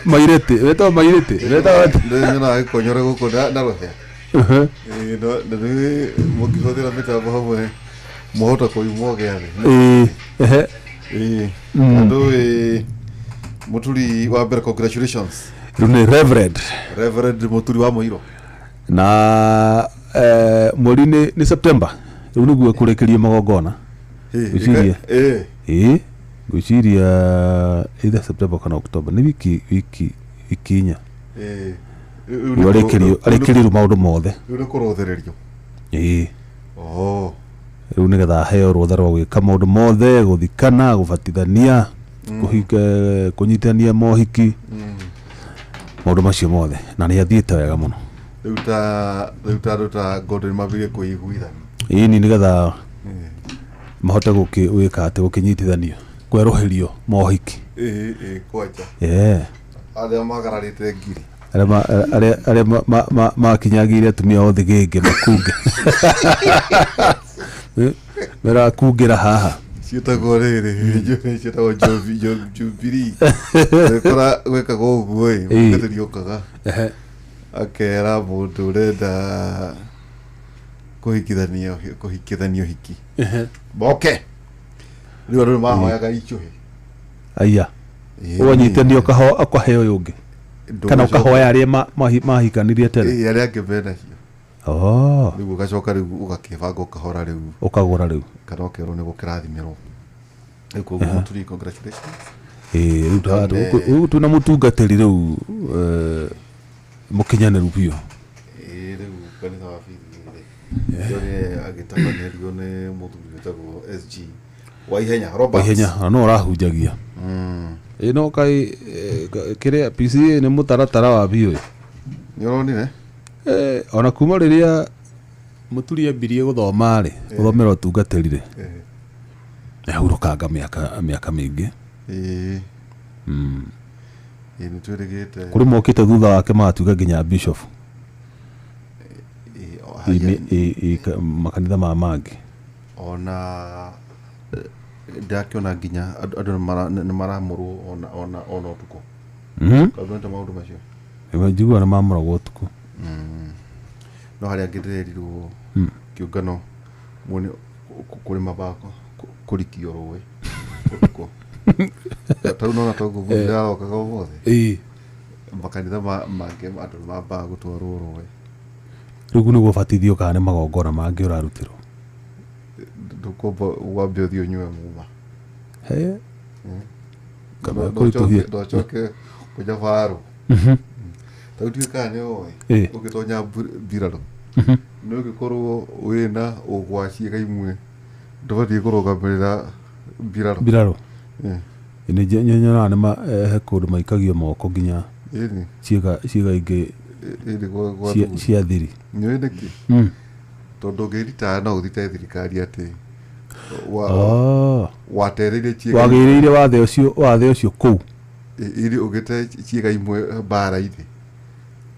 Mairĩtĩ, wĩtagwo mairĩtĩ, wĩtagwo atĩa? Ndĩnyonaga gĩkonyore gũkũ na rũhĩa. Ĩĩ, na nĩ mũngĩhũthĩra mĩtambo hamwe mwahota kũimwo gĩathĩ. Ĩĩ, ehe. Ĩĩ. Na ndũĩ Mũturi wa mbere, congratulations. Rĩu nĩ Reverend. Reverend Mũturi wa Mũirũ. Na mweri nĩ September rĩu nĩguo kũrĩkĩria magongona. Ngwĩciria. Ĩĩ, ngwĩciria either September kana October, nĩ wiki 4. Rĩu rĩu arĩkĩrio rĩu maũndũ mothe. Rĩu nĩ kũrũthĩrĩrio. Ĩĩ. Oh. Rĩu nĩgetha aheo rũtha rwa gwĩka maũndũ mothe, gũthikana, gũbatithania, kũhika, kũnyitithania mohiki, maũndũ macio mothe, na nĩ athiĩte wega mũno. Rĩu ta andũ ta Ngondo nĩ mambĩrĩrie kwĩiguithania. Ĩni, nĩgetha mahote gwĩka atĩ gũkĩnyitithanio, kwerũhĩrio mohiki. Ĩĩ, kwanja. Arĩa magararĩte ngiri. Arĩa makinyagĩire atumia othe gĩngĩ makunge merakungĩra haha. Ciĩtagwo rĩrĩ, ciĩtagwo Jubilee. Gwĩkora gwĩkagwo ũguo ĩ, mũtungatĩri okaga akera mũndũ ũrenda kũhikithania ũhiki moke. Rĩu andũ nĩ mahoyaga icũhĩ. Aya. Ũganyitania, ũkahe ũyũ ũngĩ kana ũkahoya arĩa mahikanirie tene. Ĩĩ, arĩa angĩ menacio. Oh. Rĩu ũgacoka rĩu ũgakĩbanga ũkahora rĩu. Ũkagũra rĩu. Kana ũkerwo nĩ gũkĩrathimĩrwo rĩu. Koguo Mũturi, congratulations. Ĩĩ, rĩu rĩu twĩna mũtungatĩri rĩu mũkinyanĩru biũ. Ĩĩ, rĩu kanitha wa PCEA rĩ, ndonire agĩtabanĩrio nĩ mũthuri wĩtagwo SG wa Ihenya Robert. Ihenya na no ũrahunjagia. Ĩ no kaĩ kĩrĩa PCEA nĩ mũtaratara wa biũ ĩ. Nĩ ũronire? Ona kuma rĩrĩa Mũturi ambirie gũthoma rĩ, gũthomera ũtungatĩri rĩ, ahurũkanga mĩaka mĩingĩ. Ĩĩ, nĩ twĩrĩgĩte. Kũrĩ mokĩte thutha wake magatuĩka nginya bishop. Ĩĩ, o, haya. Makanitha ma mangĩ. Ona ndakĩona nginya andũ nĩ maramũrwo ona ũtukũ. Kaũndũ maũndũ macio. Njiguaga nĩ mamũragwo ũtukũ. No harĩa angĩ ndĩrerirwo kĩũngano muone kũrĩ mabako kũrikio rũĩ ũtukũ. Ta rĩu nona toguo ndĩrarokaga ũmũthĩ, makanitha mangĩ andũ nĩ mambaga gũtwarwo rũĩ. Rĩu nĩguo ũbatithio kana nĩ magongona mangĩ ũrarutĩrwo? Ndũkwamba, wambe ũthiĩ ũnyue muma. He. Kaba kũritũhia. Ndocoke kũnyabarũ. Ta rĩu ndiũĩ kana nĩ ũĩ, ũngĩtonya mbirarũ nĩ ũngĩkorwo wĩna ũgwa ciĩga imwe ndũbatiĩ kũrũgamĩrĩra mbirarũ. Mbirarũ. Nĩ nyonaga nĩ he kũndũ maikagio moko nginya ciĩga ingĩ Ĩni gwa cia thuri. Cia thiri. Nĩũĩ nĩkĩ? Tondũ ũngĩritaya no ũthite thirikari atĩ Oh. watereire ciĩga. Wagĩrĩire wathe ũcio kũu. Iri ũgĩte ciĩga imwe mbara-inĩ.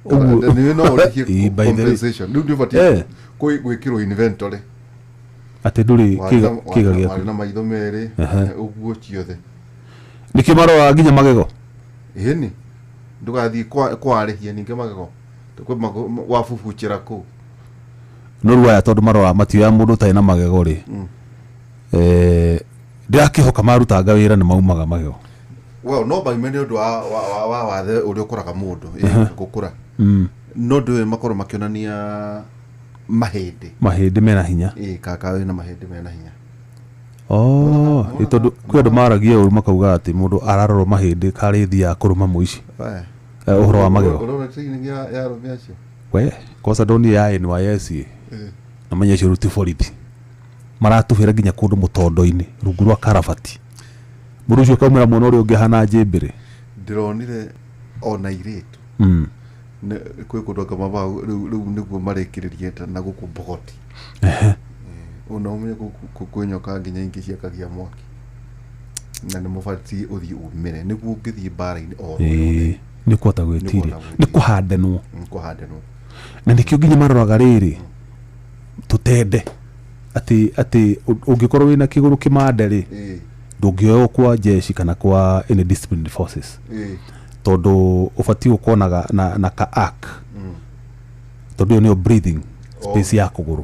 Ũguo. Nĩ no ũrĩhie Ĩ, by the way. compensation. Rĩu nĩ ũbatiĩ gwĩkĩrwo inventory. Atĩ ndũrĩ kĩga Warĩ gĩaku. na maitho merĩ, ũguo ciothe. Nĩkĩo maroraga nginya magego. Ĩni, ndũgathiĩ kwarĩhia ningĩ magego. Kwĩ wabubuchĩra kũu. No rĩu aya tondũ maroraga matioya mũndũ ũtarĩ na magego rĩ, ndĩrakĩhoka marutanga wĩra nĩ maumaga magego. Well, no maume nĩ ũndũ wa wathe ũrĩa ũkoraga mũndũ gũkũra, no ndũĩ makorwo makĩonania mahĩndĩ. Mahĩndĩ mena hinya. Ĩ, kaka wĩna mahĩndĩ mena hinya. Oh, ĩ tondũ kwĩ andũ maragia ũru makauga atĩ mũndũ ararorwo mahĩndĩ karĩ thiaga kũrũma mũici. Ũhoro wa magego. Ũrona training ya arũme acio. We kosa ndonire ya NYS ĩ. Na menya acio rĩu ti borithi maratubĩra nginya kũndũ mũtondo-inĩ rungu rwa karabati, mũndũ ũcio akaumĩra mwena ũrĩa ũngĩ ahana njĩmbĩrĩ. Ndĩronire ona airĩtu kwĩ kũndũ anga mambaga rĩu nĩguo marĩkĩrĩrie ta na gũkũ Mbogoti. Ona ũmenye gũkũ kwĩ nyoka nginya ingĩ ciakagia mwaki na nĩ mũbatiĩ ũthiĩ umĩre nĩguo ũngĩthiĩ mbara-inĩ o Ĩĩ, nĩ kũhota gwĩtiria. Nĩ kũhota. Nĩ kũhandanwo. Kũhandanwo. Na nĩkĩo nginya maroraga rĩrĩ tũtende atĩ ũngĩkorwo wĩna kĩgũrũ kĩmande rĩ, ndũngĩoywo kwa jeshi kana kwa any disciplined forces. Tondũ ũbatiĩ gũkorwo na ka arc, tondũ ĩyo nĩyo breathing space ya kũgũrũ.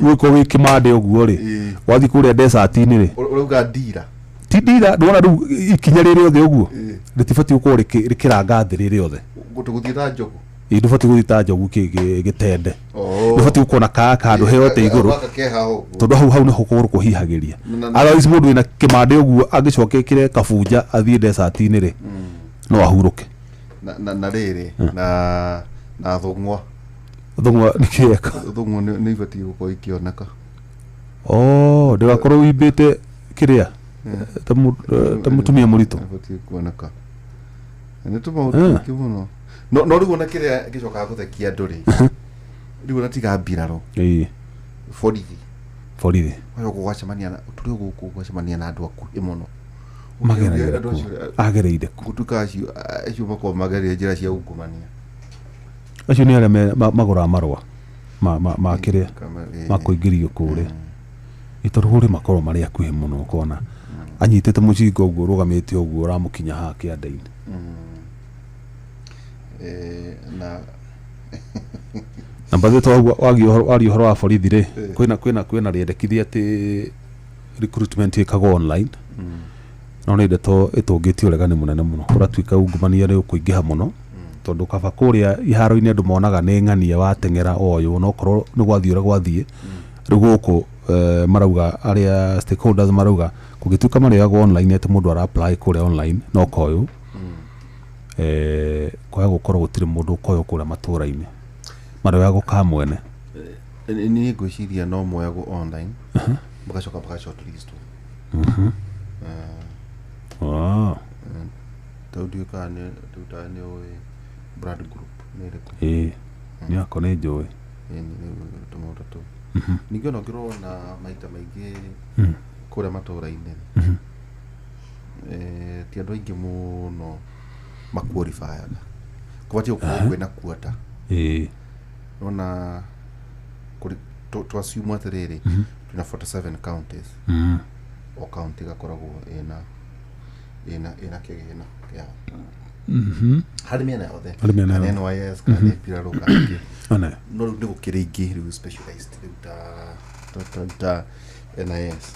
Rĩu ũkorwo wĩ kĩmande ũguo rĩ, wathiĩ kũrĩa desert-inĩ rĩ, Ũrauga ndira? Ti ndira, ndwona rĩu ikinya rĩrĩ rĩothe ũguo rĩtibatiĩ gũkorwo rĩkĩranga thĩ rĩ rĩothe. Tũgũthiĩ ta njogu. Ĩ, ndũbatiĩ gũthiĩ ta njogu gĩtende. Ndũbatiĩ gũkorwo na handũ he igũrũ. Gaka ke haha ũguo. Tondũ hau nĩho kũgũrũ kũhihagĩria. Otherwise mũndũ wĩna kĩmande ũguo angĩcoka ĩkĩre kabunja athiĩ desert-inĩ rĩ, no ahurũke. Na rĩrĩ na thũng'wa. Thũng'wa nĩkĩeka? Thũng'wa nĩ ibatiĩ gũkorwo ikĩoneka. Oh, ndĩgakorwo ũimbĩte kĩrĩa ta mũtumia mũritũ. Ibatiĩ kuoneka. Nĩ tũmaũndũ tũingĩ mũno. No rĩu ona kĩrĩa gĩcokaga gũthekia andũ rĩ, rĩu ona tiga mbirarũ, borithi. Borithi. Ũgacoka ũgacemania na tũrĩ o gũkũ, ũgacemania na andũ akuhĩ mũno. Mageragĩra Andũ kũ? acio, Agereire kũ? Gũtuĩka acio makoragwo magereire njĩra cia ungumania. Acio nĩ arĩa magũraga marũa ma kĩrĩa ma kũingĩrio kũrĩa. Ĩ tondũ kũrĩ makoragwo marĩ akuhĩ mũno, ũkona anyitĩte mũcinga ũguo ũrũgamĩte ũguo ũramũkinya haha kĩanda-inĩ. Na Na mbathĩ to waria ũhoro wa borithi rĩ, kwĩna rĩendekithia atĩ recruitment ĩkagwo online. No nĩ ndeto ĩtũngĩtie ũregani mũnene mũno. Kũratuĩka ungumania nĩ ũkũingĩha mũno, tondũ kaba kũrĩa iharo-inĩ andũ monaga nĩ ng'ania wateng'era oyũ, no korwo nĩ gwathiĩ ũrĩa gwathiĩ. Rĩu gũkũ marauga arĩa stakeholders marauga kũngĩtuĩka marĩoyagwo online atĩ mũndũ ara apply kũrĩa online no koyũ. Kwaga gũkorwo gũtirĩ mũndũ ũkoywo kũrĩa matũra-inĩ, marĩoyagwo ka mwene. Niĩ ngwĩciria no moyagwo online, magacoka maka shortlist. Tondũ ndiũĩ kana rĩu ta nĩ ũĩ Brand Group nĩ ĩrĩkũ? Ĩĩ, nĩ yakwa nĩ njũĩ. Ĩĩ, nĩ tũmaũndũ tũu. Ningĩ ona ũngĩrora maita maingĩ kũrĩa matũra-inĩ rĩ, ti andũ aingĩ mũno maqualifyaga. Kũbatiĩ gũkorwo kwĩna quota. Nĩwona tũ assume atĩrĩrĩ, twĩna 47 counties. O county ĩgakoragwo ĩna kĩgĩna kĩao. Harĩ mĩena yothe. Harĩ mĩena Kana yothe. NYS, kana nĩ mbirarũ, kana kĩ. One. No rĩu nĩ gũkĩrĩ ingĩ rĩu specialized rĩu ta NIS.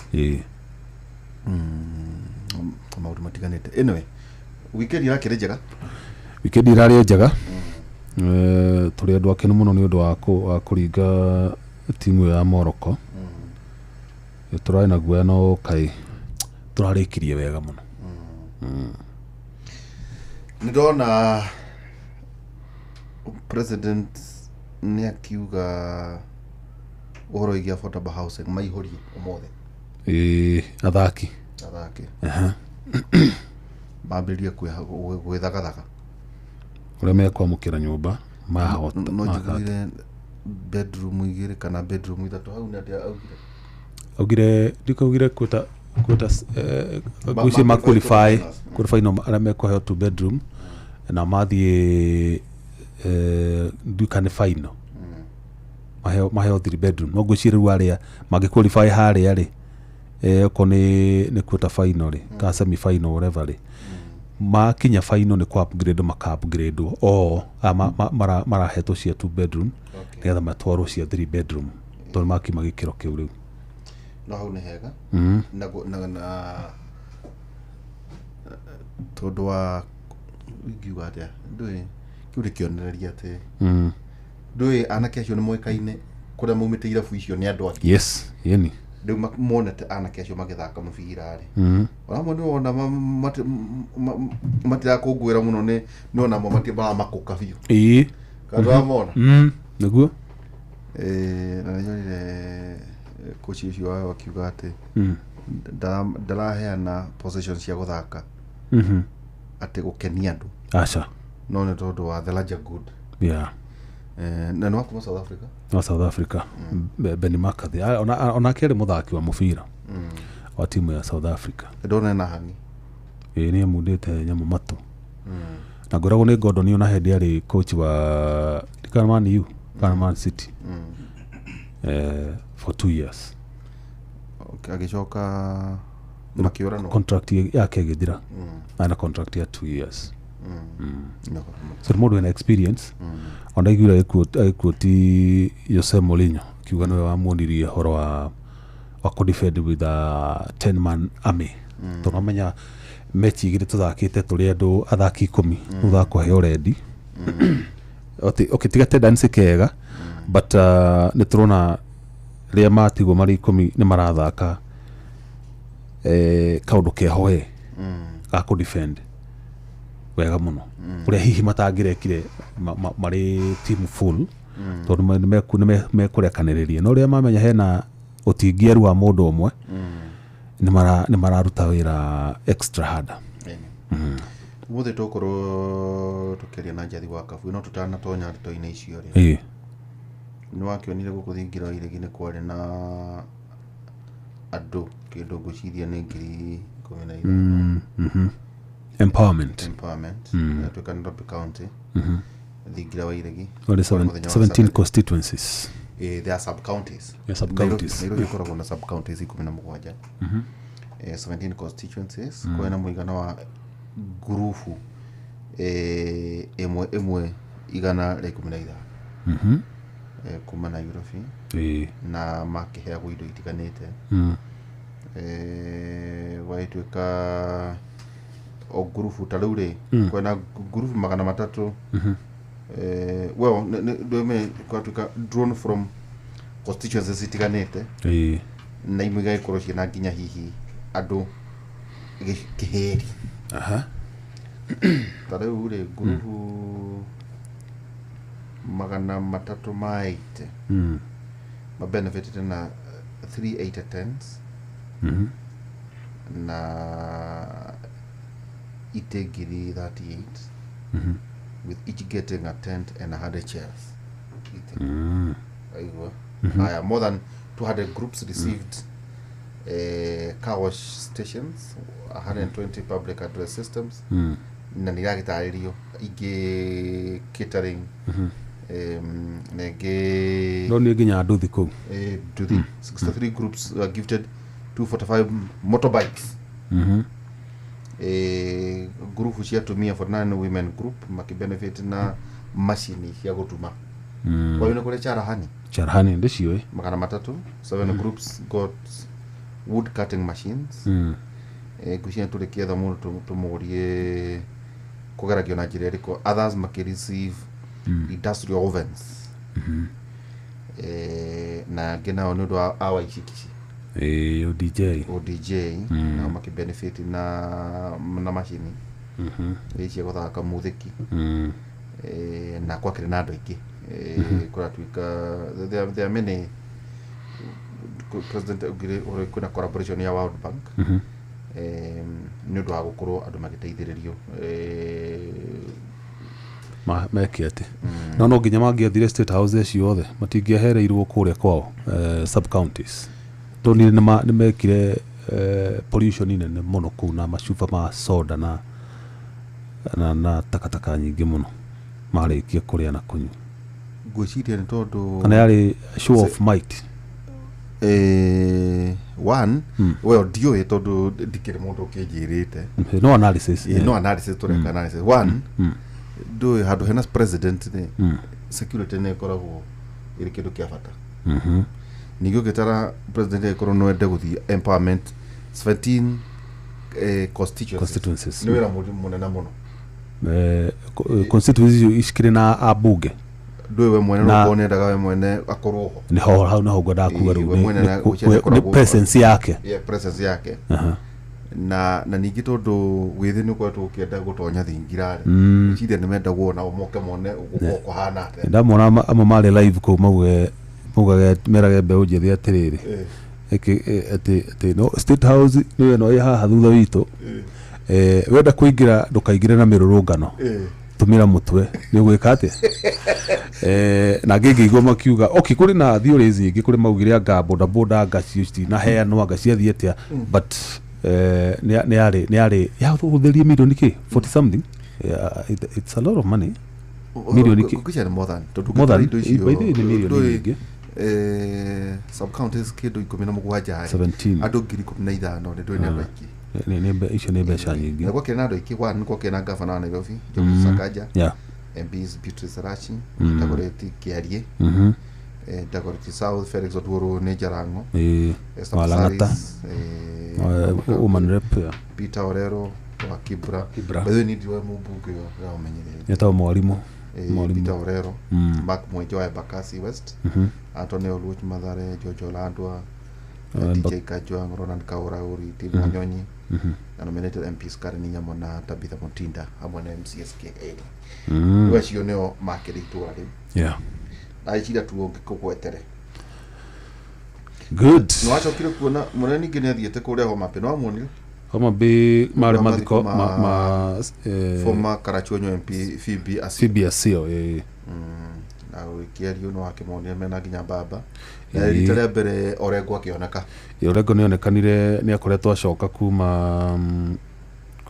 Maũndũ matiganĩte. Anyway, weekend irakĩrĩ njega. Weekend irarĩ o njega. Tũrĩ andũ akenu mũno nĩ ũndũ wa kũringa timu ĩyo ya Morocco. Tũrarĩ na guoya no kaĩ tũrarĩkirie wega mũno. Nĩ ndona president nĩ akiuga ũhoro wĩgiĩ affordable housing maihũrie ũmũthĩ. Ĩĩ, athaki. Athaki. Mambĩrĩrie gwĩthagathaga. Ũrĩa mekwamũkĩra nyũmba mahota. No njiguire bedroom 2 kana bedroom 3 hau nĩ atĩa augire? Augire, ndikaugire kwĩta ngwĩciria ma qualify, qualify no arĩa mekũheo 2 bedroom na mathiĩ nduka nĩ final. Maheo 3 bedroom. No ngwĩciria rĩu arĩa mangĩ qualify harĩa rĩ, okorwo nĩ quarter final rĩ, kana semi final whatever rĩ, makinya final nĩ kũ upgrade maka upgrade o, marahetwo cia 2 bedroom, nĩgetha matwarwo cia 3 bedroom, tondũ makiuma gĩkĩro kĩu rĩu. No hau nĩ hega. Na tondũ wa ingiuga atĩa, ndũĩ kĩu nĩ kĩonereria atĩ ndũĩ anake acio nĩ moĩkaine kũrĩa maumĩte irabu icio nĩ andũ angĩ. Yes, yeni. Rĩu monete anake acio magĩthaka mũbira rĩ. Ona amwe nĩ wona matirakũngũĩra mũno, nĩ ona amwe maramakũka biũ. Kana ndũramona? Nĩguo? Na nĩ nyonire coach ũcio wao akiuga atĩ ndaraheana position cia gũthaka. Atĩ gũkenia andũ. Aca. No nĩ tondũ wa the larger good. Na nĩ wa kuma South Africa? No South Africa. Benni McCarthy. Onake arĩ mũthaki wa mũbira. Wa timu ya South Africa. Ndona ena hangi. Nĩ amundĩte nyamũ matũ. Na ngoragwo nĩ Gordon ona hĩndĩ arĩ coach wa kana Man U, kana Man City. For 2 years. Okay, agĩcoka makĩũranwo. Contract yake ĩgĩthira. Ana contract ya 2 years. Nĩ ũhoro mũno. So nĩ mũndũ wĩna experience. Ona aiguire agĩquote Jose Mourinho akiuga nĩwe wamuonirie ũhoro wa kũ-defend with a 10 man army, tondũ amenya mechi igĩrĩ tũthakĩte tũrĩ andũ athaki 10, rĩu thakũheo rendi. Okay, tiga tendency kega, but nĩ tũrona rĩrĩa matigwo marĩ 10 nĩ marathaka kaũndũ keho we ga kũ-defend wega mũno, ũrĩa hihi matangĩrekire marĩ team full, tondũ nĩ mekũrekanĩrĩria. No rĩrĩa mamenya hena ũtingieru wa mũndũ ũmwe, nĩ mararuta wĩra extra hard. Ũmũthĩ tũgũkorwo tũkĩaria na Njathi wa Kabui, no tũtanatonya ndeto-inĩ icio rĩ, nĩ wakĩonire gũkũ thingira wa iregi nĩ kwarĩ na andũ kĩndũ ngwĩciria nĩ 15,000. Empowerment. Empowerment yatuĩka Nairobi County, thingira wa iregi. Warĩ Kwarĩ mũthenya wa 17 Saturday. constituencies. There are sub counties. Yeah, sub counties. Nairobi ĩkoragwo na sub counties 17, 17 constituencies. Kwĩna mũigana wa ngurubu ĩmwe ĩmwe 115 kuma Nairobi, na makĩheagwo indo itiganĩte. Gwagĩtuĩka o ngurubu ta rĩu rĩ, kwĩna ngurubu 300. Well, ndũme gwatuĩka drawn from constituencies itiganĩte, na imwe igagĩkorwo ciĩna nginya hihi andũ kĩhĩri. Ta rĩu rĩ, ngurubu 380 mabenefitĩte na 380 tents na itĩ 38,000, with each getting a tent and 100 chairs. Itĩ. Aigua. Aya, more than 200 groups received car wash stations, 120 public address systems, na nĩ iragĩtarĩrio ingĩ catering, na ĩngĩ. No niĩ nginya nduthi kũu. Nduthi. 63 groups were gifted 245 motorbikes. Ngurubu cia atumia, 49 women group makibenefit na macini cia gũtuma. Kwa hiyo nĩ kũrĩ charahani. Charahani ndĩciũĩ. 300, seven groups got wood cutting machines. Ngwĩciria tũrĩkĩetha mũndũ tũmũrie kũgeragio na njĩra ĩrĩkũ. Others makĩreceive industrial ovens. Na angĩ nao nĩ ũndũ wa awa icikici. ODJ. ODJ nao makĩbenefit na macini cia gũthaka muthiki. Na kwakĩrĩ na andũ aingĩ. Kũratuĩka there are many. President augire ũhoro kwĩna collaboration ya World Bank nĩ ũndũ wa gũkorwo andũ magĩteithĩrĩrio. Meke atĩ no nginya mangĩathire State House acio othe matingĩahereirwo kũrĩa kwao sub counties. Ndonire nĩ mekire pollution nene mũno kũu na macuba ma soda na takataka nyingĩ mũno marĩkia kũrĩa na kũnyua. Ngwĩciria nĩ tondũ Kana yarĩ show of might? One, well, ndiũĩ tondũ ndikĩrĩ mũndũ ũkĩnjĩrĩte. No analysis. No analysis tũreka, analysis one, ndũĩ handũ hena president rĩ, security nĩ ĩkoragwo ĩrĩ kĩndũ kĩa bata. Ningĩ ũngĩtara president agĩkorwo no ende gũthiĩ empowerment 17 constituencies, Constituencies. nĩ wĩra mũnene mũno. Constituencies icio cikĩrĩ na ambunge. Ndũĩ we mwene no nendaga we mwene akorwo ho. Nĩho hau nĩho ngwendaga kuga. Ĩĩ, Rĩu we mwene gũciria nĩ nĩkoragwo- presence yake. Yeah, presence yake. Na ningĩ tondũ wĩthĩ nĩ ũkoretwo ũkĩenda gũtonya thingira rĩ, ngwĩciria nĩ mendagwo nao moke mone gũkorwo kũhana atĩa. Ndamona amwe marĩ live kũu mauge maugage merage mbeũ njĩthĩ atĩrĩrĩ, atĩ no State House nĩyo ĩno ĩ haha thutha witũ. Wenda kũingĩra ndũkaingĩre na mĩrũrũngano, tũmĩra mũtwe nĩ ũgwĩka atĩa. Na angĩ ngĩigua makiuga okay, kũrĩ na theories nyingĩ, kũrĩ maugire anga bodaboda anga cio citinaheanwo anga ciathiĩ atĩa, but nĩ yarĩ yahũthĩrie milioni kĩ 40 something. Yeah, it's a lot of money. Milioni Ngwĩciria nĩ more than tondũ More than, ũngĩtara indo icio by the way, nĩ milioni ndũĩ, nyingĩ. Sub counties kĩndũ 17 rĩ, 17. Andũ 15,000 nĩ ndũĩ nĩ andũ aingĩ. Icio nĩ mbeca nyingĩ. Na gwakĩrĩ na andũ aingĩ, one gwakĩrĩ na gavana wa Nairobi Johnson Sakaja, Yeah. MPs Beatrice Arachi, Dagoretti Kiarie, Dagoretti South Felix Oduoro nĩ Jarango, Esther Wa Lang'ata. Passaris, Woman rep, yeah. Peter Orero wa Kibra. Kibra. By the way, niĩ ndiũĩ mũmbunge ũyũ ndĩramũmenyerete. Etagwo mwarimũ. Mwarimũ. Peter Orero, Mark Mwenje wa Embakasi West, Anthony Oluoch Mathare, George Olandwa, TJ Kajwang, Ronald Kaurauri, Tim Wanyonyi, na nominated MPs Karen Nyamo na Tabitha Mutinda hamwe na MCSK erĩ. Rĩu acio nĩo makĩrĩ itũra rĩu. Yeah. Na ecira tu ũngĩkũgwetere. Good. Nĩ wacokire kuona mũnene ningĩ nĩ athiĩte kũrĩa Homa Bay, nĩ wamuonire? Homa Bay marĩ Marĩ mathiko mathiko ma Former Karachuonyo MP Phoebe Asiyo. Phoebe Asiyo, eh. Na gũkĩario nĩ wakĩmonire mena nginya baba. Na rita rĩa mbere Orengo akĩoneka. Orengo nĩ onekanire nĩ akoretwo acoka kuma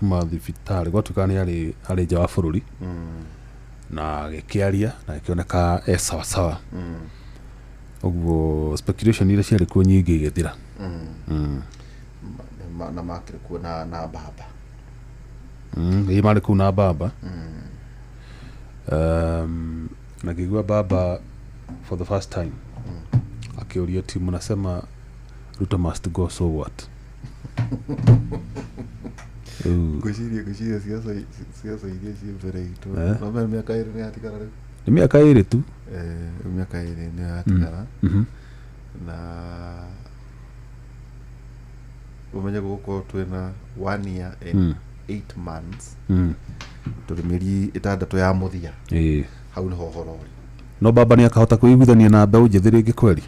thibitarĩ, gwatuĩka nĩ arĩ nja wa bũrũri, na agĩkĩaria na agĩkĩoneka e sawasawa. Ũguo speculation iria ciarĩ kuo nyingĩ igĩthira. Na makĩrĩ kuo na baba. Ĩĩ, marĩ kũu na baba. Na ngĩigua baba for the first time akĩũria ti mnasema Ruto must go, so what? Rĩu Ngwĩciria ciaca iria ciĩ mbere itũ. Eh. No mena mĩaka ĩrĩ nĩ yatigara rĩu. Nĩ mĩaka ĩrĩ tu. Rĩu mĩaka ĩrĩ nĩ yatigara. Na ũmenye gũgũkorwo twĩna 1 year and 8 months, tũrĩ mĩeri 6 ya mũthia. Hau nĩho ũhoro ũrĩ. No baba nĩ akahota kwĩiguithania na mbeũ njĩthĩ rĩngĩ kweri?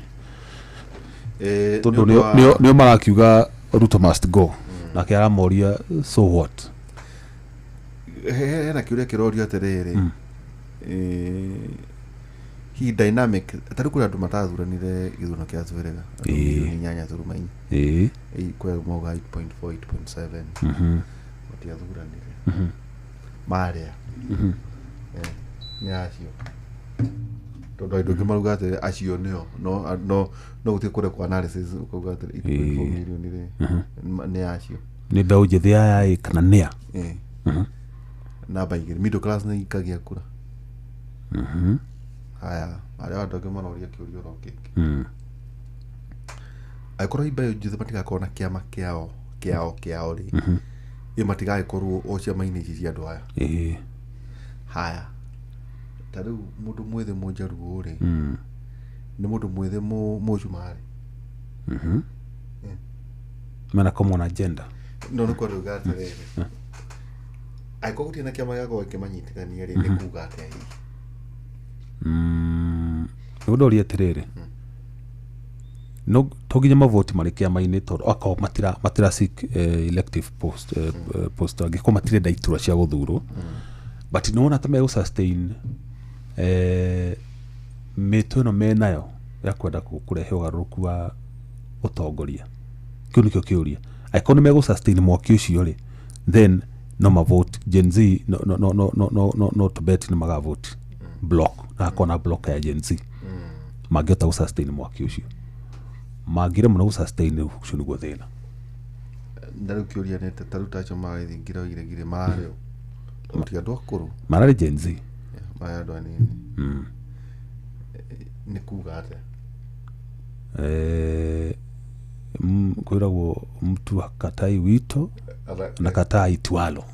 Tondũ Nĩ ũndũ wa- nĩo marakiuga Ruto must go, nake aramoria so what? Hena kĩũria kĩrorio atĩrĩrĩ, hihi dynamic ta rĩu kũrĩ andũ matathuranire gĩthurano kĩa Twĩrĩga, andũ 8.8 mirioni. Kwĩ mauga 8.4, 8.7 matiathuranire marĩa. Nĩ acio, tondũ andũ aingĩ marauga atĩ acio nĩo no gũtirĩ kũrĩa kwa analysis ũkauga atĩ 8.4 million rĩ nĩ acio. Nĩ mbeũ njĩthĩ aya ĩ kana nĩa? Namba 2, middle class nĩ ikagia kura. Haya, arĩa andũ angĩ maroria kĩũria oro kĩngĩ, angĩkorwo mbeũ njĩthĩ matigakorwo na kĩama kĩao rĩ, ĩ matigagĩkorwo o ciama-inĩ ici cia andũ aya. Haya, ta rĩu mũndũ mwĩthĩ mũnjaruo rĩ, nĩ mũndũ mwĩthĩ mũcumarĩ. Mena common agenda. No nĩ kwaruga atĩrĩrĩ, angĩkorwo gũtirĩ na kĩama gĩakorwo gĩkĩmanyitithania rĩ, nĩ kuga atĩa hihi? Nĩ ndoria atĩrĩrĩ, no to nginya mavoti marĩ kĩama-inĩ, tondũ akorwo matira seek elective post, angĩkorwo matirenda iturwa cia gũthurwo, but nĩ wona ta megũ sustain mĩtũ ĩno menayo ya kwenda kũrehe ũgarũrũku wa ũtongoria? Kĩu nĩkĩo kĩũria. Angĩkorwo nĩ megũ sustain mwaki ũcio rĩ, then no mavote Gen Z, no no no no no no no no to bet nĩ magavote block, na hakorwo na block ya Gen Z mangĩhota gũ sustain mwaki ũcio. Mangĩremwo nĩ gũ sustain, ũcio nĩguo thĩna. Na rĩu kĩũria nĩ ta rĩu tacio marĩthingira iregire mararĩ o ti andũ akũrũ? Mararĩ Gen Z. Marĩ andũ anini. Nĩ kuga atĩa? Kwĩragwo mtu hakatai wito na kataa itwalo,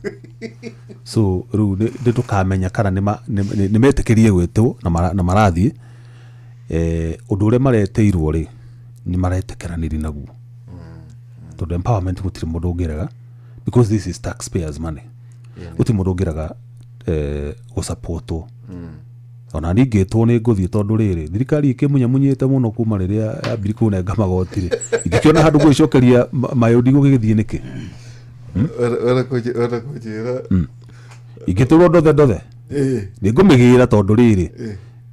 so rĩu nĩ tũkamenya kana nĩ metĩkĩrie gwĩtwo na marathiĩ ũndũ ũrĩa maretĩirwo rĩ, nĩ maretĩkĩranĩri naguo, tondũ empowerment gũtirĩ mũndũ ũngĩrega, because this is taxpayers money. Gũtirĩ mũndũ ũngĩrega gũsupportwo. Ona ningĩtwo nĩ ngũthiĩ, tondũ rĩrĩ thirikari ĩkĩmunyamunyĩte mũno kuma rĩrĩa yambiri kũnenga magoti rĩ, ingĩkĩona handũ gwĩcokeria mayũ ndigũgĩgĩthiĩ nĩkĩ? Wenda kũnjĩra Ingĩtũrwo ndothe ndothe nĩ ngũmĩgĩra, tondũ rĩrĩ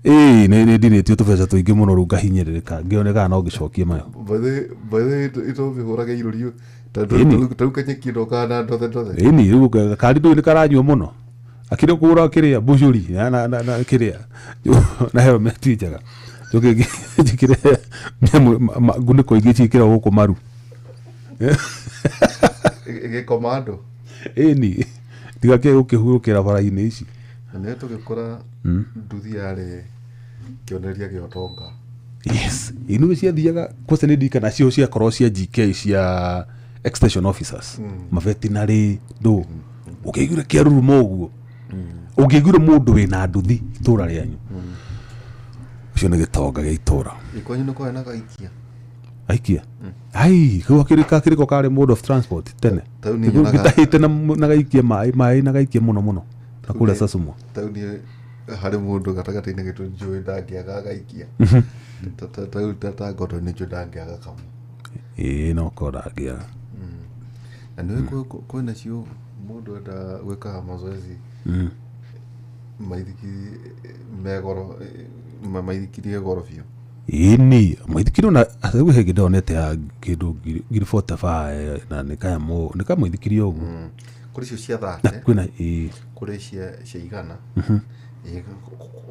ĩĩ nĩ ndinĩtio tũbeca tũingĩ mũno, rĩu ngahinyĩrĩrĩka ngĩonekaga no ngĩcokie mayo. By itũmĩhũraga irũrio. Ĩni. Tarĩu kanyeki ndokaga na ndothe ndothe. Ĩni, rĩu kari ndũĩ nĩ karanyua mũno, akĩrĩ kũgũra kĩrĩa mbucũri na kĩrĩa na helmet njega, njoke njĩkĩre ngunĩko ingĩ ciĩkĩragwo gũkũ maru. Gĩkoma andũ. Ĩni tiga kĩ gũkĩhurũkĩra bara-inĩ ici. Na nĩwe tũgĩkũra nduthi yarĩ kĩonereria gĩa ũtonga. Yes, inu ciathiaga kwanza nĩ ndirikana cio ciakorwo cia GK cia extension officers, mavetinary ndũ ũkĩiguire kĩaruruma ũguo, ũngĩiguire mũndũ wĩna nduthi itũra rĩanyu, ũcio nĩ gĩtonga gĩa itũra. Ĩ kwanyu nĩ kwarĩ na gaikia? Aikia ai kau akĩrĩ ko karĩ mode of transport tene. Tau niĩ nyonaga- Gĩtahĩte na gaikia maĩ na gaikia mũno mũno na kũrĩa Sasumwa. Tau niĩ harĩ mũndũ gatagatĩ-inĩ gaitũ njũĩ ndangĩaga gaikia. Tau ta ngoto nĩ njũĩ ndangĩaga kamwe. Ĩĩ, no korwo ndangĩaga. Na nĩũĩ kwĩna cio mũndũ enda gwĩkaga mazoezi, maithikiri me goro, maithikiri e goro biũ. Ĩni mũithikiri ona rĩu he hĩndĩ ndonete ya kĩndũ 45,000 na nĩ kanyamũ nĩ kamũithikiri ũguo. Kũrĩ cio cia Na 30. Kwĩna ĩĩ. Kũrĩ cia 100. Ĩĩ,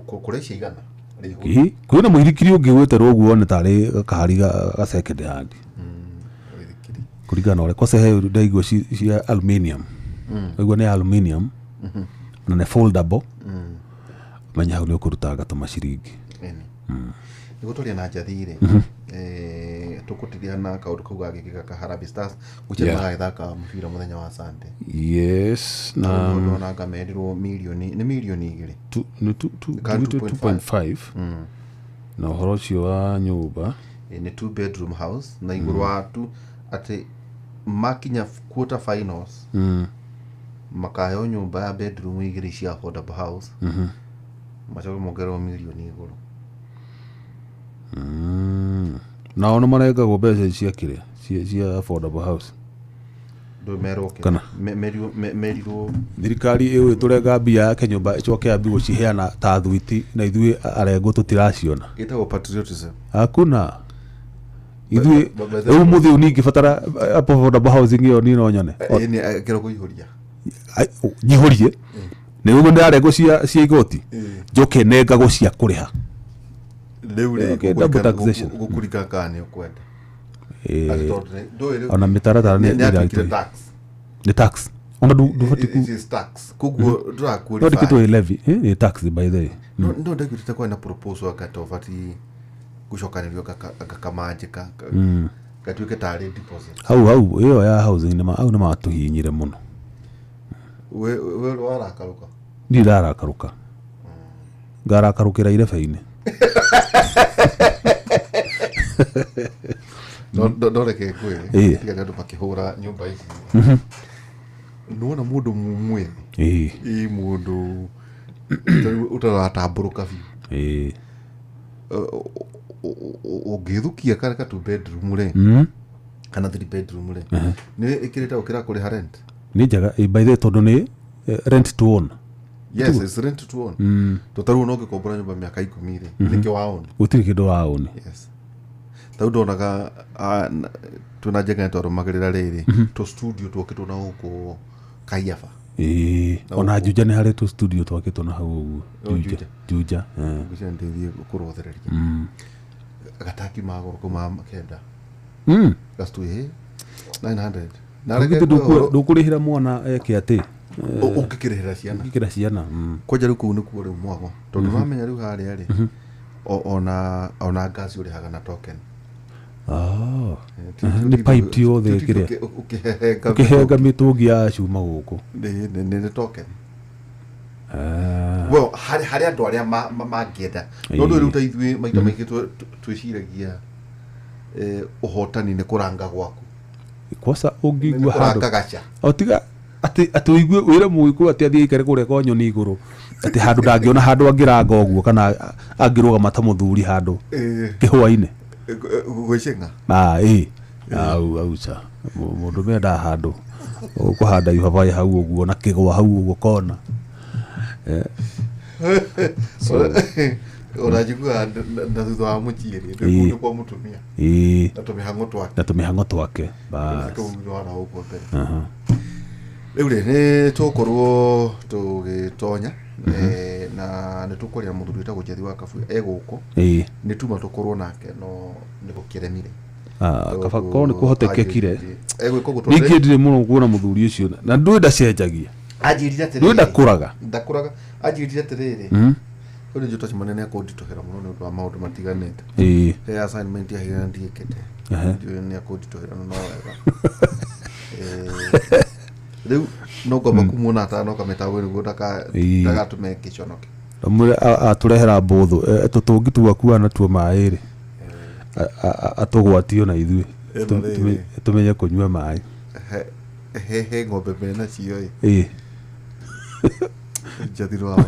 kũrĩ cia 100 rĩu. Ĩĩ, kwĩna mũithikiri ũngĩ gwĩterwo ũguo wone tarĩ gakari ga second hand. Mũithikiri. Kũringana na ũrĩa kwanja he ndaigua cia aluminium, waigua nĩ aluminium na nĩ foldable, menya hau nĩ ũkũrutanga tũmaciringi. Ĩni nĩguo twaria na njathi rĩ, tũkũtiria na kaũndũ kau gagĩkĩka ka Harambee Stars gũchia magagĩthaka mũbira mũthenya wa Sunday. Yes, na Ndona merirwo mirioni nĩ mirioni 2. Nĩ Kana 2.5 na ũhoro ũcio wa nyũmba. Nĩ two bedroom house na igũrũ wa tu atĩ makinya quarter finals makaheo nyũmba ya bedroom 2 cia affordable house, macoke mongererwo mirioni igũrũ. Nao nĩ marengagwo mbeca cia kĩrĩa cia affordable house. Ndũ merwo kĩ? Kana? Merirwo. Thirikari ĩgwĩtũrenga mbia yake nyũmba ĩcoke yambie gũciheana ta thwiti na ithuĩ arengwo tũtiraciona. Ĩtagwo patriotism. Hakuna ithuĩ. Rĩu Rĩu mũthĩ ũyũ ningĩbatara affordable housing ĩyo niĩ no nyone. Ĩni kĩro kũihũria. Ai, nyihũrie nĩ ũguo ndĩrarengwo cia igoti, njoke nengagwo cia kũrĩha. Rĩu rĩ Okay, double taxation. Gũkũringana kana nĩ ũkwenda. Atĩ tondũ ndũĩ rĩu Ona mĩtaratara nĩ atuĩkire tax. Nĩ tax ona ndũbatiĩ It is tax, koguo no ndũraqualify. ndĩkĩtwo levy, nĩ tax by the way. No ndaiguĩte kwarĩ na proposal anga tobati gũcokanĩrio gakamanjĩka gatuĩke tarĩ deposit. Hau ĩyo ya housing hau nĩ matũhihinyire mũno. We warakarũka. Ndirĩ ndarakarũka, ngarakarũkĩra irebe-inĩ. No reke ngwĩre, tiga nĩ andũ makĩhũra nyũmba ici, nĩwona mũndũ mwĩthĩ, ĩ mũndũ ũtaratambũrũka biũ, ũngĩthukia karĩ ka two bedroom rĩ, kana three bedroom rĩ, nĩ ĩkĩrĩte gũkĩra kũrĩha rent. Nĩ njega, by the way, tondũ nĩ rent to own. Yes, it's rent to own. To tarĩu ona ũngĩkombora nyũmba mĩaka 10 rĩ, nĩkĩo wa own. Gũtirĩ kĩndũ wa own. Yes, tarĩu ndonaga twĩna njenga nĩtwarũmagĩrĩra rĩrĩ tũ studio twakĩtwo na gũkũ Kaiyaba. Ĩĩ, ona Juja nĩ harĩ tũ studio twakĩtwo na hau ũguo. Oh, Juja. Juja. Juja. Ngwĩciria nĩndĩthiĩ kũrũthĩrĩria gataki magũrũ kuma 900 gastu 900 na Githĩ reke ndũkũrĩhĩra mwana eke atĩ ũngĩkĩrĩhĩra ciana. Ũngĩkĩra ciana. Kwanja rĩu kũu nĩkuo rĩu mwago tondũ ũramenya rĩu harĩa rĩ ona ngaci ũrĩhaga na token. Ah. Nĩ pipe ti yothe ĩkĩrĩa. Ũkĩhehenga. Ũkĩhenga mĩtũngi ya cuma gũkũ. Nĩ token. Ah. Well, harĩ andũ arĩa mangĩenda, no ndũĩ rĩu ta ithuĩ maita maingĩ twĩciragia ũhotani nĩ kũranga gwaku. Kwanza Nĩ ũngĩigua handũ kũranga gaca. O tiga atĩ ũigue wĩre mũgĩkũyũ atĩ athiĩ aikare kũrĩa kwa nyoni igũrũ atĩ handũ ndangĩona handũ angĩranga ũguo kana angĩrũgama ta mũthuri handũ kĩhũa-inĩ. Gwĩcĩng'a. Ah, ĩ au auca mũndũ mendaga handũ ũkũhanda ibabaĩ hau ũguo na kĩgwa hau ũguo kona. So Ũranjiguaga na thutha wa mũciĩ rĩ nĩ kwa mũtumia na tũmĩhang'o twake. Na tũmĩhang'o twake bas. Kau wana gũkũ mbere. Rĩu rĩ nĩ tũgũkorwo tũgĩtonya na nĩ tũkwaria na mũthuri wĩtagwo Njathi wa Kabuya e gũkũ. Nĩ tuma tũkorwo nake no nĩ gũkĩremire. Ah, kaba korwo nĩ kũhotekekire. Egwĩka ũguo tondũ Ningĩ ndirĩ mũno kuona mũthuri ũcio na ndũĩ ndacenjagia. Anjĩrire atĩrĩrĩ. Ndũĩ ndakũraga. Ndakũraga. Anjĩrire atĩrĩrĩ, rĩu nĩ twacemania nĩ akũnditũhĩra mũno nĩ ũndũ wa maũndũ matiganĩte. He assignment yaheire na ndiĩkĩte. Ndiũĩ nĩ akũnditũhĩra na no wega. Rĩu no ngwamba kumuona atanoka mĩtambo nĩguo ndagatũme ngĩconoke. Ndamwĩra atũrehera mbũthũ, tũtũngi tuakua natuo maĩ rĩ, atũgwatio na ithuĩ. Ĩno rĩrĩ. Tũmenye kũnyua maĩ. He ng'ombe menacio ĩ. Njathirwo wa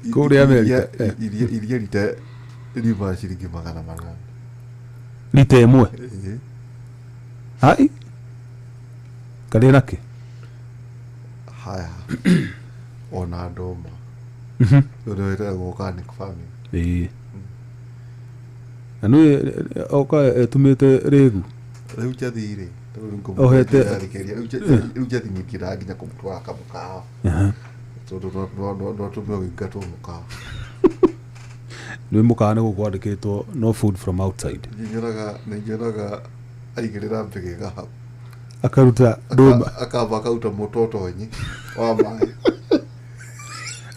Kũrĩa Amerika, eh. Iria rita riuma ciringi 800. Rita ĩmwe? Ĩĩ. Ai, karĩ nakĩ? Haya, ona ndũma rĩu nĩ wĩtagwo organic farming. Ĩĩ, na nĩ oka etumĩte rĩgu. Rĩu njathi rĩ, Ohete- rĩu njathi ningĩendaga nginya kũmũtwara kamũkawa tondũ no tũme ũingatwo mũkawa. Nĩ mũkawa nĩ gũkwandĩkĩtwo "no food from outside". Nĩ nyonaga aigĩrĩra mbĩgĩga hau. Akaruta ndũma. Akamba akauta mũtotonyi wa maĩ.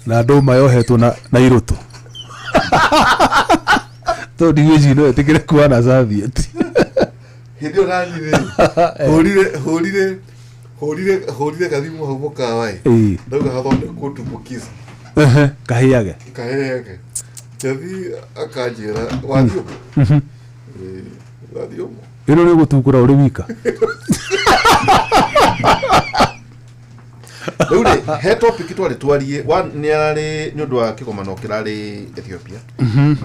Na ndũma yohetwo na irũtũ tondũ ndigwĩciria no ĩtĩkĩre kuona serviette. Hĩndĩ ĩyo nani rĩ, hũrire gathimũ hau mũkawa ĩ. Ndauga hathondekwo tumbukiza. Ehe, kahĩage. Kaheheke. Njathi akanjĩra wathiĩ ũguo. Ĩĩ, wathiĩ ũguo. Ĩno nĩ gũtukũra ũrĩ wika. Rĩu rĩ, he topic twarĩ twarie. One, nĩ ararĩ nĩ ũndũ wa kĩgomano kĩrarĩ Ethiopia,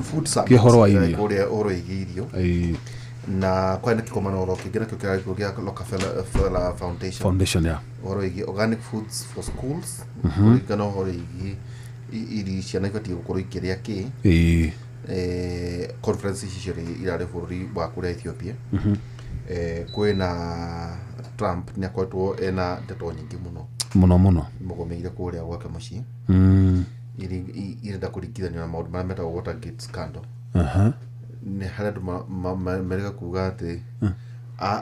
food summit. Kĩa ũhoro wa kĩrarĩ irio. Kũrĩa ũhoro wĩgiĩ irio. Na kwarĩ na kĩgomano oro kĩngĩ nakĩo kĩrarĩ kuo gĩa Rockefeller Foundation. Foundation ya Ũhoro wĩgiĩ organic foods for schools, kũringana ũhoro wĩgiĩ irio ciana ibatiĩ gũkorwo ikĩrĩa kĩ. Conference ici ciothe irarĩ bũrũri wa kũrĩa Ethiopia. Kwĩna Trump nĩ akoretwo ena ndeto nyingĩ mũno. Mũno mũno. Mũgomeire kũrĩa gwake mũciĩ. Irenda kũringithanio na maũndũ marĩa metagwo Watergate scandal. Nĩ harĩa andũ merĩga kuga atĩ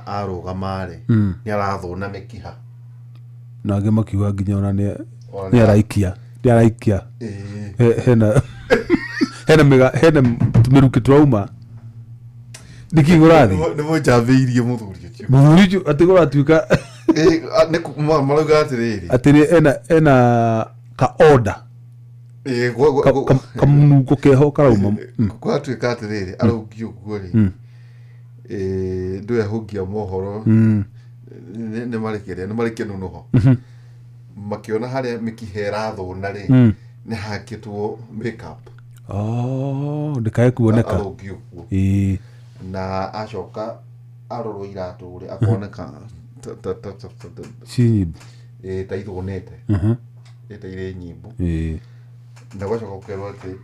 arũgama rĩ, nĩ arathũna mĩkiha. Na angĩ makiuga nginya ona nĩ Ona nĩ araikia. Hena hena tũmĩrukĩ tũrauma nĩkĩ kũrathiĩ. Nĩ mũnjambĩirie mũthuri ũcio. Mũthuri ũcio atĩ kũratuĩka Ĩĩ, nĩ marauga atĩrĩrĩ, atĩ nĩ ena ka order. Kamũnungo keho karauma. Gwatuĩka atĩrĩrĩ, arũngi ũguo rĩ, ndũĩ ahungia mohoro nĩ marĩ kĩrĩa, nĩ marĩ kĩnũnũho, makĩona harĩa mĩkiha ĩrathũna rĩ, nĩ hakĩtwo makeup. Oh, ndĩkae kuoneka. Arũngi ũguo. Na acoka arorwo iratũ rĩ, akoneka Ci nyimbo. Ĩĩ, ta ithũnĩte. Ĩ, ta irĩ nyimbo. Na gwacoka gũkerwo atĩ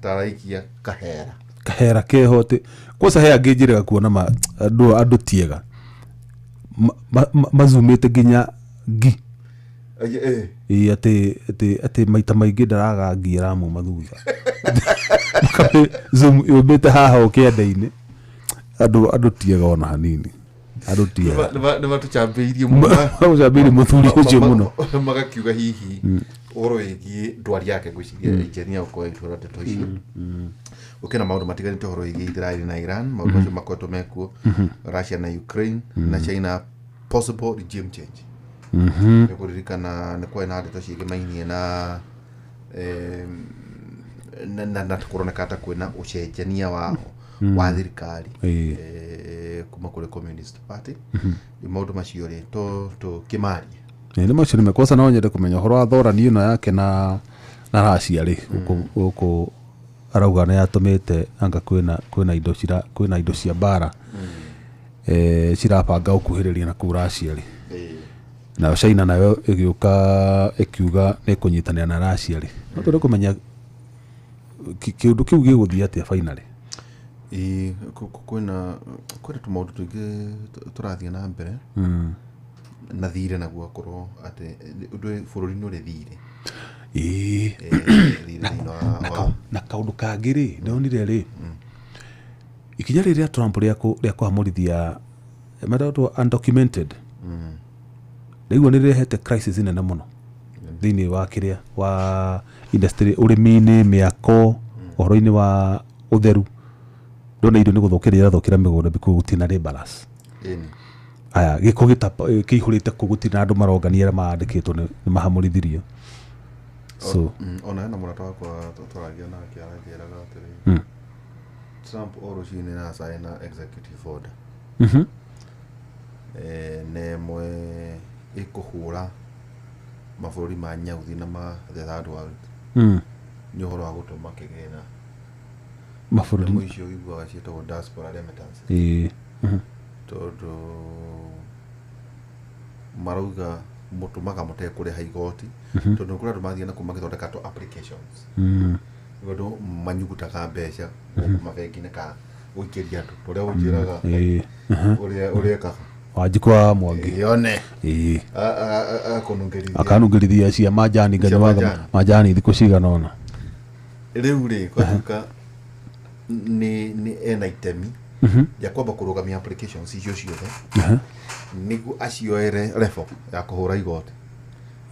ta araikia kahera. Kahera keho atĩ kwanza he angĩ njĩrĩga kuona ma andũ tiega mazumĩte nginya ngi. Ĩĩ, atĩ maita maingĩ ndaraga ngi ĩramuma thutha. Makamĩ zoom yũmbĩte haha o kĩanda-inĩ. Andũ tiega ona hanini, andũ tiega. Nĩ matũcambĩirie mũno. Magũcambĩirie mũthuri ũcio mũno. Magakiuga hihi ũhoro wĩgiĩ ndwari yake, ngwĩciria engineer gũkorwo agĩtwara ndeto icio. Gũkĩna maũndũ matiganĩte ũhoro wĩgiĩ Israel na Iran, maũndũ macio makoretwo mekuo, Russia na Ukraine na China, possible regime change. Nĩ kũririkana nĩ kwarĩ na ndeto ciĩgĩmainie na na kũroneka ta kwĩna ũcenjania wa thirikari kuma kũrĩ Communist Party. Rĩu maũndũ macio rĩ, tũkĩmarie. Ĩĩ, nĩ macio nĩ kwanza no nyende kũmenya ũhoro wa thorani ĩno yake na Russia rĩ, gũkũ arauga nĩ yatũmĩte anga kwĩna indo cia mbara cirabanga gũkuhĩrĩria na kũu Russia rĩ. Nayo China nayo ĩgĩũka ĩkiuga nĩ ĩkũnyitanĩra na Russia rĩ, no twende kũmenya kĩũndũ kĩu gĩgũthiĩ atĩa finally. Ĩĩ, kwĩna tũmaũndũ tũingĩ tũrathiĩ na mbere na thirĩ naguo akorwo atĩ ũndũ bũrũri nĩ ũrĩ thirĩ. Thirĩ thĩinĩ wa Na kaũndũ kangĩ rĩ, ndonire rĩ, Ikinya rĩrĩ rĩa Trump rĩa kũhamũrithia metagwo undocumented, ndaigua nĩ rĩrehete crisis nene mũno thĩinĩ wa kĩrĩa wa industry, ũrĩmi-inĩ, mĩako, ũhoro-inĩ wa ũtheru. Ndona irio nĩ gũthũkĩra irathũkĩra mĩgũnda because gũtirĩ na laborers. Ĩni. Aya gĩko kĩihũrĩte kũ, gũtirĩ na andũ marongania arĩa marandĩkĩtwo nĩ mahamũrithirio, so Ona hena mũrata wakwa twaragia nake aranjĩraga atĩrĩrĩ, Trump o rũcinĩ na executive order, na ĩmwe ĩkũhũra mabũrũri ma nyauthi na ma the third world, nĩ ũhoro wa gũtũma kĩgĩna. Mabũrũri Nyamũ icio ũiguaga ciĩtagwo diaspora remittances, Ĩĩ. Tondũ marauga mũtũmaga mũtekũrĩha igoti, tondũ kũrĩ andũ mathiĩ na kũu magĩthondeka tũ applications, andũ manyugutaga mbeca gũkũ mabengi-inĩ ka gũikĩria andũ ũrĩa ũnjĩraga, ũrĩa ũrekaga. Wanjikũ wa Mwangi. Yone. Ĩĩ. Akanungerithia. Akanungerithia cia majani. Cia Nganyuaga majani. majani thikũ cigana ũna. Rĩu rĩ, gwatuĩka nĩ ena itemi rĩa kwamba kũrũgamia applications icio ciothe nĩguo acioere level ya kũhũra igoti.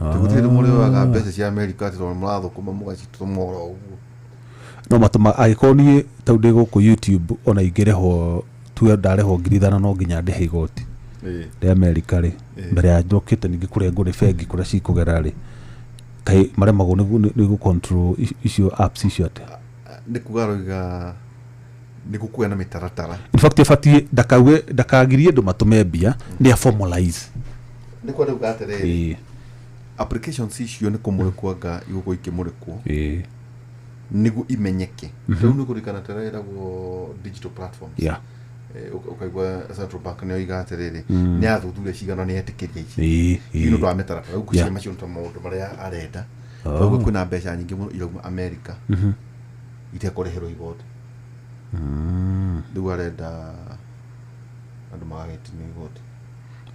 Tũgũtirĩ mũrĩoyaga mbeca cia Amerika atĩ tondũ mũrathũkũma mũgacitũma oro ũguo. No matũma angĩkorwo niĩ tau ndĩ gũkũ YouTube, ona ingĩrĩhwo, tuge ndarĩhwo 5,000, no nginya ndĩhe igoti rĩa Amerika rĩ, mbere ya njokĩte ningĩ kũrengwo nĩ bengi kũrĩa cikũgera rĩ, kaĩ maremagwo nĩ gũ control icio apps icio atĩa? Nĩ kuga aroiga nĩ gũkũgĩa na mĩtaratara. In fact ĩbatiĩ ndakauge ndakagirie andũ matũme mbia, nĩ a formalize. Nĩ kwenda kuga atĩrĩrĩ, applications icio nĩ kũmũrĩkwo anga igũkorwo ikĩmũrĩkwo nĩguo imenyeke. Rĩu nĩ kũririkana tera ĩragwo digital platforms. Ũkaigua central bank nĩ oiga atĩrĩrĩ, nĩ athuthuria cigana, nĩ etĩkĩria ici. Nĩ ũndũ wa mĩtaratara. Rĩu ngwĩciria macio nĩ ta maũndũ marĩa arenda. Koguo kwĩna mbeca nyingĩ mũno irauma Amerika itekũrĩhĩrwo igoti. Rĩu arenda andũ magagĩtinio igoti.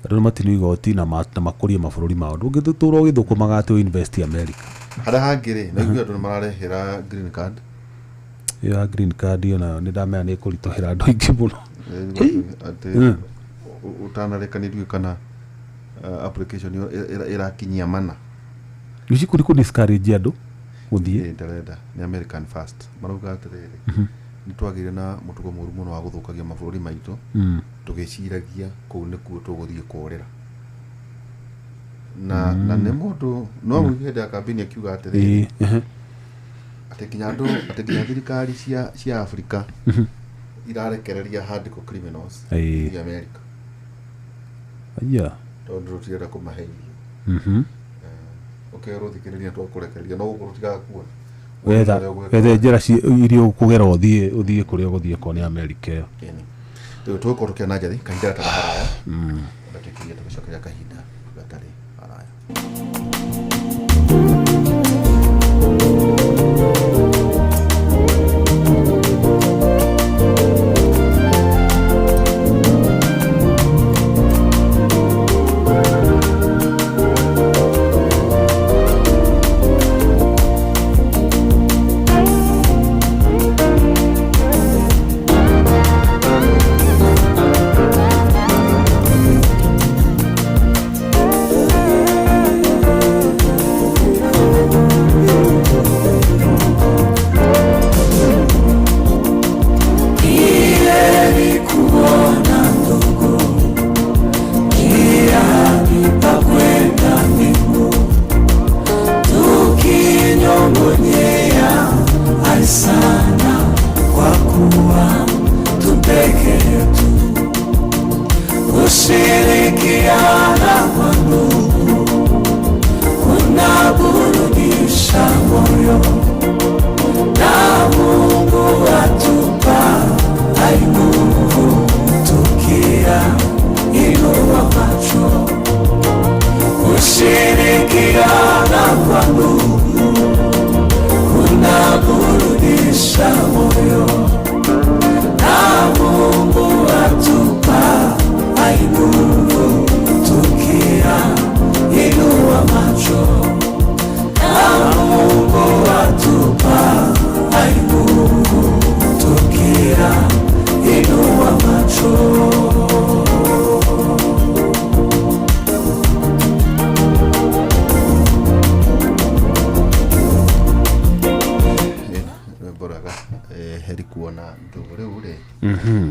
Andũ nĩ matinio igoti na makũrie mabũrũri mao. Ndũngĩtũra ũgĩthũkũmaga atĩ ũinvest America. Harĩa hangĩ rĩ, na ithuĩ andũ nĩ mararehera green card. Ĩyo ya green card ĩyo nayo nĩ ndamenya nĩ ĩkũritũhĩra andũ aingĩ mũno. Atĩ ũtanarekania ndiũĩ kana application ĩyo ĩrakinyia mana. Nĩ kũrĩ kũ discourage andũ gũthiĩ. Ĩ, ndarenda nĩ American first. Marauga atĩrĩrĩ, nĩ twagĩire na mũtugo mũru mũno wa gũthũkagia mabũrũri maitũ, tũgĩciragia kũu nĩkuo tũgũthiĩ kũrĩra, na nĩ mũndũ no mũigue hĩndĩ ya kambĩini akiuga atĩrĩrĩ, atĩ nginya andũ, atĩ nginya thirikari cia Afrika irarekereria hardcore criminals ithiĩ America, Aya. Tondũ tũtirenda kũmahe irio. Ũkerwo thikĩrĩria, twakũrekereria no gũkũ tũtigakuona. Wetha wethe njĩra iria ũkũgera ũthiĩ kũrĩa ũgũthiĩ korwo nĩ Amerika ĩyo. Ĩni. Rĩu tũgũkorwo tũkĩona njathi kahinda gatarĩ haraya, na tũkĩria tũgĩcokeria kahinda gatarĩ haraya. Heri kuona ndugu njiani pa kwenda mbingu, tukinyong'onyea ai sana kwa kuwa tu peke yetu, kushirikiana kwa ndugu kunaburudisha moyo, na Mungu atupa ai nguvu tukia inua macho, kushirikiana kwa ndugu kunaburudisha moyo, na Mungu atupa ai nguvu tukia inua macho, na Mungu atupa ai nguvu tukia inua Heri kuona ndũgũ rĩu rĩ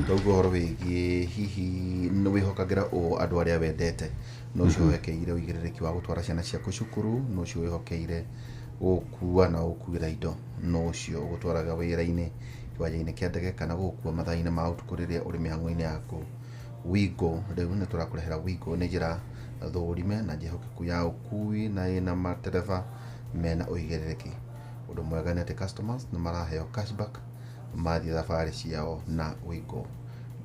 tauga ũhoro wĩgiĩ hihi nĩ wĩhokagĩra ũ andũ arĩa wendete, no ũcio wĩhokeire ũigĩrĩrĩki wa gũtwara ciana ciaku cukuru, no ũcio wĩhokeire gũkua na gũkuĩra indo, no ũcio ũgũtwaraga wĩra-inĩ, kĩwanja-inĩ kĩa ndege, kana gũgũkua mathaa-inĩ ma ũtukũ rĩrĩa ũrĩ mĩhang'o-inĩ yaku. Wigo rĩu nĩ tũrakũrehera Wigo, nĩ njĩra thũrime na njĩhokeku ya ũkui na ĩna matereba mena ũigĩrĩrĩki. Ũndũ mwega nĩ atĩ customers nĩ maraheo cashback mathiĩ thabarĩ ciao na Wigo.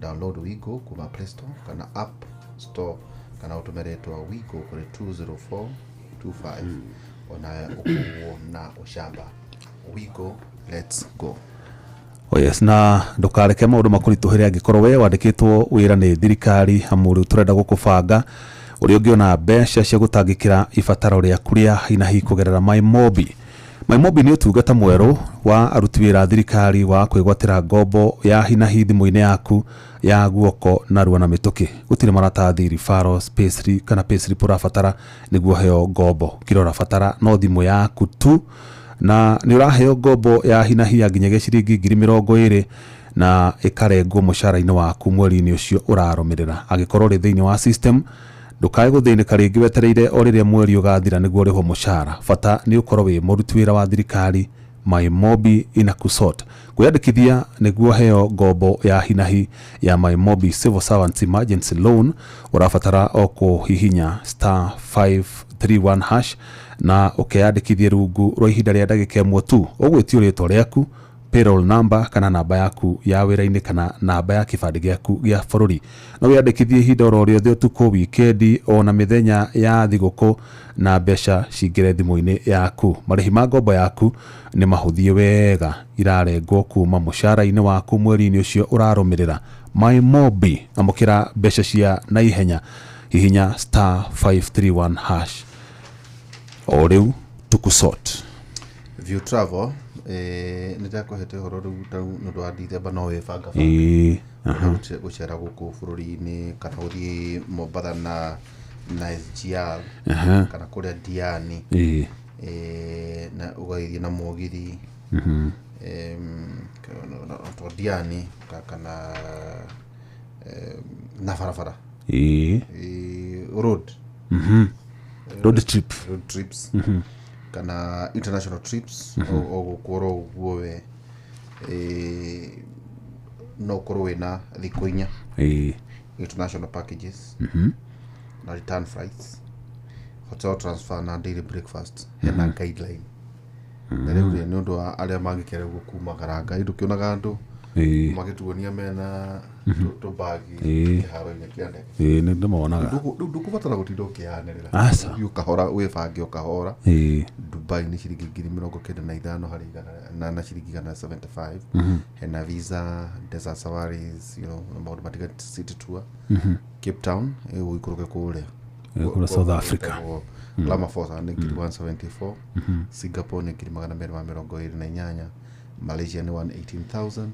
Download Wigo kuma Play Store kana App Store, kana ũtũme rĩtwa Wigo kũrĩ 20425, onawe ũkuo na ũcamba. Wigo, let's go. Oh yes, na ndũkareke maũndũ makũritũhĩre angĩkorwo we wandĩkĩtwo wĩra nĩ thirikari, amu rĩu tũrenda gũkũbanga ũrĩa ũngĩona mbeca cia gũtangĩkĩra ibataro rĩaku rĩa hinahi kũgerera MyMobi. MyMobi nĩ ũtungata mwerũ wa aruti wĩra a thirikari wa kwĩgwatĩra ngombo ya hinahi thimũ-inĩ yaku ya guoko narua na mĩtũkĩ. Gũtirĩ maratathi, referrals, payslip kana payslip ũrabatara nĩguo ũheo ngombo. Kĩrĩa ũrabatara no thimũ yaku tu, na nĩ ũraheo ngombo ya hinahi ya nginyagia ciringi 20,000 na ĩkarengwo mũcara-inĩ waku mweri-inĩ ũcio ũrarũmĩrĩra. Angĩkorwo ũrĩ thĩinĩ wa system, ndũkae gũthĩnĩka rĩngĩ wetereire o rĩrĩa mweri ũgathira nĩguo ũrĩhwo mũcara. Bata nĩ ũkorwo wĩ mũruti wĩra wa thirikari. MyMobi inakusort. Kwĩyandĩkithia nĩguo heo ngombo ya hinahi ya MyMobi Civil Servants Emergency Loan, ũrabatara o kũhihinya star 531 hash na ũkeyandĩkithie rungu rwa ihinda rĩa ndagĩka ĩmwe tu. Ũgwĩtio rĩtwa rĩaku, payroll number kana namba yaku ya wĩra-inĩ kana namba ya kĩbandĩ gĩaku gĩa bũrũri. No wĩyandĩkithie ihinda oro rĩothe, ũtukũ, wikendi, ona mĩthenya ya thigũkũ, na mbeca cingĩre thimũ-inĩ yaku. Marĩhi ma ngombo yaku nĩ mahũthie wega, irarengwo kuma mũcara-inĩ waku mweri-inĩ ũcio ũrarũmĩrĩra. MyMobi, amũkĩra mbeca cia naihenya, hihinya star 531 hash o rĩu tukusort. View Travel, nĩ ndakũhete ũhoro rĩu ta nĩ ũndũ wa Dithemba no wĩbanga gũcera gũkũ bũrũri-inĩ kana gũthiĩ Mombatha na SGR kana kũrĩa Diani, na ũgagĩthiĩ na mũgithi to Diani kana na barabara, road road trip, road trips kana international trips, o gũkũ oro ũguo we, no ũkorwo wĩna thikũ 4 international packages na return flights, hotel transfer na daily breakfast, hena guideline. Na rĩu rĩ, nĩ ũndũ wa arĩa mangĩkĩra kumagaranga, ndũkĩonaga andũ magĩtuonia mena tũbagi kĩharo-inĩ kĩa ndege. Ĩĩ, nĩ ndĩmonaga. Rĩu ndũkũbatara gũtinda ũkĩanĩrĩra. Aca. Ũthiĩ ũkahora, wĩbange ũkahora. Dubai nĩ ciringi 95,000 harĩ igana na ciringi 175. Hena visa, desert safaris, na maũndũ matiganĩte, city tour. Cape Town ũikũrũke kũrĩa Kũrĩa South Africa. Ramaphosa nĩ 174,000. Singapore nĩ 228,000. Malaysia nĩ 118,000,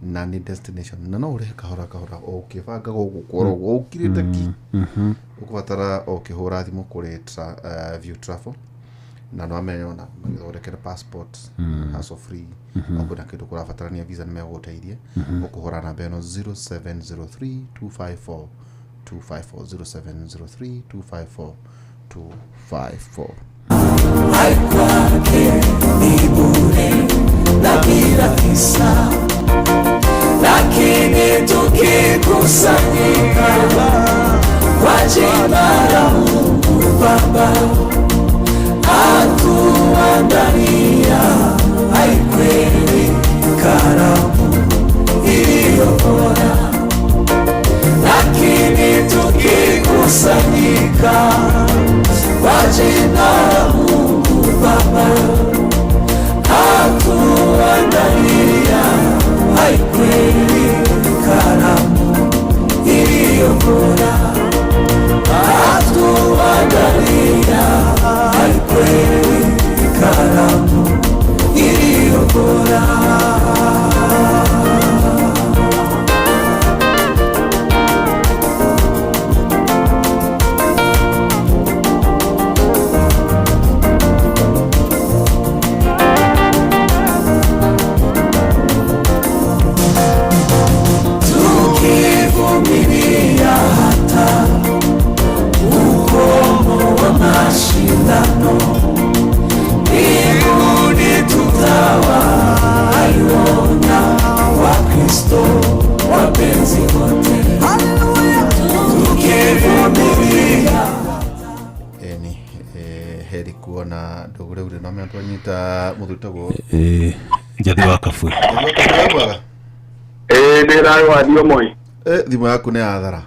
na nĩ destination na no ũrĩhe kahora kahora o ũkĩbangaga gũkũ oro ũguo ũkirĩte ki. Ũkũbatara o ũkĩhũra thimũ kũrĩ View Travel, na no amenye ona magĩthondekere passport hassle free. O kwĩna kĩndũ kũrabatarania visa, nĩ megũgũteithia. Ũkũhũra namba ĩno 0703 254 254, 0703 254 254. Kwake ni bure na bila visa, lakini tukikusanyika kwa jina la Mungu Baba atuandalia haikweli karamu iliyo bora, lakini tukikusanyika kwa jina la Mungu Baba atuandalia haikweli karamu iliyo bora, atuandalia. Namenya twanyita mũthuri tagwo Ĩĩ, Njathi wa Kabwe. Mwega. Ĩĩ, ndĩ thayũ wa Thiomoi. Eh, thimũ yaku nĩ yathara.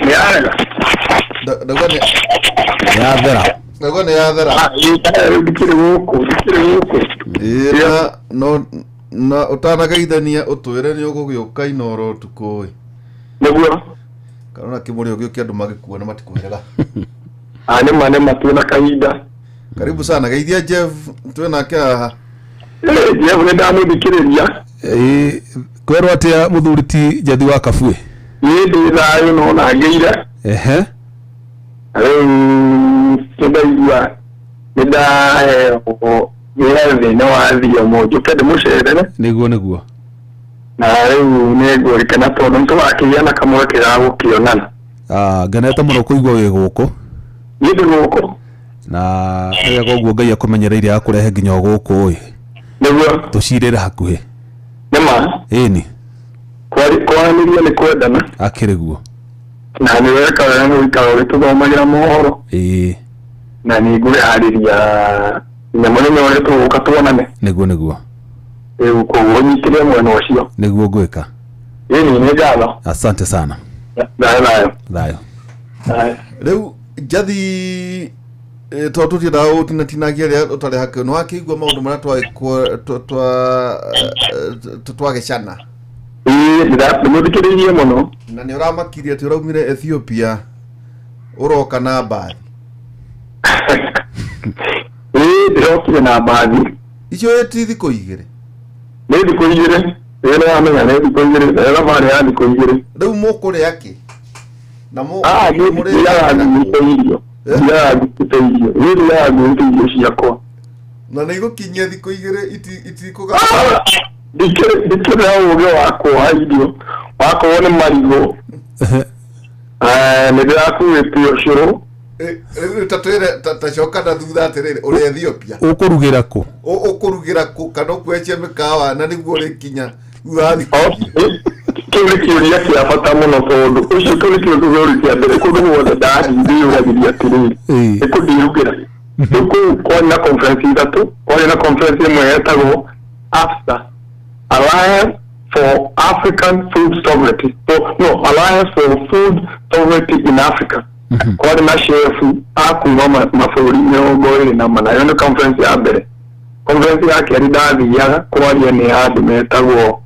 Nĩ yarega. Ndauga nĩ Yathera. Ndauga nĩ yathara. Ah, ĩĩ, rĩu ndikĩrĩ gũkũ, ndikĩrĩ gũkũ. Ĩĩ, na no na ũtanageithania ũtwĩre nĩ ũgũgĩũka Inoro ũtukũ ĩ. Nĩguo. Kana ona kĩmũrĩ ũgĩũke andũ magĩkuona matikwĩraga. Ah, nĩma nĩma twĩna kahinda. Karibu sana, geithia Jeff twĩ nake haha. Ĩĩ, Jeff nĩ ndamũthikĩrĩria. Ĩĩ, kwerwo atĩa mũthuri ti Njathi wa Kabwe? Niĩ ndĩ thayũ no nangĩire. Ehe. Rĩu nĩ ndaigua nĩ ndaheo gĩathĩ nĩ wa Thiomo njũke ndĩmũcerere. Nĩguo nĩguo. Na rĩu nĩ ngũgĩkena tondũ nĩ tũgakĩgĩa na kamweke ga gũkĩonana. Ah, ngenete mũno kũigua wĩ gũkũ. Niĩ ndĩ gũkũ. Na nĩ wega ũguo Ngai akũmenyereire akũrehe nginya o gũkũ ĩ. Nĩguo. Tũcirĩre hakuhĩ. Nĩma. Ĩni. Kwaranĩria nĩ kwendana. Akĩrĩ guo. Na nĩ weka wega nĩ gũikara ũgĩtũthomagĩra mohoro. Ĩĩ. Na nĩ ngwĩharĩria nginya mũthenya ũrĩa tũgũka tuonane. Nĩguo nĩguo. Rĩu koguo ũnyitĩre mwena ũcio. Nĩguo ngwĩka. Ĩni nĩ ngatho. Asante sana. Thayũ thayũ. Thayũ. Thayũ. Rĩu Njathi, tondũ tũtiendaga gũtinatinagia rĩrĩa ũtarĩ hakuhĩ, nĩ wakĩigua maũndũ marĩa twagĩcana? Ĩĩ, ndĩmũthikĩrĩirie mũno. Na nĩ ũramakirie atĩ ũraumire Ethiopia ũroka na mbathi. Ĩĩ, ndĩrokire na mbathi. Icio ĩ ti thikũ igĩrĩ? Nĩ thikũ igĩrĩ. Ĩĩ, nĩ wamenya nĩ thikũ igĩrĩ. Nĩ thabarĩ ya thikũ igĩrĩ. Rĩu mũkũrĩa kĩ? Na Ah, niĩ thiaga nguĩte irio. Thiaga nguĩte irio. Niĩ thiaga nguĩte irio ciakwa. Na nĩ igũkinyia thikũ igĩrĩ itikũga. Ndikĩrĩ na ũgĩ wa kuoha irio. Wakorwo nĩ marigũ. Nĩ ndĩrakuĩte ũcũrũ. Rĩu ta twĩre, ta coka na thutha atĩrĩrĩ, ũrĩ Ethiopia. Ũkũrugĩra kũ? Ũkũrugĩra kũ kana ũkwenjia mĩkawa na nĩguo ũrĩkinya thutha wa thikũ igĩrĩ? Kĩu nĩ kĩũria kĩa bata mũno tondũ ũcio kĩu nĩ kĩũria kĩa mbere kũndũ guothe ndathiĩ ndĩyũragĩria atĩrĩrĩ, nĩ kũ ndĩrugĩra. Rĩu kũu kwarĩ na conference ithatũ, kwarĩ na conference ĩmwe yetagwo AFSA, Alliance for African Food Sovereignty. So, no, Alliance for Food Sovereignty in Africa. Kwarĩ na chef a kuma mabũrũri 24. Ĩyo nĩ conference ya mbere. Conference ya kerĩ ndathiaga kwaria nĩ ya andũ metagwo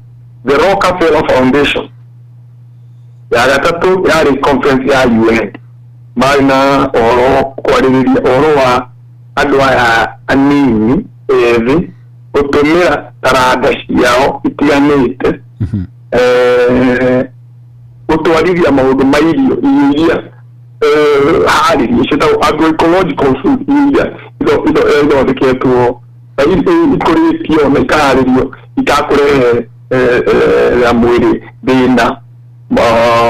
The Rockefeller Foundation. Ya gatatũ yarĩ conference ya UN. Marĩ na ũhoro kwarĩrĩria ũhoro wa andũ aya anini ethĩ gũtũmĩra taranda ciao itiganĩte, gũtwarithia maũndũ ma irio, irio iria harĩrie ciĩtagwo agroecological food, irio iria ithondeketwo ikũrĩtio na ikaharĩrio itakũrehe ya mwĩrĩ thĩna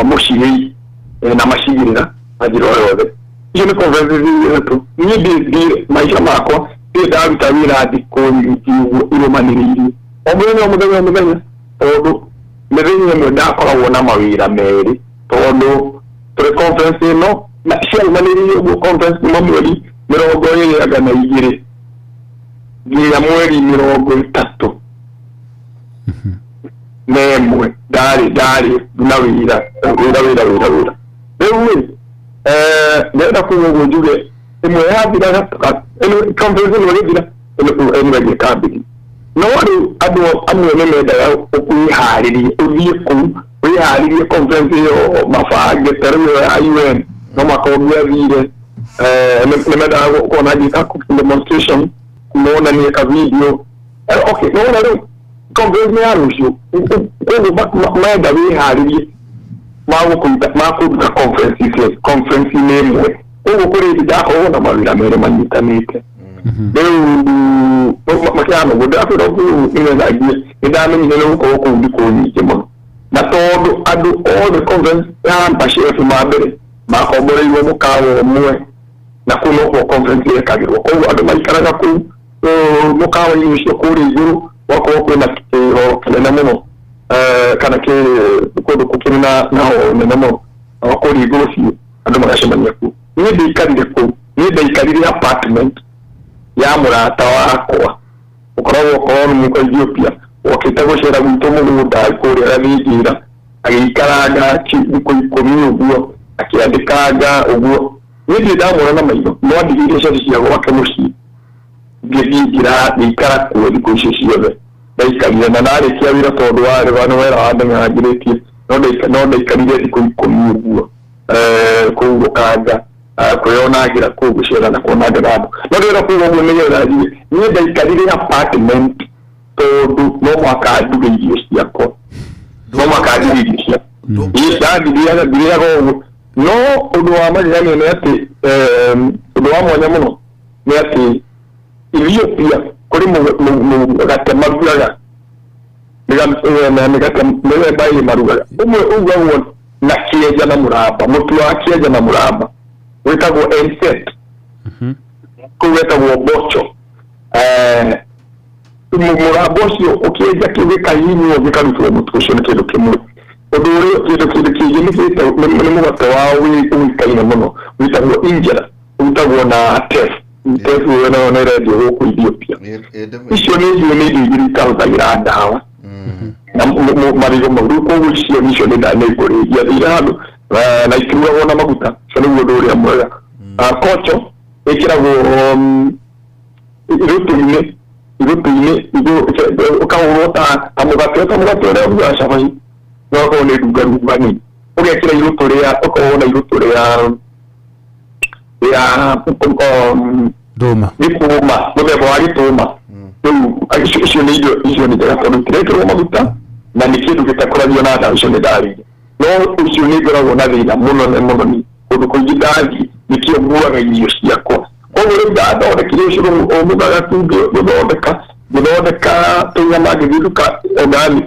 mũciĩ na macigĩrĩra na njĩra o yothe. Icio nĩ conference ithatũ. Niĩ ndĩ maica makwa ndirĩ ndaruta wĩra thikũ nyingĩ ũguo irũmanĩrĩirie o mũthenya o mũthenya o mũthenya, tondũ mĩthenya ĩmwe ndakoragwo na mawĩra merĩ, tondũ tũrĩ conference ĩno na ciarũmanĩrĩirie ũguo conference kuma mweri 22 nginya mweri 31 ndarĩ na wĩra wĩra wĩra wĩra wĩra. Rĩu rĩ, ndĩrenda kuga ũguo njuge ĩmwe yathiraga conference ĩno ĩgĩthira ĩno ĩngĩ ĩkambĩrĩria. No rĩu andũ amwe nĩ mendaga wĩharĩrie ũthiĩ kũu wĩharĩrie conference ĩyo mabange ta rĩu ĩyo ya UN no makorwo ngĩathire, nĩ mendaga kuona ngĩka cooking demonstration monanie ka video. Okay, nĩwona rĩu conference nĩ ya rũciũ, koguo menda wĩharĩrie makũruta conference icio conference-inĩ ĩmwe. Koguo kũrĩ hĩndĩ ndakoragwo na mawĩra merĩ manyitanĩte. Rĩu makĩhana ũguo ndĩrakwĩra kũu nĩgetha ngiye nĩ ndamenyire nĩ gũkorwo kũu thikũ nyingĩ mũno, na tondũ andũ othe conference ya machefu ma mbere makomboreirwo mũkawa ũmwe na kũu nokuo conference yekagĩrwo, koguo andũ maikaraga kũu mũkawa-inĩ ũcio kũrĩa igũrũ gwakorwo kwĩna kĩhoro kĩnene mũno, kana kũndũ gũkĩrĩ na horo nene mũno na kũrĩa igũrũ biũ andũ magacemania kũu. Niĩ ndaikarire kũu, niĩ ndaikarire apartment Ya mũrata wakwa ũkoragwo korwo mũka Ethiopia, okĩte gũcera gwitũ mũgũnda kũrĩa Gathĩnjĩra, agĩikaranga thikũ 10 ũguo, akĩandĩkanga ũguo. Niĩ ndirĩ ndamuona na maitho, no andigĩire cabi cia gwake mũciĩ, ngĩthiĩ ngĩikara kuo thikũ icio ciothe ndaikarire, na ndarĩkia wĩra, tondũ warĩ nĩ wĩra wandeng'angĩrĩtie, no ndaikarire thikũ 10 ũguo kũu Rũkanga, kwĩyonagĩra kũu, gũcera na kuonangĩra andũ. No ndĩrenda kuga ũguo nĩgetha njuge niĩ ndaikarire apartment tondũ no mũhaka nduge irio ciakwa, no mũhaka nduge irio ciakwa. Ndirĩaga ũguo. No ũndũ wa magegania nĩ atĩ, ũndũ wa mwanya mũno nĩ atĩ Ethiopia kũrĩ mũgate marugaga, mĩgate mĩthemba ĩrĩ marugaga. Ũmwe ũrugagwo na kĩenja na mũramba, mũtu wa kĩenja na mũramba, wĩtagwo enset. Kũu wetagwo bocho. Mũramba ũcio ũkĩenja kĩu gĩkahihinywo gĩkarutwo mũtu ũcio, nĩ kĩndũ kĩmwe. Ũndũ ũrĩa kĩndũ kĩngĩ nĩ mũgate wao ũĩkaine mũno wĩtagwo injera, ũrutagwo na teff. Teff ĩyo nayo nĩ ĩrendio gũkũ Ethiopia. Icio nĩ irio, nĩ irio igĩrĩ itahũthagĩra ndawa na marigũ mau. Rĩu koguo icio nicio nĩ ngũrĩ ingĩathire handũ, na ikĩrugagwo na maguta. Ũcio nĩguo ũndũ ũrĩa mwega. Kocho ĩkĩragwo irũtũ-inĩ ũkahũrwo ta mũgate ũrĩa ũrugaga cabaci, no ũkorwo nĩ ndungarungu hanini, ũgekĩra irũtũ rĩa, ũkorwo na irũtũ rĩa ndũma. Gĩtũma, mũthemba wa gĩtũma. Rĩu icio nĩ irio, icio nĩ njega tondũ itirekĩrwo maguta na nĩ kĩndũ gĩtakũragio na ndawa. Icio nĩ ndarĩire, no ũcio nĩ ngoragwo na thĩna mũno mũno ni kũndũ kũingĩ ndathiĩ, nĩkĩo nguaga irio ciakwa. Koguo rĩu ndathondekire ũcũrũ o mũthagatu, ngĩthondeka tũnyama, ngĩthiĩ nduka organic,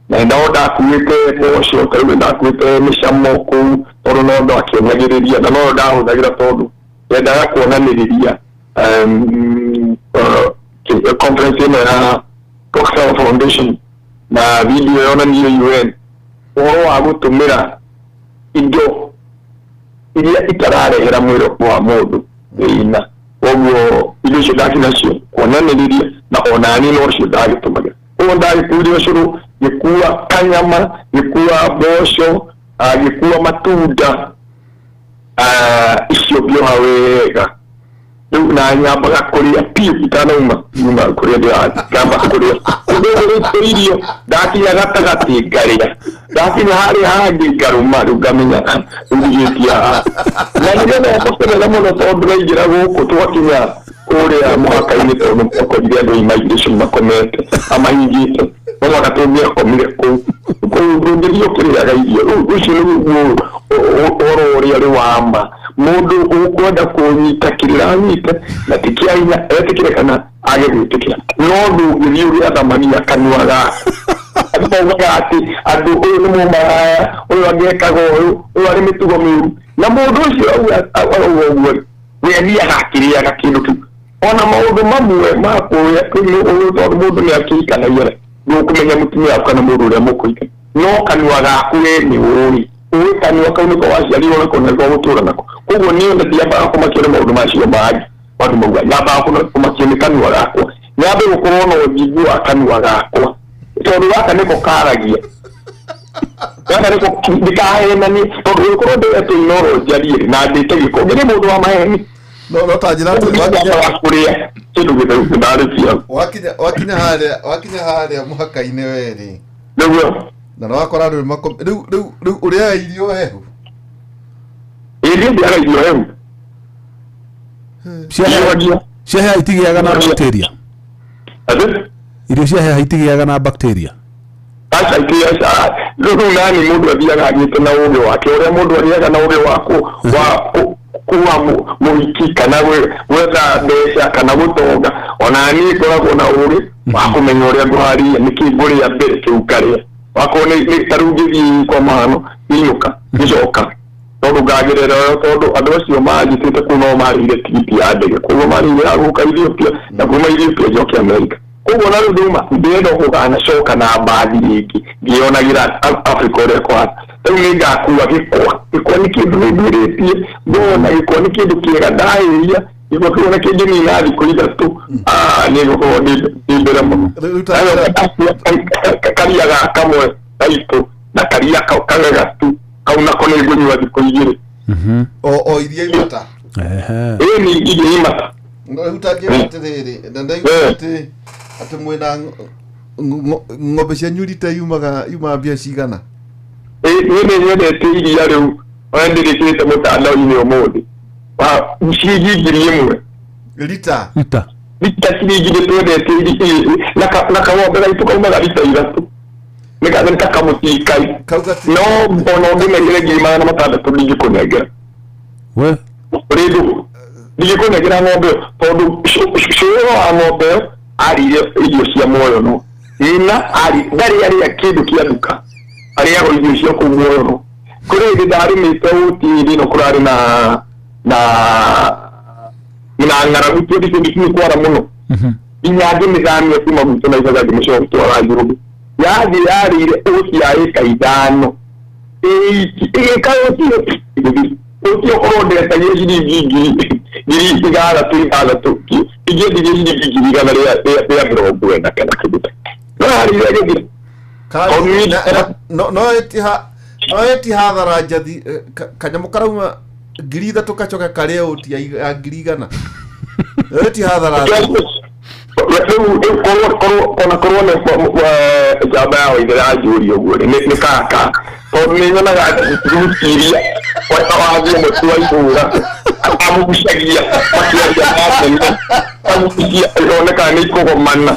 na no ndakuĩte mboco, ta rĩu ndakuĩte mĩcamo kũu, tondũ no ndakĩongagĩrĩria na no ndahũthagĩra, tondũ ndendaga kuonanĩrĩria conference ĩno ya Rockefeller Foundation na video yonanio UN, ũhoro wa gũtũmĩra indo iria itararehera mwĩrĩ wa mũndũ thĩna. Koguo indo icio ndaki nacio kuonanĩrĩria, na onani nocio ndagĩtũmagĩra. Koguo ndagĩkuire ũcũrũ, ngĩkua kanyama, ngĩkua mboco, ngĩkua matunda, icio ngĩoha wega. Rĩu na nyambaga kũrĩa piũ itanauma nyuma kũrĩa ndĩrathiĩ, ngamba kũrĩa ũndũ irio, ndakinya gatagatĩ ngarĩa, ndakinya harĩa hangĩ ngarũma. Rĩu ngamenya rĩu ndigĩtie haha, na nĩgetha mũkenera mũno, tondũ ndaingĩra gũkũ, twakinya kũrĩa mũhaka-inĩ, tondũ twakorire andũ a immigration makomete amahingĩte, no mũhaka tũngĩakomire kũu. Kũu ndũngĩthiĩ ũkĩrĩaga irio. Rĩu ũcio nĩguo ũhoro ũrĩa ũrĩ wa ma. Mũndũ ũkwenda kũnyita kĩrĩra anyite na ti kĩa hinya, etĩkĩre kana age gwĩtĩkĩra, no ndũngĩthiĩ ũgĩathamania kanua gaku. Andũ maugaga atĩ andũ ũyũ nĩ mũmaraya, ũyũ angĩekaga ũyũ, ũyũ arĩ mĩtugo mĩũru, na mũndũ ũcio auga ũguo, we athiaga akĩrĩaga kĩndũ kĩu. Ona maũndũ mamwe ma kũrĩa, tondũ mũndũ nĩ akĩhikanagia, ndũkũmenya mũtumia waku kana mũndũ ũrĩa mũkũhikania, no kanua gaku we nĩ ũĩ, ũĩ kanua kau nĩko waciarirwo nako na nĩko gũtũra nako. Koguo niĩ ona ndiambaga kũmakio nĩ maũndũ macio mangĩ andũ mauga, nyambaga kũmakio nĩ kanua gakwa, nyambe gũkorwo na ũthingu wa kanua gakwa, tondũ gaka nĩko karagia, gaka nĩko ndikahenanie, tondũ ũngĩkorwo ndĩretwo inoro njarie na ndĩte gĩko, ngĩrĩ mũndũ wa maheni. No ta njĩra atĩ wakinya wa kũrĩa kĩndũ gĩtheru ndarĩkia. Wakinya harĩa mũhaka-inĩ werĩ Nĩguo. Na nĩ wakora andũ rĩu ũrĩaga irio hehu? Ĩĩ, niĩ ndĩaga irio hehu. Ciaheha, ciaheha itigĩaga na bacteria? Atĩ? Irio ciaheha itigĩaga na bacteria? Aca, aca. Rĩu nani mũndũ athiaga agĩte na ũgĩ wake, ũrĩa mũndũ agĩaga na ũgĩ wa kuwa mũhiki kana gwetha mbeca kana gũtonga. Ona niĩ ngoragwo na ũgĩ wa kũmenya ũrĩa ngũharĩria, nĩkĩ ngũrĩa mbere, kĩu ngarĩa. Wakorwo nĩ ta rĩu ngĩthiĩ kwa mũhano ngĩinũka ngĩcoka, tondũ ngagerera ĩyo, tondũ andũ acio manjĩtĩte kũu no marĩire tigiti ya ndege, koguo marĩire ya gũka Ethiopia na kuma Ethiopia njoke America. Koguo na rĩu ndauma ndĩrenda gũkanacoka na mbathi rĩngĩ ngĩonagĩra Africa ũrĩa kũhana. Rĩu nĩ ngakua gĩkwa. Gĩkwa nĩ kĩndũ nĩ nduĩrĩtie ngona gĩkwa nĩ kĩndũ kĩega ndahĩria. Gĩko kĩu ona kĩngĩnina thikũ 3, nĩ ngũkorwo ndĩ mbere mũno. Rĩu Karia ga kamwe gaitũ na karia kau kagagatu kau nako nĩ ngũnyua thikũ 2. O iria imata. Ĩĩ nĩ iria imata. Rĩu tanjĩra atĩrĩrĩ, na ndaigua atĩ mwĩna ng'ombe cianyu rita yumaga mbia cigana? Ĩĩ niĩ nĩ nyendete iria rĩu ona ndĩrĩkĩte mũtandao-inĩ ũmũthĩ. Ciringi 1000. Rita? Rita. Rita ciringi nĩ twendete iria na kang'ombe gaitũ kaumaga rita 3. Nĩ ta kamũcikai. No ona ũngĩnengere 600,000 ndingĩkũnengera. We? Ũrĩ ndũgũ. Ndingĩkũnengera ng'ombe ĩyo tondũ cũrũ wa ng'ombe ĩyo arĩire irio cia muoyo no. Nyina ndarĩ arĩa kĩndũ kĩa nduka. Arĩaga irio cia kũu muoyo no. Kũrĩ hĩndĩ ndarĩmĩte ũti no kũrarĩ na ng'aragu 2022 kwara mũno. Nginya ngĩmĩthamia kuma gwitũ na icaga ngĩmĩcoka gũtwara Njũrũgũ. Yathiĩ yarĩire ũti ya ĩka 5. Ĩgĩka ũti ĩgĩthiĩ. Ũti ũkorwo ndetagia ciringi 6,000 ingĩendirie ciringi 140,000 kana kĩndũ ta. No yarĩire ĩgĩthira. No ĩti hathara njathi kanyamũ karauma 3,000 gacoke karĩe ũti ya 100,000. No ĩti hathara. Rĩu korwo ona korwo nĩ njamba ya waithe yanjũria ũguo rĩ, nĩ kaka tondũ nĩ nyonaga thuti iria wathiĩ mũtu wa itũũra amũgucagia makĩaria na agucia ĩroneka nĩ ikũgomana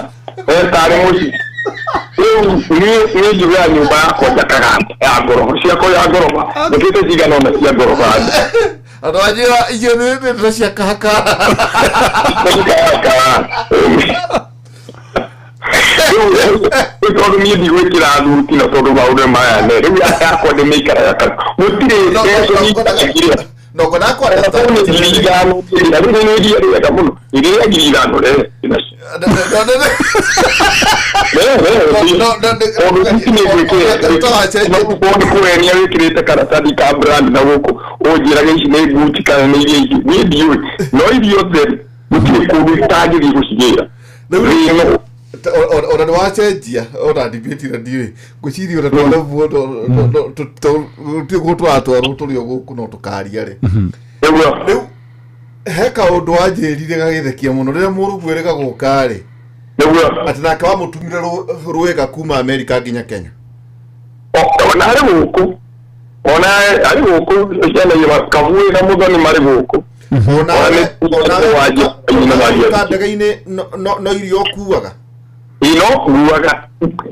tarĩ mũciĩ. Rĩu niĩ njugaga nyũmba yakwa njakaga ya ngoroba ciakwa ya ngoroba njĩkĩte cigana ũna cia ngoroba. Andũ anjĩra icio nĩ ndeto cia kaka. Rĩu tondũ niĩ ndigwĩkĩra thuti na tondũ maũndũ maya ne rĩu yakwa ndĩmĩikaraga kana gũtirĩ mbeca nyitagĩra. No kona kwa 5,000 rĩu nĩ iria rĩega mũno iria 5,000 rĩ tondũ thuti nĩ ngwĩkĩrĩte kũrenia wĩkĩrĩte karatathi ka brand na gũkũ ũnjĩraga ici nĩ Gucci kana nĩ iria ingĩ niĩ ndiũĩ no irio theri gũtirĩ kũndũ itangĩthiĩ gũcigĩra. Ona nĩ wacenjia ona debate na ndiũĩ ngwĩciria ona twarũguo tũtirĩ gũtwaratwarwo tũrĩ o gũkũ no tũkaria rĩ. Rĩu he kaũndũ wanjĩrire gagĩthekia mũno rĩrĩa mũrũguo erĩga gũka rĩ atĩ nake wamũtumire rwĩga kuma Amerika nginya Kenya. Ona arĩ gũkũ ona arĩ gũkũ ciana iria Kabuĩ na Mũthoni marĩ gũkũ. Ona ndege-inĩ no irio ũkuaga. Ino kuaga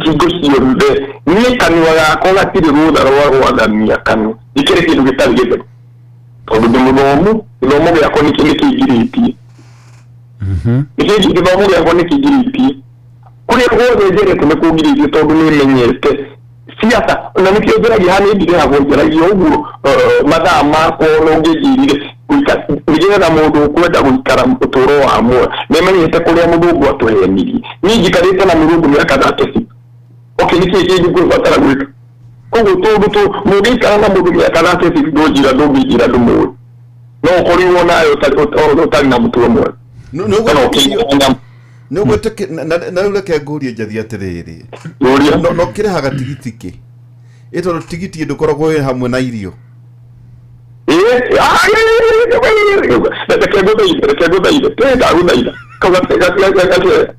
hingo ciothe niĩ kanua gakwa gatirĩ rũtha rwa gwathamia kanua gĩkĩrĩ kĩndũ gĩtarĩ gĩtheru tondũ ndĩ mũthomu gĩthomo gĩakwa nĩ kĩingirĩtie. Gĩthomo gĩakwa nĩ kĩingirĩtie kũrĩa guothe njerete nĩ kũngirĩtie tondũ nĩ menyete siasa na nĩkĩo njaragia haha nĩ ndirehagwo njaragia ũguo mathaa makwa ona ũngĩnjĩrire nĩgetha mũndũ ũkwenda gũikara ũtũũro wa muoyo nĩmenyete kũrĩa mũthũngũ atũhenirie. Niĩ njikarĩte na mũthũngũ mĩaka 36. Okay, nĩkĩĩ kĩngĩ ngũbatara gwĩka? Koguo tondũ mũngĩikara na mũndũ mĩaka 36 ndũnjĩra ndũngĩnjĩra ndũmũĩ no ũkorirwo nawe ũtarĩ na mũtwe mwega. Na rĩu reke ngũrie njathi atĩrĩrĩ no kĩrĩhaga tigiti kĩ ĩ tondũ tigiti ndũkoragwo wĩ hamwe na irio. Reke ngũthaithe ndagũthaitha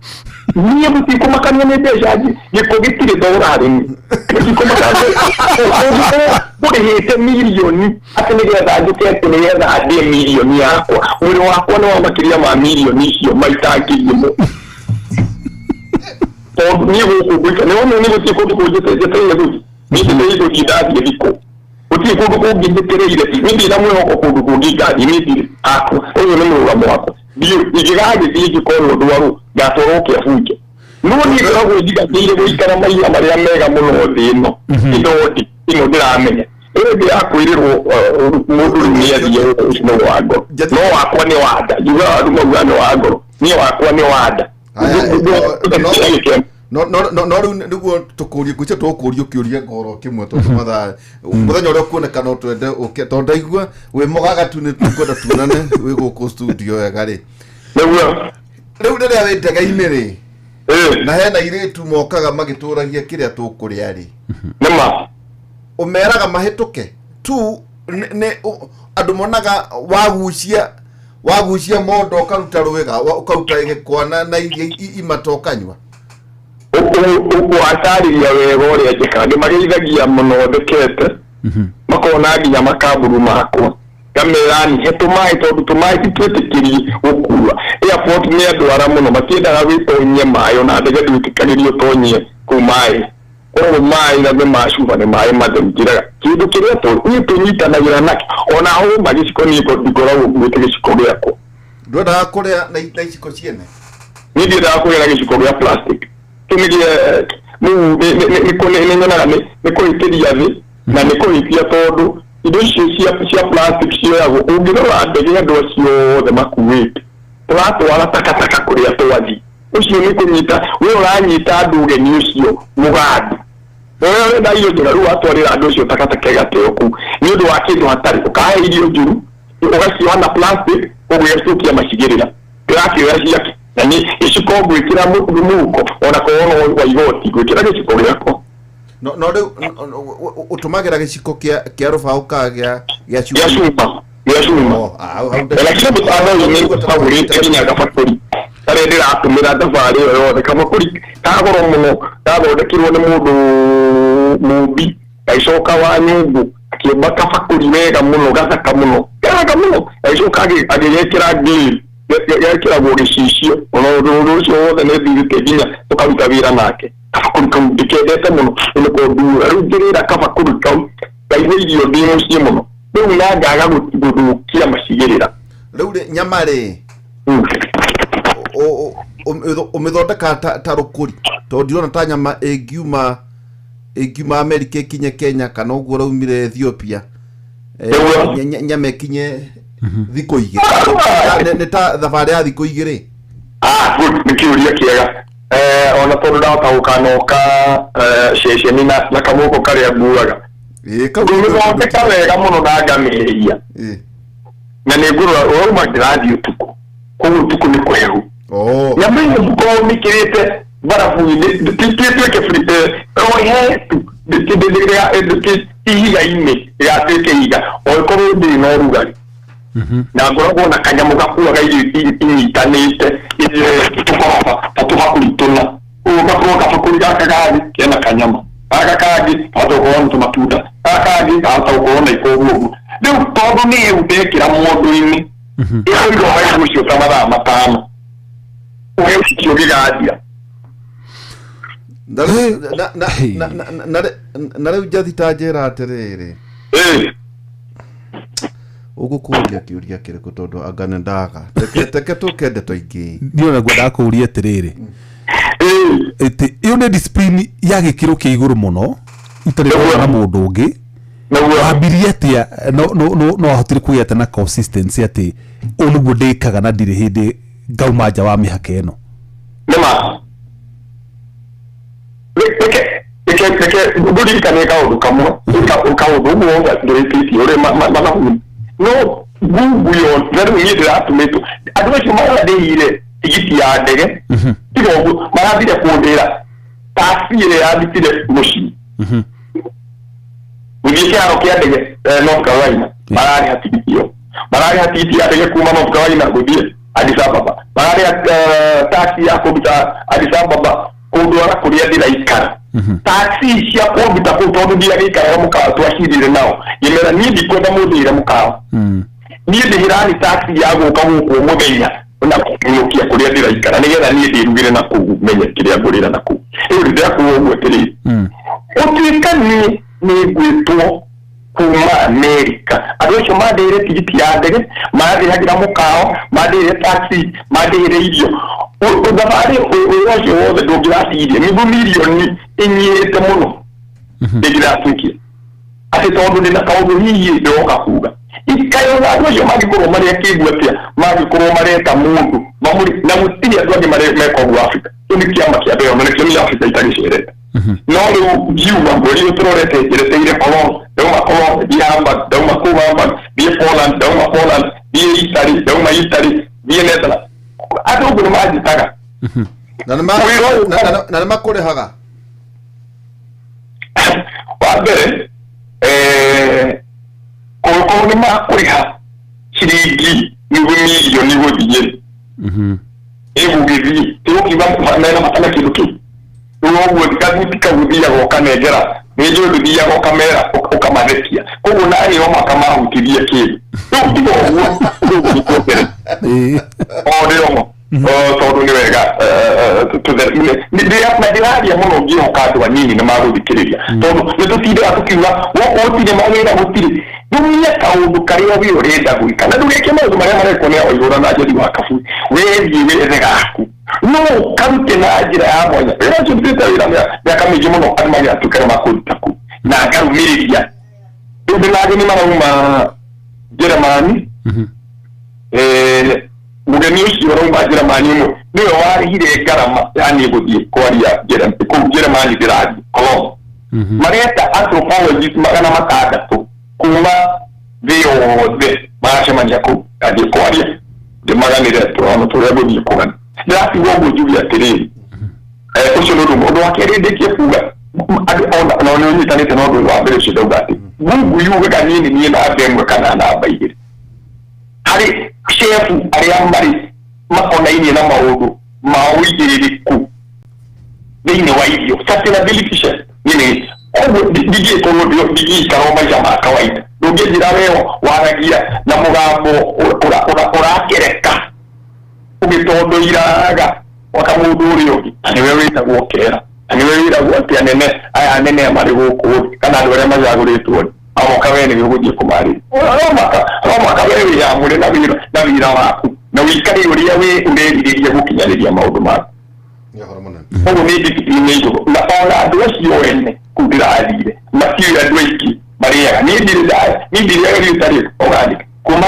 niĩ mũtikũmakania nĩ mbeca gĩko gĩtirĩ thogora harĩ niĩ mũtikũmakania ũrĩhĩte mirioni atĩ nĩgetha njũke atĩ nĩgetha ndĩe mirioni yakwa mwĩrĩ wakwa nĩ wa makĩria ma mirioni icio maita 1,000 tondũ niĩ gũkũ ngũikara nĩwona niĩ gũtirĩ kũndũ kũnjĩteire gũthiĩ niĩ njetereire gũthiĩ ndathiĩ thikũ gũtirĩ kũndũ kũngĩ njetereire niĩ ndirĩ na mwĩhoko kũndũ kũngĩ ngathiĩ niĩ ndirĩ akwa ũyũ nĩ mũrũgamo wakwa ndiũĩ ingĩgagĩthiĩ ingĩkorwo ndwarwo ngatwarwo Kĩabunja no niĩ ngoragwo njiganĩire gũikara maiga marĩa mega mũno thĩ ĩno ĩno ndĩramenya ĩyo ndĩrakwĩrĩrwo mũndũ rĩu nĩ athiĩ ũcio nĩ wa ngoro no wakwa nĩ wa nda njugaga andũ maugaga nĩ wa ngoro niĩ wakwa nĩ wa nda. No no no no rĩu nĩguo tũkũrie, ngwĩciria tũgũkũria ũkĩũria ngoro kĩmwe, tondũ mathaa mũthenya ũrĩa ũkuoneka no twende ũke, tondũ ndaigua wĩ mũgagatu, nĩ tũkwenda tuonane wĩ gũkũ studio wega rĩ. Nĩguo. Rĩu rĩrĩa wĩ ndege-inĩ rĩ, na hena irĩtu mokaga magĩtũragia kĩrĩa tũkũrĩa rĩ, Nĩma. Ũmeraga mahĩtũke tu? Nĩ andũ monaga wagucia mondo, ũkaruta rwĩga, ũkaruta gĩkwa na iria imata ũkanyua. Wacarĩria wega ũrĩa njĩkaga, ndĩmageithagia mũno thekete, makona nginya makamburu makwa, ngamera ni he tũmaĩ, tondũ tũmaĩ ti twĩtĩkĩrie gũkua airport. Nĩ andũ ara mũno matiendaga gwĩtonyia maĩ, ona ndege ndwĩtĩkagĩrio ũtonyie kũu maĩ. Koguo maĩ na nĩ ma cuba, nĩ maĩ matheru. Njĩraga kĩndũ kĩrĩa niĩ tũnyitanagĩra nakĩo, ona hũma gĩciko, niĩ ngoragwo nguĩte gĩciko gĩakwa. Ndwendaga kũrĩa na iciko ciene? Niĩ ndiendaga kũrĩa na gĩciko gĩa plastic. Kĩu nĩ gĩa rĩu nĩ nyonaga nĩ kũhĩtĩria thĩ na nĩ kũhĩtia, tondũ indo icio cia plastic cioyagwo. Ũngĩrora ndege, andũ acio othe makuĩte, tũratwara takataka kũrĩa twathiĩ. Ũcio nĩ kũnyita we ũranyita andũ ũgeni ũcio mũgandu ũrĩa ũrenda irio njega. Rĩu watwarĩra andũ ũcio takataka ĩgateo kũu nĩ ũndũ wa kĩndũ hatarĩ, ũkahe irio njũru, ũgacioha na plastic, ũguo ĩgacokia macigĩrĩra ndĩrakĩoya ciake. Na nĩ gĩciko ngwĩkĩra mũhuko, ona korwo no wa igoti, ngwĩkĩra gĩciko gĩakwa. No rĩu ũtũmagĩra gĩciko kĩa rũbaũ ka gĩa Gĩa cuma, gĩa cuma. Oh, ah, hau Na kĩndũ mũtandao-inĩ agũrĩte nginya kabakũri karĩa ndĩratũmĩra thabarĩ ĩyo yothe, kabakũri ka goro mũno, gathondekirwo nĩ mũndũ mũmbi, gagĩcoka wa nyũngũ akĩũmba kabakũri wega mũno, gathaka mũno, gathaka mũno, agĩcoka agĩgekĩra glaze, gekĩragwo gĩcicio. Ona ũndũ ũcio wothe nĩ thirĩte nginya tũkaruta wĩra nake. Kabakũri kau ndĩkendete mũno, nĩko ndura rĩu ngĩrĩra kabakũri kau, ngaigua irio ndĩ mũciĩ mũno rĩu, na ngaga gũthũkia macigĩrĩra. Rĩu rĩ, nyama rĩ, ũmĩthondeka ta rũkũri? Tondũ ndirona ta nyama ĩngiuma Amerika ĩkinye Kenya, kana ũguo ũraumire Ethiopia, Nĩguo. Nyama ĩkinye thikũ 2, nĩ ta thabarĩ ya thikũ 2. Ah, good, nĩ kĩũria kĩega. Ona tondũ ndahota gũkanoka ceceni na kamũko karĩa nguaga. Ĩ kau. Ngũmĩthondeka wega mũno na ngamĩhĩhia. Na nĩ ngũrora ũrauma ndĩrathiĩ ũtukũ, koguo ũtukũ nĩ kũhehu. Nyama ĩyo ngũkorwo mĩkĩrĩte barabu-inĩ, tituĩke rohetu ihiga-inĩ, ĩgatuĩke ihiga o ĩkorwo ndĩrĩ na ũrugarĩ. Na ngoragwo na kanyamũ gakuaga irio inyitanĩte, tũkoroba ta tũbakũri tũna. Ũguo gakorwo kabakũri gaka gathĩ kena kanyama gaka, kangĩ kahota gũkorwo na tũmatunda, gaka kangĩ kahota gũkorwo na ikũguo ũguo. Rĩu tondũ nĩ hehu, ndekĩra mondo-inĩ, ĩkũiga ũhehu ũcio ta mathaa 5, ũhehu ũcio ũgĩgathira. Na rĩu Njathi, ta njĩra atĩrĩrĩ, ũgũkũria kĩũria kĩrĩkũ? Tondũ anga nĩ ndaga, teke tũke ndeto ingĩ. Niĩ ona ngwendaga kũũria atĩrĩrĩ, atĩ ĩyo nĩ discipline ya gĩkĩro kĩa igũrũ mũno itarĩ ndona na mũndũ ũngĩ. Wambirie atĩa? No ahotire kũgĩa atĩa na consistency atĩ ũũ nĩguo ndĩkaga na ndirĩ hĩndĩ ngauma nja wa mĩhaka ĩno? Nĩma reke ngũririkanie kaũndũ kamwe, kaũndũ ũguo ndũrĩkĩtie ũrĩa mathabu no Google yo. Na rĩu niĩ ndĩratũmĩtwo, andũ acio marandĩhire tigiti ya ndege, tiga ũguo marathire kũndĩra taxi ĩrĩa yandutire mũciĩ gũthiĩ kĩharo kĩa ndege North Carolina. Mararĩha tigiti ĩyo, mararĩha tigiti ya ndege kuma North Carolina gũthiĩ Addis Ababa, mararĩha taxi ya kũnduta Addis Ababa kũndwara kũrĩa ndĩraikara, taxi cia kũnduta kũu, tondũ ndiagĩikaraga mũkawa twacirire nao. Ngĩmera niĩ ndikwenda mũndĩhĩre mũkawa, niĩ ndĩhĩrani taxi ya gũka gũkũ mũthenya na kũnyũkia kũrĩa ndĩraikara, nĩgetha niĩ ndĩrugĩre na kũu, menye kĩrĩa ngũrĩra na kũu. Rĩu ndĩrakuga ũguo atĩrĩrĩ, ũtuĩka niĩ nĩ ngwĩtwo kuma Amerika, andũ acio mandĩhĩre tigiti ya ndege, mandĩhagĩra mũkawa, mandĩhĩre taxi, mandĩhĩre irio, thabarĩ wĩra ũcio wothe ndũngĩratigirie nuthu mirioni ĩnyihĩte mũno ndĩngĩratuĩkire, atĩ tondũ ndĩna kaũndũ hihi ndĩroka kuga ikayo. Na andũ acio mangĩkorwo marĩ akĩgu atĩa, mangĩkorwo mareta mũndũ Mamuri na gũtirĩ andũ angĩ marĩ meka ũguo Africa. Kĩu nĩ kĩama kĩa mbere ona nĩkĩo nĩ Africa itagĩcerete. No rĩu ngiuma mweri ũyũ tũrorete njereteire Cologne, ndauma Cologne thiĩ Hamburg, ndauma kũu Hamburg thiĩ Poland, ndauma Poland thiĩ Italy, ndauma Italy thiĩ Netherlands. Andũ ũguo nĩ manjĩtaga. Na nĩ Wĩra ũyũ- na nĩ makũrĩhaga. Wa mbere kũngĩkorwo nĩ makũrĩha ciringi nuthu mirioni gũthiĩ ĩgũgĩthiĩ tigũkiuga mena bata na kĩndũ kĩu. Rĩu ũguo gathuti kau ũthiaga ũkanengera nĩ njũĩ ndũthiaga ũkamera ũkamathekia, koguo naniĩ o makamahutithie kĩndũ rĩu tiga ũguo rĩu mbere o ndĩromo tondũ nĩ wega na ndĩraria mũno ngĩhoka andũ anini nĩ magũthikĩrĩria tondũ nĩ tũtindaga tũkiuga gũkũ gũtirĩ mawĩra gũtirĩ. Ndũmie kaũndũ karĩa we ũrenda gwĩka na ndũgeke maũndũ marĩa marekwo nĩ Waihũra na Njeri wa Kabui. Wethiĩ wethe gaku no ũkarute na njĩra ya mwanya. Wĩra ũcio ndutĩte wĩra mĩaka mĩingĩ mũno andũ magĩatuĩka nĩ makũruta kũu na ngarũmĩrĩria. Rĩu ndĩna ageni marauma Jeremani, mũgeni ũcio ũrauma Jeremani ũmwe nĩwe warĩhire ngarama ya niĩ gũthiĩ kwaria kũu Jeremani ndĩrathiĩ Cologne. Mareta anthropologist 600 kuma thĩ yothe maracemania kũu ngathiĩ kwaria ndĩmaganĩre tũrano tũrĩa ngũthiĩ kũgana. Ndĩratigwo ũguo njuge atĩrĩrĩ, ũcio nĩ ũndũ ũmwe. Ũndũ wa kerĩ ndĩkie kuga andũ ona na nĩ ũnyitanĩte na ũndũ wa mbere ũcio ndauga atĩ Google yugaga niĩ nĩ niĩ namba ĩmwe kana namba igĩrĩ harĩ chef arĩa marĩ makonainie na maũndũ ma ũigĩrĩrĩku thĩinĩ wa irio, sustainability chef. Niĩ nĩ koguo ndingĩkorwo ndingĩikara maica ma kawaida. Ndũngĩnjĩra we waragia na mũgambo ũrakereka ũgĩtondoiraga waka mũndũ ũrĩa ũngĩ na nĩwe wĩtagwo kera na nĩwe wĩragwo atĩ anene aya anene marĩ gũkũ thĩ kana andũ arĩa macagũrĩtwo amoka we nĩwe ũgũthiĩ kũmarĩria. No mũhaka we wĩyamũre na wĩra na wĩra waku na wĩikare ũrĩa we ũrerirĩria gũkinyanĩria maũndũ maku. Nĩ ũhoro mũnene. Koguo nĩ discipline igũrũ na ona andũ acio ene kũu ndĩrathire matiũĩ andũ aingĩ marĩaga. Niĩ ndirĩ niĩ ndirĩaga irio itarĩ organic kuma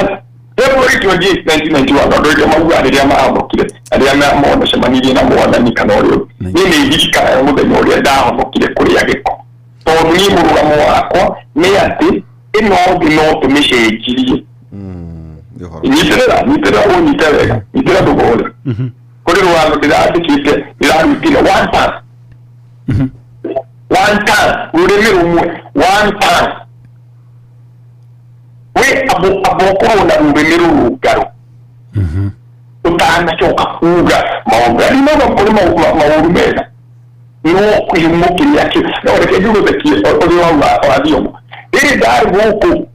February 28 1991. Andũ aingĩ maugaga rĩrĩa mahonokire na rĩrĩa monacemanirie na mwathani kana ũrĩa ũngĩ. Niĩ nĩ ndirikanaga mũthenya ũrĩa ndahonokire kũrĩa gĩko tondũ niĩ mũrũgamo wakwa nĩ atĩ ĩno thĩ no tũmĩcenjirie. Nĩ ũhoro. Nyitĩrĩra nyitĩrĩra ũnyite wega, nyitĩrĩra ndũgore kũrĩ rũgano ndĩrandĩkĩte ndĩrarutire one time one time rũrĩmĩ rũmwe one time we abo abo ũkorwo na rũrĩmĩ rũrũngarũ ũtanacoka kuga maũndũ arĩ no kũrĩ maũru mega no kĩhumo kĩrĩa kĩ no reke ngĩgũthekie ũrĩa wauga wathiomo rĩrĩ ndarĩ gũkũ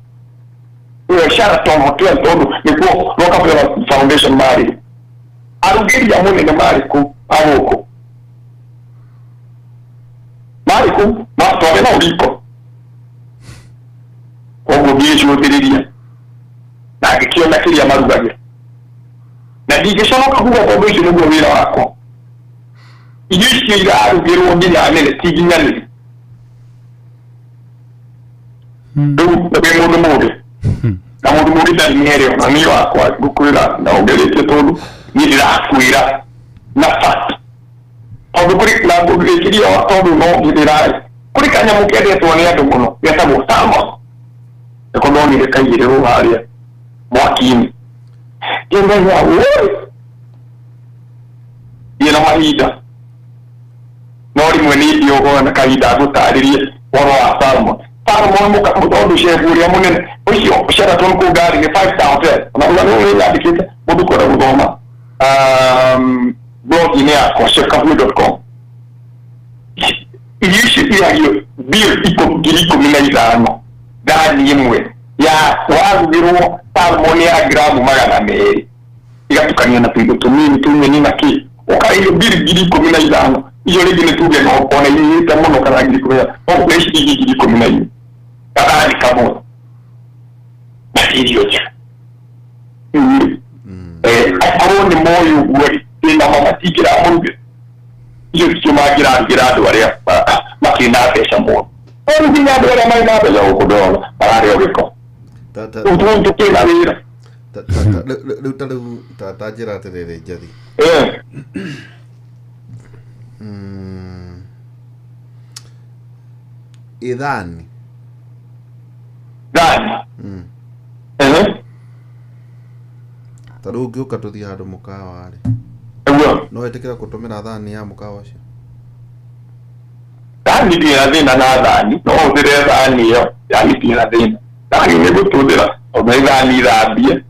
Sheraton Hotel tondũ nĩkuo Rockefeller Foundation marĩ arugĩria mũnene marĩ kũu a gũkũ marĩ kũu twarĩ nao riko koguo ngĩcũthĩrĩria na ngĩkĩona kĩrĩa marugagĩra na ndingĩconoka kuga tondũ ũcio nĩguo wĩra wakwa. Irio icio irarugĩrwo nginya nene ti nginyanĩru. Rĩu wĩ mũndũ mũgĩ na mũndũ mũgĩ ndarĩ mĩere ona niĩ wakwa ngũkwĩra na ũgeretie tondũ niĩ ndĩrakwĩra na fact tondũ kũrĩ na ngũgĩkĩria tondũ no ndĩrarĩ kũrĩ kanyamũ kendetwo nĩ andũ mũno getagwo salmon nĩko ndonire kaigĩrĩrwo harĩa mwaki-inĩ ngĩmenya woi thiĩ na mahinda no rĩmwe nĩ ingĩogoa na kahinda ngũtarĩrie ũhoro wa salmon. Salmon tondũ chef ũrĩa mũnene ũcio Sheraton kũu ndarĩ nĩ five star hotel ona rũgano rũrũ nĩnyandĩkĩte mũndũ kwenda gũthoma blog-inĩ yakwa chefkabue.com. Irio icio iragio bill 15,000 thani ĩmwe ya warugĩrwo salmon ya gramu 200 igatukanio na tũindo tũnini tũnyeni na kĩ ũkarĩhio bill 15,000. Icio rĩngĩ nĩ tuge no ona inyihĩte mũno kana 15,000 no kũrĩ ciringi 14,000 gathani kamwe na ti irio njega. Rĩu rĩ, akorwo nĩ moĩ ũguo rĩ ndĩna ma matingĩramũrugĩra icio ticio mangĩrarugĩra andũ arĩa makĩrĩ na mbeca mũno no rĩu nginya andũ arĩa marĩ na mbeca gũkũ ndĩrona mararĩa gĩko. Rĩu tũkĩna wĩra. Rĩu ta rĩu ta njĩra atĩrĩrĩ Njathi. Ithani. Thani. Ta rĩu ũngĩũka tũthiĩ handũ mũkawa rĩ, no wĩtĩkĩre gũtũmĩra thani ya mũkawa ũcio? Thani ndirĩ na thĩna na thani, no hũthĩre thani ĩyo, thani ndirĩ na thĩna. Thani nĩ gũtũthĩra, tondũ nĩ thani thambie.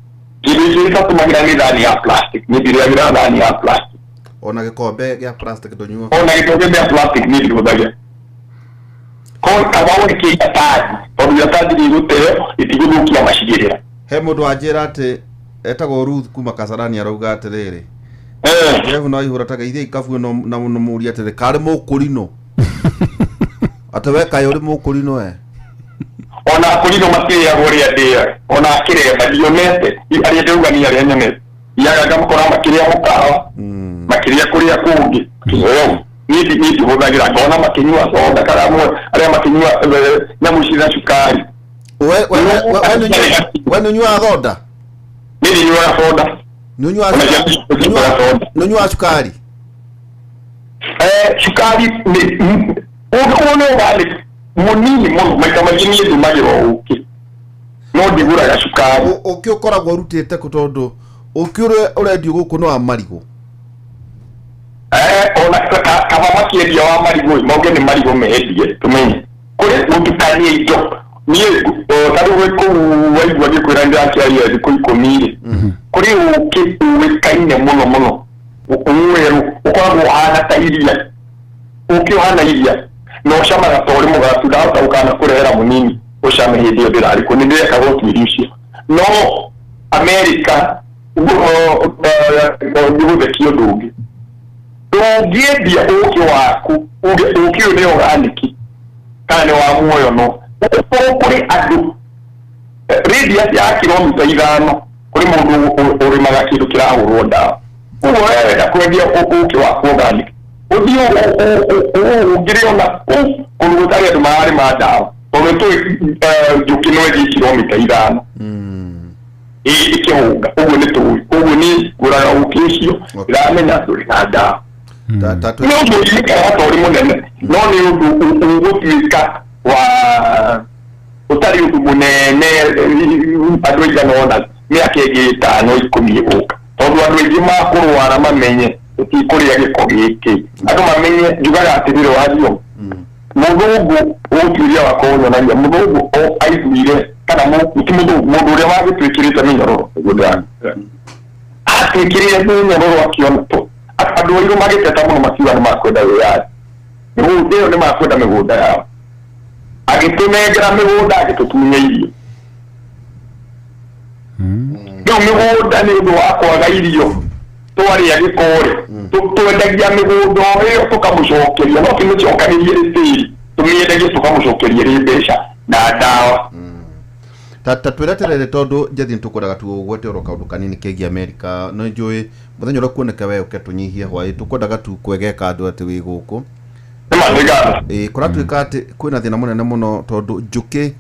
Kĩndũ kĩrĩa itatũmagĩra nĩ thani ya plastic, niĩ ndirĩagĩra thani ya plastic. Ona gĩkombe gĩa plastic ndũnyua? Ona gĩkombe gĩa plastic niĩ ndihũthagĩra. Kaba wĩkĩre iratathi, tondũ iratathi rĩgũteo rĩtigũthũkia macigĩrĩra. He mũndũ wanjĩra atĩ etagwo Ruth kuma Kasarani arauga atĩrĩrĩ, Jeff no aihũra ta geithia ikabu ĩno na mũrie atĩrĩ, karĩ mũkũrinũ? Atĩ we kaĩ ũrĩ mũkũrinũ we? Ona akũrinũ matirĩagwo ũrĩa ndĩaga, ona akĩremba ndionete, arĩa ndĩrauga niĩ arĩa nyonete. Thiaga ngamũkora makĩrĩa mũkawa, makĩrĩa kũrĩa kũngĩ. Niĩ ndihũthagĩra, ngona makĩnyua soda kana amwe arĩa makĩnyua nyamũ cina cukari. We nĩ ũnyuaga soda? Niĩ ndinyuaga soda. Nĩ ũnyuaga cukari? Cukari nĩ ũngĩkorwo nĩ ũgarĩ mũnini mũno, maita maingĩ niĩ ndũmagĩra ũkĩ, no ndigũraga cukari. Ũkĩ ũkoragwo ũrutĩte kũ tondũ ũkĩ ũrĩa ũrendio gũkũ nĩ wa marigũ? Ona kaba makĩendia wa marigũ, mauge nĩ marigũ mendie, tũmenye kũrĩ gũtukania indo. Niĩ ta rĩu kũu waigua ngĩkwĩra ndĩrakĩaria thikũ 10 rĩ, kũrĩ ũkĩ ũĩkaine mũno mũno, mwerũ, ũkoragwo ũhana ta iria, ũkĩ ũhana iria, na ũcamaga ta ũrĩ mũgatu. Ndahota gũkana kũrehera mũnini ũcame hĩndĩ ĩyo ndĩrarĩ kuo, nĩ ndĩrekaga ũtuĩria ũcio. No Amerika nĩgũthekia ũndũ ũngĩ, ndũngĩendia ũkĩ waku uge ũkĩ ũyũ nĩ organic kana nĩ wa muoyo, no ũkorwo kũrĩ andũ radius ya kilomita 5 kũrĩ mũndũ ũrĩmaga kĩndũ kĩrahũrwo ndawa. Koguo we wenda kwendia ũkĩ waku organic, ũthiĩ ũngĩrĩ ona kũu kũndũ gũtarĩ andũ mararĩma ndawa, tondũ tũĩ njũkĩ no ĩthiĩ kilomita 5 ĩkĩhũnga. Ũguo nĩ tũĩ, koguo niĩ ngũraga ũkĩ ũcio ndĩramenya ndũrĩ na ndawa. Nĩ ũndũ ũririkanaga ta ũrĩ mũnene, no nĩ ũndũ ũgũtuĩka wa ũtarĩ ũndũ mũnene andũ aigana ũna mĩaka ĩngĩ 5 10 ĩgũka, tondũ andũ aingĩ makũrwara mamenye tũtikũrĩa gĩko gĩkĩ, andũ mamenye. Njugaga atĩrĩrĩ, wario mũthũngũ ũtuĩria wakwa ũnyonagia mũthũngũ o aiguire kana ti mũthũngũ, mũndũ ũrĩa wagĩtwĩkĩrĩte mĩnyororo, nĩguo atwĩkĩrĩre mĩnyororo akĩona andũ airũ magĩteta mũno makiuga nĩ makwenda wĩyathi, mĩgũnda ĩyo nĩ makwenda mĩgũnda yao, agĩtũnengera mĩgũnda agĩtũtunya irio. Rĩu mĩgũnda nĩ ũndũ wa kwaga irio twarĩa gĩko rĩ, twendagia mĩgũnda o ĩyo tũkamũcokeria, no tũmĩcokanĩrie rĩ tĩri, tũmĩendagie tũkamũcokeria rĩ mbeca na ndawa. Ta twĩre atĩrĩrĩ, tondũ Njathi nĩ tũkwendaga tu ũgwete oro kaũndũ kanini kegiĩ Amerika, no njũĩ mũthenya ũrĩa kuoneka we ũke tũnyihie hwaĩ, tũkwendaga tu kwegeka andũ atĩ wĩ gũkũ. Nĩ Kũratuĩka atĩ kwĩna thĩna mũnene mũno tondũ njũkĩ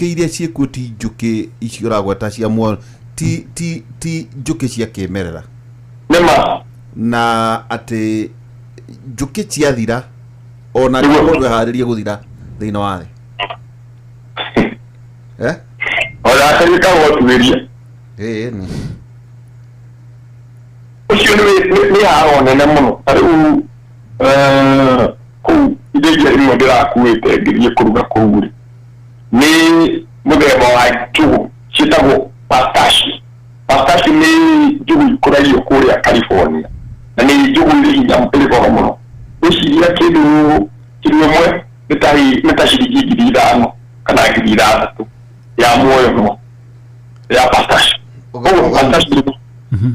iria ciĩkuo ti njũkĩ icio ũragweta cia muoyo, ti njũkĩ cia kĩmerera. Nĩma. Na atĩ njũkĩ ciathira ona mũndũ eharĩrie gũthira thĩinĩ wa thĩ. Ona akagĩka ũtuĩria. Ĩĩ. Ũcio nĩ haro nene mũno. Ta rĩu kũu indo iria imwe ndĩrakuĩte ngĩthiĩ kũruga kũu rĩ, nĩ mũthemba wa njũgũ ciĩtagwo pistachio. Pistachio nĩ njũgũ ikũragio kũrĩa California, na nĩ njũgũ ĩrĩ hinya, ĩrĩ goro mũno. Wĩciria kĩndũ ĩmwe nĩ ta ciringi 5,000 kana 6,000 ya muoyo no ya pistachio. Koguo pistachio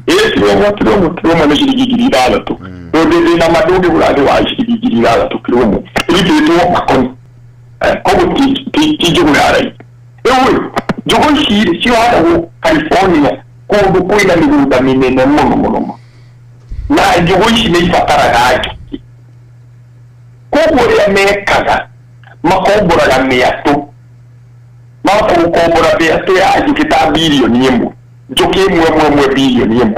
ĩĩ kiro ĩmwe nĩ ciringi 6,000. Tondũ ndĩna ma ndũngĩgũra thĩ wa ciringi 6,000 kiro ĩmwe ĩrutĩtwo makoni. Koguo ti njũgũ ya raithi. Rĩu njũgũ ici rĩ cihandagwo California kũndũ kwĩna mĩgũnda mĩnene mũno mũno mũno, na njũgũ ici nĩ ibataraga njũkĩ. Koguo ũrĩa mekaga makomboraga mĩatũ, mahota gũkombora mĩatũ ya njũkĩ ta birioni 1. Njũkĩ ĩmwe ĩmwe ĩmwe bilioni 1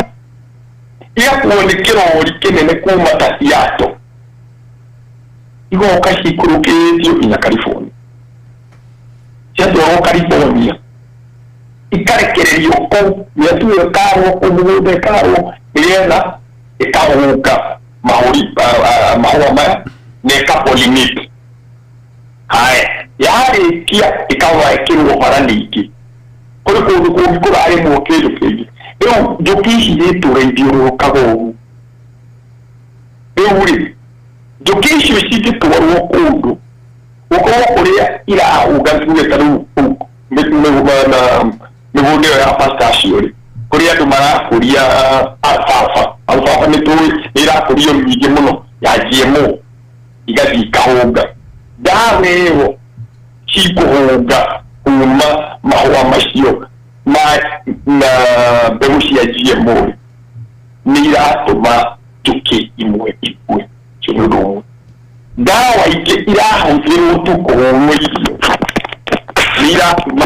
igakuo nĩ kĩrori kĩnene kuma ta Seattle, igoka cikũrũkĩtio nginya California, ciatwarwo California ikarekererio kũu, mĩatũ ĩyo ĩkarwo kũu mũgũnda, ĩkarwo nĩgetha ĩkahũnga mahũri mahũa maya na ĩkapollinate. Haya, yarĩkia ĩkaba ĩkĩrwo bara ningĩ kũrĩ kũndũ kũngĩ kũrarĩmwo kĩndũ kĩngĩ. Rĩu njũkĩ ici itũra ithiũrũrũkaga ũguo. Rĩu rĩ, njũkĩ icio cingĩtwarwo kũndũ gũkorwo kũrĩa irahũnga, tuge ta rĩu kũu mĩgũnda ĩyo ya pistachio rĩ, kũrĩa andũ marakũria alfalfa. Alfalfa nĩ tũĩ nĩ irakũrio nyingĩ mũno ya GMO, igathiĩ ikahũnga ndawa ĩyo, cikũhũnga kuma mahũa macio ma na mbegũ cia GMO rĩ, nĩ iratũma njũkĩ imwe ikue. Ũcio nĩ ũndũ ũmwe. Ndawa ingĩ irahũthĩrwo tu kũhũrwo irio nĩ iratũma,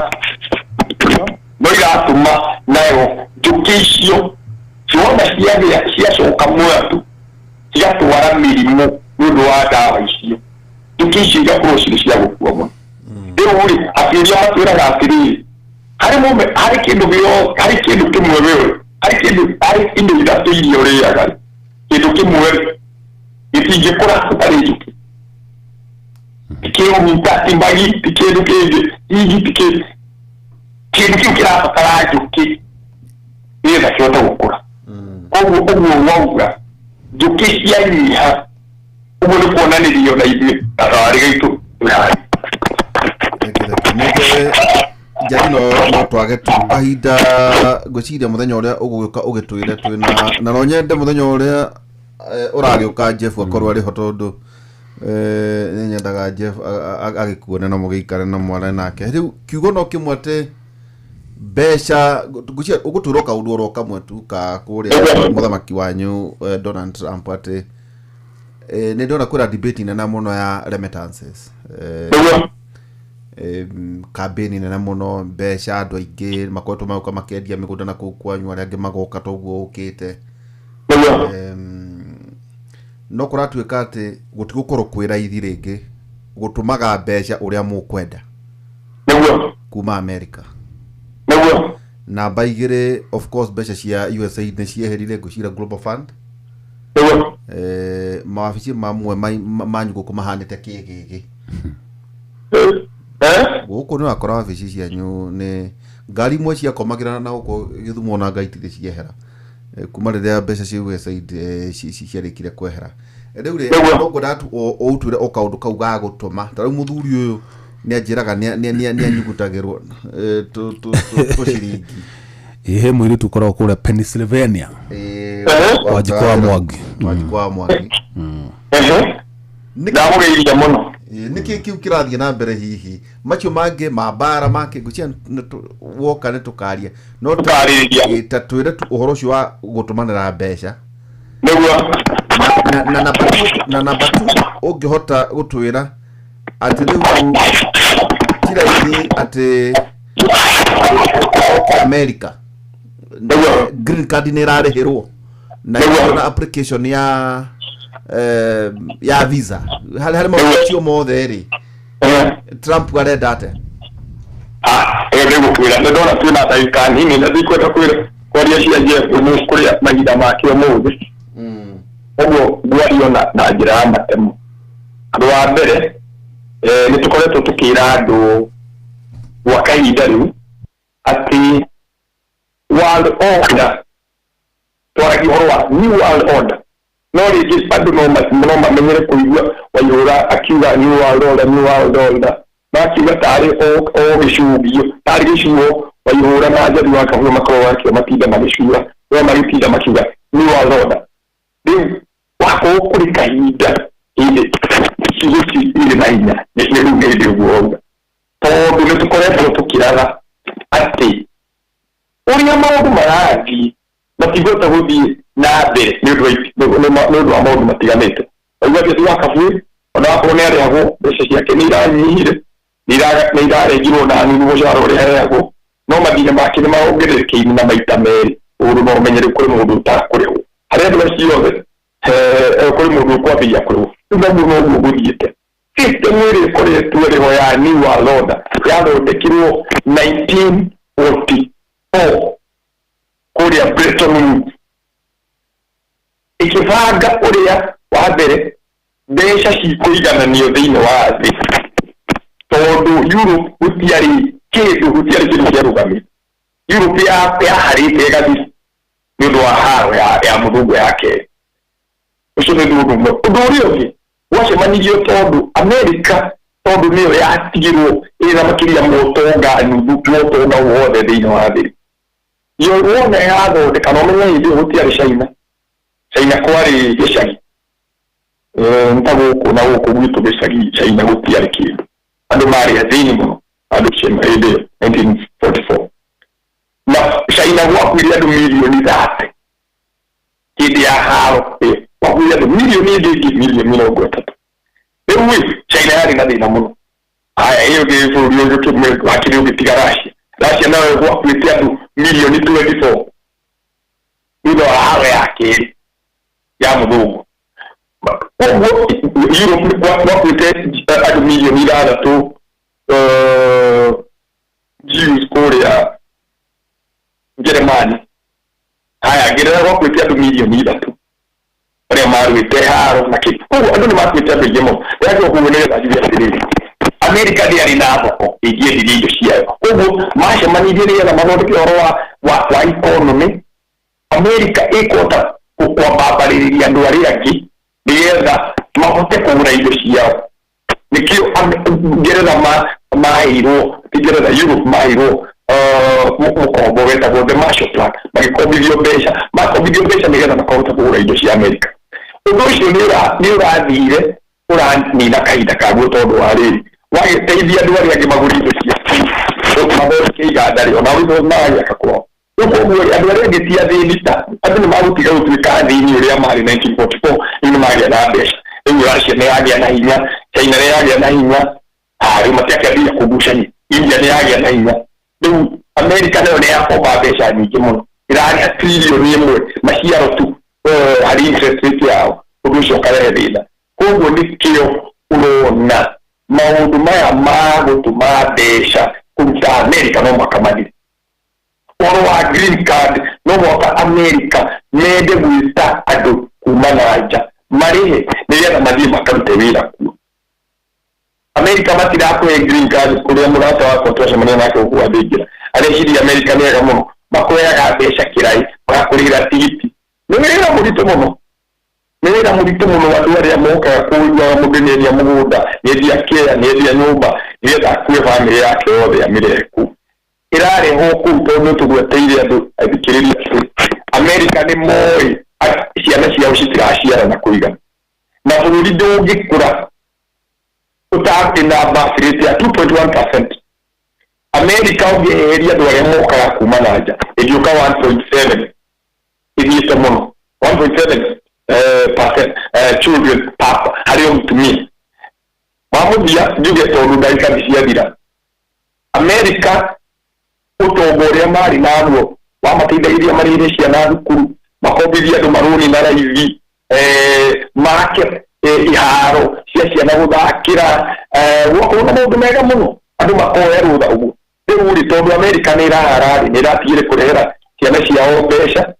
no iratũma nayo njũkĩ icio ciona ciagĩa ciacoka mwatu cigatwara mĩrimũ nĩ ũndũ wa ndawa icio, njũkĩ icio igakorwo cirĩ cia gũkua mũno. Rĩu rĩ, atuĩria matwĩraga atĩrĩrĩ, harĩ mũme, harĩ kĩndũ gĩothe, harĩ kĩndũ kĩmwe wewe, harĩ kĩndũ, harĩ indo ithatũ iria ũrĩaga rĩ, kĩndũ kĩmwe gĩtingĩkũra gũtarĩ njũkĩ. Ti kĩũruta, ti mbagi, ti kĩndũ kĩngĩ igi, ti kĩndũ kĩndũ kĩu kĩrabatara njũkĩ nĩgetha kĩhote gũkũra. Koguo ũguo wauga njũkĩ cianyiha ũguo nĩ kuonanĩrio na ithuĩ gathabarĩ gaitũ twĩ harĩ. Ningĩ njari no twage tu kahinda, ngwĩciria mũthenya ũrĩa ũgũgĩũka ũgĩtwĩre twĩna na no nyende mũthenya ũrĩa ũragĩũka Jeff akorwo arĩ ho, tondũ nĩ nyendaga Jeff agĩkuone na mũgĩikare na mwarane nake. Rĩu kiugo no kĩmwe atĩ mbeca, ngwĩciria ũgũtwĩra o kaũndũ oro kamwe tu ka kũrĩa mũthamaki wanyu Donald Trump, atĩ nĩ ndona kwĩna debate nene mũno ya remittances, kambĩni nene mũno, mbeca, andũ aingĩ makoretwo magũka makendia mĩgũnda na kũu kwanyu, arĩa angĩ magoka toguo ũkĩte. No kũratuĩka atĩ gũtigũkorwo kwĩ raithi rĩngĩ gũtũmaga mbeca ũrĩa mũkwenda kuma America. Namba 2, of course, mbeca cia USAID nĩ cieherire, ngwĩciria Global Fund. Mawabici mamwe manyu gũkũ mahanĩte kĩgĩgĩ. Gũkũ nĩ wakora wabici cianyu nĩ ngari imwe ciakomagĩra na gũkũ Gĩthumo na ngai itirĩ ciehera kuma rĩrĩa mbeca cia USAID ciarĩkire kwehera. Rĩu rĩ, no ngwendaga tu ũtwĩre o kaũndũ kau ga gũtũma. Ta rĩu mũthuri ũyũ nĩ anjĩraga nĩ anyugutagĩrwo tũciringi. Ĩ he mũirĩtu ũkoragwo kũrĩa Pennsylvania. Wanjikũ wa Mwangi. Wanjikũ wa Mwangi. Ndamũgeithia mũno. Nĩkĩ kĩu kĩrathiĩ na mbere? Hihi macio mangĩ ma mbara make, ngwĩciria woka nĩ tũkaria, no Tũkarĩrĩria. Ta twĩre tu ũhoro ũcio wa gũtũmanĩra mbeca. Na namba two, ũngĩhota gũtwĩra atĩ rĩu ti raithi atĩ ũke America, green card nĩ ĩrarĩhĩrwo na na application ya visa harĩ maũndũ macio mothe rĩ, Trump arenda atĩa? Ah, ĩyo nĩ gũkwĩra nĩ ndona twĩna ndagĩka nini na ndikwenda kwĩra kwaria cia Jeff nĩ kũrĩa mahinda make ũmũthĩ. Ũguo ngwario na njĩra ya matemo. Ũndũ wa mbere, nĩ tũkoretwo tũkĩra andũ gwa kahinda rĩu atĩ world order, twaragia ũhoro wa new world order, no rĩngĩ andũ no mamenyere kũigua Waihũra akiuga new world order, new world order, makiuga tarĩ o gĩcugio, tarĩ gĩcuo Waihũra na Njathi wa Kahũa makorwo wakĩo matinda magĩcura, no magĩtinda makiuga new world order. Rĩu wakorwo kũrĩ kahinda hĩndĩ ciugo ici irĩ na hinya, nĩ rĩu nĩ hĩndĩ ũguo wauga, tondũ nĩ tũkoretwo tũkĩratha atĩ ũrĩa maũndũ marathiĩ matigũhota gũthiĩ na mbere nĩ ũndũ wa nĩ ũndũ wa maũndũ matiganĩte. Waigua atĩ wa Kabui ona wakorwo nĩ arĩhagwo, mbeca ciake nĩ iranyihire, nĩ iraregirwo na nini mũcara ũrĩa aheagwo. No mathirĩ make nĩ maongererekeire na maita merĩ. Ũguo no ũmenye rĩu kũrĩ mũndũ ũtakũrĩhwo harĩ andũ acio othe, kũrĩ mũndũ ũkwambĩrĩria kũrĩhwo. Rĩu naguo noguo gũthiĩte. System ĩrĩa ĩkoretwo ĩrĩho ya New World Order yathondekirwo 1944 kũrĩa Bretton Woods, ĩkĩbanga ũrĩa wa mbere mbeca cikũigananio thĩinĩ wa thĩ, tondũ Europe gũtiarĩ kĩndũ, gũtiarĩ kĩndũ kĩarũgamĩte. Europe yaharĩte ĩgathira nĩ ũndũ wa haro ya mũthũngũ ya kerĩ. Ũcio nĩ ũndũ ũmwe. Ũndũ ũrĩa ũngĩ gwacemanirio, tondũ America, tondũ nĩyo yatigirwo ĩna makĩria ma ũtonga, nuthu wa ũtonga wothe thĩinĩ wa thĩ, yo wona yathondeka. Na ũmenye hĩndĩ ĩyo gũtiarĩ China. China kwarĩ gĩcagi nta gũkũ na gũkũ gwitũ gĩcagi. China gũtiarĩ kĩndũ, andũ marĩ athĩni mũno andũ China hĩndĩ ĩyo 1944. Na China gwakuire andũ mirioni 30 hĩndĩ ya haro ĩyo, gwakuire andũ mirioni ĩngĩ ĩngĩ mirioni 30. Rĩu ĩ China yarĩ na thĩna mũno. Haya, ĩyo ngĩ bũrũri ũngĩ wakĩrĩ ũngĩtiga Russia. Russia nayo gwakuĩte andũ mirioni 24 thutha wa haro ya kerĩ ya mũthũngũ. Koguo Europe gwakuĩte andũ mirioni 6, Jews kũrĩa Njeremani. Haya, Ngeretha gwakuĩte andũ mirioni 3 arĩa maruĩte haro na kĩ. Koguo andũ nĩ makuĩte andũ aingĩ mũno. Ndĩrakiuga koguo nĩgetha njuge atĩrĩrĩ, Amerika ndĩarĩ na thoko ĩngĩendirie indo ciayo. Koguo macemanirie nĩgetha mathondeke ũhoro wa economy. Amerika ĩkũhota kwambambarĩrĩria andũ arĩa angĩ nĩgetha mahote kũgũra indo ciao. Nĩkĩo Ngeretha maheirwo, ti Ngeretha, Europe maheirwo mũkombo wetagwo the Marshall Plan. Magĩkombithio mbeca, makombithio mbeca nĩgetha makahota kũgũra indo cia Amerika. Ũndũ ũcio nĩ ũrathire ũranina kahinda kaguo, tondũ wa rĩrĩ, wagĩteithia andũ arĩa angĩ magũre indo ciaku, mathondeke iganda rĩ, ona witũ maragĩaka kwao. Rĩu koguo rĩ, andũ arĩa angĩ ti athĩni, ta andũ nĩ magũtiga gũtuĩka athĩni ũrĩa marĩ 1944. Rĩu nĩ magĩa na mbeca. Rĩu Russia nĩ yagĩa na hinya, China nĩ yagĩa na hinya. Rĩu matiakĩambĩrĩria kũgucania. India nĩ yagĩa na hinya. Rĩu America nayo nĩ yakomba mbeca nyingĩ mũno, ĩrarĩha 1 trillion maciaro tu harĩ interest rate yao. Ũndũ ũcio ũkarehe thĩna. Koguo nĩkĩo ũrona maũndũ maya ma gũtũma mbeca kũruta America no mũhaka mathire. Ũhoro wa green card, no mũhaka America mende gwĩta andũ kuma na nja marĩhe nĩgetha mathiĩ makarute wĩra kuo. America matirakũhe green card. Kũrĩa mũrata wakwa twacemania nake gũkũ Gathĩnjĩra areciria America nĩ ega mũno, makũheaga mbeca kĩraĩ, magakũrĩhĩra tigiti. Nĩ wĩra mũritũ mũno, nĩ wĩra mũritũ mũno. Andũ arĩa mokaga kũiguaga mũndũ nĩendia mũgũnda, nĩendia kĩea, nĩendia nyũmba, nĩgetha akue bamĩrĩ yake yothe amĩrehe kũu. Ĩrarehwo kũu tondũ nĩ tũgweteire andũ athikĩrĩria atĩ Amerika nĩ moĩ ciana ciao citiraciarana kũigana, na bũrũri ndũngĩkũra ũtarĩ na birth rate ya 2.1%. Amerika ũngĩeheria andũ arĩa mokaga kuma na nja, ĩngĩũka 1.7, ĩthiĩte mũno 1.7 percent children per harĩ o mũtumia. Wa mũthia njuge, tondũ ndagĩka nĩ ciathira, Amerika ũtonga ũrĩa marĩ naguo wamateithagĩria marĩhĩre ciana thukuru, makombithie andũ marũni na raithi, make iharo cia ciana gũthakĩra, gwakorwo na maũndũ mega mũno, andũ makoya rũtha ũguo. Rĩu rĩ, tondũ Amerika nĩ ĩrahara rĩ, nĩ ĩratigire kũrehera ciana ciao mbeca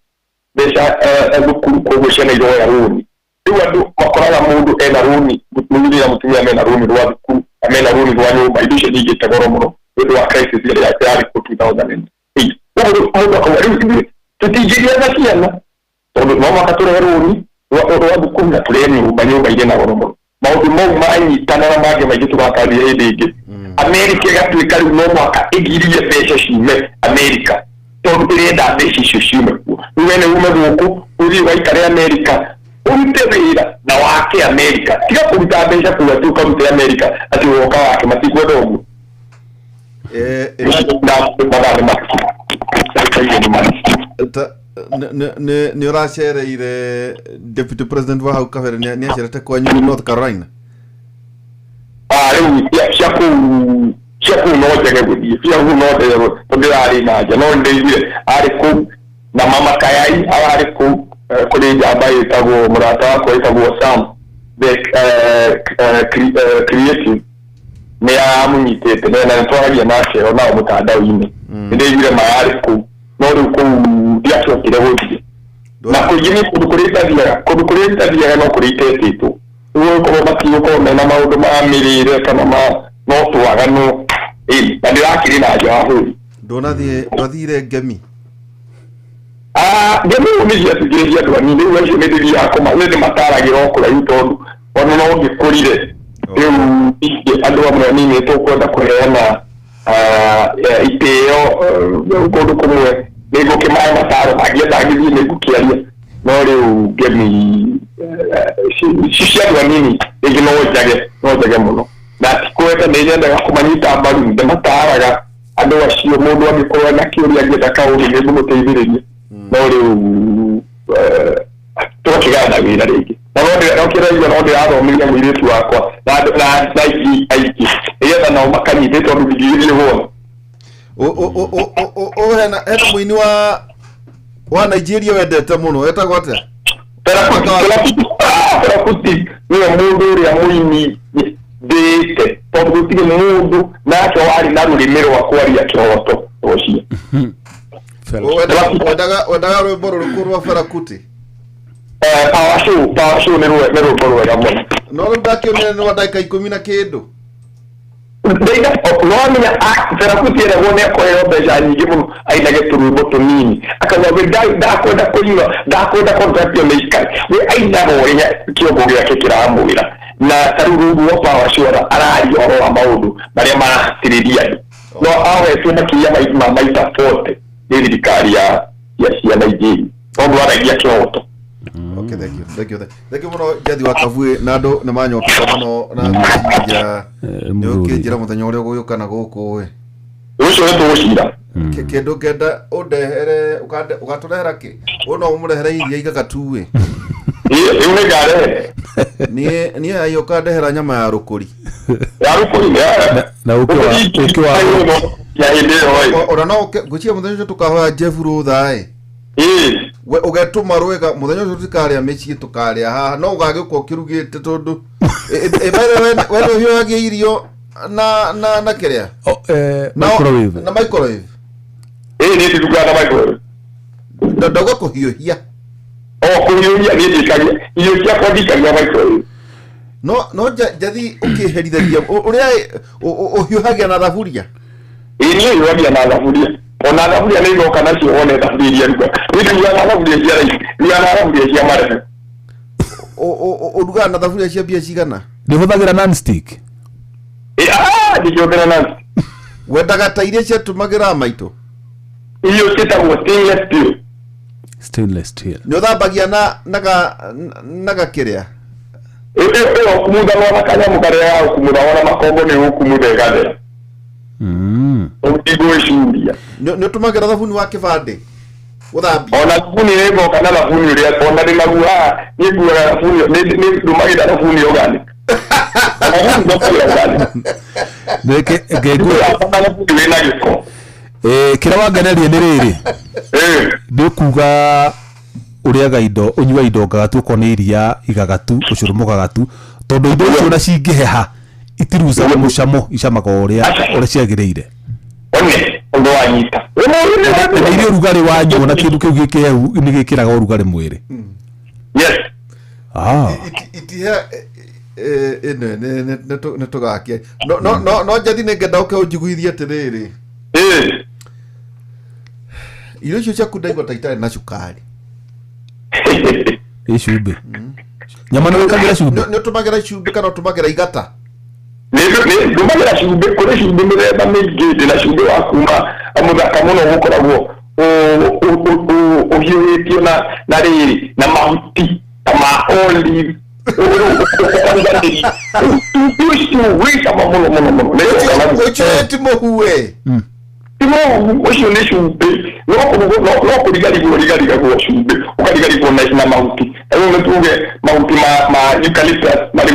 thukuru, koguo ciana iroya rũni. Rĩu andũ makoraga mũndũ ena rũni, mũthuri na mũtumia mena rũni rwa thukuru na mena rũni rwa nyũmba. Indo icio nĩ igĩte goro mũno nĩ ũndũ wa crisis ĩrĩa yarĩ kuo 2008. Ũguo mũndũ akauga, rĩu ithuĩ tũtingĩgĩa na ciana tondũ no mũhaka tũrehe rũni rwa thukuru na tũrehe nyũmba, nyũmba irĩ na goro mũno. Maũndũ mau manyitana na mangĩ maingĩ tũgakaria hĩndĩ ĩngĩ. Amerika ĩgatuĩka rĩu no mũhaka ĩgirie mbeca ciume Amerika, tondũ ĩrenda mbeca icio ciume kuo. Rĩu we nĩ ume gũkũ ũthiĩ ũgaikare Amerika, ũrute wĩra na wake Amerika. Tiga kũruta mbeca kũu atĩ ũkarute Amerika atĩ ũgoka wake, matikwenda ũguo. Mathaa nĩ makinya. Nĩ ũracereire deputy president wa hau kabere? Nĩ acerete kwanyu North Carolina? Rĩu cia kũu Cia kũu no njage gũthiĩ, cia kũu no njage gũthiĩ tondũ ndĩrarĩ na nja, no nĩndaiguire arĩ kũu na mama Kayai ararĩ kũu. Kũrĩ njamba ĩtagwo mũrata wakwa ĩtagwo Sam the creative nĩ aramũnyitĩte na nĩtwaragia nake onao mũtandao-inĩ. Nĩndaiguire mararĩ kũu, no rĩu kũu ndiacokire gũthiĩ na kũingĩ nĩ kũndũ kũrĩa itathiaga, kũndũ kũrĩa itathiaga no kũrĩa itetĩtwo rĩu gũkorwo matigũkorwo mena maũndũ ma mĩrĩre kana ma no twaganwo ĩni, na ndĩrakĩrĩ na nja wa bũrũri. Ndũnathiĩ, ndwathire Ngemi? Ah, ngemi nĩ ciatigire cia andũ anini. Rĩu acio nĩ ndĩthiaga kũma nĩ ndĩmataragĩra o kũraihu tondũ ona no ngĩkũrire rĩu ingĩ andũ amwe anini tũkwenda kũheana itĩo kũndũ kũmwe nĩ ngũkĩmahe mataro mangĩenda ngĩthiĩ nĩ ngũkĩaria, no rĩu ngemi ci cia andũ anini rĩngĩ no njage mũno na ti kwenda, nĩ nyendaga kũmanyita mbaru, ndĩmataraga andũ acio. Mũndũ angĩkorwo na kĩũria, angĩenda kaũndũ, nĩ ngũmũteithĩrĩria, no rĩu tũgakĩgana wĩra rĩngĩ na no kĩraigua no ndĩrathomithia mũirĩtu wakwa na andũ- na aingĩ aingĩ nĩgetha nao makanyite tondũ ndingĩgĩthiĩ guothe. Hena mũini wa Nigeria wendete mũno, etagwo atĩa? Fela Kuti. Fela Kuti. Ah, Fela Kuti nĩwe mũndũ ũrĩa mũini ndĩĩte tondũ gũtirĩ mũndũ nake warĩ na rũrĩmĩ rwa kwaria kĩhoto ũcio. Fela. Wendaga rwĩmbo rũrĩkũ rwa Fela Kuti? Power Show, Power Show nĩ rwĩmbo rwega mũno. No rĩu ndakĩonire nĩ rwa ndagĩka 10 na kĩndũ. Ndaina no amenya Fela Kuti eragwo nĩ akũheo mbeca nyingĩ mũno ainage tũrwĩmbo tũnini, akauga we ndakwenda kũnyua, ndakwenda contract ĩyo nĩ ikare, we ainaga ũrĩa kĩongo gĩake kĩramwĩra. Na ta rĩu rũu rwa Power Show araria ũhoro wa maũndũ marĩa marahatĩrĩria andũ, no ahoetwo makĩria ma maita 40 nĩ thirikari ya cia Nigeria tondũ aragia kĩhoto. Okay, thank you, thank you, thank you mũno, Njathi wa Kabuĩ, na andũ nĩ manyotoka mũno na ngwĩciria nĩ mũthuri. Ũkĩnjĩra mũthenya ũrĩa ũgũgĩũka na gũkũ ĩ. Ũcio nĩ tũgũcira. Kĩndũ ngenda ũndehere, ũgatũrehera kĩ, ũ no ũmũrehere iria igagatu ĩ. Rĩu nĩ ngarehe. Niĩ ai ũkandehera nyama ya rũkũri. Ya rũkũri. Na ũkĩ wa ya hĩndĩ ĩyo ĩ. Ona no ngwĩciria mũthenya ũcio tũkahoya Jeff rũtha ĩ. We ũgetũma rwĩga mũthenya ũcio tũtikarĩa mĩciĩ, tũkarĩa haha, no ũgagĩũka ũkĩrugĩte tondũ by the way, we nĩ ũhiũhagia irio na kĩrĩa? Oh, microwave. Na microwave. Ĩ, nĩ ndirugaga na microwave. Ndauga kũhiũhia. O kũhiũhia, niĩ ndikagia irio ciakwa, ndikagia microwave. No Njathi ũkĩherithagia ũrĩa ũhiũhagia na thaburia. Ĩ, niĩ hiũhagia na thaburia, ona thaburia nĩ igoka nacio wone thaburia iria ruga. Niĩ ndirugaga na thaburia cia raici, rugaga na thaburia cia marebe. Ũrugaga na thaburia cia mbia cigana? Nĩ ũhũthagĩra non-stick? Ĩ, ah, ndingĩhũthĩra na Wendaga ta iria ciatũmagĩra maitũ? Irio ciĩtagwo stainless steel. Stainless steel. Nĩ ũthambagia na gakĩrĩa? Ĩyo kumuthagwo na kanyamũ karĩa ga gũkumuthagwo na makongo, nĩ gũkumutha ĩgathera. Ndigwĩcuria. Nĩ ũtũmagĩra thabuni wa kĩbandĩ gũthambia? Ona thabuni nĩ ngoka na thabuni ũrĩa ona ndĩ naguo haha, niĩ nguaga thabuni, nĩ ndũmagĩra thabuni organic. Thabuni ndũmagĩra organic. Reke ngengue. Thabuni wĩna gĩko. Kĩrĩa wangeneria nĩ rĩrĩ, nĩ ũkuga ũrĩaga indo, ũnyua indo ngagatu, okorwo nĩ iria igagatu, ũcũrũ mũgagatu, tondũ indo icio ona cingĩheha itirucaga mũcamo, icamaga o ũrĩa ciagĩrĩire. One ũndũ wanyita. Na iria ũrugarĩ wanyua na kĩndũ kĩu gĩkĩhehu nĩ gĩkĩraga ũrugarĩ mwĩrĩ. Yes. Ah. Itihe ĩno nĩ tũgakia, no Njathi nĩ ngenda ũke ũnjiguithie atĩrĩrĩ, irio icio ciaku ndaigua ta itarĩ na cukari. Ĩ cumbĩ, nyama nĩ wĩkagĩra cumbĩ? Nĩ ũtũmagĩra cumbĩ kana ũtũmagĩra igata? Ndũmagĩra cumbĩ, kũrĩ cumbĩ mĩthemba mĩingĩ. Ndĩ na cumbĩ wa kuma mũthaka mũno gũkoragwo ũhiũhĩtio na rĩrĩ na mahuti ta ma olive, ũkaruganĩria cumbĩ ũcio wĩ cama mũno mũno mũno. Nĩ ũka naguo. Ũcio ti mũhu we? Ti mũhu, ũcio nĩ cumbĩ, no kũrigarigwo ũrigarigagwo cumbĩ, ũkarigarigwo na mahuti. Rĩu nĩ tuge mahuti ma eucalyptus marĩ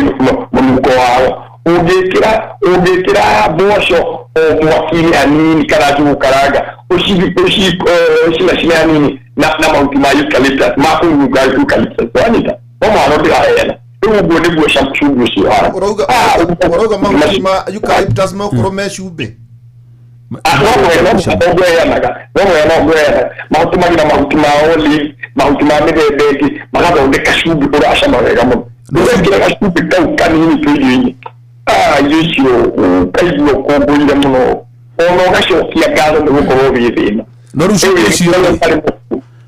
mũnungo wao, ũngĩkĩra mboco. O mwaki-inĩ hanini kana njũgũ karanga ũcinacine hanini na mahuti ma eucalyptus ma kũnunga eucalyptus wanyita no mwana ndĩraheana rĩu ũguo nĩguo cumbĩ ũcio ũhana. Ũrauga mahuti ma eucalyptus megũkorwo me cumbĩ? No ngweanaga no ngweanaga mahuti magina mahuti ma olive mahuti ma mĩthemba ĩngĩ magathondeka cumbĩ ũracama wega mũno. Ũgekĩra gacumbĩ kau kanini tu irio-inĩ, irio icio ũkaigua ũkũngũire mũno ona ũgacokia ngatho nĩ gũkorwo wĩ thĩna. No rĩu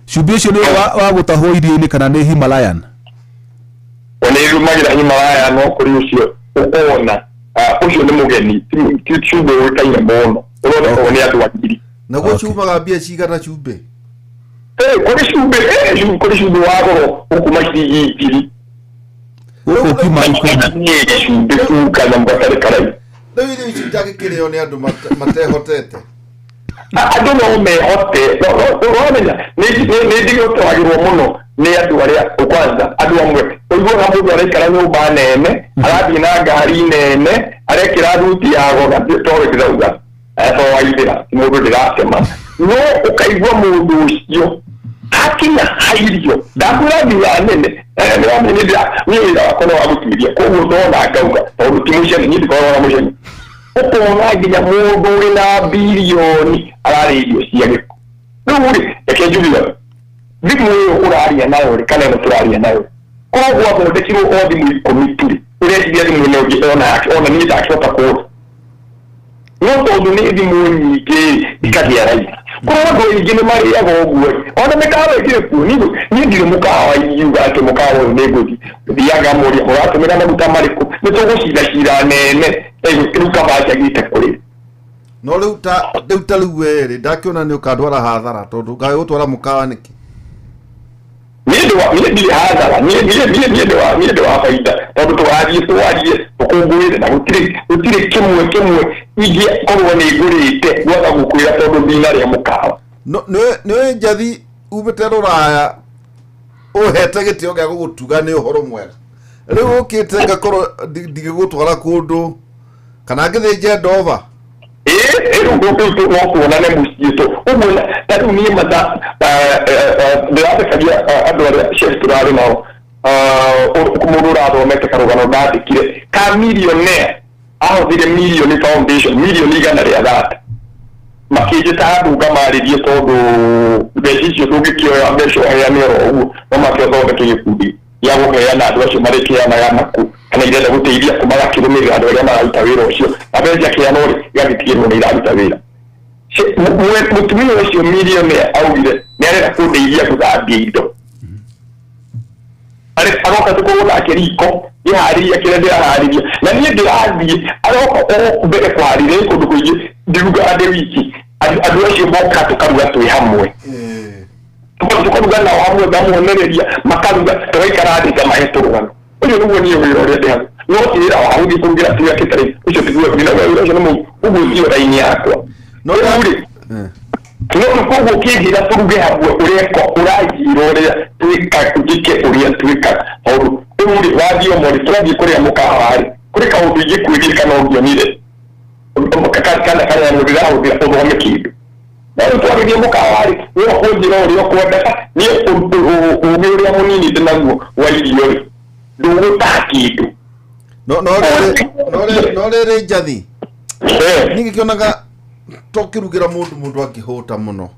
cumbĩ ũcio nĩ wa gũtahwo irio-inĩ kana nĩ Himalayan? Nĩ rumagĩra Himalaya no kũrĩ ũcio ũkona ũcio nĩ mũgeni ti cumbĩ ũĩkaine mũno ũthondekagwo nĩ andũ a ngiri. Naguo cumaga mbia cigana cumbĩ? Kũrĩ cumbĩ kũrĩ cumbĩ wa goro ũkuma ciringi 1000. Gũkũ ũkiuma 10,000 cumbĩ kuu kanyamũ gatarĩ karaihu. Rĩu irio ici itangĩkĩrĩo nĩ andũ matehotete? Andũ no mehote ũramenya nĩ ndigĩtwagĩrwo mũno nĩ andũ arĩa kwanza andũ amwe ũiguaga mũndũ araikara nyũmba nene arathiĩ na ngari nene arekĩra thuti ya goro tondũ ndĩrauga twaithĩra mũndũ ndĩratema no ũkaigua mũndũ ũcio akinya hairio ndakwĩra nginya nene niĩ wĩra wakwa nĩ wa gũtuĩria koguo ndona ngauga tondũ ti mũcene niĩ ndikoragwo na mũcene ũkona nginya mũndũ ũrĩ na birioni ararĩa irio cia gĩko. Rĩu rĩ reke njuge thimũ ĩyo ũraria nayo rĩ kana ĩno tũraria nayo korwo gwathondekirwo o thimũ 10 tu rĩ ũreciria thimũ ĩno ĩngĩ ona niĩ ndakĩhota kũgũra no tondũ nĩ thimũ nyingĩ ikagĩa raithi. Korwo andũ aingĩ nĩ marĩaga ũguo ona mĩkawa ĩkĩrĩ kuo niĩ ndirĩ mũkawa ingiuga atĩ mũkawa ũyũ nĩ ngũthiĩ thiaga mũrĩa ũratũmĩra maguta marĩkũ nĩ tũgũciracira nene rĩu kaba njagĩte kũrĩa. No rĩu ta rĩu we rĩ ndakĩona nĩ ũkandwara hathara tondũ ngagĩgũtwara mũkawa nĩkĩ? Niĩ ndirĩ hathara niĩ ndĩ wa baida tondũ tũgathiĩ twarie tũkũngũĩre na gũtirĩ kĩmwe kĩmwe ingĩkorwo nĩ ngũrĩte gwaga gũkwĩra tondũ ndinarĩa mũkawa. Nĩ Njathi umĩte rũraya ũhete gĩtĩo gĩa gũgũtuga nĩ ũhoro mwega rĩu ũkĩte ngakorwo ndigĩgũtwara kũndũ kana ngĩthĩnje ndova rĩu no tuonane mũciĩ tũ ũguo ta rĩu niĩ matha ndĩrathekagia andũ arĩa chef tũrarĩ nao mũndũ ũrathomete karũgano ndandĩkire ka millionaire ahũthire mirioni foundation mirioni 130 makĩnjĩta handũ ngamarĩrie tondũ mbeca icio ndũngĩkĩoya mbeca ũheane oro ũguo no makĩothondeke gĩkundi gĩa gũheana andũ acio marĩkĩheanaga naku kana irenda gũteithia kũ magakĩrũmĩrĩra andũ arĩa mararuta wĩra ũcio na mbeca kĩheanwo rĩ igagĩtigĩrĩrwo nĩ iraruta wĩra. Mũtumia ũcio millionaire augire nĩ arenda kũndeithia gũthambia indo aroka tũkorwo nake riko ngĩharĩria kĩrĩa ndĩraharĩria na niĩ ndĩrathiĩ aroka o mbere kũharĩria kũndũ kũingĩ ndirugaga ndĩ wiki andũ acio moka tũkaruga twĩ hamwe tũkaruga nao hamwe ngamuonereria makaruga tũgaikara thĩ ngamahe tũrũgano ũcio nĩguo niĩ wĩra ũrĩa ndĩhaga no ti wĩra wa gũthiĩ kũrugĩra kĩrĩa kĩtarĩ ũcio tiguo wĩra ũcio nĩ mũru ũguo tio raini yakwa no rĩu rĩ no koguo ũkĩnjĩra tũruge hamwe ũreka ũranjĩra ũrĩa twĩka njĩke ũrĩa twĩkaga tondũ rĩu rĩ wathiĩ ũmũrĩ tũrathiĩ kũrĩa mũkawa rĩ kũrĩ kaũndũ ingĩkwĩrire kana ũngĩonire kana kanyamũ ndĩrahũthĩra ũthome kĩndũ no rĩu twagĩthiĩ mũkawa rĩ we ũkũnjĩra ũrĩa ũkwendaga niĩ ũgĩ ũrĩa mũnini ndĩnaguo wa irio rĩ ndũgũtaha kĩndũ. No rĩrĩ Njathi niĩ ngĩkĩonaga tokĩrugĩra mũndũ angĩhũta mũno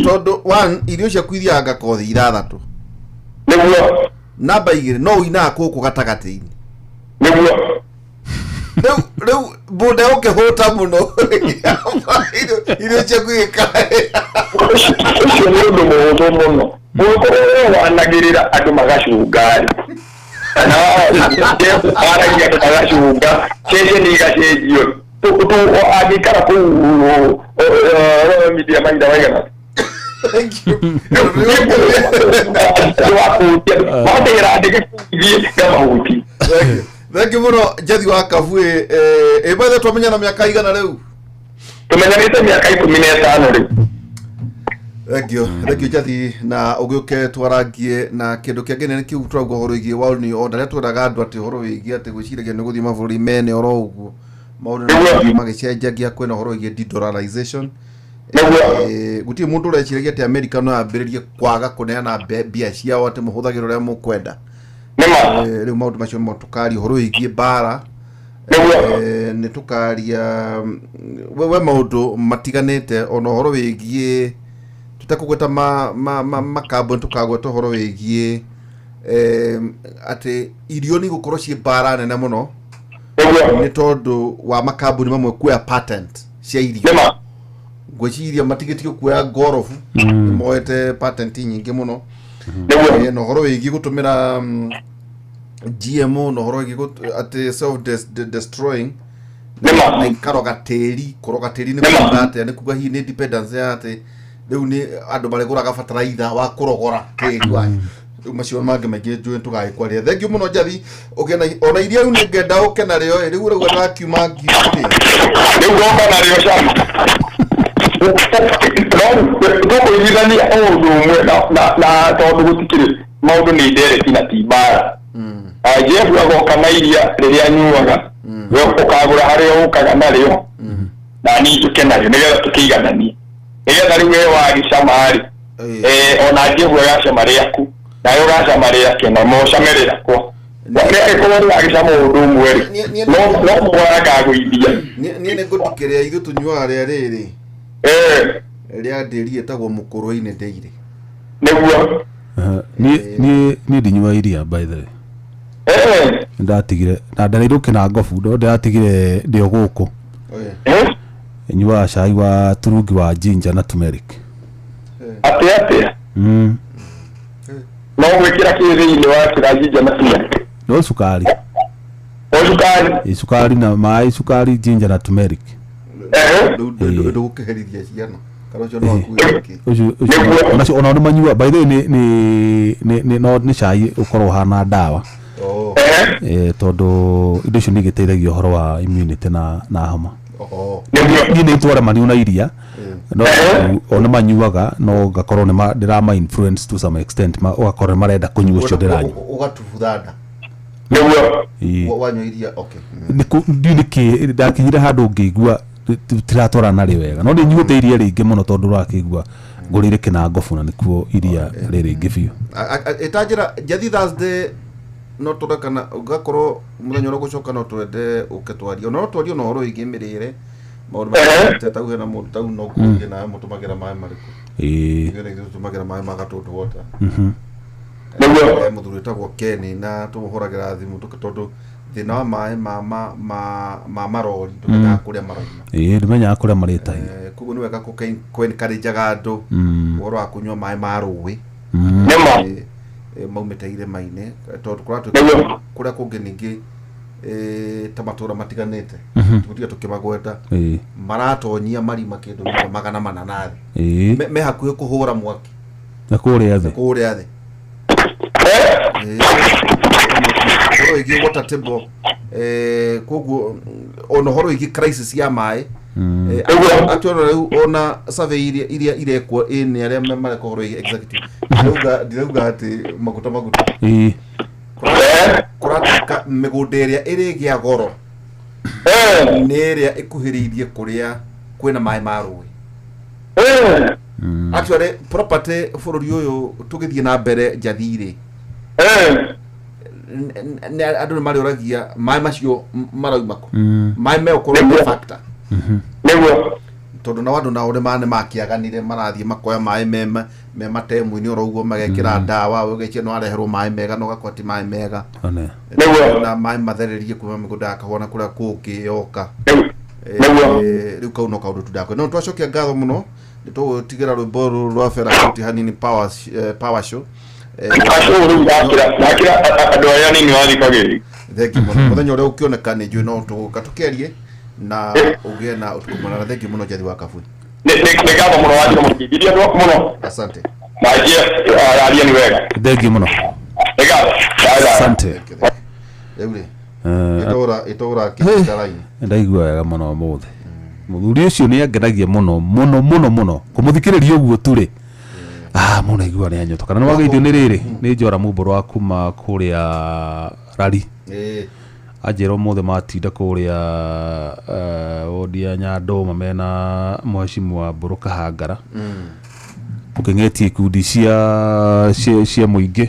tondũ one irio ciaku ithiaga kothi 6 nĩguo namba 2 no ũinaga kũkũ gatagatĩ-inĩ nĩguo rĩu mũndũ egũkĩhũta mũno irio ciaku igĩkaĩa. Ũcio nĩ ũndũ mũhũthũ mũno ũngĩkorwo we wanagĩrĩra andũ magacunga rĩ kana waragia andũ magacunga ceceni igacenjio angĩikara kũu media mahinda maigana watĩra ndĩke ithiĩ ngamahuti. Thank you mũno Njathi wa Kabuĩ. Ĩ bethe twamenyana mĩaka igana rĩu? Tũmenyanĩte mĩaka 15 rĩu. Thank you Njathi na ũgĩũke twarangie na kĩndũ kĩangĩ nĩ kĩu tũrauga ũhoro wĩgiĩ World New Order. Rĩrĩa twĩraga andũ atĩ ũhoro wĩgiĩ atĩ gwĩciragia nĩ gũthiĩ mabũrũri mene oro ũguo Maũndũ nĩ magĩcenjagia, kwĩna ũhoro wĩgiĩ de-dollarization. Gũtirĩ mũndũ ũreciragia atĩ America no yambĩrĩrie kwaga kũneana mbia ciao atĩ mũhũthagĩre ũrĩa mũkwenda. Rĩu maũndũ macio mo tũkaria ũhoro wĩgiĩ mbara. Nĩ tũkaria we maũndũ matiganĩte, ona ũhoro wĩgiĩ tũtekũgweta makambuni, tũkagweta ũhoro wĩgiĩ atĩ irio nĩ igũkorwo ciĩ mbara nene mũno nĩ tondũ wa makambuni mamwe kuoya patent cia irio. Ngwĩciria matigĩtie kuoya ngorobu, nĩ moete patent nyingĩ mũno. Na ũhoro wĩgiĩ gũtũmĩra GMO, na ũhoro wĩgiĩ atĩ self destroying na ikaroga tĩri. Kũroga tĩri nĩ kuga atĩa? Nĩ kuga hihi nĩ dependence ya atĩ rĩu nĩ andũ marĩgũraga bataraitha wa kũrogora tĩri wa rĩu. Macio mangĩ maingĩ njũĩ tũgagĩkwaria. Thengiũ mũno, Njathi. Ũgĩe na ona iria rĩu nĩ ngenda ũke narĩo ĩ, rĩu ũrauga ndĩrakiuma ngiri Rĩu ndoka narĩo cama no tũkũiguithania o ũndũ ũmwe na tondũ gũtikĩrĩ maũndũ nĩ ndereti na ti mbara. Jeff agoka na iria rĩrĩa anyuaga, we ũkagũra harĩa ũkaga narĩo na niĩ njũke narĩo nĩgetha tũkĩigananie, nĩgetha rĩu we wagĩcama rĩ, ona Jeff agacama rĩaku nawe ũgacama rĩake na mocame rĩakwa. Rĩagĩkorwo rĩragĩcama ũndũ ũmwe rĩ, no mũgwara ngagũithia. Niĩ nĩ ngũtikĩrĩa ithuĩ tũnyuaga rĩa rĩrĩ rĩa ndĩri ĩtagwo Mũkũrwe-inĩ Dairy. Nĩguo. Niĩ ndinyua iria, by the way. Ndatigire na ndareirwo kĩna ngobu, no ndĩratigire ndĩ o gũkũ. Nyuaga cai wa turungi wa ginger na turmeric. Atĩ atĩa? No gwĩkĩra kĩ thĩinĩ wa kĩra ginger na turmeric? No cukari. O cukari? Ĩ, cukari na maĩ, cukari, ginger na turmeric. Rĩu ndũgũkĩherithia ciana kana ũcio no akue kĩ? Ũcio onacio onao nĩ manyua, by the way, nĩ no nĩ cai ũkorwo ũhana ndawa. Tondũ indo icio nĩ igĩteithagia ũhoro wa immunity na homa. Niĩ nĩ itwara maniu na iria no o nĩ manyuaga, no ngakorwo nĩ ndĩrama influence to some extent, ũgakorwo nĩ marenda kũnyua ũcio ndĩranyua. Ũgatubutha nda. Nĩguo. Wanyua iria, okay. Ndiũ nĩkĩ ndakinyire handũ ngĩigua tiratwarana rĩ wega, no nĩ nyuĩte iria rĩingĩ mũno tondũ ũrakĩigua ngũrĩire kĩnangobu na nĩkuo iria rĩ rĩingĩ biũ. Ĩtanjĩra Njathi, Thursday no tũre kana ũgakorwo mũthenya ũrĩa ũgũcoka no twende ũke twarie, ona no twarie ona ũhoro wĩgiĩ mĩrĩre, maũndũ matiganĩte. Tau hena mũndũ tau no kũrie nawe mũtũmagĩra maĩ marĩkũ? Ithuĩ nĩ tũtũmagĩra maĩ ma Gatũndũ Water. Mũthuri wĩtagwo Kenny na tũmũhũragĩra thimũ tondũ thĩna wa maĩ ma marori ndũmenyaga kũrĩa marauma. Ĩĩ, ndũmenyaga kũrĩa marĩtahia. Koguo nĩ wega kũ-encourage-aga andũ ũhoro wa kũnyua maĩ ma rũĩ maumĩte irĩma-inĩ, tondũ kũratuĩka kũrĩa kũngĩ ningĩ, ta matũra matiganĩte tũgũtiga tũkĩmagweta, maratonyia marima kĩndũ mita 400 na thĩ. Me hakuhĩ kũhũra mwaki. Na kũrĩa thĩ. Kũrĩa thĩ. Ũhoro wĩgiĩ water table, koguo ona ũhoro wĩgiĩ crisis ya maĩ. Actually ona rĩu ona survey iria irekwo ĩ nĩ arĩa mareka ũhoro wĩgiĩ executive, ndirauga atĩ maguta maguta. Kũratuĩka mĩgũnda ĩrĩa ĩrĩgĩa goro nĩ ĩrĩa ĩkuhĩrĩirie kũrĩa kwĩna maĩ ma rũĩ. Actually property bũrũri ũyũ tũgĩthiĩ na mbere, Njathi-rĩ, andũ nĩ marĩũragia maĩ macio marauma kũ. Maĩ megũkorwo nĩ factor. Tondũ nao andũ nao nĩ makĩaganire, marathiĩ makoya maĩ me matemu-inĩ oro ũguo, magekĩra ndawa, ũgecia nĩ wareherwo maĩ mega na ũgakora ti maĩ mega. One. Na maĩ mathererie kuma mĩgũnda ya kahũa na kũrĩa kũngĩ yoka. Rĩu kau no kaũndũ tu ndakwe no twacokia ngatho mũno. Nĩ tũgũtigĩra rwĩmbo rũrũ rwa Fela Kuti hanini, power show. Acio rĩu ndakĩra andũ arĩa nini wathikagĩrĩria. Thengiũ mũno. Mũthenya ũrĩa ũkĩoneka nĩ njũĩ no tũgũka tũkĩarie na ũgĩe na ũtukũ mwega, na thengiũ mũno, Njathi wa Kabui. Nĩ ngatho mũno wanjĩra mũkĩngiria mũno. Asante. Na njie aria ni wega. Thengiũ mũno. Nĩ ngatho. Bye bye. Asante. Thank you, thank you. Rĩu rĩ ĩtũra kĩhinda raini. Ndaigua wega mũno ũmũthĩ. Mũthuri ũcio nĩ angenagia mũno mũno mũno mũno kũmũthikĩrĩria ũguo tu rĩ, mũno aigua nĩ anyotoka na nĩ wageithio nĩ rĩrĩ nĩ Njora Mumbũrũ wa kuma kũrĩa Rari. Anjĩra ũmũthĩ matinda kũrĩa wodi ya Nyandũma mena mheshimiwa Mbũrũ Kahangara ũkĩng'etie ikundi cia mũingĩ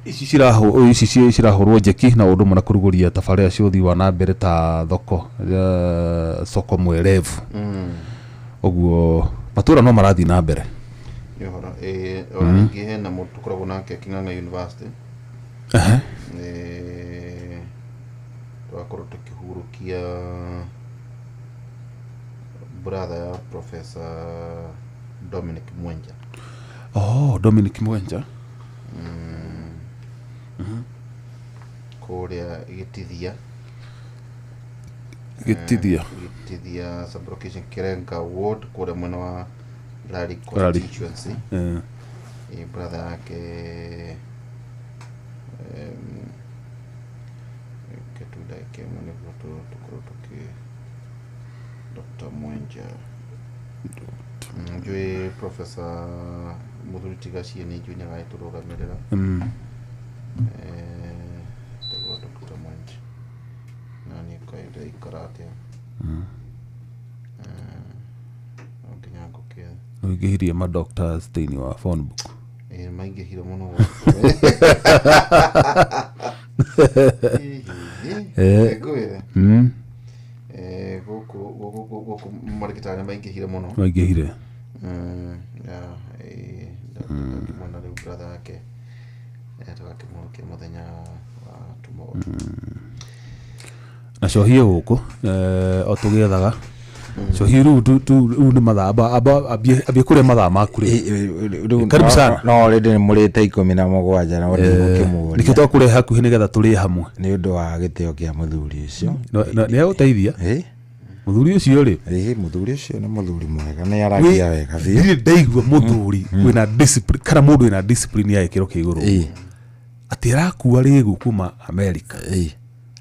ici cirahũ ici cirahũrwo njeki na ũndũ ũmwe na kũrugũria tabarĩra cia ũthii wa na mbere ta thoko soko mwerevu. Ũguo matũra no marathiĩ na mbere. Nĩ ũhoro. Ĩĩ, ona ningĩ hena mũndũ tũkoragwo nake King'ang'a University. Tũgakorwo tũkĩhurũkia brother ya Professor Dominic Mwenja. Oh, Dominic Mwenja. Kũrĩa Gĩtithia. Gĩtithia. Gĩtithia sublocation, Kirenga ward, kũrĩa mwena wa Lari Lari. constituency. Brother yake, reke tu ndagĩka ĩmwe nĩguo tũkorwo tũkĩ Dr. Mwenja. Njũĩ Professor Mũthuri Tigaciĩ nĩ njũĩ nĩaragĩtũrũgamĩrĩra. Etagwo Dr. Mwenja na niĩ kaĩ ndĩraikara atĩa? No nginya ngũkĩ Ũingĩhirie ma doctors thĩinĩ wa phone book. Ĩĩ, maingĩhire mũno. Ngwĩre, gũkũ marigitari maingĩhire mũno. Maingĩhire. Ya, ndakĩmwona rĩu brother yake, tũgakĩmũrũkia mũthenya wa tomorrow. Na cohie gũkũ o tũgĩethaga cohie rĩu rĩu nĩ mathaa amba ambie kũrĩa mathaa maku rĩu. Karibu sana. No already nĩ mũrĩte 17 na Nĩkĩo ndĩgũkĩmũria. Twakũrehe hakuhĩ nĩgetha tũrĩe hamwe. Nĩ ũndũ wa gĩtĩo kĩa mũthuri ũcio. Nĩ agũteithia mũthuri ũcio rĩ. Ĩ, mũthuri ũcio nĩ mũthuri mwega, nĩ aragia wega biũ. Ndirĩ ndaigua mũthuri wĩna discipline kana mũndũ wĩna discipline ya gĩkĩro kĩa igũrũ atĩ arakua rĩgu kuma America,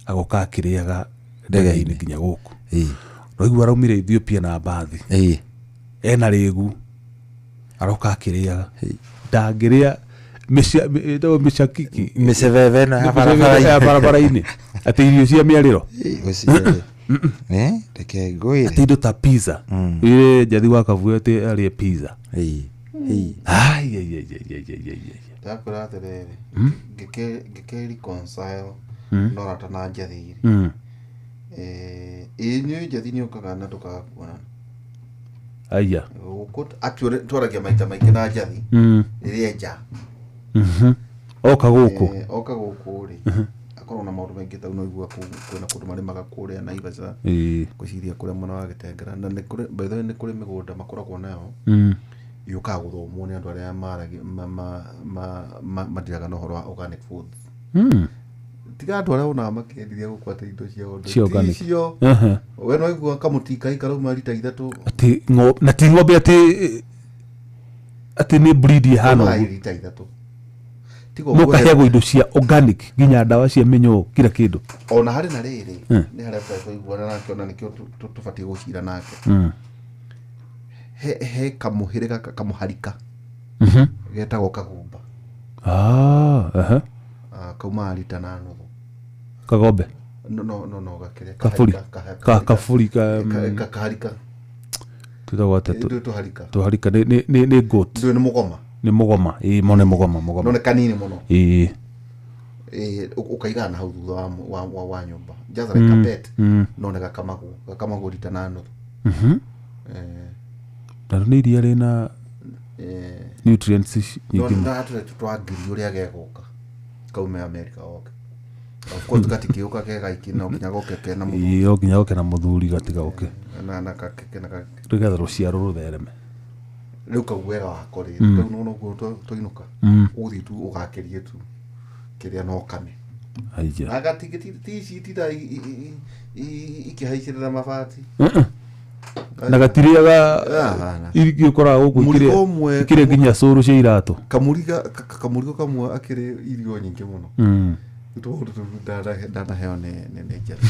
agoka akĩrĩaga ndege-inĩ nginya gũkũ. Noigua araumire Ethiopia na mbathi ena rĩgu aroka akĩrĩaga, ndangĩrĩa ĩtagwo mĩcakiki. Mĩcebebe ĩno ya ya barabara-inĩ. Barabara-inĩ, atĩ irio cia mĩarĩro. Ĩ, ũcio rĩ. Reke ngwĩre. Atĩ indo ta pizza, ire njathi wa kavuyo atĩ arĩe pizza. Ai, ai, ai, ai, ai, ai, ai, ai. Ndakwĩra atĩrĩrĩ, ngĩkĩ reconcile Norata na Njathi rĩ, ĩĩ, nĩ Njathi nĩ ũkaga na tũkaga kuonana. Aya. Gũkũ actually twaragia maita maingĩ na Njathi rĩrĩa nja. Oka gũkũ. Oka gũkũ rĩ, akorwo na maũndũ maingĩ tau no igua kwĩna kũndũ marĩmaga kũrĩa Naivasha, ngwĩciria kũrĩa mwena wa Gĩtengera, na nĩ kũrĩ, by the way, nĩ kũrĩ mĩgũnda makoragwo nayo yũkaga gũthomwo nĩ andũ arĩa madiraga na ũhoro wa organic foods. Tiga andũ arĩa wonaga makĩenderia gũkũ atĩ indo cia ũndũ Cia organic. Ti icio. We no igua kamũtinga karauma rita 3. Atĩ na ti ng'ombe atĩ nĩ breed ĩhana Kaumaga ũguo. rita 3. Tiga ũguo. Mũkaheagwo indo cia organic nginya ndawa cia mĩnyoo, kila kĩndũ. Ona harĩ na rĩrĩ, nĩ harĩa tũtarĩ twaiguana nake, ona nĩkĩo tũbatiĩ gũcira nake. He kamũhĩrĩga kamũharika getagwo kagumba. Ah, aha. Ah, kaumaga rita na nuthu. Kagombe. No gakĩrĩa Kaburi. Kaburi ka kaharika. Twĩtagwo atĩa? Ndũĩ tũharika? Tũharika nĩ goat. Ndũĩ nĩ mũgoma? Nĩ mũgoma, ĩĩ, mo nĩ mũgoma mũgoma. No nĩ kanini mũno. Ĩĩ. Ĩĩ, ũkaigana na hau thutha wa nyũmba, just like a pet, no nĩ gakamagwo rita na nuthu. Na nĩ iria rĩna nutrients No nyingĩ mũno. ndatũre twa ngiri ũrĩa gegũka kaume America oke, of course gatikĩũka ke gaiki, no nginya goke kena mũthuri. Ĩĩ, no nginya goke na mũthuri, gatigoke Na kena nĩgetha rũciaro rũthereme. Rĩu kau wega wako rĩ, kau no noguo twainũka ũgũthiĩ tu ũgakĩrie tu kĩrĩa no kame. Aija. Na gatingĩ ti ici itinda ikĩhaicĩrĩra mabati. Na gatirĩaga Ah, irio ũkoraga gũkũ Mũrigo ũmwe ikĩrĩa nginya cũrũ cia iratũ. Kamũrigo kamwe akĩrĩ irio nyingĩ mũno. Tũmaũndũ tũu ndanaheo nĩ Njathi.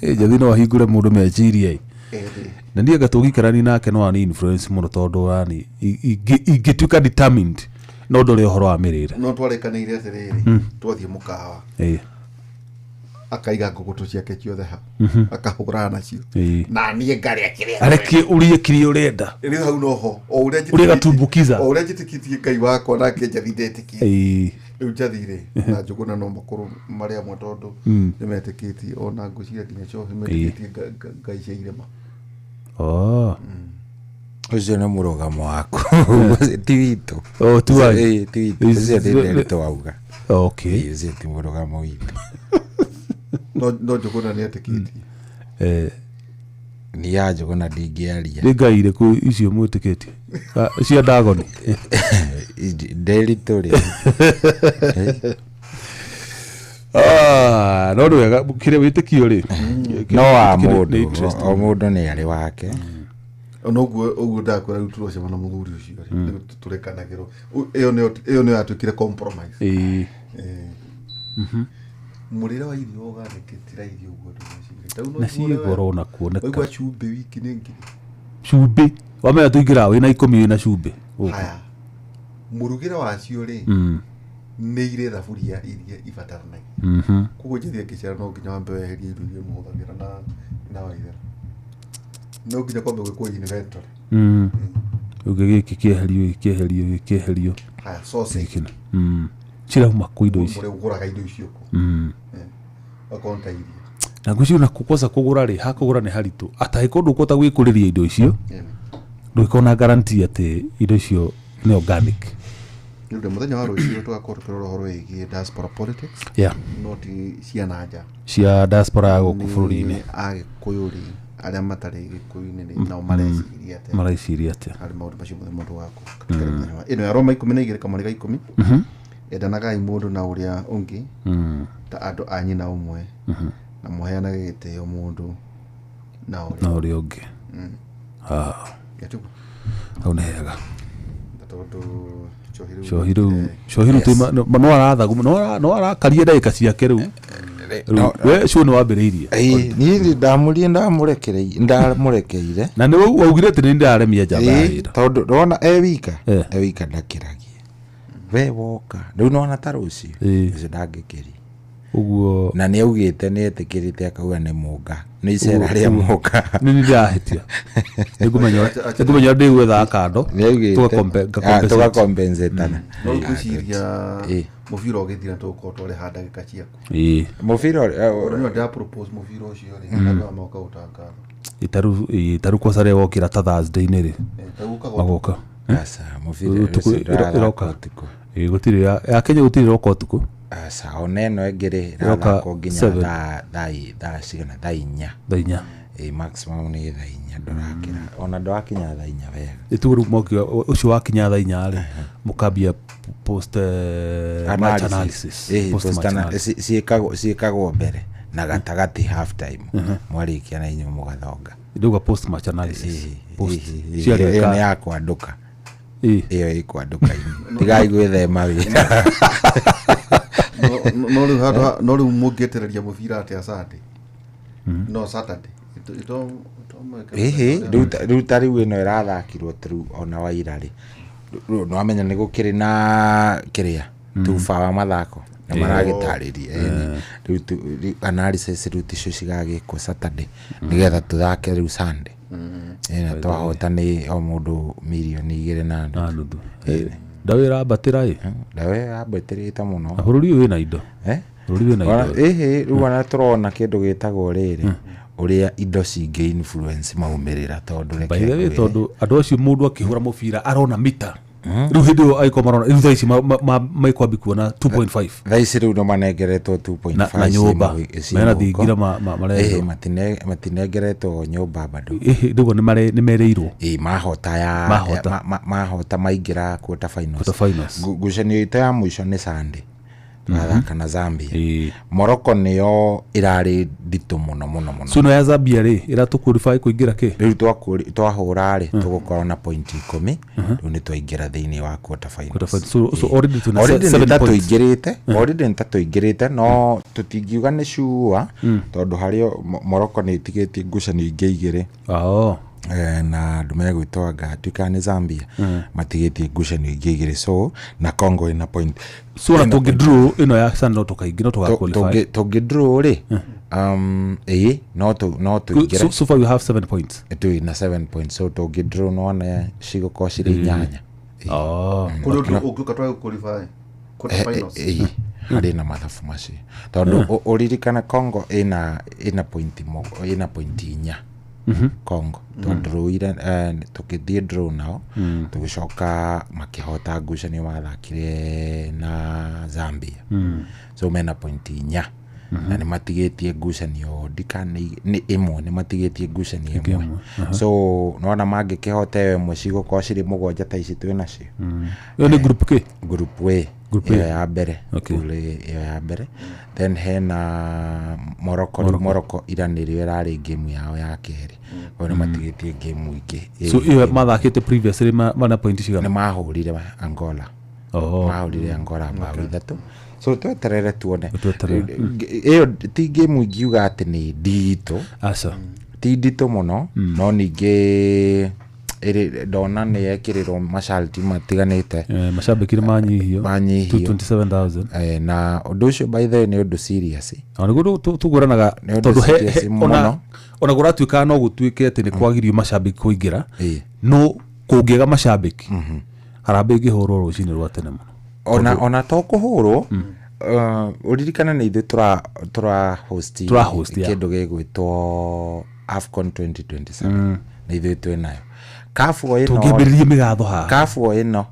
Ĩ, Njathi no ahingũre mũndũ meciria ĩ. Ĩthĩ. Na niĩ anga tũgĩikarani nake no ani influence mũno tondũ yani ingĩtuĩka determined no ndore ũhoro wa mĩrĩre. No twarĩkanĩire atĩrĩrĩ, twathiĩ mũkawa, Akaiga ngũgũtũ ciake ciothe hau, akahũrana nacio. Na niĩ ngarĩa kĩrĩa Arekie urie kiria urenda. Rĩu hau noho o ũrĩa Ũrĩa gatumbukiza. O ũrĩa njĩtĩkĩtie Ngai wakwa, nake Njathi ndetĩkĩtie. Rĩu Njathi rĩ na Njũgũna no makorwo marĩ amwe, tondũ nĩ metĩkĩtie, ona ngwĩciria nginya cohi metĩkĩtie ngai cia irĩma. Oh. Ũcio nĩ mũrũgamo waku, ti witũ. Oh, ti wanyu. Ĩĩ, ti witũ. Ũcio nĩ Nderitu wauga. Okay. Ĩĩ, ũcio ti mũrũgamo witũ. No Njũgũna nĩ etĩkĩtie. Niĩ ya Njũgũna ndingĩaria. Nĩ ngai irĩkũ icio mwĩtĩkĩtie? Ah, cia Ndagoni? Nderitu rĩ. Ah, no nĩ wega kĩrĩa wĩtĩkio rĩ. No wa Kĩrĩa- nĩ mũndũ interesting. o mũndũ nĩ arĩ wake. Noguo ũguo ndakwĩra, rĩu tũrocema na mũthuri ũcio rĩ, rĩu tũrekanagĩrwo. Ĩyo nĩyo yatuĩkire compromise. Mũrĩre wa irio organic ti raithi ũguo andũ meciria. Ta rĩu no Na ũigue ciĩ ũrĩa- goro ona kuoneka. Waigua cumbĩ wiki nĩ ngiri. Cumbĩ wamenya tũingĩraga wĩna 10 wĩna cumbĩ gũkũ. Haya, mũrugĩre wacio rĩ, nĩ irĩ thaburia iria ibataranagia. Koguo njĩthĩ angĩciara no nginya wambe weherie indo iria mũhũthagĩra na Waithera, no nginya kwambe gwĩkwo inventory. Ũngĩ gĩkĩ kĩeherio, gĩkĩ kĩeherio, gĩkĩ kĩeherio. Haya, sausage. Gĩkĩ cirauma kũ indo ici? Mũrĩ ũgũraga indo icio kũ? Okorwo nĩ ta irio. Na ngwĩciria ona kwanza kũgũra rĩ, hakũgũra nĩ haritũ atangĩkorwo ndũkũhota gwĩkũrĩria indo icio, ndũgĩkorwo na guarantee atĩ indo icio nĩ organic. Nĩ ũndũ mũthenya wa rũciũ tũgakorwo tũkĩrora ũhoro wĩgiĩ diaspora politics, no ti cia na nja. Cia diaspora ya gũkũ bũrũri-inĩ. Nĩ Agĩkũyũ rĩ, arĩa matarĩ Gĩkũyũ-inĩ rĩ, nao mareciria atĩa Mareciria atĩa harĩ maũndũ macio mothe mũndũ waku ĩno ya Roma 12 kamũri ga 10: endanagai mũndũ na ũrĩa ũngĩ ta andũ a nyina ũmwe, na mũheanage gĩtĩo mũndũ na ũrĩa Na ũrĩa ũngĩ. Ah, Gĩtũgu. Hau nĩ hega. Na tondũ njohi rĩu Cohi rĩu, cohi rĩu no arathagu, no arakaria ndagĩka ciake rĩu. No. Rĩu we cio nĩ wambĩrĩirie. Ĩĩ, niĩ ndamũrie ndamũrekeire. Na nĩ waugire atĩ nĩ ndaremia njamba ya Ĩĩ, wĩra. tondũ ndona e wika, e wika ndakĩragia, we woka rĩu nona ta rũciũ ũcio ndangĩkĩria. Ũguo. Na nĩ augĩte nĩ etĩkĩrĩte, akauga nĩ mũnga, nĩ icera rĩa mũnga. Nĩ nĩ ndĩrahĩtia, nĩngũmenya ũrĩa ndĩgwethaga kando. Nĩ augĩte Tũgacompensate. tũgakompensatana. No ngwĩciria mũbira ũgĩthira tũgũkorwo twarĩha ndagĩka ciaku. Mũbira Ũrĩa nĩwe ndĩra propose mũbira ũcio rĩ, andũ magoka gũtangatha. Itaru kwaca rĩa wokĩra ta Thursday-inĩ rĩ. Ta gũkaga. Magoka. Aca, mũbira Ũtukũ ũcio ndũrathaka ĩroka. ũtukũ. Ĩĩ, gũtirĩ ya Kenya, gũtirĩ ĩroka ũtukũ. Aca, ona ĩno ĩngĩ rĩ, Ĩroka ĩrathakwo nginya 7. thaa cigana? Thaa 4. Thaa 4. Ĩ, maximum nĩ thaa 4, ndũrakĩra ona ndũrakinya thaa 4 wega. Ĩtugo rĩu moki ũcio wakinya thaa 4 rĩ, mũkambia post match analysis. Ĩĩ, Post post match analysis. ciĩkagwo mbere na gatagatĩ, half time mwarĩkia na inyuĩ mũgathonga. Ndauga post match analysis. Post Ĩĩ, ciarĩka. ĩyo nĩ ya kwandũka. Ĩyo ĩkwandũka inĩ, tigai gwĩthema wĩra. No rĩu handũ no rĩu mũngĩetereria mũbira atĩa Sunday? No Saturday. Ĩhĩ, rĩu ta rĩu ĩno ĩrathakirwo through ona waira rĩ, rĩu nĩwamenya nĩ gũkĩrĩ na kĩrĩa tuba wa mathako na maragĩtarĩria. Ĩni. Rĩu analysis rĩu ticio cigagĩkwo Saturday nĩgetha tũthake rĩu Sunday. Ĩ, na twahota nĩ o mũndũ mirioni 2 na Na nuthu. nuthu. Ndawa ĩrambatĩra ĩ. Ndawa yambatĩrĩte mũno. Na bũrũri ũyũ wĩna indo. Eh? Bũrũri wĩna indo. Ĩhĩ, rĩu ona tũrona kĩndũ gĩtagwo rĩrĩ, ũrĩa indo cingĩ influence maumĩrĩra, tondũ reke By the way, ngwĩre. tondũ andũ acio mũndũ akĩhũra mũbira arona mita rĩu hĩndĩ ĩyo agĩkorwo marona rĩu thaa ici makwambi kuona 2.5. Thaa ici rĩu nĩ manengeretwo 2.5 Na nyũmba. ciĩ Mena mũhuko. thingira marerwo. Ĩhĩ, matinengeretwo nyũmba bado. Ĩhĩ, rĩu nĩ merĩirwo. Ĩ, mahota ya Mahota. mahota maingĩra quarter finals. Quarter finals. Ngucanio itũ ya mũico nĩ Sunday, tũgathaka na Zambia. Morocco nĩyo ĩrarĩ nditũ mũno mũno mũno. So ĩno ya Zambia rĩ, ĩratũ qualify kũingĩra kĩ? Rĩu twahũra rĩ, tũgũkorwo na point 10, rĩu nĩ twaingĩra thĩinĩ wa quarter finals. Quarter finals. So already twĩna Already nĩ 7 ta points. tũingĩrĩte, already nĩ ta tũingĩrĩte, no tũtingiuga nĩ sure tondũ harĩ Morocco nĩ ĩtigĩtie ngucanio ingĩ igĩrĩ. Oh. Na andũ megwĩtwo anga tuĩkaga nĩ Zambia matigĩtie ngucanio ingĩ igĩrĩ, so na Congo ĩna point. So ona tũngĩ draw ĩno ya Sun, no tũkaingĩ, no tũga qualify. Tũngĩ draw rĩ, ĩĩ, no tũingĩre. So far we have 7 points. Twĩ na 7 points, so tũngĩ draw nona cigũkorwo cirĩ inyanya. Oh. Kũrĩ ũndũ ũngĩũka twage qualify quarter finals? Ĩĩ, harĩ na mathabu macio, tondũ ũririkana Congo ĩna point 4. Congo twadrawire, tũkĩthiĩ draw nao, tũgĩcoka makĩhota ngucanio mathakire na Zambia, so mena point 4 na nĩ matigĩtie ngucanio ndika nĩ ĩmwe, nĩ matigĩtie ngucanio ĩmwe, so nona mangĩkĩhota ĩyo ĩmwe cigũkorwo cirĩ 7 ta ici twĩ nacio. Ĩyo nĩ group K? Group A. Group A. Ĩyo ya mbere. Okay. Pool A ĩyo ya mbere. Then hena Morocco. Rĩu Morocco ira nĩrĩo ĩrarĩ game yao ya kerĩ, koguo nĩ matigĩtie game ingĩ. So ĩyo mathakĩte previously mana point Nĩ cigana? Mahũrire Angola. Mahũrire Angola mbaũ 3, so tweterere tuone. Tweterere. Ĩyo ti game ingiuga atĩ nĩ nditũ. Aca. Ti nditũ mũno, no ningĩ ĩrĩ ndona nĩ yekĩrĩrwo masharti matiganĩte. Macambĩki nĩ manyihio. Manyihio. 227,000. Na ũndũ ũcio, by the way, nĩ ũndũ serious. Ona nĩguo tũgũranaga. Nĩ ũndũ Tondũ serious mũno. Ona kũratuĩkaga no gũtuĩke atĩ nĩ kwagirio macambĩki kũingĩra, no kũngĩaga macambĩki, harambĩ ĩngĩhũrwo rũcinĩ rwa tene mũno. Ona to kũhũrwo, ũririkane nĩ ithuĩ tũra host Tũra host, yeah. kĩndũ gĩgwĩtwo AFCON 2027, nĩ ithuĩ twĩ nayo CAF o ĩno. Tũngĩambĩrĩrie mĩgatho haha. CAF o ĩno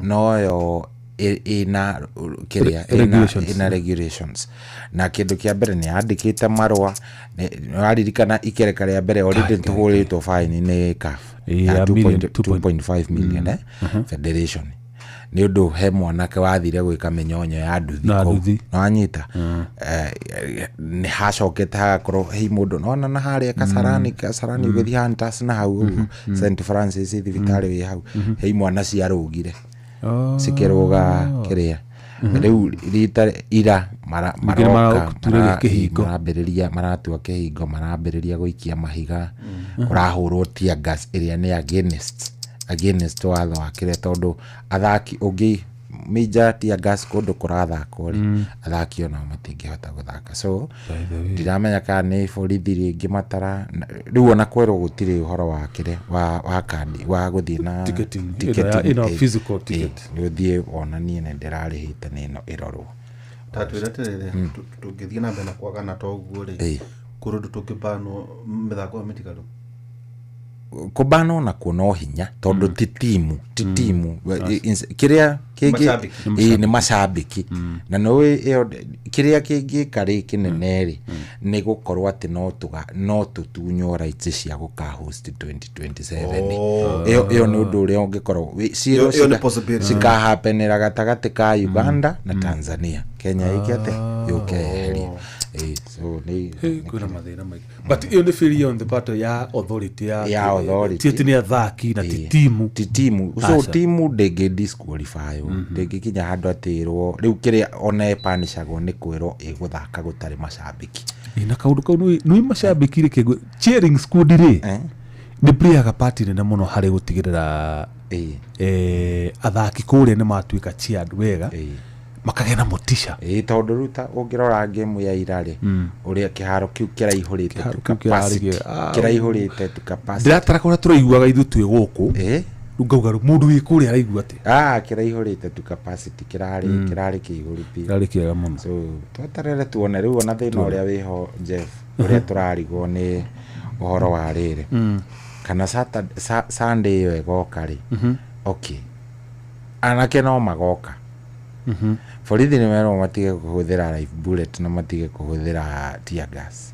noyo ĩna kĩrĩa Regulations. Ĩna regulations, na kĩndũ kĩa mbere nĩ yandĩkĩte marũa. Nĩwaririkana ikereka rĩa mbere already tũhũrĩtwo fine nĩ CAF Ĩ, ya ya million, 2.5 million, federation, nĩ ũndũ he mwanake wathire gwĩka mĩnyonyo ya nduthi Na kũu. nduthi. Nĩwanyita, nĩ hacokete hagakorwo hei mũndũ nona na harĩa Kasarani ũgĩthiĩ Hunters na hau ũguo St Francis thibitarĩ wĩ hau, hei mwana ciarũgire, cikĩrũga kĩrĩa rĩu rita ira Ningĩ nĩ maroka maraturĩria kĩhingo. Marambĩrĩria, maratua kĩhingo, marambĩrĩria gũikia mahiga, kũrahũrwo tear gas ĩrĩa nĩ against watho wa kĩrĩa, tondũ athaki ũngĩ minja tear gas kũndũ kũrathakwo rĩ, athaki onao matingĩhota gũthaka, so ndiramenya kana nĩ borithi rĩngĩ matara rĩu ona kwerwo gũtirĩ ũhoro wa kĩrĩa wa kandi wa gũthiĩ na Ticketing. Ticketing, Ĩno physical ticket. Nĩ ũthiĩ wonanie nĩ ndĩrarĩhĩte nĩ ĩno ĩrorwo. Ta twĩre atĩrĩrĩ, tũngĩthiĩ na mbere na kwagana ta ũguo rĩ, kũrĩ ũndũ tũngĩbanwo mĩthako ĩyo mĩtigaru? Kũbanwo nakuo no hinya, tondũ ti timu kĩrĩa kĩngĩ. Macambĩki. Ĩĩ, nĩ macambĩki, na nĩũĩ ĩyo kĩrĩa kĩngĩka rĩ kĩnene rĩ nĩ gũkorwo atĩ no tũtunywo rights cia gũka host 2027. Ĩyo nĩ ũndũ ũrĩa ũngĩkorwo ciĩrwo. Ĩyo nĩ possibility. Cikahapenera gatagatĩ ka Uganda na Tanzania, Kenya ĩke atĩa? Yũke yeherio. Ĩĩ, so nĩ Kwĩna mathĩna maingĩ, but ĩyo nĩ failure on the part ya authority ya Ya authority. Ti atĩ nĩ athaki na ti timu. Ti timu, so Aca. timu ndĩngĩ disqualify, ndĩngĩkinya handũ atĩrwo rĩu kĩrĩa ona ĩpanicagwo nĩ kwĩrwo ĩgũthaka gũtarĩ macambĩki. Ĩ, na kaũndũ kau nĩ macambĩki rĩ, kĩngũ cheering squad rĩ, nĩ playaga part nene mũno harĩ gũtigĩrĩra athaki kũrĩa nĩ matuĩka cheered wega, makagĩa na motisha. Ĩĩ, tondũ rĩu ta ũngĩrora game ya ira rĩ, ũrĩa kĩharo kĩu kĩraihũrĩte Kĩharo to kĩu kĩrarĩ capacity. Kĩraihũrĩte to capacity. Ndĩratara kũrĩa tũraiguaga ithuĩ twĩ gũkũ, rĩu ngauga rĩu mũndũ wĩ kũrĩa araigua atĩa? Ah, kĩraihũrĩte to capacity, kĩrarĩ kĩihũru biũ. Kĩrarĩ kĩega mũno. So tweterere tuone. Rĩu ona thĩna ũrĩa wĩho, Jeff, ũrĩa tũrarigwo nĩ ũhoro wa rĩrĩ, kana Sunday ĩyo ĩgoka rĩ, okay, anake no magoka, borithi nĩ merwo matige kũhũthĩra live bullet na matige kũhũthĩra tear gas.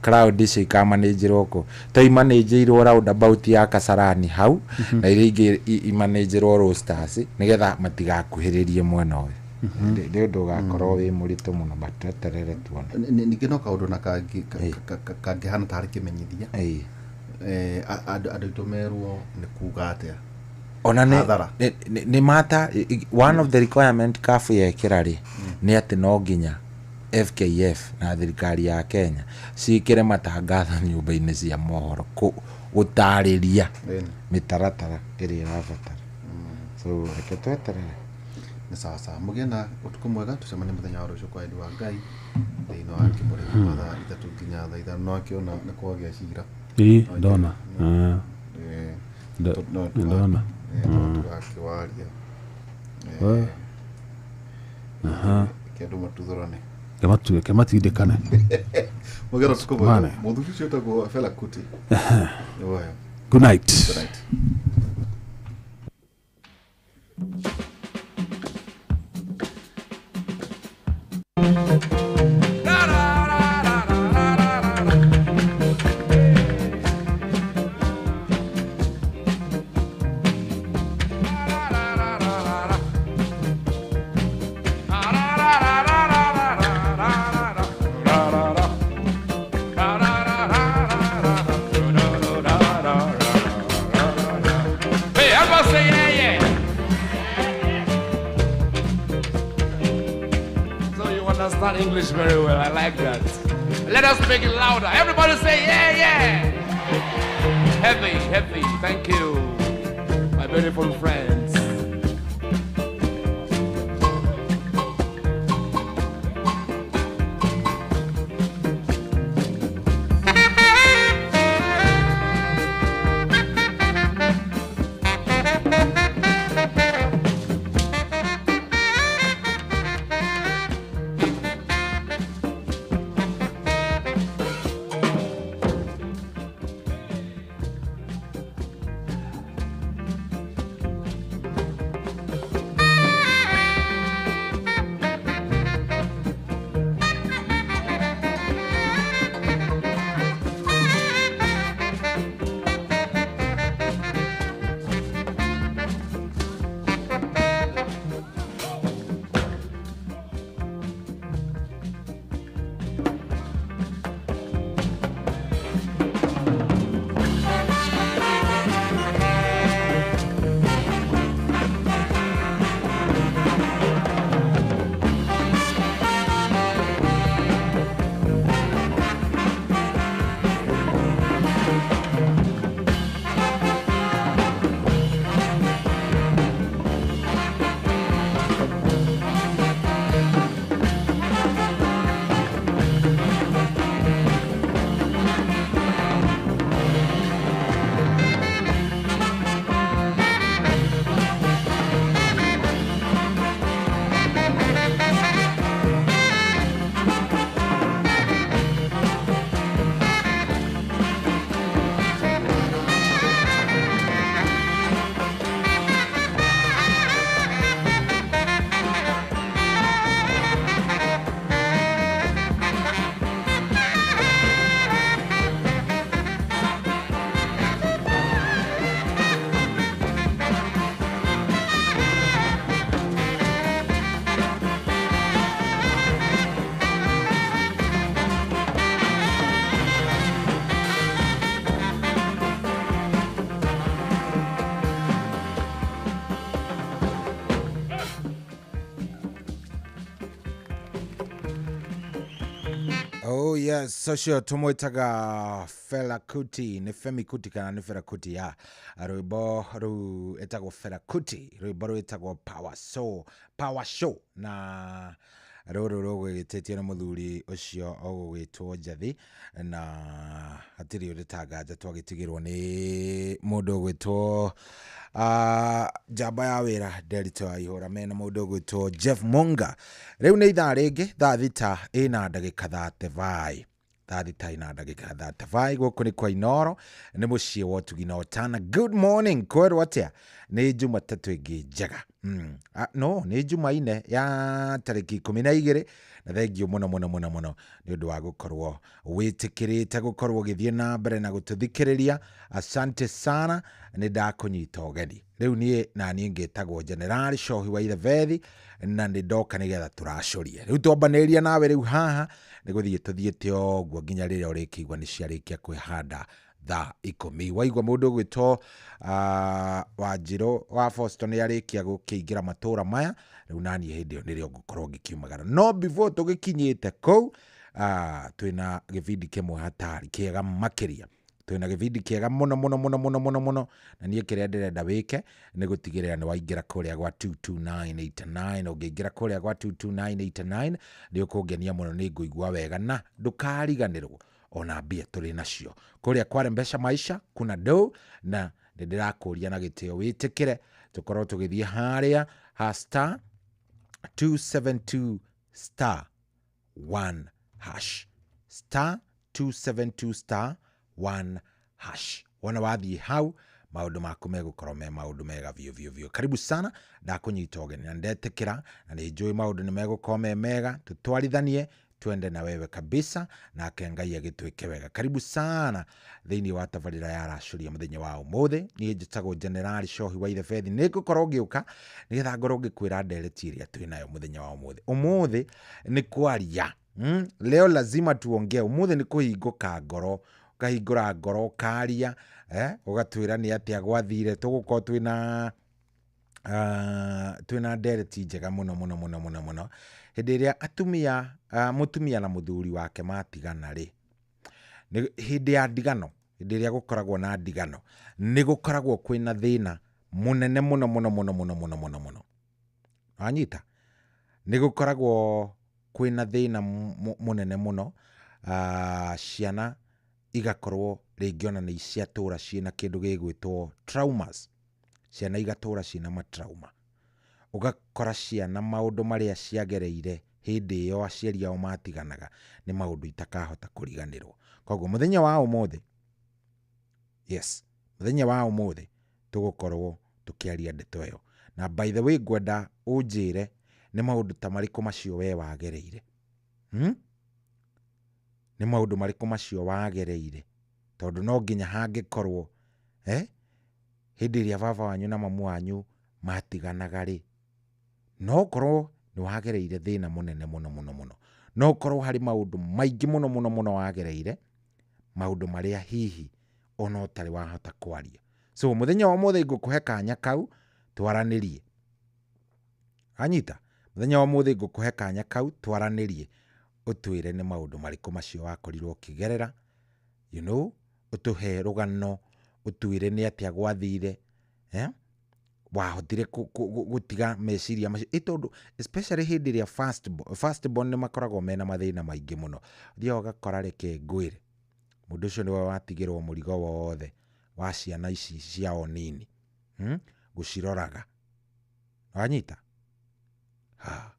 Crowd icio ikamanĩnjĩrwo kũ? To imanĩnjĩirwo roundabout ya Kasarani hau, na iria ingĩ imanĩnjĩrwo Roasters, nĩgetha matigakuhĩrĩrie mwena ũyũ. Nĩ ũndũ ũgakorwo wĩ mũritũ mũno, but tweterere tuone. Ningĩ no kaũndũ na kangĩ kangĩhana tarĩ kĩmenyithia, andũ aitũ merwo nĩ kuga atĩa? Ona nĩ Hathara. Nĩ mata one of the requirement CAF yekĩra rĩ, nĩ atĩ no nginya FKF na thirikari ya Kenya ciĩkĩre matangatho nyũmba-inĩ cia mohoro gũtarĩria mĩtaratara ĩrĩa ĩrabatara. So reke tweterere. Nĩ sawa sawa, mũgĩe na ũtukũ mwega, tũcemanie mũthenya wa rũciũ kwa wendi wa Ngai thĩinĩ wa kĩmũrĩ thaa 3 nginya thaa 5. No akĩona nĩ kwagĩa cira. Ĩĩ ndona. Ndona. Tũgakĩwaria. Kĩndũ matuthũrane. Kematindĩkane. Mũgĩe na ũtukũ mwega. Mũthuri ũcio wĩtagwo Fela Kuti. Good night. Good night. English very well. I like that. Let us make it louder. Everybody say yeah, yeah. Heavy, heavy. Thank you, my beautiful friends. Yes, social tumwitaga Fela Kuti, ni Femi Kuti kana ni Fela Kuti ya rwimbo ru etagwo Fela Kuti, rwimbo rwitagwo Power Show, Power Show na ruru rugwĩtĩtio nĩ mũthuri ũcio ũgũgwĩtwo Njathi na hatirĩ ũndũ tanganja twagĩtigĩrwo nĩ mũndũ ũgwĩtwo njamba ya wĩra Nderitu wa Ihũra mena mũndũ ũgwĩtwo Jeff Munga. Rĩu nĩ ithaa rĩngĩ thaa 6 ĩna ndagĩka 35 thaa 6 ĩna ndagĩka 35 gũkũ nĩ kwa Inoro nĩ mũciĩ wa ũtugi na ũtana. Good morning, kwerwo atĩa? Nĩ Jumatatũ ĩngĩ njega. No nĩ Jumaine ya tarĩki 12 na thengio mũno mũno mũno mũno nĩ ũndũ wa gũkorwo wĩtĩkĩrĩte gũkorwo ũgĩthiĩ na mbere na gũtũthikĩrĩria. Asante sana, nĩ ndakũnyita ũgeni. Rĩu niĩ na niĩ ngĩtagwo General Shohi wa Ithebethi na nĩ ndoka nĩgetha tũracũrie. Rĩu twambanĩrĩria nawe rĩu haha nĩ gũthiĩ tũthiĩte ũguo nginya rĩrĩa ũrĩkĩigua nĩ ciarĩkia kwĩhanda Thaa 10 waigua mũndũ ũgwĩtwo Wanjirũ wa Boston nĩ arĩkia gũkĩingĩra matũra maya rĩu naniĩ hĩndĩ ĩyo nĩrĩo ngũkorwo ngĩkiumagara. No before tũgĩkinyĩte kũu, twĩna gĩbindi kĩmwe hatari kĩega makĩria, twĩna gĩbindi kĩega mũno mũno mũno mũno mũno mũno, na niĩ kĩrĩa ndĩrenda wĩke nĩ gũtigĩrĩra nĩ waingĩra kũrĩa gwa 22989. Ũngĩingĩra kũrĩa gwa 22989 nĩ ũkũngenia mũno, nĩ ngũigua wega na ndũkariganĩrwo ona mbia tũrĩ nacio kũrĩa kwa Mbeca Maisha kuna do, na nĩ ndĩrakũria na gĩtĩo wĩtĩkĩre tũkorwo tũgĩthiĩ harĩa ha star 272 star 1 hash, star 272 star 1 hash. Wona wathiĩ hau maũndũ maku megũkorwo me maũndũ mega biũ biũ biũ. Karibu sana, ndakũnyita ũgeni na ndetĩkĩra na nĩ njũĩ maũndũ nĩ megũkorwo me mega, tũtwarithanie twende na wewe kabisa, nake Ngai agĩtwĩke wega. Karibu sana thĩinĩ wa tabarĩra ya Aracũria mũthenya wa ũmũthĩ. Niĩ njĩtagwo Generali Shohi wa Ithebethi, nĩ ngũkorwo ngĩũka nĩgetha ngorwo ngĩkwĩra ndereti ĩrĩa twĩ nayo mũthenya wa ũmũthĩ. Ũmũthĩ nĩ kwaria. Leo lazima tuongee. Ũmũthĩ nĩ kũhingũka ngoro, ũkahingũra ngoro ũkaria, ũgatwĩra nĩ atĩa gwathire. Tũgũkorwo twĩna ndereti njega mũno mũno mũno mũno mũno. Hĩndĩ ĩrĩa atumia, mũtumia na mũthuri wake matigana rĩ, hĩndĩ ya ndigano, hĩndĩ ĩrĩa gũkoragwo na ndigano, nĩ gũkoragwo kwĩna thĩna mũnene mũno mũno mũno mũno mũno mũno mũno. Wanyita? Nĩ gũkoragwo kwĩna thĩna mũnene mũno, ciana igakorwo rĩngĩ ona nĩ ciatũra ciĩna kĩndũ gĩgwĩtwo traumas. Ciana igatũra ciĩna matrauma. Ũgakora ciana maũndũ marĩa ciagereire hĩndĩ ĩyo aciari ao matiganaga nĩ maũndũ itakahota kũriganĩrwo. Koguo mũthenya wa ũmũthĩ, yes, mũthenya wa ũmũthĩ tũgũkorwo tũkĩaria ndeto ĩyo. Na by the way ngwenda ũnjĩre nĩ maũndũ ta marĩkũ macio we wagereire. Nĩ maũndũ marĩkũ macio wagereire, tondũ no nginya hangĩkorwo hĩndĩ ĩrĩa baba wanyu na mamu wanyu matiganaga rĩ, no ũkorwo nĩ wagereire thĩna mũnene mũno mũno mũno. No ũkorwo harĩ maũndũ maingĩ mũno mũno mũno wagereire, maũndũ marĩa hihi ona ũtarĩ wahota kwaria. So mũthenya wa ũmũthĩ ngũkũhe kanya kau twaranĩrie. Anyita? Mũthenya wa ũmũthĩ ngũkũhe kanya kau twaranĩrie, ũtwĩre nĩ maũndũ marĩkũ macio wakorirwo ũkĩgerera, you know, ũtũhe rũgano, ũtwĩre nĩ atĩa gwathire, wahotire gũtiga meciria macio. Tondũ especially hĩndĩ ĩrĩa first born nĩ makoragwo mena mathĩna maingĩ mũno. Ũthiaga ũgakora, reke ngwĩre, mũndũ ũcio nĩwe watigĩrwo mũrigo wothe wa ciana ici ciao nini, gũciroraga. Wanyita? Ha.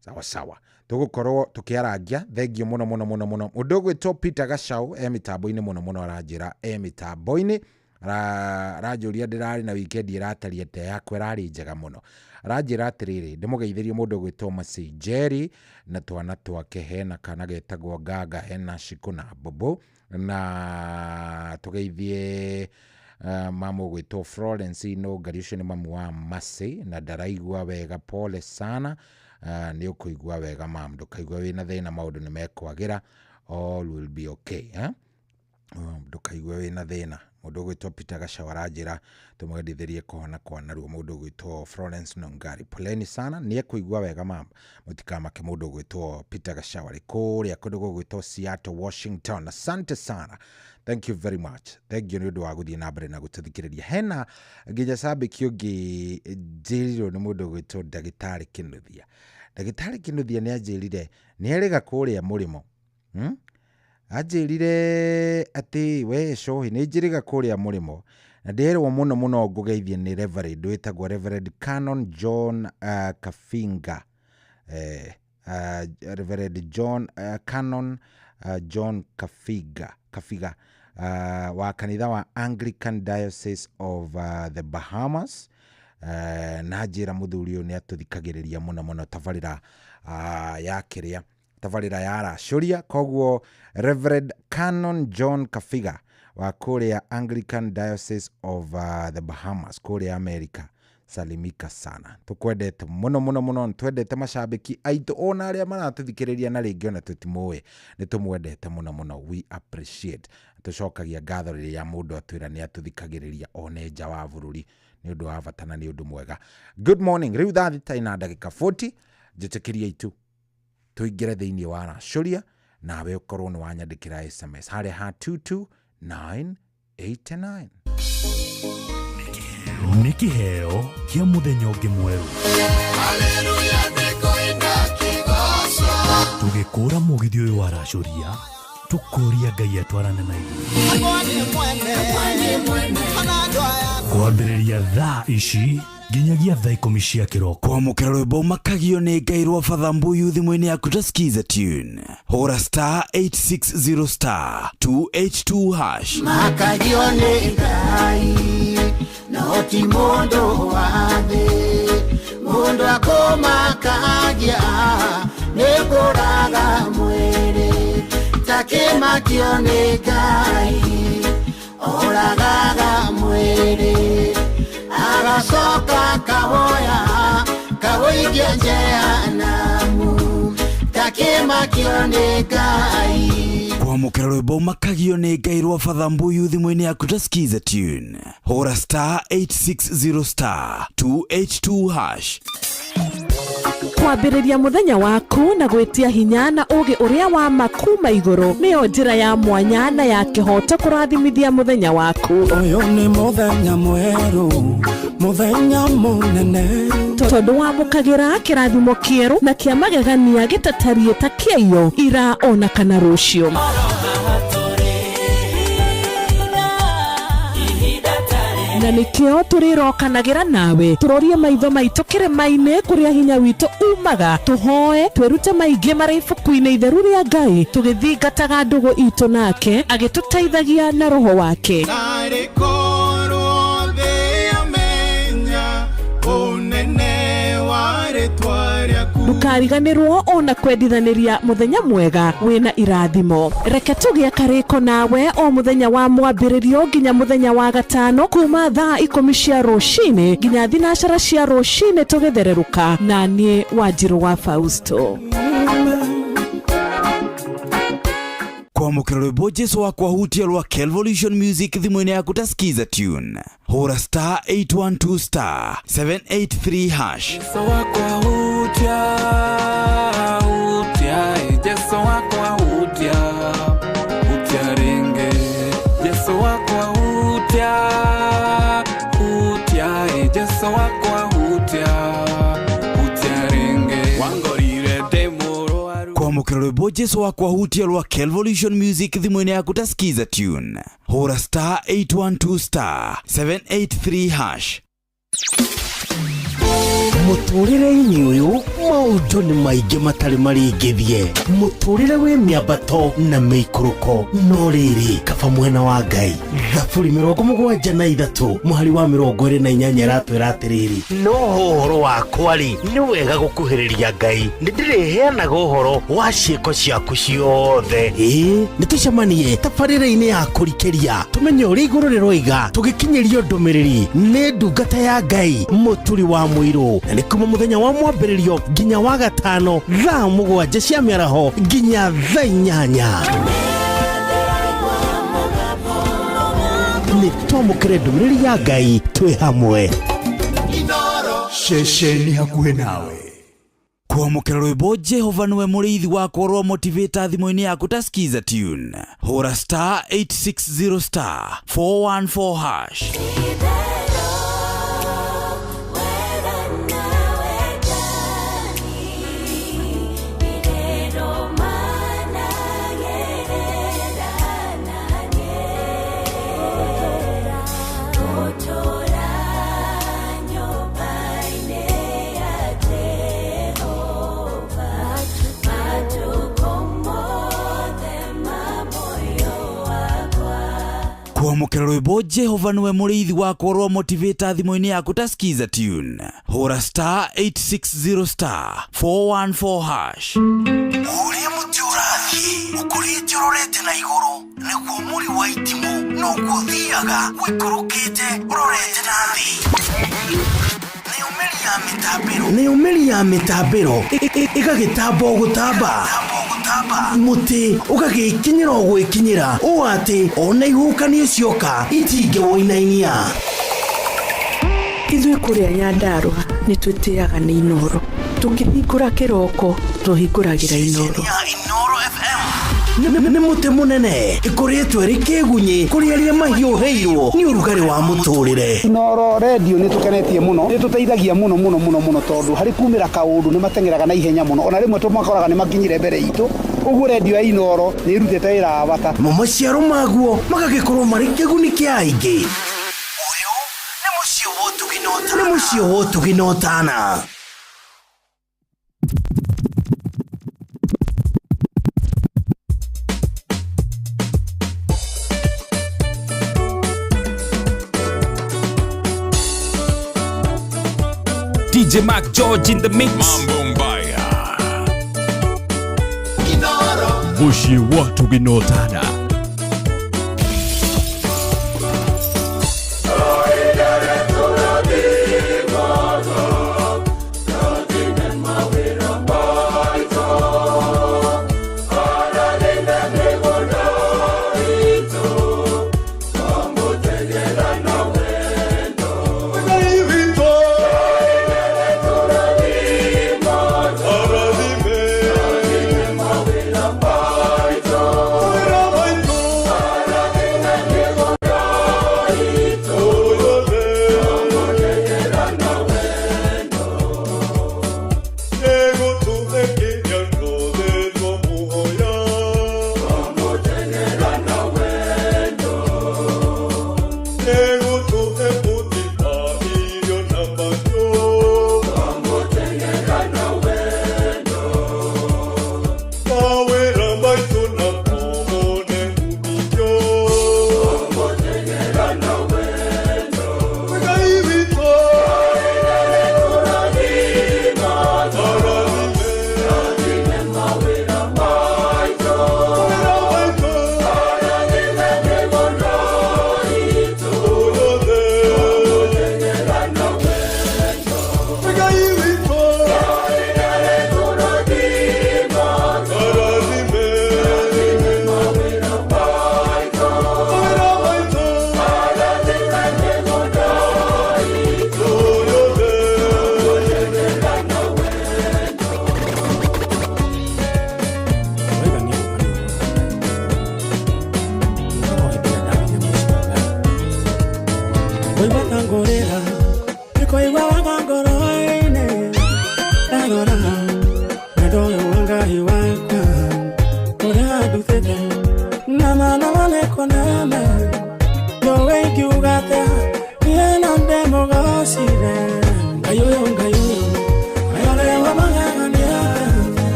Sawa sawa. Tũgũkorwo tũkĩarangia. Thengio mũno mũno mũno mũno. Mũndũ ũgwĩtwo Peter Gachau e mĩtambo-inĩ mũno mũno, aranjĩra e mĩtambo-inĩ, aranjũria ndĩrarĩ na weekend ĩratariĩ atĩa, yakwa ĩrarĩ njega mũno. Aranjĩra atĩrĩrĩ, ndĩmũgeithĩrie mũndũ ũgwĩtwo Mercy Jerry na twana twake, hena kana getagwo Gaga, hena Shiku na Bobo, na tũgeithie mamu ũgwĩtwo Florence Nũngari, ũcio nĩ mamu wa Mercy, na ndaraigua wega, pole sana. Nĩ ũkũigua wega mam, ndũkaigua wĩna thĩna, maũndũ nĩ mekwagĩra, all will be okay, Ndũkaigue wĩna thĩna. Mũndũ ũgwĩtwo Peter Gachau aranjĩra tũmwendithĩrie kũhona kwa narua. Mũndũ ũgwĩtwo Florence Nongari, poleni sana, nĩ ekũigua wega mam, mũtikamake. Mũndũ ũgwĩtwo Peter Gachau arĩ kũrĩa kũndũ gũgwĩtwo Seattle, Washington. Asante sana, thank you very much, thank you nĩ ũndũ wa gũthiĩ na mbere na gũtũthikĩrĩria. Hena nginya cambĩki ũngĩ njĩrirwo nĩ mũndũ ũgwĩtwo Ndagĩtarĩ Kĩnuthia. Ndagĩtarĩ Kĩnuthia nĩ anjĩrire nĩ erĩga kũrĩa mũrĩmo, anjĩrire atĩ we Shohi nĩ njĩrĩga kũrĩa mũrĩmo, na nderwo mũno mũno ngũgeithie nĩ Reverend wĩtagwo Reverend Canon John Kafinga, Reverend John Canon John Kafiga wa kanitha wa Anglican Diocese of the Bahamas. Na njĩra mũthuri ũyũ nĩ atũthikagĩrĩria mũno mũno tabarĩra ya kĩrĩa tabarĩra ya Aracũria. Koguo Reverend Canon John Kafiga wa kũrĩa Anglican Diocese of the Bahamas kũrĩa America, Salimika sana, tukwendete muno muno muno, twendete mashabiki aitu ona aria maratuthikiriria na ringi ona tutimũĩ, nĩ tũmwendete mũno mũno, we appreciate. Tũcokagia ngatho rĩrĩa mũndũ atwĩra nĩ atũthikagĩrĩria one nja wa bũrũri, nĩ ũndũ wa bata na nĩ ũndũ mwega. Good morning. Rĩu thaa thita na ndagĩka 40, njĩtĩkĩria itu tũingĩre thĩinĩ wa racũria, nawe ũkorwo nĩ wanyandĩkĩra SMS harĩa ha 22989. Nĩ kĩheo kĩa mũthenya ũngĩ mwerũ. Tũgĩkũra mũgithi ũyũ wa racũria, tũkũria Ngai atwarane na ithuĩ. Kwambĩrĩria thaa ici nginyagia thaa 10 cia kĩroko. Kwamũkĩra rwĩmbo makagio nĩ Ngai rwa Father Mbuyu thimũ-inĩ yaku ta skiza tune, hũra star 860 star 282 hash. Makagio nĩ Ngai no ti mũndũ wa thĩ, mũndũ akũmakagia nĩ kũraga mwĩrĩ, takĩmakio nĩ Ngai oragaga mwĩrĩ, agacoka kawoya kawoigia jehanamu, takĩmakio nĩ Ngai. Kwamũkĩra rwĩmbo makagio nĩ Ngai rwa Father Mbuyu thimũ-inĩ yaku ta skiza tune, hũra star 860 star 282 hash. Kwambĩrĩria mũthenya waku na gwĩtia hinya na ũũgĩ ũrĩa wa ma kuma igũrũ nĩyo njĩra ya mwanya na ya kĩhooto kũrathimithia mũthenya waku. Ũyũ nĩ mũthenya mwerũ, mũthenya mũnene, tondũ wamũkagĩra kĩrathimo kĩerũ na kĩa magegania gĩtatariĩ ta kĩaiyo ira ona kana rũciũ. Na nĩkĩo tũrĩrokanagĩra nawe, tũrorie maitho maitũ kĩrĩma-inĩ kũrĩa hinya witũ umaga, tũhoe twĩrute maingĩ marĩ ibuku-inĩ itheru rĩa Ngai, tũgĩthingataga ndũgũ itũ nake agĩtũteithagia na roho wake. Narĩ korwo thĩ yamenya ũnene wa rĩtwa rĩaku. Ndũkariganĩrwo ona kwendithanĩria mũthenya mwega wĩna irathimo. Reke tũgĩe karĩko nawe o mũthenya wa mwambĩrĩrio nginya mũthenya wa gatano, kuma thaa 10 cia rũcinĩ nginya 12 cia rũcinĩ tũgĩthererũka, na niĩ Wanjirũ wa Fausto. Kwamũkĩra rwĩmbo Jesu wakwa hutia rwa Kelvolution Music thimũ-inĩ yaku ta skiza tune, hũra star 812 star 783 hash. Jesu wakwa hutia, hutia, Jesu wakwa hutia, hutia ringe. Jesu wakwa hutia, hutia, Jesu wakwa hutia, hutia ringe. Wangorire ndĩ mũrwaru. Kwamũkĩra rwĩmbo Jesu wakwa hutia rwa Kelvolution Music thimũ-inĩ yaku ta skiza tune, hũra star 812 star 783 hash. Mũtũrĩre-inĩ ũyũ maũndũ nĩ maingĩ matarĩ maringithie, mũtũrĩre wĩ mĩambato na mĩikũrũko, no rĩrĩ kaba mwena wa Ngai. Thaburi 73 mũhari wa 28 ĩratwĩra atĩrĩrĩ, no ũhoro wakwa rĩ nĩ wega gũkuhĩrĩria Ngai, nĩ ndĩrĩheanaga ũhoro wa ciĩko ciaku ciothe. Ĩĩ nĩ tũcemanie tabarĩra-inĩ ya kũrikĩria, tũmenye ũrĩa igũrũ rĩroiga, tũgĩkinyĩrio ndũmĩrĩri nĩ ndungata ya Ngai Mũturi wa Mũirũ, na nĩ kuma mũthenya wa mwambĩrĩrio nginya wa gatano thaa 7 cia mĩaraho nginya thaa 8. Nĩ twamũkĩre ndũmĩrĩri ya Ngai twĩ hamwe. Ceceni hakuhĩ nawe. Kwamũkĩra rwĩmbo Jehova nĩwe mũrĩithi wakwa rwa Motivator thimũ-inĩ yaku ta skiza tune, hũra star 860 star 414 hash. Kwamũkĩra rwĩmbo Jehova nĩwe mũrĩithi wakwa rwa Motivator thimũ-inĩ yaku ta skiza tune, hũra star 860 star 414 hash. Ũrĩa mũtĩ ũrathiĩ ũkũrĩte ũrorete na igũrũ, nĩguo mũri wa itimũ noguo ũthiaga ũikũrũkĩte ũrorete na thĩ. Nayo mĩri ya mĩtambĩro ĩgagĩtamba o gũtamba, mũtĩ ũgagĩkinyĩra o gwĩkinyĩra, ũũ atĩ ona ihuhũkanio cioka itingĩwũinainia. Ithuĩ kũrĩa Nyandarũa nĩ twĩtĩaga nĩ Inoro. Tũkĩhingũra kĩroko tũhingũragĩra Inoro. Nĩ mũtĩ mũnene ĩkoretwo ĩrĩ kĩgunyĩ kũrĩ arĩa mahiũhĩirwo nĩ ũrugarĩ wa mũtũrĩre. Inoro redio nĩ tũkenetie mũno, nĩ tũteithagia mũno mũno mũno mũno, tondũ harĩ kumĩra kaũndũ nĩ mateng'eraga na ihenya mũno, ona rĩmwe tũmakoraga nĩ makinyire mbere itũ. Ũguo redio ya Inoro nĩ ĩrutĩte wĩra wa bata. Mo maciaro maguo magagĩkorwo marĩ kĩguni kĩa aingĩ. Ũyũ nĩ mũciĩ wa ũtugi na ũtana. DJ Mark George in the mix. Mambo Mbaya. Mũciĩ wa ũtugi na ũtana.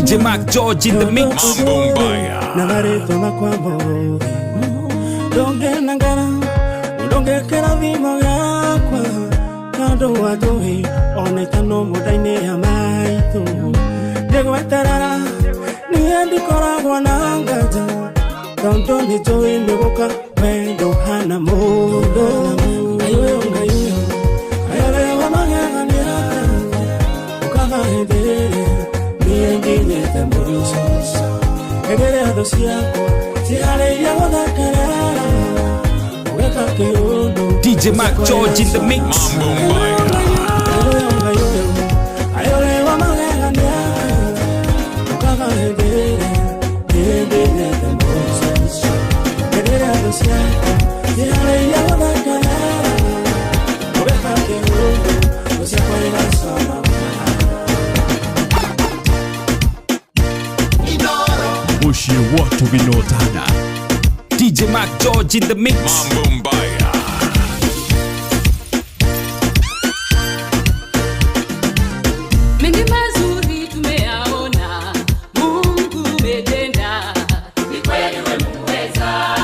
DJ Mark George in the mix. Mambo Mbaya. DJ Mark George in the mix. Mambo Mbaya. Mũciĩ wa ũtugi na ũtana. DJ Mark George in the mix. Mambo Mbaya. Mengi mazuri tumeyaona, Mungu umetenda, ni kweli wewe muweza.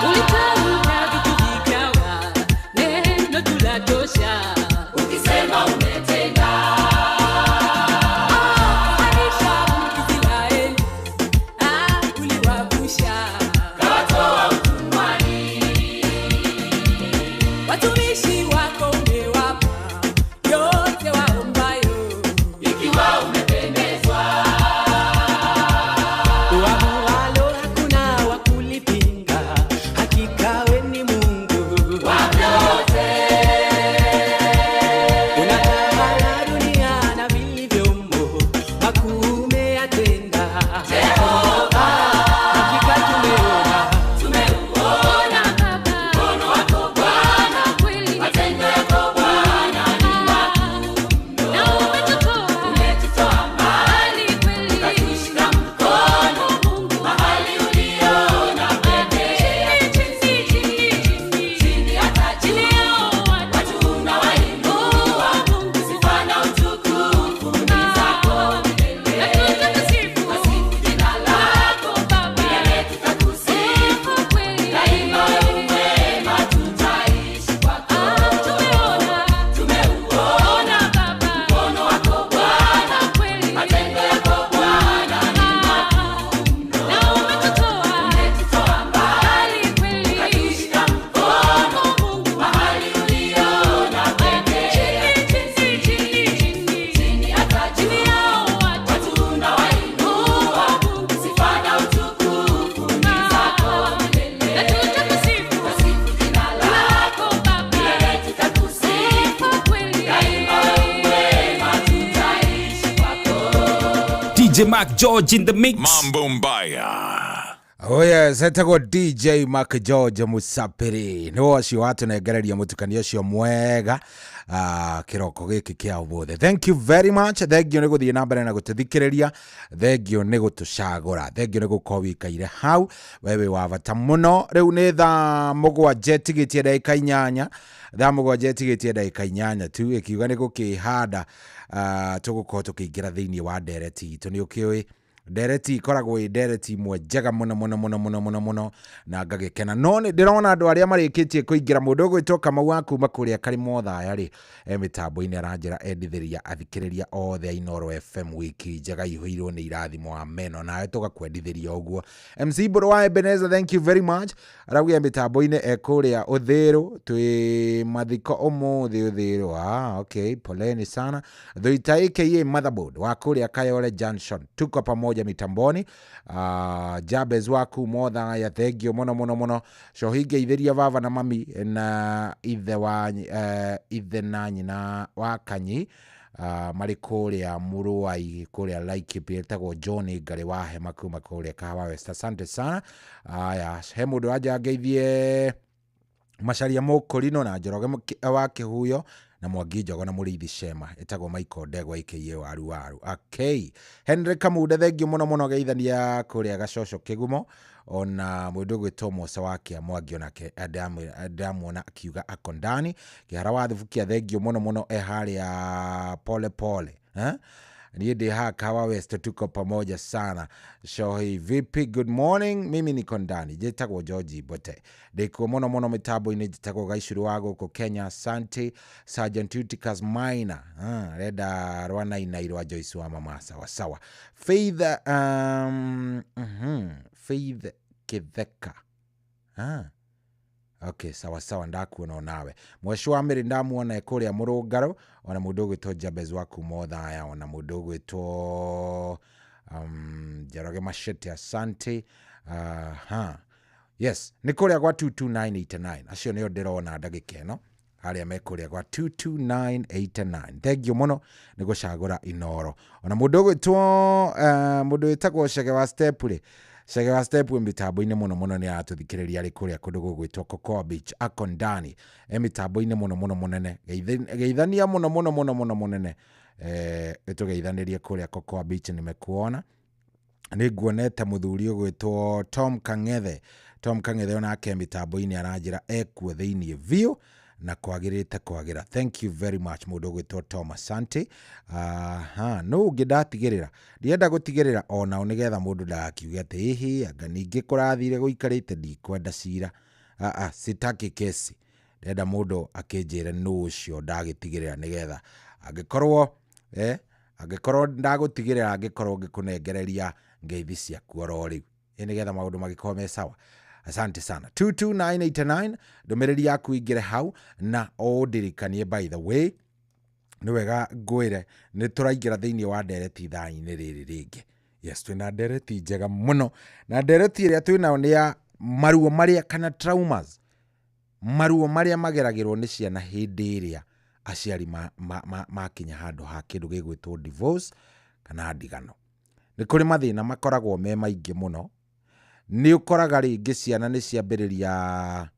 Ulitamka vitu vikawa, neno tulatosha, ukisema umetenda. Hanisha Israeli, uliwavusha, kawatoa utumwani. Watumishi wako umewapa yote waombayo, ikiwa umependezwa. Uamualo hakuna wa kulipinga, hakika we ni Mungu wa vyote. Unatawala dunia na vilivyomo, makuu umeyatenda. Jehova, hakika tumeona, tumeuona mkono wako Bwana, matendo yako Bwana ni makuu mno. Na umetutoa mbali kweli, ukatushika mkono mahali uliona pekee. Chini hata juu, watu unawainua, sifa na utukufu ni zako milele. Wasifu jina lako milele, tutakusifu daima, wewe mwema, tutaishi kwako. Tumeuona mkono wako Bwana, matendo yako Bwana ni makuu mno. Na umetutoa mbali kweli, ukatushika mkono mahali uliona pekee. Chini hata juu, watu unawainua, sifa na utukufu ni zako milele. Wasifu jina lako milele, tutakusifu daima, wewe mwema, tutaishi kwako. DJ Mark George in the mix. Mambo Mbaya. Oh yes, etagwo DJ Mark George Musapiri nä ũcio watũnengereria mũtukanio ũcio mwega kĩroko gĩkĩ kĩa ũmũthĩ. Thank you very much. Thengio nĩ gũthiĩ na mbere na gũtũthikĩrĩria, thengio nĩ gũtũcagũra, thengio nĩ gũkorwo wĩikaire hau, we wĩ wa bata mũno. Rĩu nĩ thaa 7 tigĩtie ndagĩka 8, thaa 7 tigĩtie ndagĩka 8 tu, ĩkiuga nĩ gũkĩhanda tũgũkorwo tũkĩingĩra thĩinĩ wa ndereti itũ. Nĩ ũkĩũĩ ndereti ikoragwo ĩ ndereti imwe njega mũno mũno mũno mũno mũno mũno na ngagĩkena, no nĩ ndĩrona andũ arĩa marĩkĩtie kũingĩra. Mũndũ ũgwĩtwo Kamau wa kuma kũrĩa Karimotha rĩ, e mĩtambo-inĩ aranjĩra endithĩria athikĩrĩria othe a Inooro FM wiki njega ihũirwo nĩ irathimo, ameno nawe tũgakwendithĩria ũguo. MC Mbũrũ wa Ebenezer, thank you very much, araugia mĩtambo-inĩ e kũrĩa Ũthĩrũ, twĩ mathiko ũmũthĩ Ũthĩrũ. Okay, poleni sana. Thuita aka Motherboard wa kũrĩa Kayole Junction, tuko pamoja mitamboni. Jabez waku motha ya thengio mũno mũno mũno. Cohinge itheria baba na mami na ithe wa ithe na nyina wa Kanyi marĩ kũrĩa Mũrũai kũrĩa Laikipia, etagwo John Ngarĩ wa Hema kuma kũrĩa Kahawa West. Asante sana. Aya, he mũndũ wanja ngeithie Macaria Mũkũrinũ na Njoroge wa Kĩhuyo na Mwangi Njogo na Mũrĩithi Shema, ĩtagwo Michael Ndegwa aka Waru Waru. Okay. Henry Kamunde, thengio mũno mũno, geithania kũrĩa Gacoco Kĩgumo, ona mũndũ ũgwĩtwo Musa wa Kĩamwangi onake ndamuona akiuga ako ndani. Kĩhara wa Thubukia, thengio mũno mũno, e harĩa pole pole, eh? Niĩ ndĩ haha Kahawa West, tuko pamoja sana. Shohi vipi, good morning, mimi niko ndani, njĩtagwo George Mbote, ndĩkuo mũno mũno mĩtambo-inĩ, njĩtagwo Gaicuru wa gũkũ Kenya. Asante. Sergeant Eutychus Maina, renda rwanainai rwa Joyce wa mama, sawa sawa. Faith, Faith Kitheka, okay, sawa sawa, ndakuona onawe. Mwecu wa Mĩrĩ ndamuona e kũrĩa Mũrũngarũ, ona mũndũ ũgwĩtwo Jabez wa kuma Othaya, ona mũndũ ũgwĩtwo Njoroge Machete, asante. Yes, nĩ kũrĩa gwa 22989, acio nĩo ndĩrona ndagĩka ĩno arĩa me kũrĩa gwa 22989. Thengio mũno nĩ gũcagũra Inooro. Ona mũndũ ũgwĩtwo mũndũ wĩtagwo Chege wa Step rĩ, Chege wa Step wĩ mĩtambo-inĩ mũno mũno, nĩ aratũthikĩrĩria arĩ kũrĩa kũndũ gũgwĩtwo Cocoa Beach, ako ndani e mĩtambo-inĩ mũno mũno mũnene, geithania mũno mũno mũno mũno mũnene, tũgeithanĩrie kũrĩa Cocoa Beach, nimekuona. Nĩ nguonete mũthuri ũgwĩtwo Tom Kang'ethe. Tom Kang'ethe onake mĩtambo-inĩ aranjĩra ekuo thĩiniĩ biũ na kwagĩrĩte kwagĩra. Thank you very much mũndũ ũgwĩtwo Tom, asante. Aha, nũ ũngĩ ndatigĩrĩra? Ndienda gũtigĩrĩra onao nĩgetha mũndũ ndagakiuge atĩ ĩhĩ anga ningĩ kũrathire gũikarĩte. Ndikwenda cira, aa, sitaki kesi. Ndĩrenda mũndũ akĩnjĩre nũ ũcio ndagĩtigĩrĩra, nĩgetha angĩkorwo angĩkorwo ndagũtigĩrĩra, angĩkorwo ngĩkũnengereria ngeithi ciaku oro rĩu, ĩ nĩgetha maũndũ magĩkorwo me sawa. Asante sana. 22989, ndũmĩrĩri yaku ingĩre hau na ũndirikanie. By the way, nĩ wega ngwĩre nĩ tũraingĩra thĩinĩ wa ndereti thaa-inĩ rĩrĩ rĩngĩ. Yes, twĩna ndereti njega mũno, na ndereti ĩrĩa twĩnayo nĩ ya maruo marĩa kana traumas, maruo marĩa mageragĩrwo nĩ ciana hĩndĩ ĩrĩa aciari makinya handũ ha kĩndũ gĩgwĩtwo divorce kana ndigano. Nĩ kũrĩ mathĩna makoragwo me maingĩ mũno. Nĩ ũkoraga rĩngĩ ciana nĩ ciambĩrĩria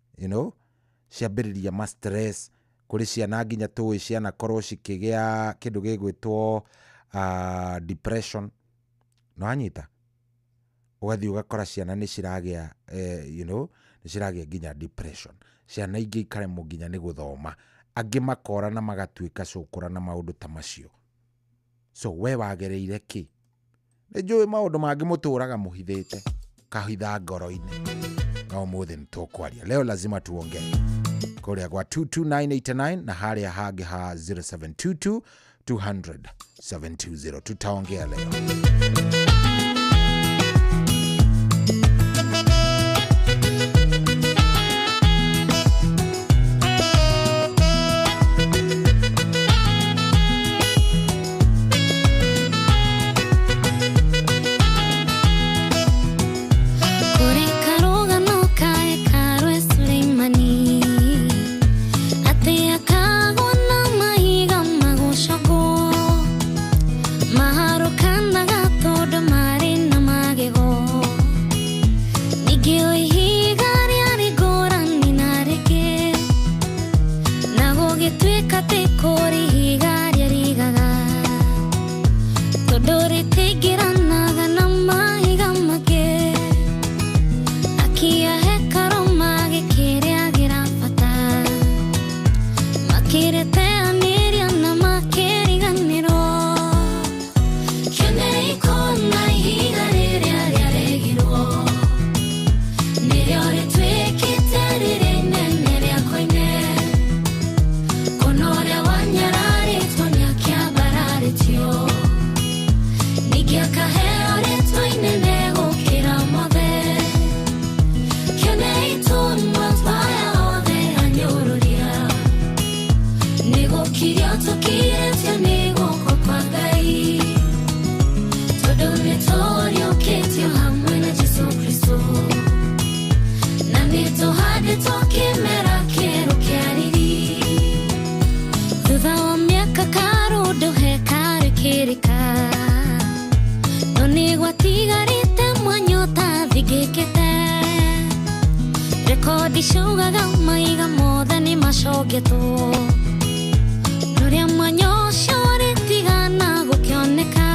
ciambĩrĩria ma stress. Kũrĩ ciana nginya tũĩ cianakorwo cikĩgĩa kĩndũ gĩgwĩtwo depression. Nĩwanyita? Ũgathiĩ ũgakora ciana nĩ ciragĩa nĩ ciragĩa nginya depression. Ciana ingĩ ikaremwo nginya nĩ gũthoma, angĩ makora na magatuĩka cũkũra na maũndũ ta macio. So we wagereire kĩ? Nĩ njũĩ maũndũ mangĩ mũtũraga mũhithĩte kahitha ngoro-inĩ, no ũmũthĩ nĩ tũkwaria. Leo lazima tuongee kũrĩa gwa 22989 na harĩa hangĩ ha 0722 200 720. Tutaongea leo. Kũrĩ karũgano ka hekarũ Suleimani, atĩ akagwo na mahiga magũcogwo, maharũkanaga tondũ marĩ na magego. Ningĩ o ihiga rĩarĩ ngũrani na rĩngĩ, na gũgĩtuĩka atĩ kũrĩ ihiga rĩarigaga tondũ rĩtingĩranaga na mahiga mangĩ. Akia hekarũ magĩkĩrĩagĩra bata, makĩrĩteanĩria na makĩriganĩrwo. Kĩoneriko na ihiga rĩrĩa rĩaregirwo nĩrĩo rĩtuĩkĩte rĩrĩa inene rĩa koine. Kũna ũrĩa wanyararĩtwo nĩakĩambararĩtio, ningĩ akaheo rĩtwa inene gũkĩra mothe. Kĩoneitwo matwaya othe anyũrũria, nĩgũkirio tũkirĩtio nĩ guoko kwa Ngai, tondũ nĩtũriũkĩtio hamwe na Jesũ Kristũ, na nĩtũhandĩtwo kĩmera kĩerũ kĩa riri. Thutha wa mĩaka karũndũ hekarũ ĩkĩrĩka, no nĩgwatigarĩte mwanya ũtathingĩkĩte. Rekondi ciugaga mahiga mothe nĩ macongetwo, rũrĩa mwanya ũcio rĩtigana gũkĩoneka.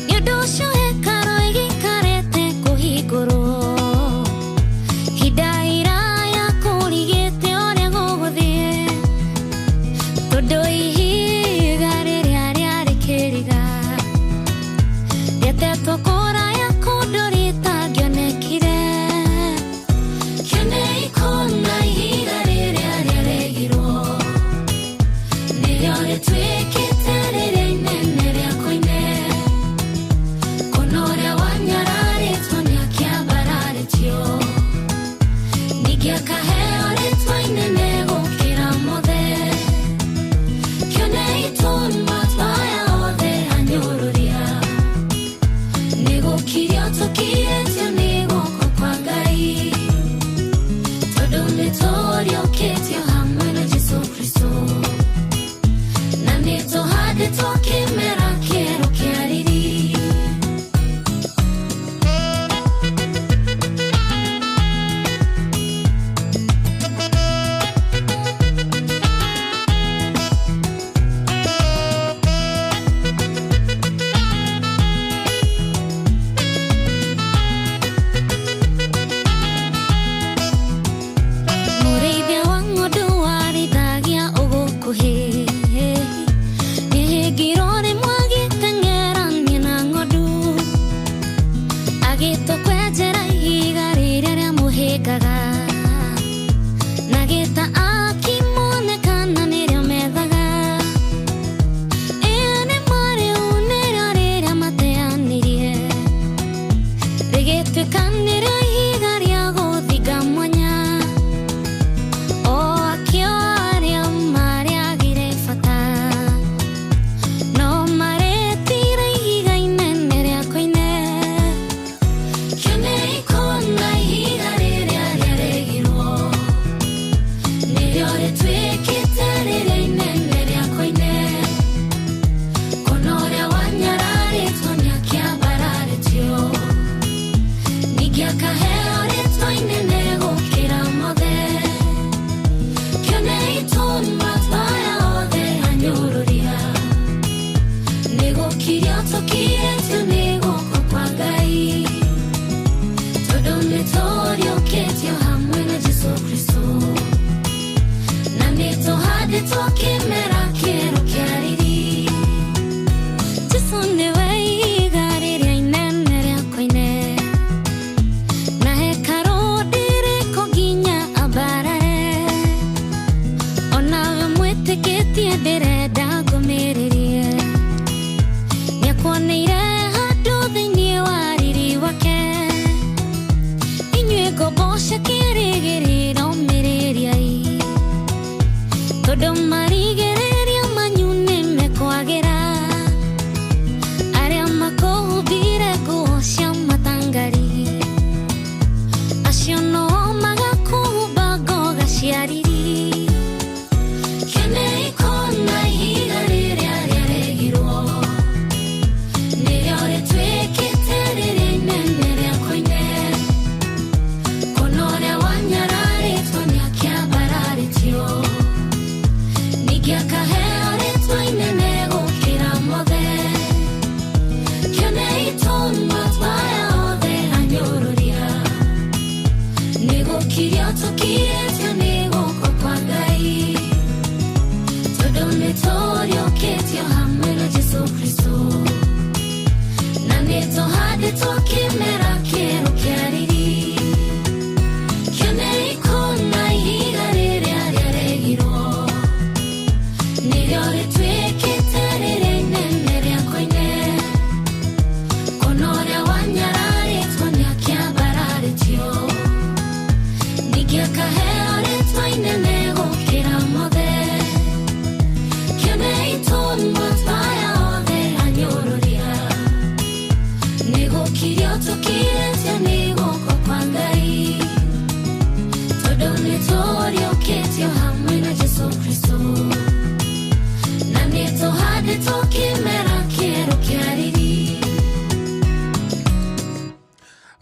Nĩ ũndũ ũcio hekarũ ĩgĩikarĩte kũhingũrwo hinda iraya, kũrigĩte ũrĩa gũgũthiĩ, tondũ ihiga rĩrĩa rĩarĩ kĩriga rĩatetwo kũraya kũndũ rĩtangĩonekire. Kĩoneiko na ihiga rĩrĩa rĩaregirwo nĩrĩo rĩtuĩkĩte rĩrĩa inene rĩa koine. Kũna ũrĩa wanyararĩtwo nĩakĩambararĩtio, ningĩ akaheo rĩtwa inene gũkĩra mothe. Tondũ marigĩrĩrio manyu nĩmekwagĩra. Arĩa makũhumbire nguo cia matangari, acio no magakũhumba ngoga cia riri. Kĩonei kũna ihiga rĩrĩa rĩaregirwo, nĩrĩo rĩtuĩkĩte rĩrĩa inene rĩa koine. Kũna ũrĩa wanyararĩtwo nĩakĩambararĩtio, ningĩ akaheo rĩtwa inene gũkĩra mothe. Kĩonei tũnua twaya othe anyũrũria, nĩgũkirio tũkirĩtio nĩ guoko kwa Ngai, tondũ nĩtũriũkĩtio hamwe na Jesũ Kristũ, na nĩtũhandĩtwo kĩmera kĩerũ kĩa riri. Kĩonei kũna ihiga rĩrĩa rĩaregirwo, nĩrĩo rĩtuĩkĩte rĩrĩa inene rĩa koine. Kũna ũrĩa wanyararĩtwo nĩakĩambararĩtio, ningĩ akaheo rĩtwa inene gũkĩra mothe. Kĩonei tũnua twaya othe anyũrũria, nĩgũkirio tũkirĩtio nĩ guoko kwa Ngai, tondũ nĩtũriũkĩtio hamwe na Jesũ Kristũ, na nĩtũhandĩtwo kĩmera kĩerũ kĩa riri.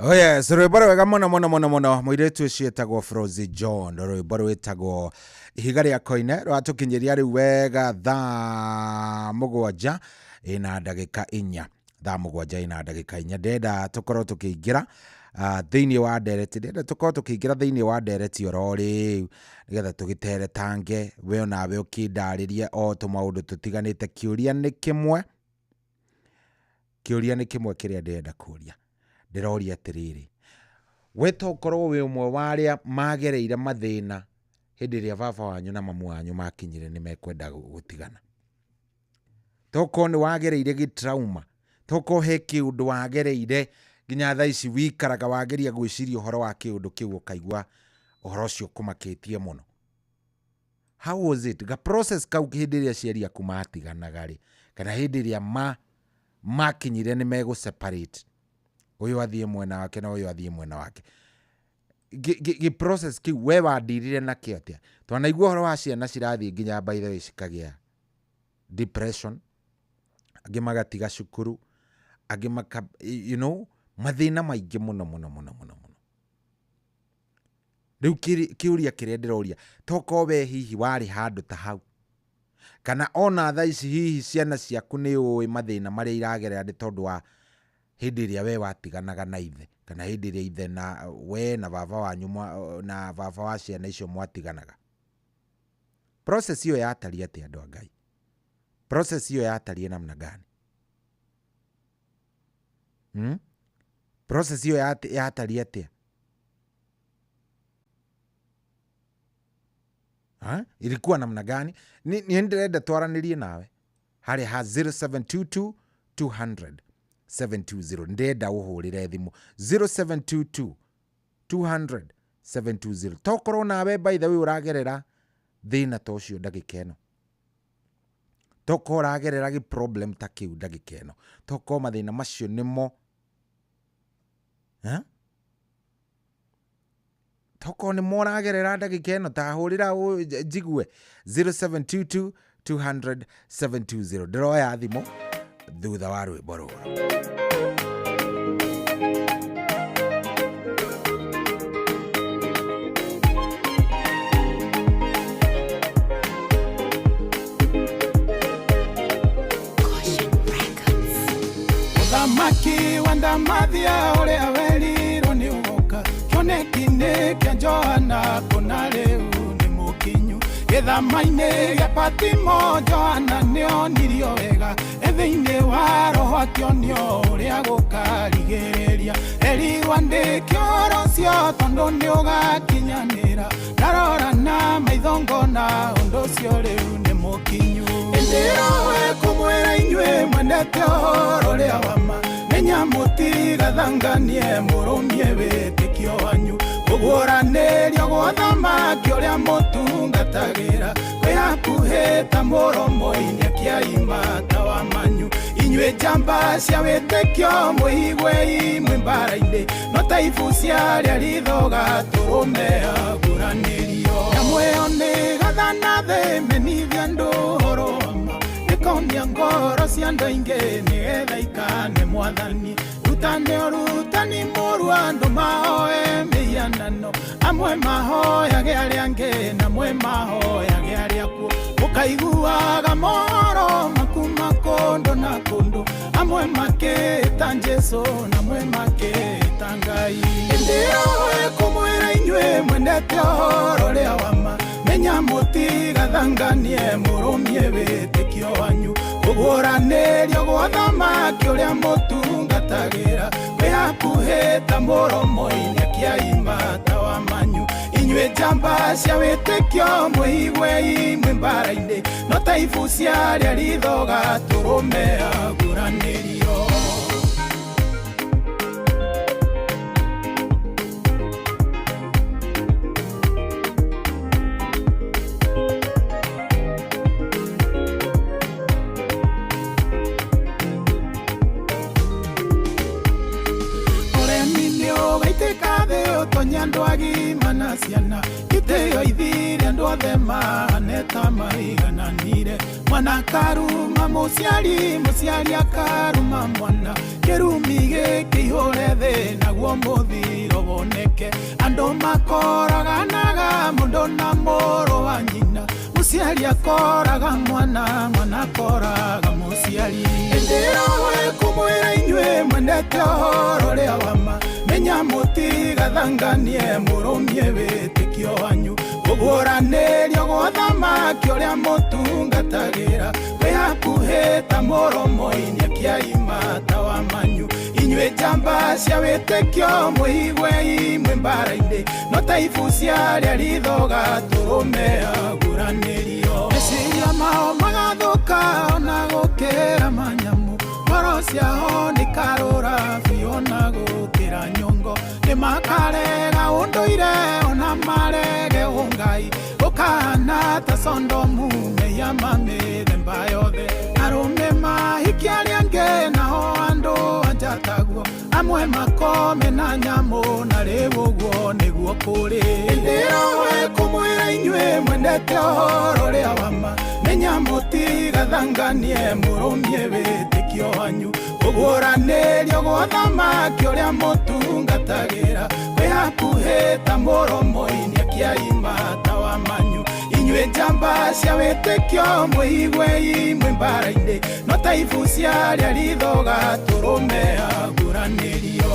Oh yes, rwĩmbo rwega mũno mũno mũno mũno. Mũirĩtu ũcio etagwo Frozy John, rwĩmbo rwĩtagwo Ihiga rĩa Koine, rwatũkinyĩria rĩu wega thaa 7 ina ndagĩka 4. Thaa 7 ina ndagĩka 4. Ndĩrenda tũkorwo tũkĩingĩra thĩinĩ wa ndereti, ndĩrenda tũkorwo tũkĩingĩra thĩinĩ wa ndereti oro rĩu, nĩgetha tũgĩteretange we onawe ũkĩndarĩrie o tũmaũndũ tũtiganĩte. Kĩũria nĩ kĩmwe, kĩũria nĩ kĩmwe kĩrĩa ndĩrenda kũria. Ndĩroria atĩrĩrĩ, we to ũkorwo wĩ ũmwe wa arĩa magereire mathĩna hĩndĩ ĩrĩa baba wanyu na mamu wanyu makinyire nĩ mekwenda gũtigana? Tokorwo nĩ wagereire gĩtrauma, tokorwo he kĩũndũ wagereire nginya thaa ici wikaraga wageria gwĩciria ũhoro wa kĩũndũ kĩu ũkaigua ũhoro ũcio ũkũmakĩtie mũno. How was it? Ga process kau hĩndĩ ĩrĩa aciari aku matiganaga rĩ, kana hĩndĩ ĩrĩa makinyire nĩ megũ separate, ũyũ athiĩ mwena wake na ũyũ athiĩ mwena wake, gĩ process kĩu we wandirire nakĩo atĩa? Twanaigua ũhoro wa ciana cirathiĩ nginya by the way cikagĩa depression, angĩ magatiga cukuru, angĩ maka, you know, mathĩna maingĩ mũno mũno mũno mũno mũno. Rĩu kĩũria kĩrĩa ndĩroria, tokorwo we hihi warĩ handũ ta hau, kana ona thaa ici hihi ciana ciaku nĩ ũĩ mathĩna marĩa iragerera nĩ tondũ wa hĩndĩ ĩrĩa we watiganaga na ithe, kana hĩndĩ ĩrĩa ithe na we na baba wanyu na baba wa ciana icio mwatiganaga. Process ĩyo yatariĩ atĩa andũ a Ngai? Process ĩyo yatariĩ namna gani? Process ĩyo yatariĩ atĩa? Ha? Ilikuwa namna gani? Ni ndĩrenda twaranĩrie nawe harĩ ha 0722 200 720. Ndĩrenda ũhũrĩre thimũ 0722 200 720. Tokorwo nawe by the way ũragerera thĩna ta ũcio ndagĩka ĩno, tokorwo ũragerera gĩ problem ta kĩu ndagĩka ĩno, tokorwo mathĩna macio nĩmo, ha? Tokorwo nĩmo ũragerera ndagĩka ĩno, ta hũrĩra njigue 0722 200 720. Ndĩroya thimũ thutha wa rwĩmbo rũrũ. Mũthamaki wa Ndamathia ũrĩa werirwo nĩ ũgoka, kĩoneki-inĩ kĩa Johana kũna rĩu nĩ mũkinyu. Gĩthama-inĩ gĩa Patimo Johana nĩonirio wega, e thĩinĩ wa roho akĩonio ũrĩa gũkarigĩrĩria. Erirwo andĩke ũhoro ũcio tondũ nĩũgakinyanĩra, ndarora na maitho ngona ũndũ ũcio rĩu nĩ mũkinyu. Ĩndĩ we kũmwĩra inyuĩ mwendete ũhoro ũrĩa wa ma, nĩ nyamũtigathanganie mũrũmie wĩtĩkio wanyu. Kũguũranĩrio gwa thamaki ũrĩa mũtungatagĩra kwĩ hakuhĩ ta mũromo-inĩ akĩaima ta wa manyu. Inyuĩ njamba cia wĩtĩkio mwĩiguei mwĩ mbara-inĩ no ta ibu cia arĩa rithoga tũrũme aguranĩrio. Nyamũ ĩyo nĩ gathana thĩ menithia andũ ũhoro wa ma ĩkonia ngoro cia andũ aingĩ nĩgetha ikane mwathani. Rutane ũrutani mũru andũ mahoe mĩhianano amwe mahoyage arĩa angĩ na amwe mahoyage arĩa akuũ. Ũkaiguaga mohoro makuma kũndũ na kũndũ amwe makĩta Jesũ na amwe makĩta Ngai. Ĩndĩ ĩyo ĩkũmwĩra inyuĩ mwendete ũhoro ũrĩa wa ma menya mũtigathanganie mũrũmie wĩtĩkio wanyu. Kũguũranĩrio gwa thamaki ũrĩa mũtungatagĩra kwĩ hakuhĩ ta mũromo-inĩ akĩaima ta wa manyu. Inyuĩ njamba cia wĩtĩkio mwĩiguei mwĩ mbara-inĩ no ta ibu cia arĩa rithoga tũrũme aguranĩrio. Ũgaitĩka thĩ ũtonye andũ agima na ciana itĩo ithire andũ othe mahane ta maigananire. Mwana akaruma mũciari mũciari akaruma mwana kĩrumi gĩkĩihũre thĩ naguo mũthiro woneke. Andũ makoraganaga mũndũ na mũrũ wa nyina mũciari akoraga mwana mwana akoraga mũciari. Ĩndĩ ĩyo ĩkũmwĩra inyuĩ mwendete ũhoro ũrĩa wa ma menya mũtigathanganie mũrũmie wĩtĩkio wanyu. Kũguũranĩrio gwa thamaki ũrĩa mũtungatagĩra kwĩ hakuhĩ ta mũromo-inĩ akĩaima ta wa manyu. Inyuĩ njamba cia wĩtĩkio mwĩiguei mwĩ mbara-inĩ no ta ibu cia arĩa rithoga tũrũme aguranĩrio. Meciria mao magathũka ona gũkĩra manyamũ ngoro ciao nĩikarũra biũ ona gũkĩra nyongo. Nĩmakarega ũndũire ona marege ũngai gũkahana ta Sondomu mehia ma mĩthemba yothe. Arũme mahikie arĩa angĩ nao andũ anja taguo amwe makome na nyamũ na rĩu ũguo nĩguo kũrĩ. Ĩndĩ ĩyo ĩkũmwĩra inyuĩ mwendete ũhoro ũrĩa wa ma menya mũtigathanganie mũrũmie wĩtĩkio wanyu. Kũguũranĩrio gwa thamaki ũrĩa mũtungatagĩra kwĩ hakuhĩ ta mũromo-inĩ akĩaima ta wa manyu. Inyuĩ njamba cia wĩtĩkio mwĩiguei mwĩ mbara-inĩ no ta ibu cia arĩa rithoga tũrũme aguranĩrio.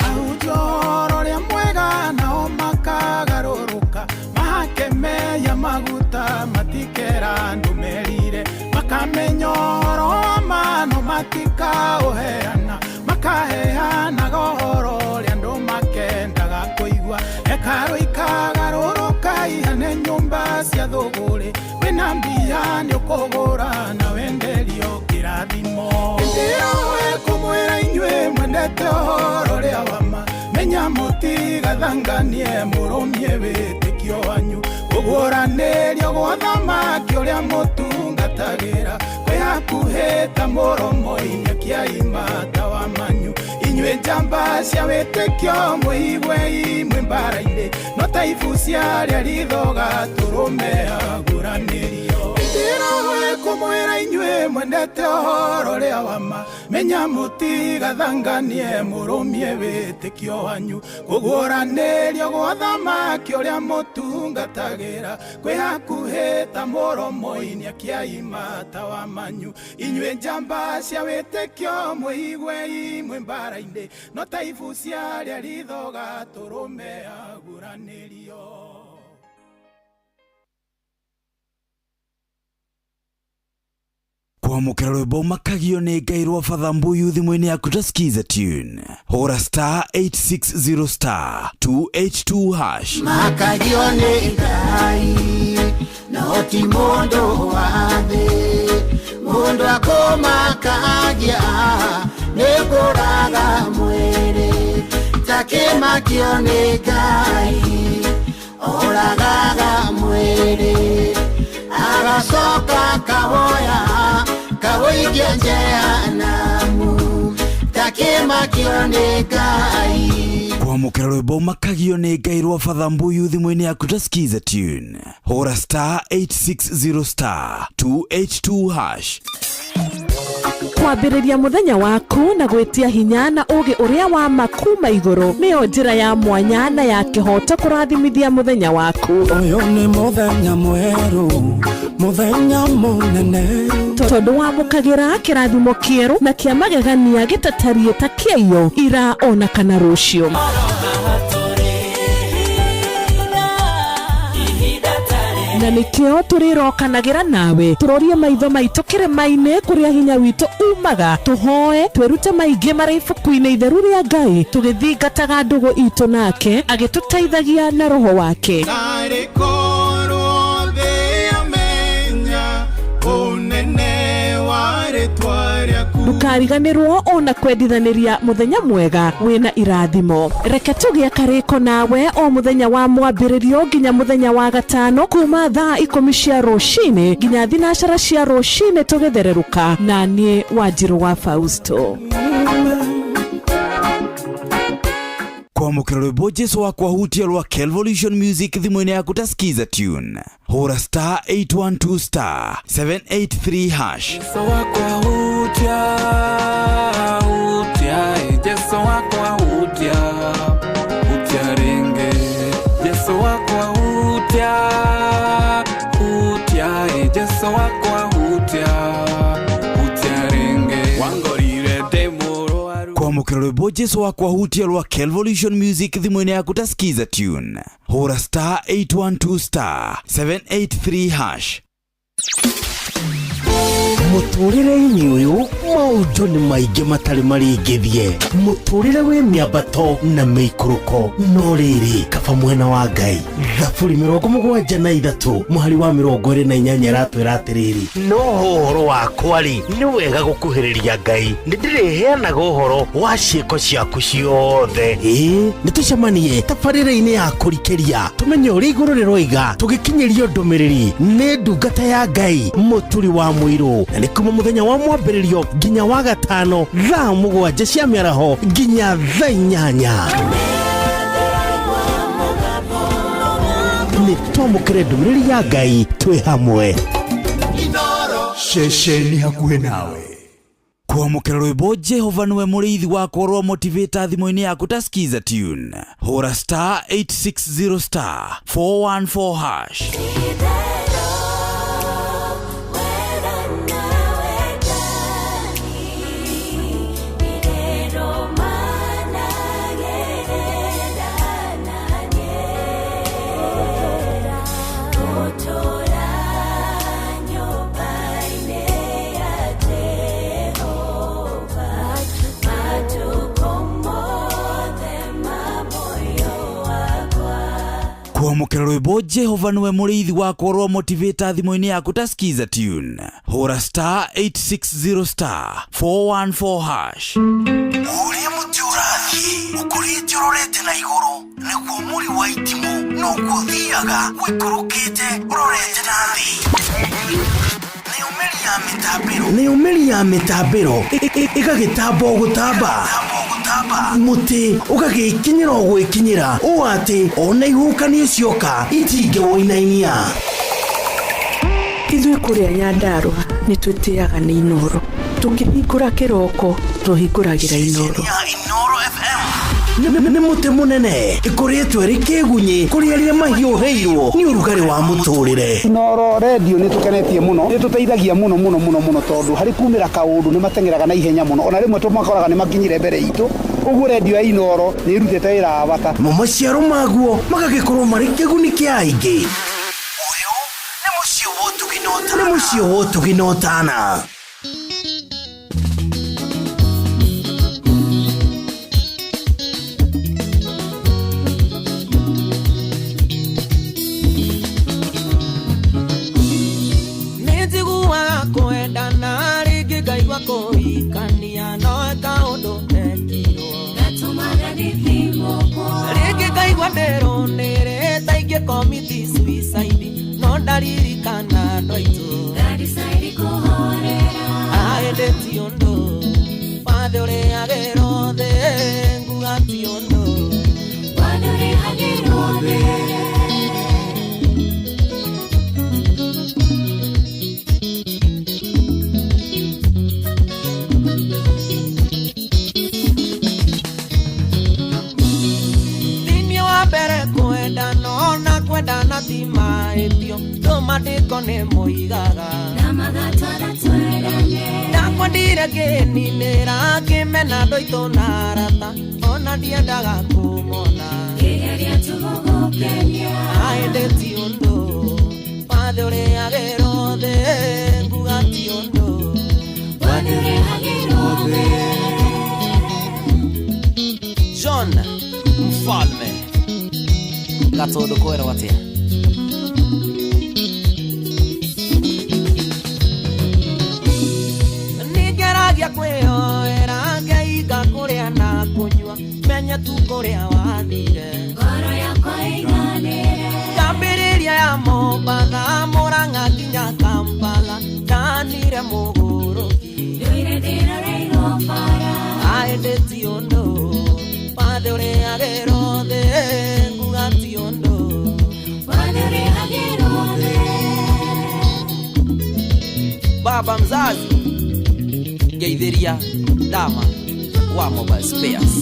Ahunjia ũhoro ũrĩa mwega nao makagarũrũka mahake mehia maguta matikera andũ merire. Makamenya ũhoro wa ma no matikaũheana makaheanaga ũhoro ũrĩa andũ makendaga kũigua. Hekarũ ikagarũrũka ihane nyũmba cia thũgũrĩ wĩna mbia nĩũkũgũra na wenderio kĩrathimo. Ĩndĩ ĩyo ĩkũmwĩra inyuĩ mwendete ũhoro ũrĩa wa ma menya mũtigathanganie mũrũmie wĩtĩkio wanyu. Kũguũranĩrio gwa thamaki ũrĩa mũtungatagĩra kwĩ hakuhĩ ta mũromo-inĩ akĩaima ta wa manyu. Inyuĩ njamba cia wĩtĩkio mwĩiguei mwĩ mbara-inĩ no ta ibu cia arĩa rithoga tũrũme aguranĩrio. Ĩndĩ ĩyo ĩkũmwĩra inyuĩ mwendete ũhoro ũrĩa wa ma menya mũtigathanganie mũrũmie wĩtĩkio wanyu. Kũguũranĩrio gwa thamaki ũrĩa mũtungatagĩra kwĩ hakuhĩ ta mũromo-inĩ akĩaima ta wa manyu. Inyuĩ njamba cia wĩtĩkio mwĩiguei mwĩ mbara-inĩ no ta ibu cia arĩa rithoga tũrũme aguranĩrio. Kwa Kwamũkĩra rwĩmbo makagio nĩ Ngai rwa Father Mbuyu thimũ-inĩ yaku ta skiza tune. Hũra star 860 star 282 hash. Makagio nĩ Ngai no ti mũndũ wa thĩ, mũndũ akũmakagia nĩ kũraga mwĩrĩ, takĩmakio nĩ Ngai oragaga mwĩrĩ, agacoka kawoya kawoikia jehanamu, takĩmakio nĩ Ngai. Kwamũkĩra rwĩmbo makagio nĩ Ngai rwa Father Mbuyu thimũ-inĩ yaku ta skiza tune. Hũra star 860 star 282 hash. Kwambĩrĩria mũthenya waku na gwĩtia hinya na ũũgĩ ũrĩa wa ma kuma igũrũ nĩyo njĩra ya mwanya na ya kĩhooto kũrathimithia mũthenya waku. Ũyũ nĩ mũthenya mwerũ, mũthenya mũnene, tondũ wamũkagĩra kĩrathimo kĩerũ na kĩa magegania gĩtatariĩ ta kĩaiyo ira ona kana rũciũ. Na nĩkĩo tũrĩrokanagĩra nawe tũrorie maitho maitũ kĩrĩma-inĩ kũrĩa hinya witũ umaga, tũhoe twĩrute maingĩ marĩ ibuku-inĩ itheru rĩa Ngai, tũgĩthingataga ndũgũ itũ nake agĩtũteithagia na roho wake. Narĩ korwo thĩ yamenya ũnene wa rĩtwa rĩaku. Ndũkariganĩrwo ona kwendithanĩria mũthenya mwega wĩna irathimo. Reke tũgĩe karĩko nawe o mũthenya wa mwambĩrĩrio nginya mũthenya wa gatano kuma thaa 10 cia rũcinĩ nginya 9 cia rũcinĩ tũgĩthererũka, na niĩ Wanjirũ wa Fausto. Kwamũkĩra rwĩmbo Jesu wakwa hutia rwa Kelvolution Music thimũ-inĩ yaku ta skiza tune. Hũra star 812 star 783 hash. Jesu wakwa hutia, hutia, Jesu wakwa hutia, hutia ringe. Jesu wakwa hutia, hutia, Jesu wakwa hutia, hutia ringe. Wangorire ndĩ Kwamũkĩra rwĩmbo Jesu wakwa hutia rwa Kelvolution Music thimũ-inĩ yaku ta skiza tune. Hũra star 812 star 783 hash. Mũtũrĩre-inĩ ũyũ maũndũ nĩ maingĩ matarĩ maringithie, mũtũrĩre wĩ mĩambato na mĩikũrũko, no rĩrĩ kaba mwena wa Ngai. Thaburi 73 mũhari wa 28 ĩratwĩra atĩrĩrĩ, no ũhoro wakwa rĩ nĩ wega gũkuhĩrĩria Ngai, nĩndĩrĩheanaga ũhoro wa ciĩko ciaku ciothe. Ĩĩ nĩtũcemanie tabarĩra-inĩ ya kũrikĩria tũmenye ũrĩa igũrũ rĩroiga, tũgĩkinyĩrio ndũmĩrĩri nĩ ndungata ya Ngai Mũturi wa Mũirũ, na nĩ kuma mũthenya wa mwambĩrĩrio nginya wa gatano thaa 7 cia mĩaraho nginya thaa 8. Nĩ twamũkĩre ndũmĩrĩri ya Ngai twĩ hamwe. Ceceni hakuhĩ nawe. Kwamũkĩra rwĩmbo Jehova nĩwe mũrĩithi wakwa rwa motivator thimũ-inĩ yaku ta skiza tune. Hũra star 860 star 414 hash. Kwamũkĩra rwĩmbo Jehova nĩwe mũrĩithi wakwa rwa motivator thimũ-inĩ yaku ta skiza tune. Hũra star 860 star 414 hash. Ũrĩa mũtĩ ũrathiĩ ũkũrĩte ũrorete na igũrũ, nĩguo mũri wa itimũ noguo ũthiaga ũikũrũkĩte ũrorete na thĩ. Nayo mĩri ya mĩtambĩro ĩgagĩtamba o gũtamba, mũtĩ ũgagĩkinyĩra o gwĩkinyĩra, ũũ atĩ ona ihuhũkanio cioka itingĩwũinainia. Ithuĩ kũrĩa Nyandarũa nĩ twĩtĩaga nĩ Inooro, tũkĩhingũra kĩroko tũhingũragĩra Inooro. Nĩ mũtĩ mũnene ĩkũrĩtwo ĩrĩ kĩgunyĩ kũrĩ arĩa mahiũhĩirwo nĩ ũrugarĩ wa mũtũrĩre. Inooro redio nĩ tũkenetie mũno, nĩ tũteithagia mũno mũno mũno mũno, tondũ harĩ kumĩra kaũndũ nĩ mateng'eraga na ihenya mũno, ona rĩmwe tũmakoraga nĩ makinyire mbere itũ. Ũguo redio ya Inooro nĩ ĩrutĩte wĩra wa bata. Mo maciaro maguo magagĩkorwo marĩ kĩguni kĩa aingĩ. Ũyũ nĩ mũciĩ wa ũtugi na ũtana. Nĩ mũciĩ wa ũtugi na ũtana. Ngĩtua kũhikania noe kaũndũ ekirwo Gatũmaga ndithimũkwo. Rĩngĩ ngaigua ndĩrũnĩrĩ ta ingĩkomiti suicide no ndaririkana andũ aitũ Ngadicaidi kũhorera. Aĩndĩ ti ũndũ wathe ũrĩhagĩrwo thĩ nguga ti ũndũ Wathe ũrĩhagĩrwo thĩ. Thĩinĩ wa mbere kwendana ona kwendana ti mahĩtio ndũmandĩko nĩ moigaga Na magatwara twendane. Ndakwendire ngĩninĩra ngĩmena andũ aitũ na arata ona ndiendaga kũmona Ngĩgeria tu gũgũkenia. Aĩndĩ ti ũndũ wathe ũrĩhagĩrwo thĩ nguga ti ũndũ Wathe ũrĩhagĩrwo thĩ. John Mfalme Gatũndũ kwerwo atĩa? Nĩngeragia kwĩyoera ngeiga kũrĩa na kũnyua menye tu kũrĩa wathire Ngoro yakwa ĩiganĩre. Ngambĩrĩria ya Mombatha Mũrang'a nginya Kampala ndanire mũgũrũki Ndũire ndĩroreirwo bara. Aĩndĩ ti ũndũ wathe ũrĩhagĩrwo thĩ nguga ti ũndũ Wathe ũrĩhagĩrwo thĩ. Baba mzazi ngeithĩria Dama wa Mobile Spares.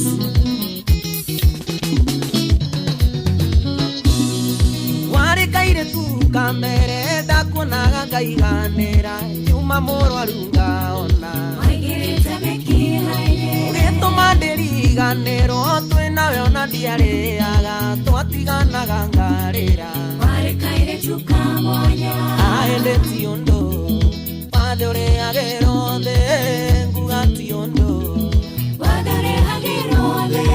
Warĩ kairĩtu kamere ndakuonaga ngaiganĩra nyuma mũrwaru ngaona Waingĩrĩte mĩkiha-inĩ. Ũgĩtũma ndĩriganĩrwo twĩ nawe ona ndiarĩaga twatiganaga ngarĩra Warĩ kairĩtu ka mwanya. Aĩndĩ ti ũndũ wathe ũrĩhagĩrwo thĩ nguga ti ũndũ Wathe ũrĩhagĩrwo thĩ.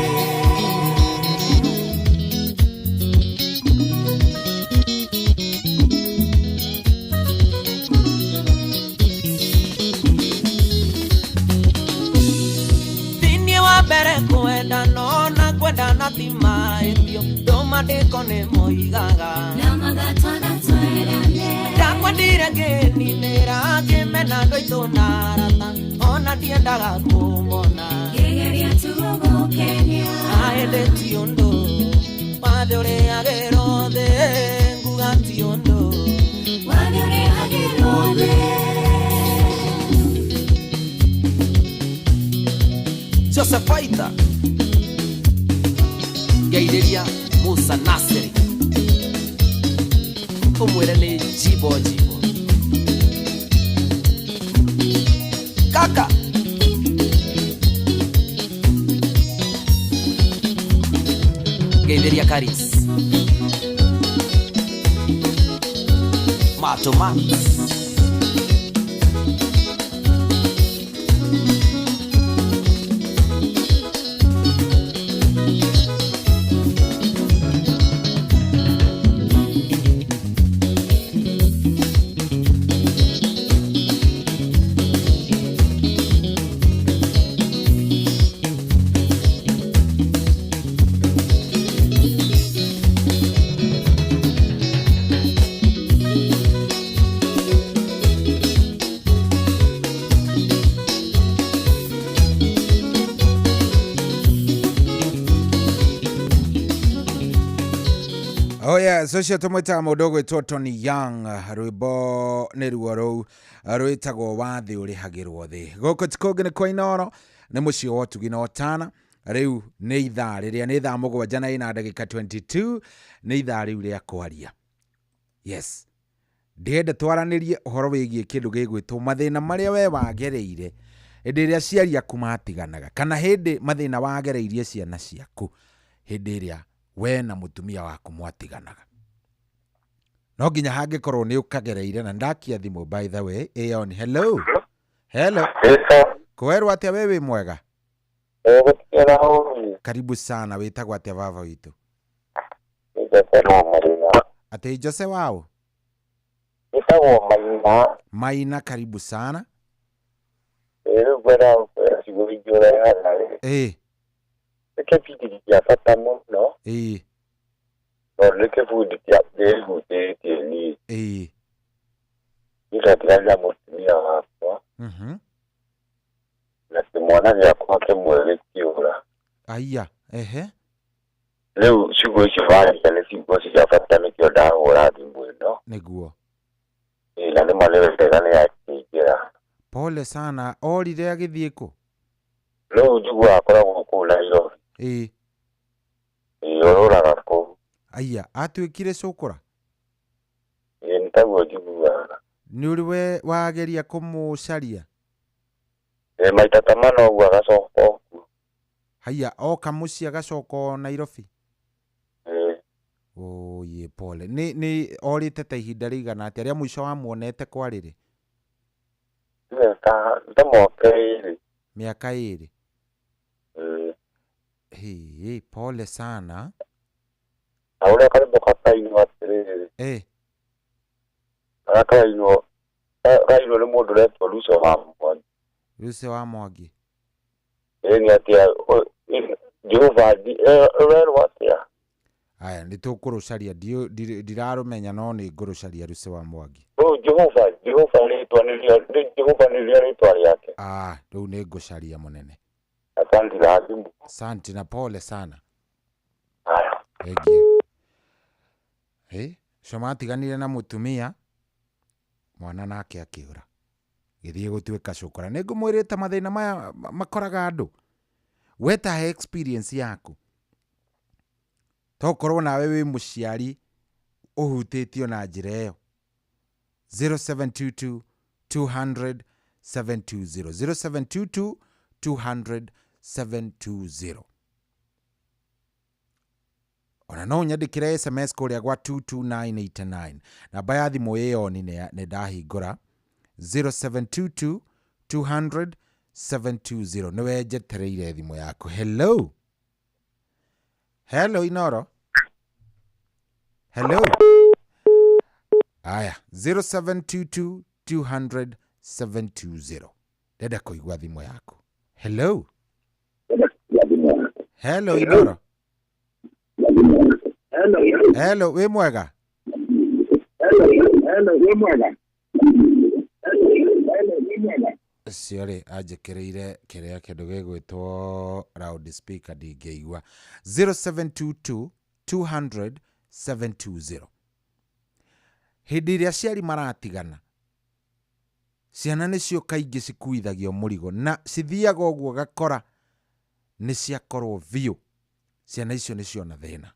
Thĩinĩ wa mbere kwendana ona kwendana ti mahĩtio ndũmandĩko nĩ moigaga Na magatwara twendane. Ndakwendire ngĩninĩra ngĩmena andũ aitũ na arata ona ndiendaga kũmona Ngĩgeria tu gũgũkenia. Aĩndĩ ti ũndũ wathe ũrĩhagĩrwo thĩ nguga ti ũndũ Wathe ũrĩhagĩrwo thĩ. Joseph Aita ngeithĩria Musa Nasiri ũmwĩre nĩ jimbo jimbo kaka ngeithĩria Karis Mato Max Oh yeah, so cio tũmwĩtaga mũndũ ũgwĩtwo Tony Young, rwĩmbo nĩ ruo rũu rwĩtagwo wathĩ ũrĩhagĩrwo thĩ. Gũkũ ti kũngĩ nĩ kwa Inooro, nĩ mũciĩ wa ũtugi na ũtana. Rĩu nĩ ithaa rĩrĩa nĩ thaa 7 na ina ndagĩka 22, nĩ ithaa rĩu rĩa kwaria. Yes. Ndĩrenda twaranĩrie ũhoro wĩgiĩ kĩndũ gĩgwĩtwo mathĩna marĩa we wagereire hĩndĩ ĩrĩa aciari aku matiganaga, kana hĩndĩ mathĩna wagereirie ciana ciaku hĩndĩ ĩrĩa we na mũtumia waku mwatiganaga. No nginya hangĩkorwo nĩ ũkagereire, na ndakia thimũ by the way ĩyo ni hello. Hello. Kwerwo atĩa we wĩ mwega? Karibu sana, wĩtagwo atĩa baba witũ? Atĩ Jose wao? Wĩtagwo Maina. Maina, karibu sana. Rĩu ngwendaga gũkwĩra ciugo ingĩ ũrehaga rĩ. Nĩ kĩbindi kĩa bata mũno. Tondũ nĩ kĩbindi kĩa kĩhutĩtie niĩ. Niĩ ndatiganire na mũtumia wakwa na kĩmwana gĩakwa kĩmwe gĩkĩũra. Aya, ehe. Rĩu ciugo icio waria nĩ ciugo cia bata nĩkĩo ndahũra thimũ ĩno. Nĩguo. Ĩĩ, na nĩma nĩ wega nĩ yakĩingĩra. Pole sana, orire agĩthiĩ kũ? Rĩu njiguaga akoragwo kũu Nairobi. Ĩĩ, ũrũraga kũu. Aya, atuĩkire cũkũra? Ĩĩ, nĩ taguo njiguaga. Nĩ ũrĩ we wageria kũmũcaria? Ĩĩ, maita ta mana ũguo agacoka o kuo. Haiya, oka mũciĩ agacoka o Nairobi? Ĩĩ. Oye, pole. Nĩ orĩte ta ihinda rĩigana atĩa rĩa mũico wamuonete kwarĩ rĩ? Nĩ ta mwaka 2. Mĩaka 2. Ĩĩ. Hĩ, pole sana. Na ũrĩa karwĩmbo kakainwo atĩrĩrĩ. Karĩa karainwo kainwo nĩ mũndũ ũretwo Lucio wa Mwangi. Lucio wa Mwangi. Ĩĩ, nĩ atĩa, Jehova, ũrerwo atĩa? Aya, nĩ tũkũrũcaria, ndirarũmenya no nĩ ngũrũcaria Lucio wa Mwangi. Jehova, Jehova rĩtwa nĩrĩo, Jehova nĩrĩo rĩtwa rĩake. Ah, rĩu nĩ ngũcaria mũnene. Asante na thimũ. Asante na pole sana. Aya. Thengiũ. Ĩ, ũcio matiganire na mũtumia, mwana nake akĩũra. Gĩthiĩ gũtuĩka cũkũra. Nĩ ngũmwĩrĩte mathĩna maya makoraga andũ. We ta he experience yaku. Tokorwo nawe wĩ mũciari ũhutĩtio na njĩra ĩyo. 0722 200 720. 0722 200 720. Ona no ũnyandĩkĩre SMS kũrĩa gwa 22989. Namba ya thimũ ĩyo nĩ ndahingũra. 0722 200 720. Nĩwe njetereire thimũ yaku. Hello. Hello Inoro. Hello. Aya, 0722 200 720. Ndenda kũigua thimũ yaku. Hello. Hello Inoro. Hello, wĩ mwega? Hello, wĩ mwega? Ũcio rĩ anjĩkĩrĩire kĩrĩa kĩndũ gĩgwĩtwo loud speaker ndingĩigua. 0722 200 720. Hĩndĩ ĩrĩa aciari maratigana, ciana nĩcio kaingĩ cikuithagio mũrigo na cithiaga ũguo gakora nĩ ciakorwo biũ. Ciana icio nĩcio na thĩna.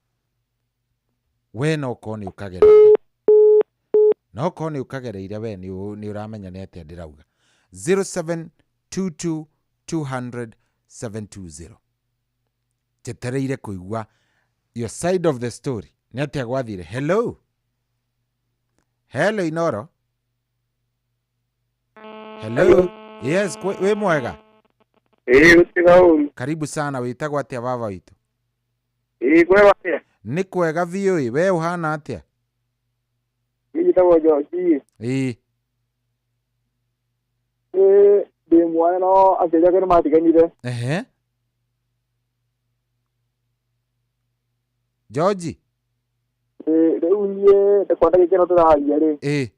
We no ũkorwo nĩ ũkagereire. No ũkorwo nĩ ũkagereire we nĩ ũramenya nĩ atĩa ndĩrauga. 0722 200 720. Njetereire kũigua your side of the story. Nĩ atĩa gwathire? Hello. Hello Inoro. Hello. Yes, wĩ mwega? Ĩĩ, gũtiga ũru. Karibu sana, wĩtagwo atĩa baba witũ? Ĩĩ, kwega atĩa? Nĩ kwega biũ ĩ, we ũhana atĩa? Niĩ njĩtagwo George. Ĩĩ. Ĩĩ, ndĩ mwana no aciari akwa nĩ matiganire. Ehe. George. Ĩĩ, rĩu niĩ ndakwa ndagĩka ĩno tũraria rĩ. Ĩĩ.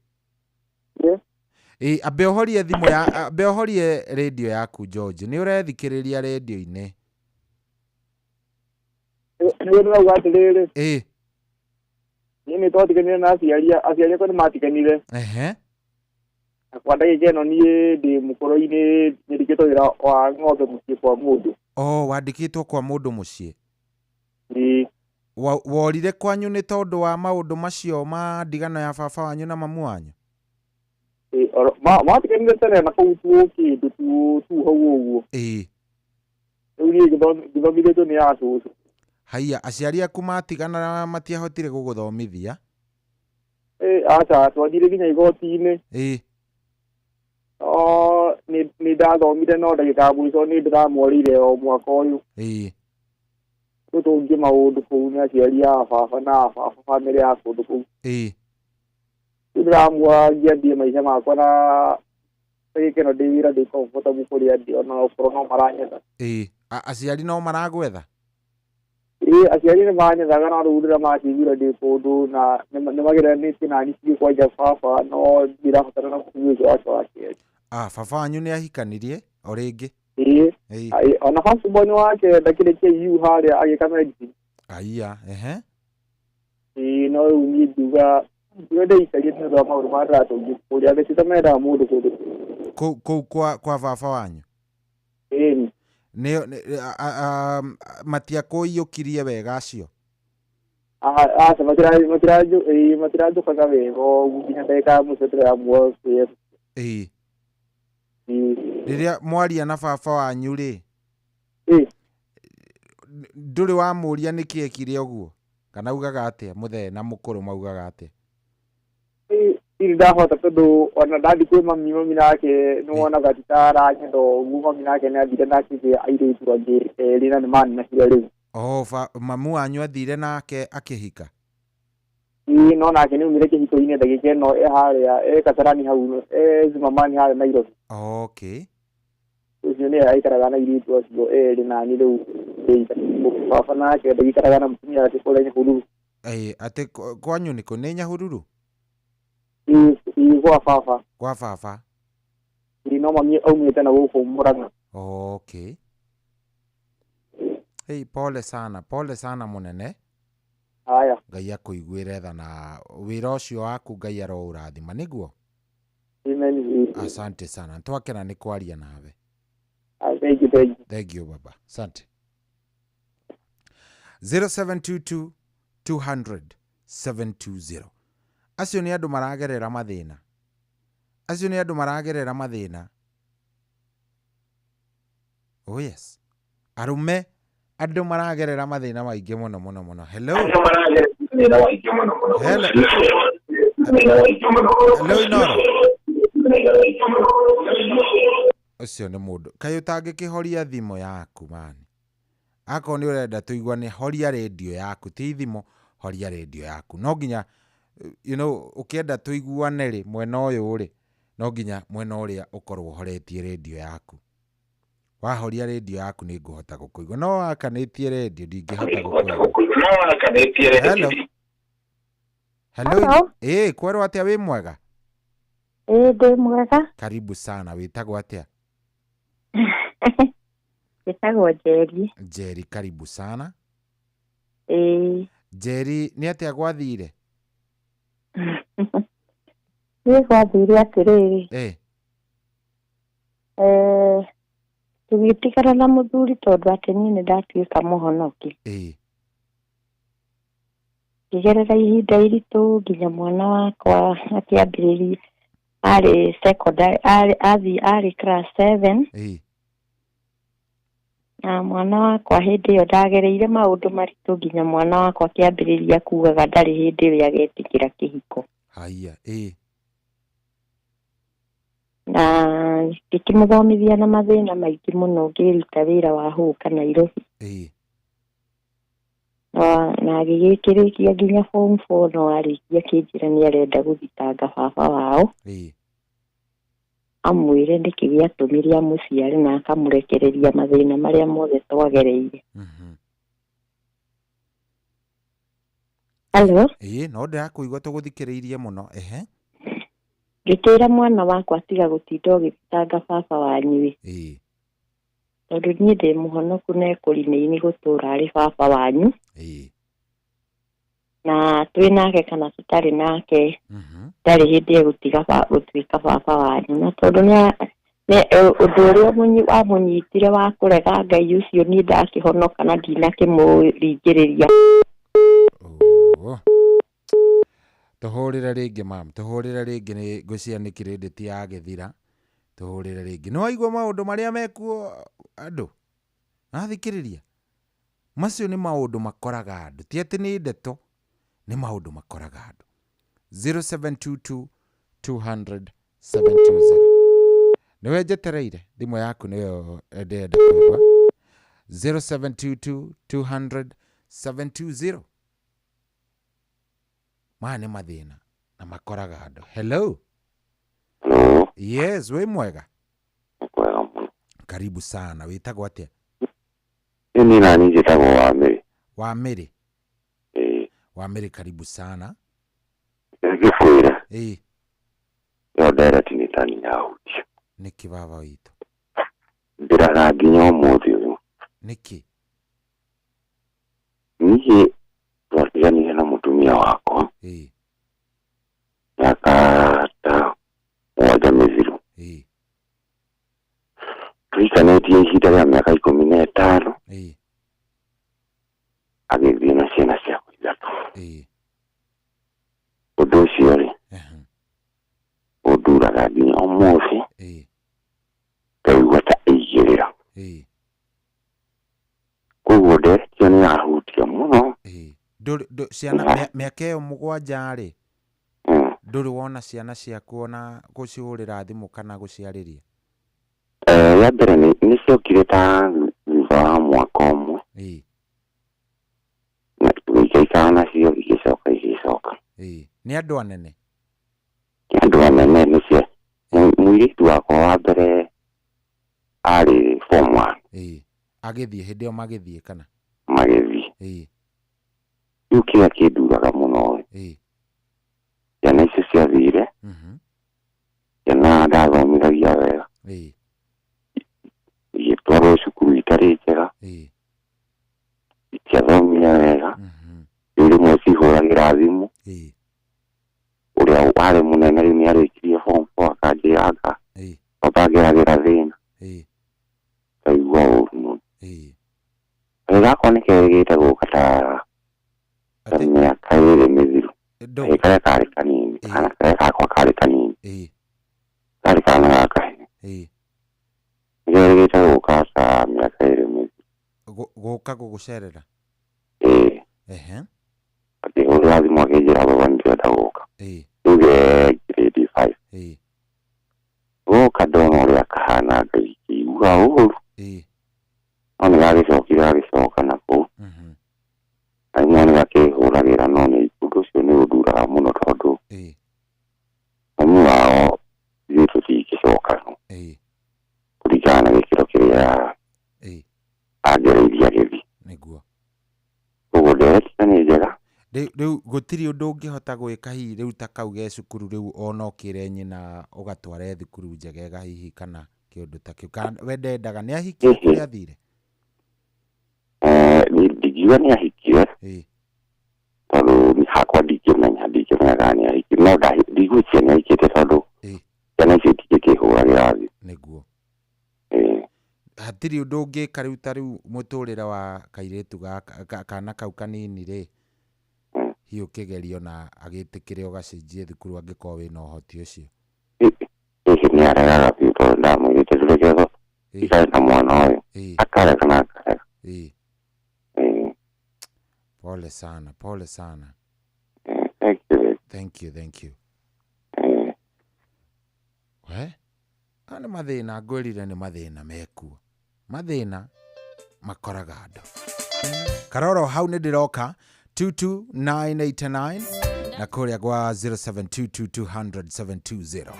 Ĩĩ. Ĩĩ, ambe ũhorie thimũ ya, ambe ũhorie radio yaku George. Nĩ ũrethikĩrĩria radio-inĩ. Nĩ ndĩrauga atĩrĩrĩ. Ĩĩ. Niĩ nĩ twatiganire na aciari, aciari akwa nĩ matiganire. Ehe. Na kwa ndagĩka ĩno niĩ ndĩ mũkũrũ-inĩ, nyandĩkĩtwo wĩra wa ng'ombe mũciĩ kwa mũndũ. Oh, wandĩkĩtwo kwa mũndũ mũciĩ? Ĩĩ. Worire kwanyu nĩ tondũ wa maũndũ macio ma ndigano ya baba wanyu na mamu wanyu? Ĩĩ, matiganire tene na kũu tu kĩndũ tu hau ũguo. Ĩĩ. Rĩu niĩ ngĩthomithĩtio nĩ a cũcũ. Haiya, aciari aku matigana matiahotire gũgũthomithia? Ĩĩ, aca, twathire nginya igoti-inĩ. Ĩĩ. No nĩ ndathomire no ndagĩka ya mũico nĩ ndĩramworĩire o mwaka ũyũ. Ĩĩ. Rĩu tũngie maũndũ kũu nĩ aciari a baba na a baba bamĩrĩ ya kũndũ kũu. Ĩĩ. Rĩu ndĩramwagia thiĩ maica makwa na Ndagĩka ĩno ndĩ wĩra ndĩ comfortable kũrĩa ndĩ ona okorwo no maranyetha. Ĩĩ, aciari no maragwetha? Ĩĩ, aciari nĩ manyethaga no rĩu rĩrĩa makĩiguire ndĩ kũndũ na nĩ mageranĩtie nani biũ kwanja baba no ndirabatara na mũtumia ũcio wake wa kerĩ. Ah, baba wanyu nĩ ahikanirie o rĩngĩ? Ĩĩ. Ĩĩ. Ona first born wake ndakĩrĩ KU harĩa agĩka medicine. Aiya, ehe. Ĩĩ, no rĩu niĩ ngiuga ndĩikarie nĩ ũndũ wa maũndũ marĩa ndĩratũngia kũrĩa mbeca ta mendaga mũndũ kũndũ. Kũu kwa baba wanyu? Ĩĩ. Nĩ matiakũiyũkirie wega acio? Aca, matiranjũkaga wega ũguo nginya ndagĩka ya mũico ndĩramua. Ĩĩ. Rĩrĩa mwaria na baba wanyu rĩ, ndũrĩ wamũria nĩkĩ ekire ũguo? Kana augaga atĩa mũthee na mũkũrũ maugaga atĩa? Ndirĩ ndahota tondũ ona ndathiĩ kwĩ mami, mami nake nĩ wonaga ti ta aranyenda ũguo, mami nake nĩ athire na akĩgĩa airĩtu angĩ erĩ na nĩ manenehire rĩu. Oh, mamu wanyu athire nake akĩhika? Ĩĩ, no nake nĩ aumire kĩhiko-inĩ ndagĩka ĩno e harĩa e Kasarani hau e Zimamani harĩa Nairobi. Okay. Ũcio nĩwe aikaraga na airĩtu acio erĩ na niĩ rĩu baba nake ndagĩikaraga na mũtumia wake kũrĩa Nyahururu. Ĩĩ, atĩ kwanyu nĩkũ? Nĩ Nyahururu? Ĩĩ, gwa baba. Gwa baba. Ĩĩ, no mami aumĩte na gũkũ Murang'a. Okay. Hey, pole sana, pole sana mũnene. Haya. Ngai akũiguĩre tha na wĩra ũcio waku Ngai aroũrathima, nĩguo? Amen. Asante sana. Twakena nĩ kwaria nawe. Thank you, thank you. Thank you, baba. Asante. 0722 200 720. Acio nĩ andũ maragerera mathĩna. Acio nĩ andũ maragerera mathĩna. Oh yes. Arũme andũ maragerera mathĩna maingĩ mũno mũno mũno. Hello. Hello. Hello Inoro. Ũcio nĩ mũndũ. Kaĩ ũtangĩkĩhoria thimũ yaku mani? Akorwo nĩ ũrenda tũiguane, horia redio yaku, ti thimũ, horia redio yaku. No nginya, you know, ũkĩenda tũiguane rĩ, mwena ũyũ rĩ, no nginya mwena ũrĩa ũkorwo ũhoretie redio yaku. Wahoria redio yaku nĩ ngũhota gũkũigua. No wakanĩtie redio ndingĩhota gũkũigua. Hello. Hello. Ĩĩ, kwerwo atĩa, wĩ mwega? Ĩĩ, ndĩ mwega. Karibu sana, wĩtagwo atĩa? Wĩtagwo Njeri. Njeri, karibu sana. Ĩĩ. Njeri, nĩ atĩa gwathire? Niĩ gwathire atĩrĩrĩ. Ĩĩ. Tũgĩtigana na mũthuri tondũ atĩ niĩ nĩ ndatuĩka mũhonoki. Ĩĩ. Ngĩgerera ihinda iritũ nginya mwana wakwa akĩambĩrĩria arĩ secondary, arĩ class 7. Ĩĩ. Na mwana wakwa hĩndĩ ĩyo ndagereire maũndũ maritũ nginya mwana wakwa akĩambĩrĩria kugaga ndarĩ hĩndĩ ĩyo agetĩkĩra kĩhiko. Haiya, ĩĩ. Na ngĩkĩmũthomithia na mathĩna maingĩ mũno, ngĩruta wĩra wa hũka Nairobi. Ĩĩ. Na agĩgĩkĩrĩkia nginya form 4 no arĩkia akĩnjĩra nĩ arenda gũthitanga baba wao. Ĩĩ. Amwĩre nĩkĩ gĩatũmire amũciare na akamũrekereria mathĩna marĩa mothe twagereire. Hello? Ĩĩ, no ndĩrakũigua tũgũthikĩrĩirie mũno, ehe. Ngĩkĩra mwana wakwa tiga gũtinda ũgĩthitanga baba wanyu. Ĩĩ. Tondũ niĩ ndĩ mũhonoku na ekũrinĩ-inĩ gũtũra arĩ baba wanyu. Ĩĩ. Na twĩ nake kana tũtarĩ nake, ndarĩ hĩndĩ egũtiga gũtuĩka baba wanyu. Na tondũ nĩ ũndũ ũrĩa wamũnyitire wa kũrega Ngai ũcio niĩ ndakĩhonoka na ndinakĩmũringĩrĩria. Tũhũrĩre rĩngĩ mam, tũhũrĩre rĩngĩ, nĩ ngwĩciria nĩ credit yagĩthira. Tũhũrĩre rĩngĩ. Nĩ waigua maũndũ marĩa mekuo andũ? Nathikĩrĩria. Macio nĩ maũndũ makoraga andũ. Ti atĩ nĩ ndeto, nĩ maũndũ makoraga andũ. 0722 200 720. Nĩwe njetereire, thimũ yaku nĩyo ndĩrenda kũigua. 0722 200 720. Maya nĩ mathĩna na makoraga andũ. Hello. Hello. Yes, wĩ mwega. Kwega mũno. Karibu sana. Wĩtagwo atĩa? Niĩ nani njĩtagwo Wamĩrĩ. Wamĩrĩ. Ĩĩ. Wamĩrĩ, karibu sana. Ngĩkwĩra. Ĩĩ. Ĩyo ndereti nĩ ta nĩyahutia. Nĩkĩ baba witũ? Ndĩraga nginya ũmũthĩ ũyũ. Nĩkĩ? Niĩ twatiganire na mũtumia wakwa. Ĩĩ. Mĩaka ta 7 mĩthiru. Ĩĩ. Tũhikanĩtie ihinda rĩa mĩaka 15. Ĩĩ. Agĩthiĩ na ciana ciakwa 3. Ĩĩ. Ũndũ ũcio rĩ, ũnduraga nginya ũmũthĩ. Ĩĩ. Ngaigua ta ĩigĩrĩra. Ĩĩ. Koguo ndereti ĩyo nĩ yahutia mũno. Ĩĩ. Ndũrĩ ciana mĩaka ĩyo 7 rĩ, ndũrĩ wona ciana ciaku ona gũcihũrĩra thimũ kana gũciarĩria? Rĩa mbere nĩ ciokire ta thutha wa mwaka ũmwe. Ĩĩ. Na tũgĩikaikara nacio igĩcoka igĩcoka. Ĩĩ. Nĩ andũ anene? Nĩ andũ anene nĩcio. Mũirĩtu wakwa wa mbere arĩ form 1. Ĩĩ. Agĩthiĩ hĩndĩ ĩyo magĩthiĩ kana? Magĩthiĩ. Ĩĩ. Rĩu kĩrĩa kĩnduraga mũno rĩ, Ĩĩ. ciana icio ciathire, ciana ndathomithagia wega. Ĩĩ. Igĩtwarwo cukuru itarĩ njega. Ĩĩ. Itiathomire wega. Rĩu rĩmwe cihũragĩra thimũ. Ĩĩ. Ũrĩa warĩ mũnene rĩu nĩarĩkirie form 4 akanjĩra anga. Ĩĩ. Baba ngeragĩra thĩna. Ĩĩ. Ngaigua ũru mũno. Ĩĩ. Kahĩĩ gakwa nĩkerĩgĩte gũka ta mĩaka 2 mĩthiru. Kahĩĩ karĩa karĩ kanini, kana karĩa gakwa karĩ kanini. Ĩĩ. Karĩ kana ga kahĩĩ. Ĩĩ. Nĩkerĩgĩte gũka ta mĩaka 2 mĩthiru. Gũka gũgũcerera? Ĩĩ. Ehe. Akĩhũrĩra thimũ akĩnjĩra baba nĩndĩrenda gũka. Ĩĩ. Rĩu ge grade 5. Ĩĩ. Gũka ndona ũrĩa kahana ngĩigua ũru. Ĩĩ. No nĩgagĩcokire gagĩcoka na kũu. Na rĩmwe nĩgakĩhũragĩra no nĩ ũndũ ũcio nĩ ũnduraga mũno tondũ Ĩĩ. mami wao ithuĩ tũtingĩcoka Ĩĩ. kũringana na gĩkĩro kĩrĩa Ĩĩ. angereirie agĩthiĩ. Nĩguo. Koguo ndereti nĩ njega. Rĩu gũtirĩ ũndũ ũngĩhota gwĩka hihi rĩu ta kau ge cukuru rĩu ona ũkĩre nyina ũgatware thukuru njegega hihi kana kĩũndũ ta kĩu, kana we ndendaga nĩ ahikire kũrĩa athire? Ndingiuga nĩ ahikire. Ĩĩ. Tondũ hakwa ndingĩmenya kana nĩ ahikire, no ndigwĩciria nĩ ahikĩte tondũ ciana icio itingĩkĩhũragĩra thimũ. Nĩguo. Ĩĩ. Hatirĩ ũndũ ũngĩka rĩu ta rĩu mũtũrĩre wa kairĩtu gaka kana kau kanini rĩ, hihi ũkĩgerio na agĩtĩkĩre ũgacenjie thukuru angĩkorwo wĩna ũhoti ũcio? Hihi nĩ aregaga biũ tondũ ndamwĩrĩte tũreke ikare na mwana ũyũ. Akarega na akarega. Ĩĩ. Ĩĩ. Pole sana, pole sana. Thank you. Thank you, thank you. We? Aya nĩ mathĩna ngwĩrire nĩ mathĩna mekuo. Mathĩna makoraga andũ. Karoro hau nĩ ndĩroka 22989 na kũrĩa gwa 0722200720.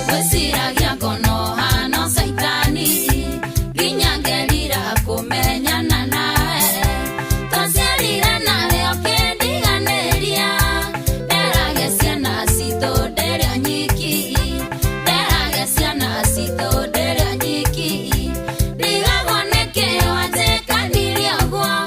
Gwĩciragia ngono hano caitani nginya ngerira kũmenyana nawe twaciarire nawe ũkĩndiganĩria nderage ciana citũ ndĩrĩ o nyiki nderage ciana citũ ndĩrĩ o nyiki ndigagwo nĩkĩ wanjĩkanirie ũguo.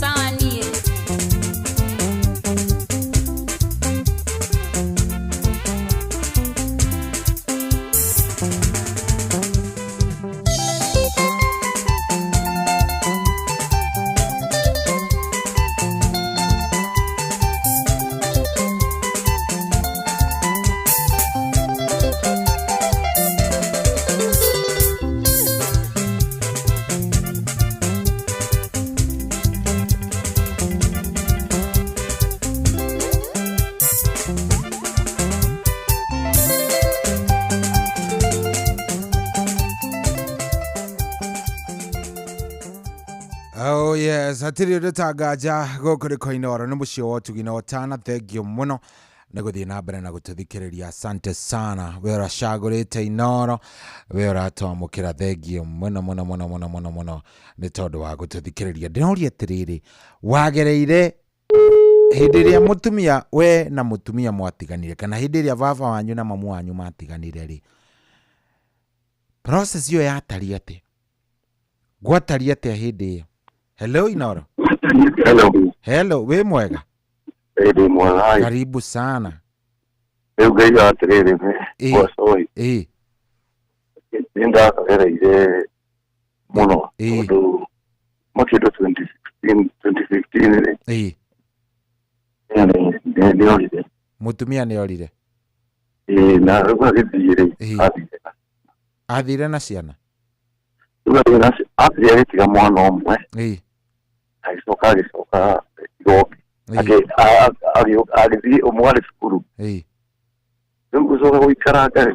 Sawa niĩ. Oh yes, hatirĩ ũndũ tanganja gũkũ nĩ Koinoro nĩ mũciĩ wa ũtugi na ũtana. Thengio mũno nĩ gũthiĩ na mbere na gũtũthikĩrĩria. Asante sana we ũracagũrĩte Inoro, we ũratwamũkĩra. Thengio mũno mũno mũno mũno mũno mũno nĩ tondũ wa gũtũthikĩrĩria. Ndĩroria atĩrĩrĩ, wagereire hĩndĩ ĩrĩa mũtumia we na mũtumia mwatiganire, kana hĩndĩ ĩrĩa baba wanyu na mamu wanyu matiganire rĩ, process ĩyo yatariĩ atĩa? Gwatariĩ atĩa hĩndĩ ĩyo? Hello Inoro. Hello. Hello, wĩ mwega? Ĩĩ mwega. Karibu sana. Rĩu ngaiga atĩrĩrĩ, gwacoi Ĩĩ. Nĩ ndakagereire mũno tondũ makĩndũ 2016 2015 rĩ, Ĩĩ. nĩ orire. Mũtumia nĩ orire. Ĩĩ, na rĩu agĩthiĩ rĩ, athire Athire na ciana. Rĩu athire agĩtiga mwana ũmwe. Ĩĩ. Agĩcoka igoki agĩthiĩ ũmwe arĩ cukuru. Ĩĩ. Rĩu gũcoka gũikaranga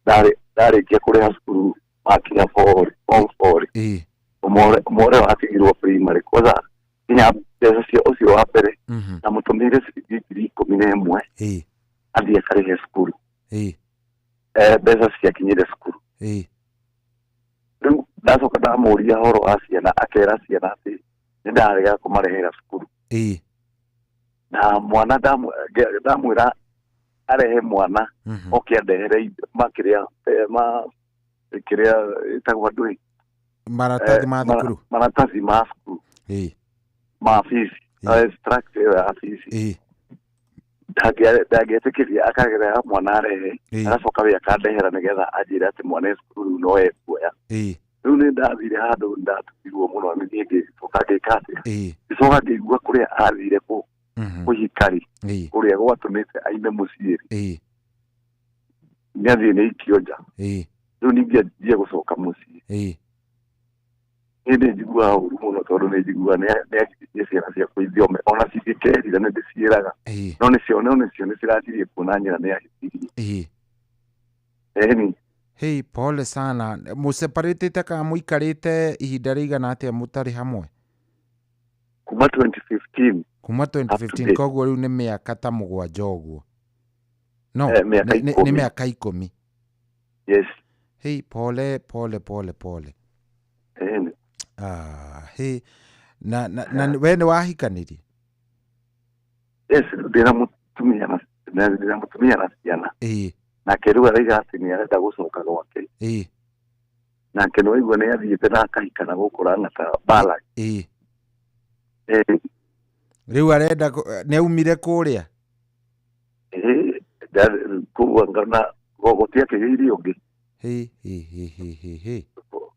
ndarĩkia kũrĩha cukuru makinya form four. Ĩĩ. Ũmwe ũrĩa watigirwo primary kwanza nginya mbeca cia ũcio wa mbere na mũtũmĩire ciringi 11,000. Ĩĩ. Athiĩ akarĩhe cukuru. Ĩĩ. Mbeca ciakinyire cukuru. Ĩĩ. Rĩu ndacoka ndamũria horo wa ciana, akera ciana atĩ nĩ ndarega kũmarehera cukuru. Ĩĩ. Na mwana ndamwĩra arehe mwana oke andehere makĩrĩa ma kĩrĩa ĩtagwo andũ Maratathi ma thukuru. Maratathi ma cukuru. Ĩĩ. Ma fees, extract ĩyo ya fees. Ĩĩ. Ndangĩetĩkĩria akagerera mwana arehe, agacoka we akandehera nĩgetha anjĩre atĩ mwana e cukuru rĩu no ekuoya. Ĩĩ. Rĩu nĩ ndathire handũ ndatuirwo mũno nĩ niĩ ngĩcoka ngĩka atĩa, Ĩĩ. ngĩcoka ngĩigua kũrĩa athire kũhika rĩ, Ĩĩ. kũrĩa gwatũmĩte aime mũciĩ rĩ, Ĩĩ. nĩ athiĩ nĩ aikio nja. Ĩĩ. Rĩu ningĩ anjie gũcoka mũciĩ. Ĩĩ. Niĩ nĩ njiguaga ũru mũno tondũ nĩ njiguaga nĩ akirie ciana ciakwa ithome ona cingĩkerira nĩ ndĩciĩraga, no nĩcio nĩ ciranjirie kuona nyina nĩ ahĩtirie. Ĩĩ. Ĩni. Hey, pole sana. Mũseparĩtĩte kana mũikarĩte ihinda rĩigana atĩa mũtarĩ hamwe? Kuma 2015. Kuma 2015, koguo rĩu nĩ mĩaka ta 7 ũguo. No, nĩ mĩaka 10. Yes. Hey, pole pole pole pole. Ĩni. Hey, na we nĩ wahikanirie? Yes, ndĩna mũtumia na ciana. Ĩĩ. Nake rĩu araiga atĩ nĩ arenda gũcoka gwake. Ĩĩ. Nake nĩ waigua nĩ athiĩte na akahika na gũkũ Lang'ata Mbala. Ĩĩ. Ĩĩ. Rĩu arenda nĩ aumire kũrĩa? Ĩĩ, kũu anga na gũtiakĩgĩire ũngĩ. Hĩ hĩ hĩ hĩ hĩ hĩ.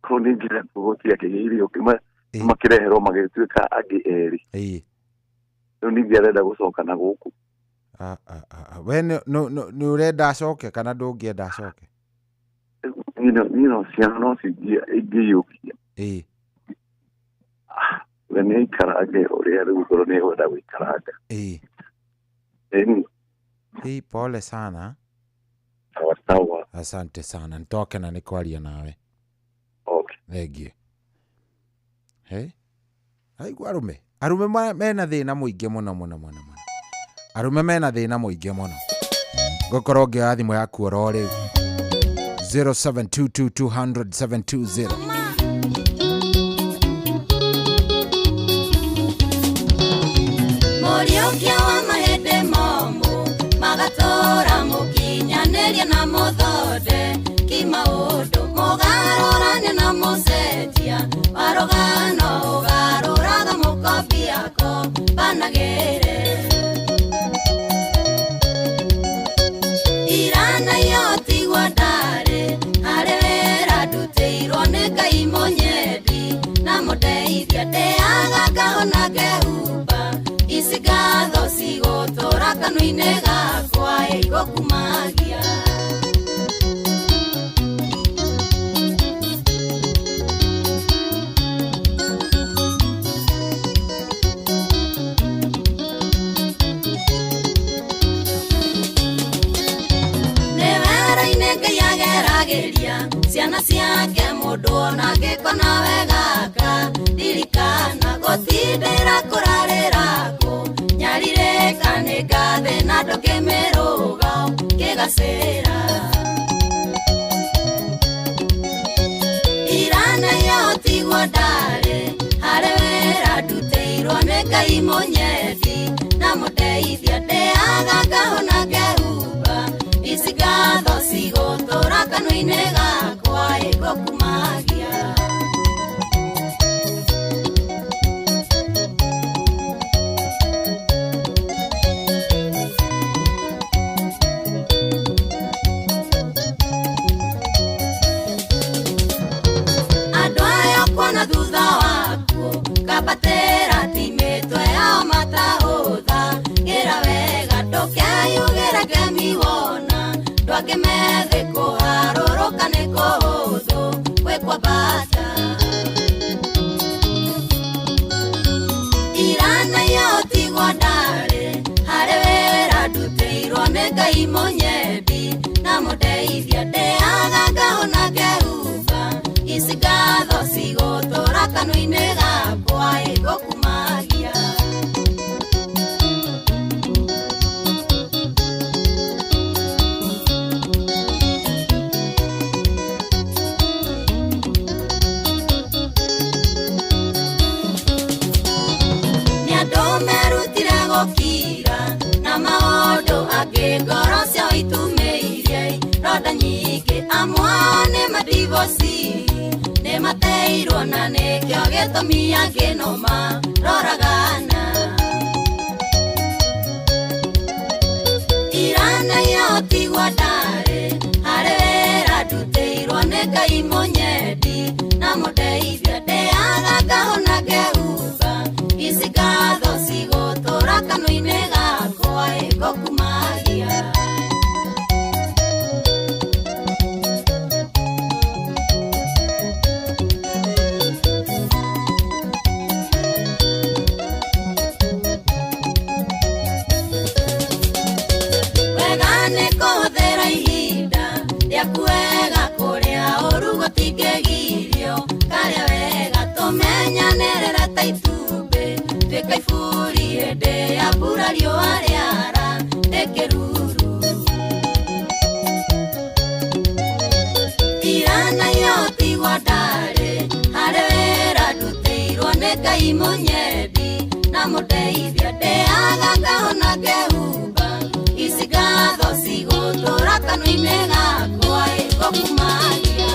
Kũu ningĩ gũtiakĩgĩire ũngĩ, makĩreherwo magĩtuĩka angĩ erĩ. Ĩĩ. Rĩu ningĩ arenda gũcoka na gũkũ. We nĩ ũrenda acoke kana ndũngĩenda acoke? Niĩ no ciana no ingĩiyũkia. Ĩĩ. We nĩ aikarange ũrĩa rĩu ngoro nĩ ĩkwenda gũikaranga. Ĩĩ. Ĩni. Hii, pole sana. Sawa sawa. Asante sana. Nitwakena nĩ kwaria nawe. Okay. Thengiũ. Hey? Aigua arũme. Arũme mena thĩna mũingĩ mũno mũno mũno mũno. Arũme mena thĩna mũingĩ mũno. Ngũkorwo ngĩoya thimũ yaku oro rĩu. 0722 200 720. Mũriũkia wa mahĩndĩ momũ magatũra mũkinyanĩria na mũthonde kimaũndũ mũgarũrania na mũcenjia wa rũgano ũgarũraga mũkobia. ciako banagĩre irana yotigwa ndarĩ harĩ wĩra ndutĩirwo nĩ Ngai mũnyendi na mũndeithia ndeaga ngahona ngehumba ici ngatho cigũtũra kanua-inĩ gakwa ĩgũkumagia. Ciana ciake mũndũ ona angĩkona wegaka ririkana gũtindĩra kũrarĩra kũ nyarirĩka nĩ ngathĩ na ndũkĩmĩrũga kĩgacĩra irana yotigwo ndarĩ harĩ wĩra ndutĩirwo nĩ Ngai mũnyendi na mũndeithia ndeaga ngahona ngehumba ici ngatho cigũtũra kanua-inĩ gakwa ĩgũkumagia. Andũ aya kuona thutha waku kambatĩra ti mĩtwe yao matahũtha gĩra wega ndũkeyugĩre ngemi wona ndwangĩ methĩ kũharũrũka nĩ kũhũthũ gwĩkwambata irana yotigwo ndarĩ harĩ wĩra ndutĩirwo nĩ Ngai mũnyendi na mũndeithia ndeaga ngahona ngehumba ici ngatho cigũtũra kanua-inĩ gakwa ĩgũkumagia. Merutire gũkira na maũndũ angĩ ngoro ciao itumĩirie ronda nyingĩ amwe nĩ madivosi nĩ mateirwo na nĩkĩo gĩtũmi angĩ no maroragana irana yotigwo ndarĩ harĩ wĩra ndutĩirwo nĩ Ngai mũnyendi na mũndeithia ndeaga ngahona ngehumba ici ngatho cigũtũra kanua-inĩ gakwa ĩgũkumagia. Wega nĩ kũhũthĩra ihinda rĩaku wega kũrĩa ũru gũtingĩgirio karĩa wega tũmenyanĩrĩre ta itumbĩ tuĩka iburi hĩndĩ ya mbura riũa rĩara rĩkĩruru irana yotigwo ndarĩ harĩ wĩra ndutĩirwo nĩ Ngai mũnyendi na mũndeithia ndeaga ngahona ngehumba ici ngatho cigũtũra kanua-inĩ gakwa ĩgũkumagia.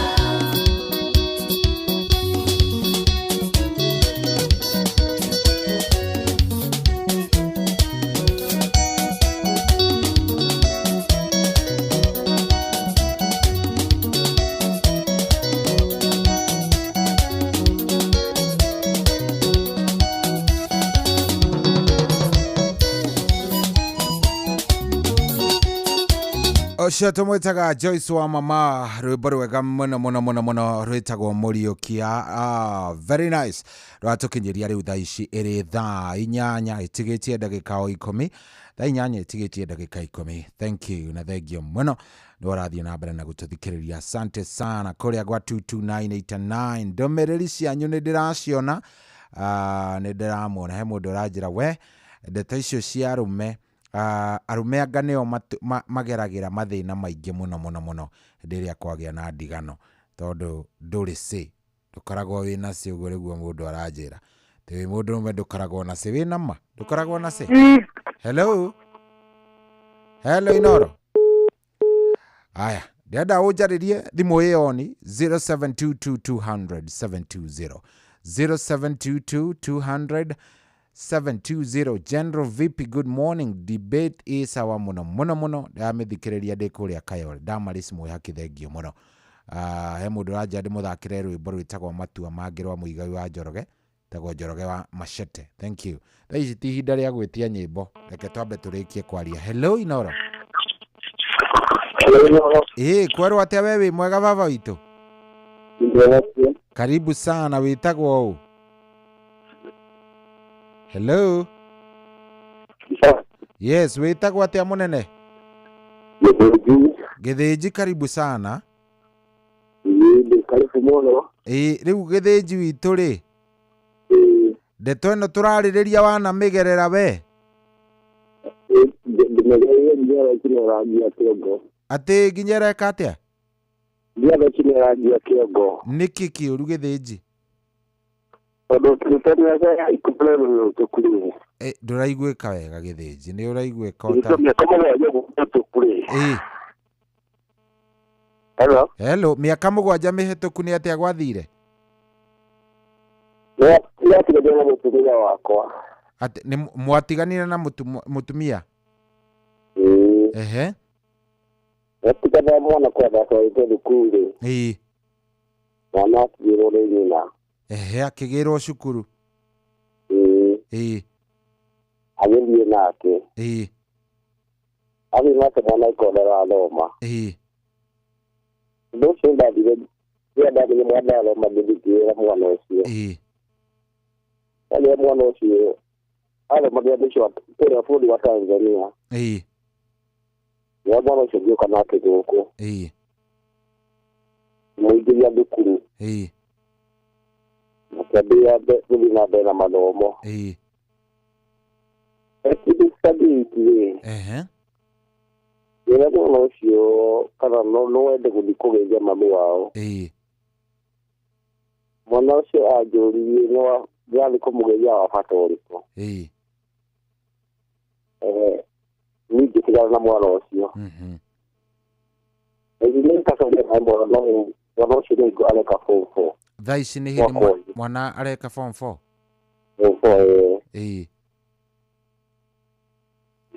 Ũcio tũmwĩtaga Joyce wa mama rwĩmbo rwega mũno mũno mũno mũno rwĩtagwo Mũriũkia. Very nice rwatũkinyĩria rĩu thaa ici ĩrĩ thaa 8 ĩtigĩtie ndagĩka o 10 thaa 8 ĩtigĩtie ndagĩka 10. Thank you na thengio mũno nĩ ũrathiĩ na mbere na gũtũthikĩrĩria. Asante sana kũrĩa gwa 22989 ndũmĩrĩri cianyu nĩ ndĩraciona, nĩ ndĩramuona he mũndũ ũranjĩra we ndeto icio cia arũme arume anga nĩo mageragĩra mathĩna maingĩ mũno mũno mũno hĩndĩ ĩrĩa kwagĩa na ndigano tondũ ndũrĩ cĩ ndũkoragwo wĩna cĩ ũguo nĩguo mũndũ aranjĩra tĩ wĩ mũndũrũme ndũkoragwo na cĩ wĩna ma ndũkoragwo na cĩ. Hello hello Inoro. Aya ndĩrenda ũnjarĩrie thimũ ĩyo ni 0722 200 720 0722 200 720. General vipi, good morning. Debate ĩ sawa mũno mũno mũno, ndamĩthikĩrĩria ndĩ kũrĩa Kayole. Damaris mwĩhaki, thengio mũno. He mũndũ ũranja ndĩmũthakĩre rwĩmbo rwĩtagwo Matua Mangĩ rwa Mũigai wa Njoroge, tagwo Njoroge wa Machete. Thank you. Thaa ici ti ihinda rĩa gwĩtia nyĩmbo, reke twambe tũrĩkie kwaria. Hello Inoro. Ĩ kwerwo atĩa? We wĩ mwega baba witũ? Karibu sana. Wĩtagwo ũ? Hello. Yes, wĩtagwo atĩa mũnene? Gĩthĩnji, karibu sana. Karibu mũno. Ĩ rĩu Gĩthĩnji witũ rĩ, ndeto ĩno tũrarĩrĩria wanamĩgerera we? Ndĩmegereire nginya thaa ici nĩ ũrangia kĩongo. Atĩ nginya ĩreka atĩa? Nginya thaa ici nĩ ĩrangia kĩongo. Nĩkĩ kĩũru Gĩthĩnji? Tondũ tũrĩte mĩaka ya 15 mĩhĩtũku rĩ. Ndũraiguĩka wega Gĩthĩnji, nĩ ũraiguĩka Tũrĩte mĩaka 7 mĩhĩtũku rĩ. Ĩ. Hello. Hello, mĩaka 7 mĩhĩtũku nĩ atĩa gwathire? Nĩatiganire na mũtumia wakwa. Atĩ nĩ mwatiganire na mũtumia? Ĩĩ. Ehe. Yatigana mwana kwamba atwarĩte thukuru rĩ. Ĩĩ. Mwana atigĩrwo nĩ nyina. Ehe, akĩgĩrwo cukuru. Ĩĩ. Ĩĩ. Agĩthiĩ nake. Ĩĩ. Athiĩ nake mwana akorwo ndarathoma. Ĩĩ. Ũndũ ũcio ndathire rĩrĩa ndathire mwana athoma ngĩthiĩ ngĩĩra mwana ũcio. Ĩĩ. Rĩrĩa mwana ũcio athomagĩra mũico kũrĩa bũrũri wa Tanzania. Ĩĩ. Rĩrĩa mwana ũcio ngĩũka nake gũkũ. Ĩĩ. Mũingĩria thukuru. Ĩĩ. Makĩambĩrĩria gũthiĩ na mbere na mathomo. Ĩĩ. Kĩndũ gĩtagĩti rĩ. Ehe. Rĩrĩa mwana ũcio kana no wende gũthiĩ kũgeithia mami wao. Ĩĩ. Mwana ũcio anjũririe no ndĩrathiĩ kũmũgeithia wa bata ũrĩkũ. Ĩĩ. Niĩ ngĩtigana na mwana ũcio. Mwana ũcio nĩ areka form 4. Thaa ici nĩ hĩndĩ mwana areka form 4? Form 4, ĩĩ.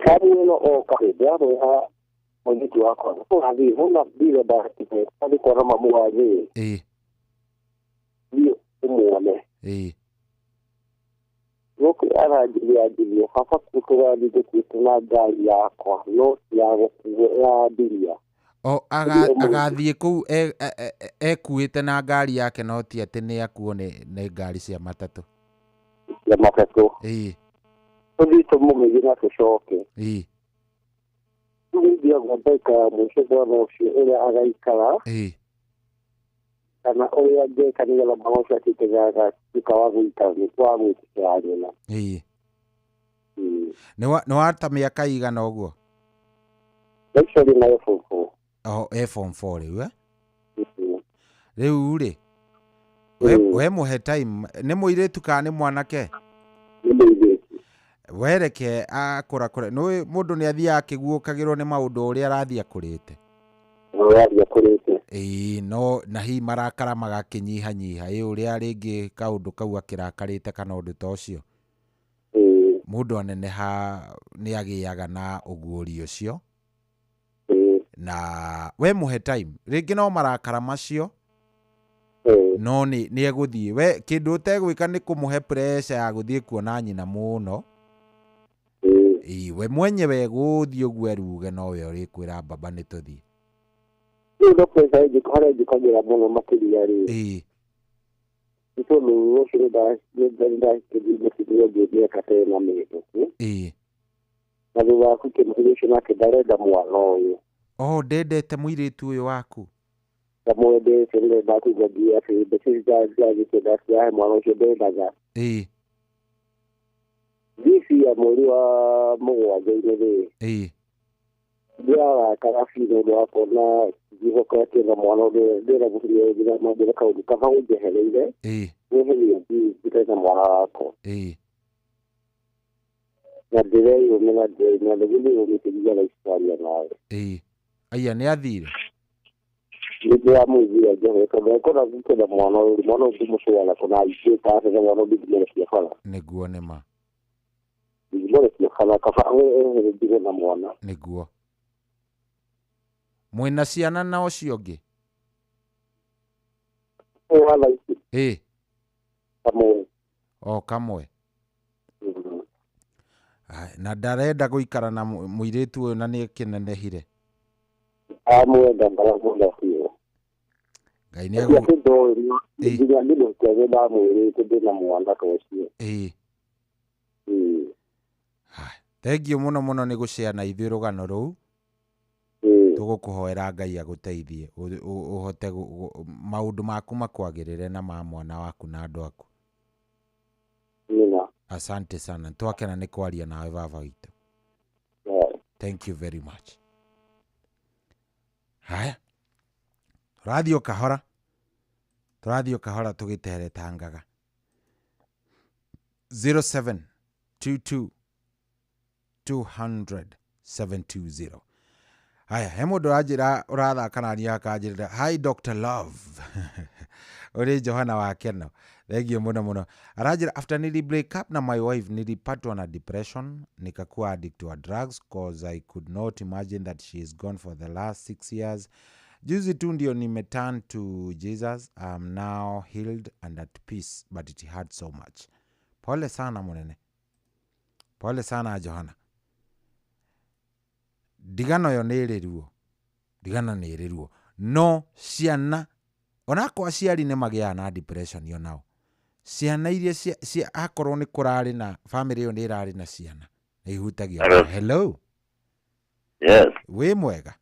Kari ĩno oka hĩndĩ yamwĩha mũirĩtu wakwa ũrathiĩ hũna mbire ndatigwo athiĩ kuona mamu wanyu. Ĩĩ. Thiĩ ũmuone. Ĩĩ. Gũkũ aranjĩria anjĩria baba tũrathiĩ tũkuĩte na ngari yakwa no ti ya gũkuo ya abiria. O agathiĩ kũu ekuĩte na ngari yake no ti atĩ nĩ akuo nĩ ngari cia matatũ. Cia matatũ. Ĩĩ. Tũthiĩ tũmũgeithie na tũcoke. Ĩĩ. Rĩu thiagwo ndagĩka ya mũico mwana ũcio ũrĩa agaikara. Ĩĩ. Kana ũrĩa angĩka nĩgetha mwana ũcio atuĩke agatuĩka wa gũikara wa gwĩtĩkĩra nyina. Ĩĩ. Nĩ wa ta mĩaka igana ũguo? Thaa ici nayo form 4. Oh, e form 4 rĩu eh? Rĩu rĩ we mũhe time, nĩ mũirĩtu kana nĩ mwanake? Nĩ mũirĩtu. Wereke akũrakũra, nĩ mũndũ nĩ athiaga akĩguũkagĩrwo nĩ maũndũ ũrĩa arathiĩ akũrĩte. Ũrĩa akũrĩte. Ĩĩ, no na hihi marakara magakĩnyihanyiha, ĩ ũrĩa rĩngĩ kaũndũ kau akĩrakarĩte kana ũndũ ta ũcio. Mũndũ aneneha nĩ agĩaga na ũguũri ũcio. Na we mũhe time, rĩngĩ no marakara macio no nĩ egũthiĩ. We kĩndũ ũtegwĩka nĩ kũmũhe pressure ya gũthiĩ kuona nyina mũno. Ĩĩ, we mwenyewe gũthiĩ ũguo eruge no we ũrĩkwĩra baba nĩ tũthiĩ. Rĩu no pressure harĩa njĩkagĩra mũno makĩria rĩ. Ĩĩ. Nĩ tondũ ũcio nĩ ndakĩthiĩ mĩaka ta ĩna mĩhĩtũku. Ĩĩ. Na thutha wa kũkĩmũthiĩ ũcio nake ndarenda mwana ũyũ. Oh, ndendete mũirĩtu ũyũ waku? Ndamwendete, ndĩrenda kũigua nginya atĩ mbeca ici ndagĩte ndaciahe mwana ũcio ndendaga. Ĩĩ. Thisi ya mweri wa 7 rĩ. Ĩĩ. Ndĩrarakara biũ nĩ ũndũ wa kuona ngĩhokete na mwana ũrĩa ndĩrenda gũkinyia nginya mambĩre kaũndũ kaba ũnjehereire. Ĩĩ. Weherie ngĩte na mwana wakwa. Ĩĩ. Na ndĩreyũmĩra ndĩreyũmĩra nĩguo nginya thaa ici twaria nawe. Ĩĩ. Aya nĩ athire? Nĩ ndĩramũiguire njehere tondũ angĩkorwo ngĩkenda mwana ũyũ, mwana ũyũ ndimũcũaga kũna ingĩka atĩa mwana ũyũ ndingĩmũrekia bara. Nĩguo nĩ ma. Kana kaba ndige na mwana. Nĩguo. Mwĩna ciana na ũcio ũngĩ? Wa thaa ici. Ĩ. Kamwe. O kamwe. Na ndarenda gũikara na mũirĩtu ũyũ na nĩ akĩnenehire. Amwenda ndaramwenda biũ. Ngai nĩ egũ nginya ndĩmũkege ndamwĩrĩte ndĩna mwana ta ũcio. Ĩ. Thengiũ mũno mũno nĩ gũshare na ithuĩ rũgano rũu. Tũgũkũhoera Ngai agũteithie ũhote maũndũ maku makwagĩrĩre na ma mwana waku na andũ aku. Nina. Asante sana. Twakena nĩ kwaria nawe baba witũ. Thank you very much. Haya. Tũrathiĩ o kahora. Tũrathiĩ o kahora tũgĩteretangaga. 0722 200 720. Haya, he mũndũ ũranjĩra ũrathaka na niĩ akanjĩrĩra hi Dr. Love. Ũrĩ Johana wa Keno. Thank you mũno mũno. Aranjĩra after nili break up na my wife nilipatwa na depression, nikakuwa addict to drugs cause I could not imagine that she is gone for the last 6 years. Juzi tu ndio nimeturn to Jesus. I'm now healed and at peace, but it hurt so much. Pole sana munene. Pole sana Johana. Ndigano yo nĩ ĩrĩ ruo. Ndigano nĩ ĩrĩ ruo. No ciana onako aciari nĩ magĩaga na depression yo nao. Ciana iria cia akorwo nĩ kũrarĩ na family ĩyo nĩ ĩrarĩ na ciana nĩ ihutagia. Hello. Hello. Yes. Wĩ mwega?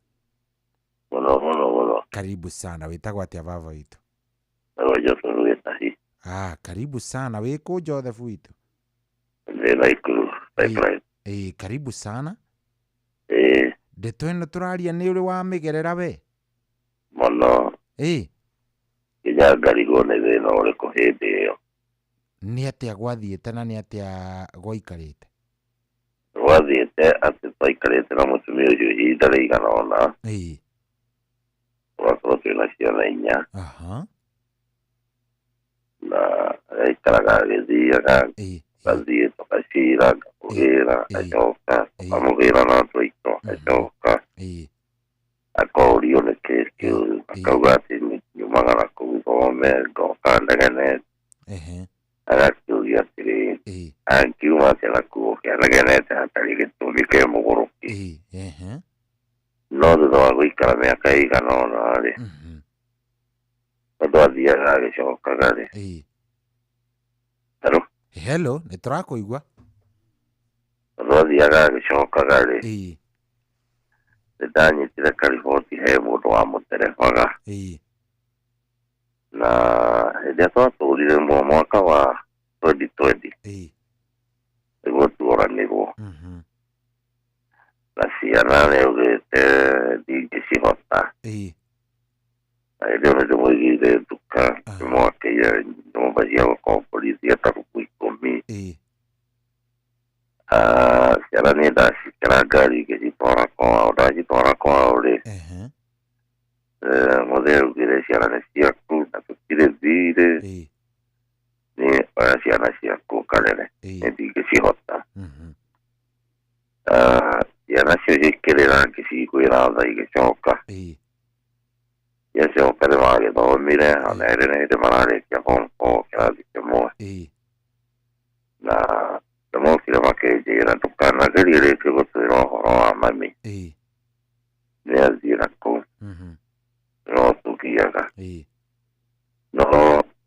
Mũno mũno mũno. Karibu sana. Wĩtagwo atĩa baba witũ? Wĩtagwo Joseph Gĩtahi. Ah, karibu sana. Wĩ kũ Joseph witũ? Ndĩ Naikuru pipeline. Ĩ, karibu sana. Ĩ. Ndeto ĩno tũraria nĩ ũrĩ wa mĩgerera we? Mũno. Ĩ. Nginya ngarigwo nĩ thĩna ũrĩkũ hĩndĩ ĩyo. Nĩ atĩa gwathiĩte na nĩ atĩa gwaikarĩte? Gwathiĩte atĩ twaikarĩte na mũtumia ũcio ihinda rĩigana ũna. Ĩ. Tũgakorwo twĩna ciana inya. Aha. Na aikaraga agĩthiaga. Gathiĩ tũgacira, ngamũgĩra, acoka, tũkamũgĩra na twaitũ, acoka. Akorio nĩkĩ kĩũru, akauga atĩ nyumaga na kũu thome, ngoka ndegenete. Agakĩũria atĩrĩrĩ, angiuma atĩa na kũu oke anegenete hatarĩ gĩtũmi kĩ mũgũrũki. No thutha wa gũikara mĩaka ĩigana ũna rĩ, tondũ athiaga agĩcokaga rĩ. Hello. Hello, nĩ tũrakũigua. Tondũ athiaga agĩcokaga rĩ, nĩ ndanyitire kariboti he mũndũ wamũterebaga. Na hĩndĩ ĩrĩa twatũrire mwaka wa 2020 nĩguo tuoranĩrwo. Na ciana nĩ augĩte ndingĩcihota. Na hĩndĩ ĩyo nĩ ndĩmũigĩire nduka, ndĩmwakĩire nyũmba cia gũkomborithia ta rumu 10. Ciana nĩ ndacikĩra ngari ngĩcitwara kwao, ndacitwara kwao rĩ, mũthee augire ciana nĩ ciaku na tũtirĩ thirĩ, nĩ oya ciana ciaku ũkarere, nĩ ndingĩcihota. Ciana cio cikĩrĩra ngĩciguĩra tha igĩcoka. Ciacoka nĩ magĩthomire, ona erĩ nĩ hĩndĩ mararĩkia form 4 kĩrathi kĩmwe. Na nĩmokire makĩnjĩra ndũkanagerie rĩngĩ gũtwĩra ũhoro wa mami. Nĩ athiĩ na kũu. No tũgiaga. No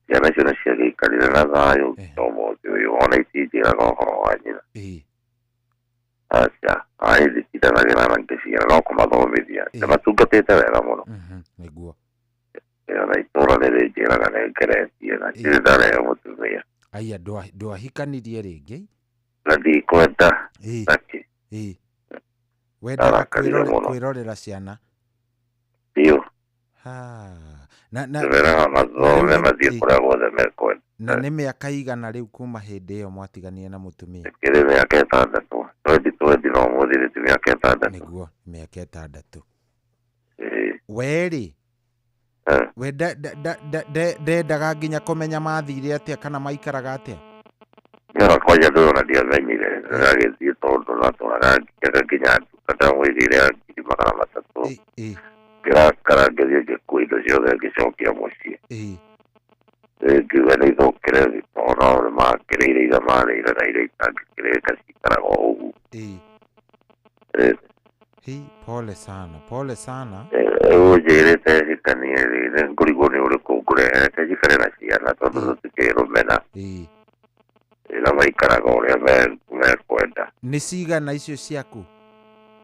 ciana icio nĩ ciagĩikarire na thayũ nginya ũmũthĩ ũyũ, ona itinjĩraga ũhoro wa nyina. Aca, aĩ nditindanagĩra na ngĩciara no kũmathomithia. Nĩmatungatĩte wega mũno. Nĩguo. Na itũũra nĩ rĩnjĩraga nĩ ngeretie na ndirĩ ndarehe mũtumia. Aya, ndwahikanirie rĩngĩ? Na ndikwenda. Nakĩ? Wendaga kwĩrorera ciana? Biũ. Na Ndĩmeraga mathome mathiĩ kũrĩa guothe mekwenda. Na nĩ mĩaka igana rĩu kuma hĩndĩ ĩyo mwatiganire na mũtumia? Ĩkĩrĩ mĩaka 6. 2020 no ũmũthĩ nĩ mĩaka 6. Nĩguo, mĩaka 6. We rĩ, we ndendaga nginya kũmenya mathire atĩa kana maikaraga atĩa? Ona kwanja ndũĩ ona ndiamenyire ndagĩthiĩ tondũ natwaraga ngĩkĩra nginya nduka ndamwĩrire 300,000. Ngĩrakara ngĩthiĩ ngĩkua indo ciothe ngĩcokia mũciĩ. Ngiuga nĩ ithũkĩre thitoo no nĩ makĩrĩire ira marĩire na iria itangĩkĩrĩka cikaraga o ũguo. Hi, pole sana, pole sana. Rĩu njĩrĩte hikanie rĩ ngũrigwo nĩ ũrĩkũ ngũreherete njikare na ciana tondũ tũtikĩrĩ rũmena. Na maikaraga ũrĩa mekwenda. Nĩ cigana icio ciaku?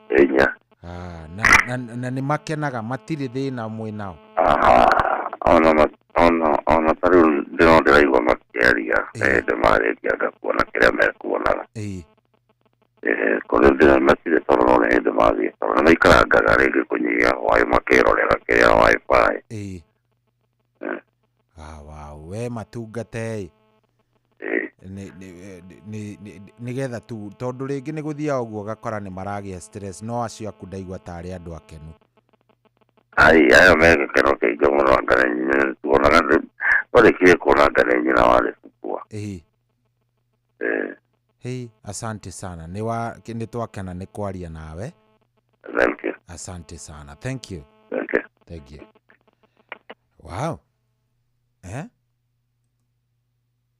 4. Ah, na nĩ makenaga matirĩ thĩna mwĩ nao? Ona ta rĩu ndĩro ndĩraigua makĩaria hĩndĩ marĩkia ngakuona kĩrĩa mekuonaga. Kũrĩ ndĩra matirĩ tondũ no nĩ hĩndĩ mathiĩ tondũ nĩ maikarangaga rĩngĩ kũnyihia hwaĩ makĩrorera kĩrĩa wifi. Ah, wow, we matungate nĩgetha tu tondũ rĩngĩ nĩ gũthiaga ũguo ũgakora nĩ maragĩa stress no acio aku ndaigua tarĩ andũ akenu. Ai ayo me gĩkeno kĩingĩ mũno anga nĩ tuonaga twarĩkirie kuona anga nĩ nyina warĩ cukua. Hei, asante sana. Nĩ twakena nĩ kwaria nawe. Thank you. Asante sana. Thank you. Thank you. Thank you. Wow.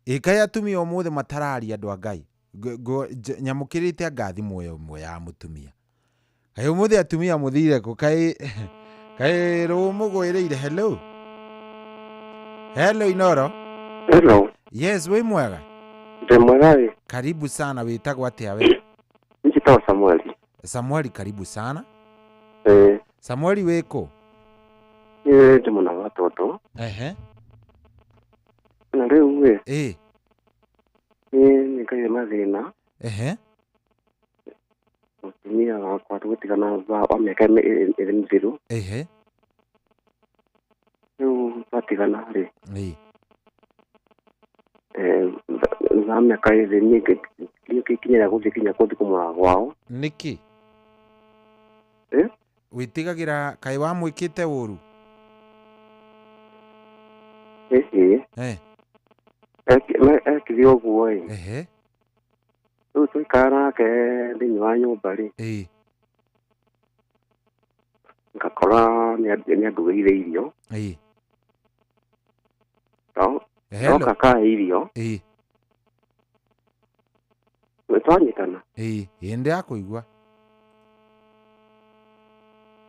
Ĩkaĩ atumia ũmũthĩ matararia andũ a Ngai. Nyamũkĩrĩte anga thimũ ĩyo ĩmwe ya mũtumia. Kaĩ ũmũthĩ atumia mũthire kũ? Kaĩ rũmũgwĩrĩire? Hello. Hello Inoro. Hello. Yes, wĩ mwega? Ndĩ mwega ĩ. Karibu sana, wĩtagwo atĩa we? Njĩtagwo Samueli. Samueli, karibu sana. Samueli wĩ kũ? Niĩ ndĩ mwena wa Toto. Na rĩu ĩ. Niĩ nĩ ngaire mathĩna. Mũtumia wakwa tũgũtigana wa mĩaka ĩrĩ mĩthiru. Rĩu twatigana rĩ. Na mĩaka ĩrĩ niĩ ngĩkinyĩra gũthiĩ nginya gũthiĩ kũmũrora gwao. Nĩkĩ? Wĩtigagĩra kaĩ wamwĩkĩte ũru? Ekire ũguo ĩ. Rĩu twaikara nake thĩinĩ wa nyũmba rĩ. Ngakora nĩ andugĩire irio. Ndoka akahe irio. Twanyitana. Ĩ ndĩrakũigua.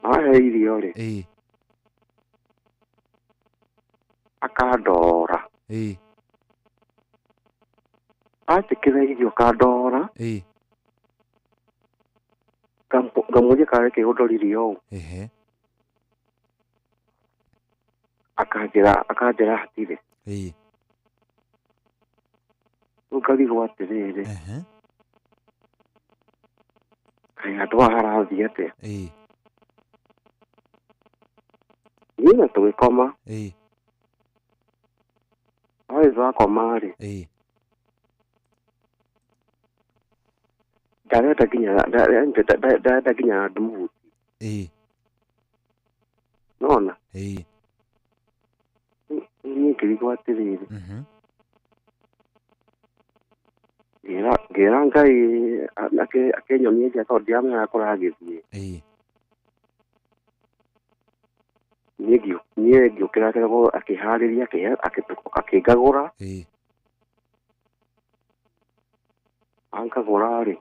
Ahe irio rĩ. Akandora. Atĩkĩra irio akandora. Ngamũria kana nĩkĩ ũndorire ũũ. Akanjĩra hatirĩ. Rĩu ngarigwo atĩrĩrĩ. Kaĩ handũ haha harathiĩ atĩa? Niĩ na tũgĩkoma. No rĩu twakoma rĩ. Ndarenda nginya ndĩmũhutie. Nona? Niĩ ngĩrigwo atĩrĩrĩ. Ngĩra Ngai akĩnyonia njĩra tondũ ndiamenyaga kũrĩa agĩthiĩ. Niĩ ngĩũkĩra kĩroko akĩharĩria akĩngagũra. Angagũra rĩ.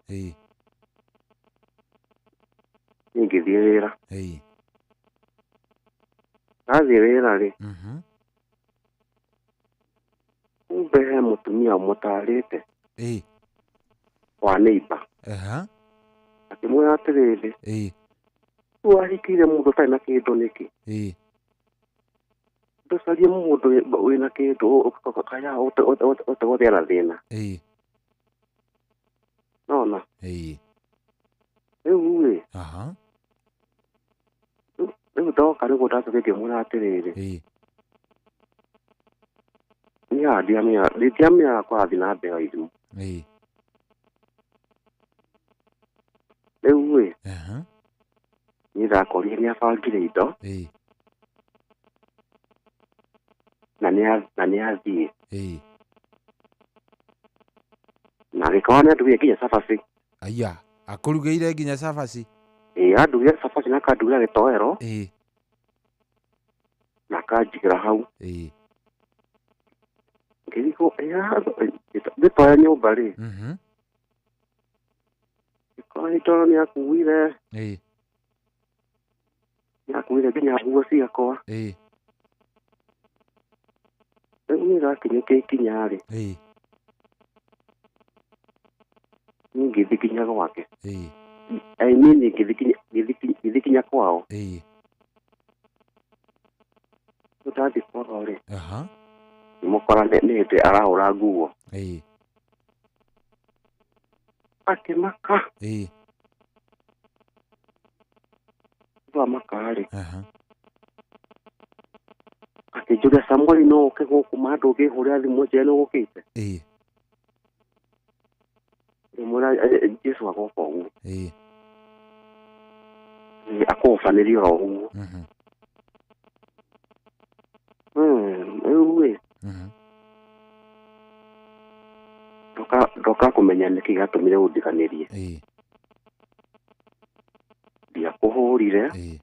Niĩ ngĩthiĩ wĩra. Ndathiĩ wĩra rĩ. Kumbe he mũtumia ũmũtarĩte. Wa neighbor. Akĩmwĩra atĩrĩrĩ. Rĩu wahikire mũndũ ũtarĩ na kĩndũ nĩkĩ? Ndũcarie mũndũ wĩna kĩndũ kaya ũtegũthĩa na thĩna. Nona? Rĩu rĩ. Rĩu ndoka nĩguo ndacokire ngĩmwĩra atĩrĩrĩ. Niĩ haha ndiamenyaga kũrathiĩ na mbere Wairimũ. Rĩu rĩ. Niĩ ndakorire nĩ abangire indo. Na nĩ athiĩ. Agĩkorwo nĩ andugire nginya cabaci. Aya, akũrugĩire nginya cabaci? Ĩĩ, andugire cabaci na akandugĩra gĩtoero. Ĩĩ. Na akanjigĩra hau. Ĩĩ. Ngĩrigwo, ngĩtoya nyũmba rĩ. Ngĩkora gĩtoero nĩ akuire. Ĩĩ. Nĩ akuire nginya nguo ciakwa. Ĩĩ. Rĩu niĩ ndakinyũkia ikinya rĩ. Ĩĩ. Niĩ ngĩthiĩ nginya gwake. Ĩĩ. I mean ngĩthiĩ nginya kwao. Ĩĩ. Rĩu ndathiĩ kwao rĩ. Aha. Ngĩmũkora nĩ hĩndĩ arahũra nguo. Ĩĩ. Akĩmaka. Ĩĩ. Amaka rĩ. Aha. Akĩnjũria Samuel no ũke gũkũ ma ndũngĩhũrĩra thimũ njĩre nĩ ũgũkĩte. Ĩĩ. Ngĩmwĩra Jesũ agoka ũguo. Ĩĩ. Akũhobanĩria oro ũguo. Rĩu ĩ. Ndoka kũmenya nĩkĩ gĩatũmire ũndiganĩrie. Ĩĩ. Ndiakũhũrire. Ĩĩ.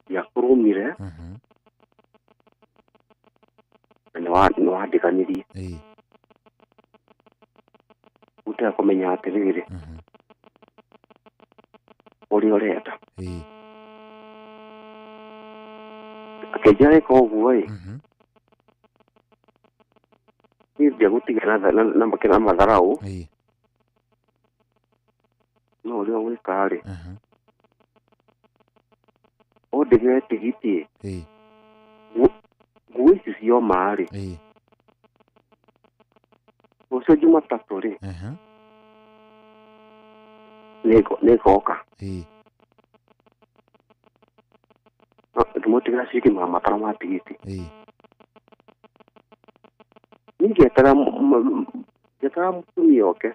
Ndiakũrũmire. Na nĩwandiganirie. Ĩĩ. Ũtega kũmenya atĩrĩrĩ. Ũrĩa ũrenda. Ĩĩ. Akĩnjĩra ĩka ũguo ĩ. Niĩ ndiagũtiga na matharaũ. Ĩĩ. No ũrĩa ũgwĩka rĩ. Ũndigĩre tigiti. Ĩĩ. Nguo ici cioma rĩ. Ĩĩ. Rũciũ Jumatatũ rĩ. Nĩngoka. Ĩĩ. Ngĩmũtigĩra ciringi 500 ma tigiti. Ĩĩ. Niĩ ngĩetera mũtumia oke.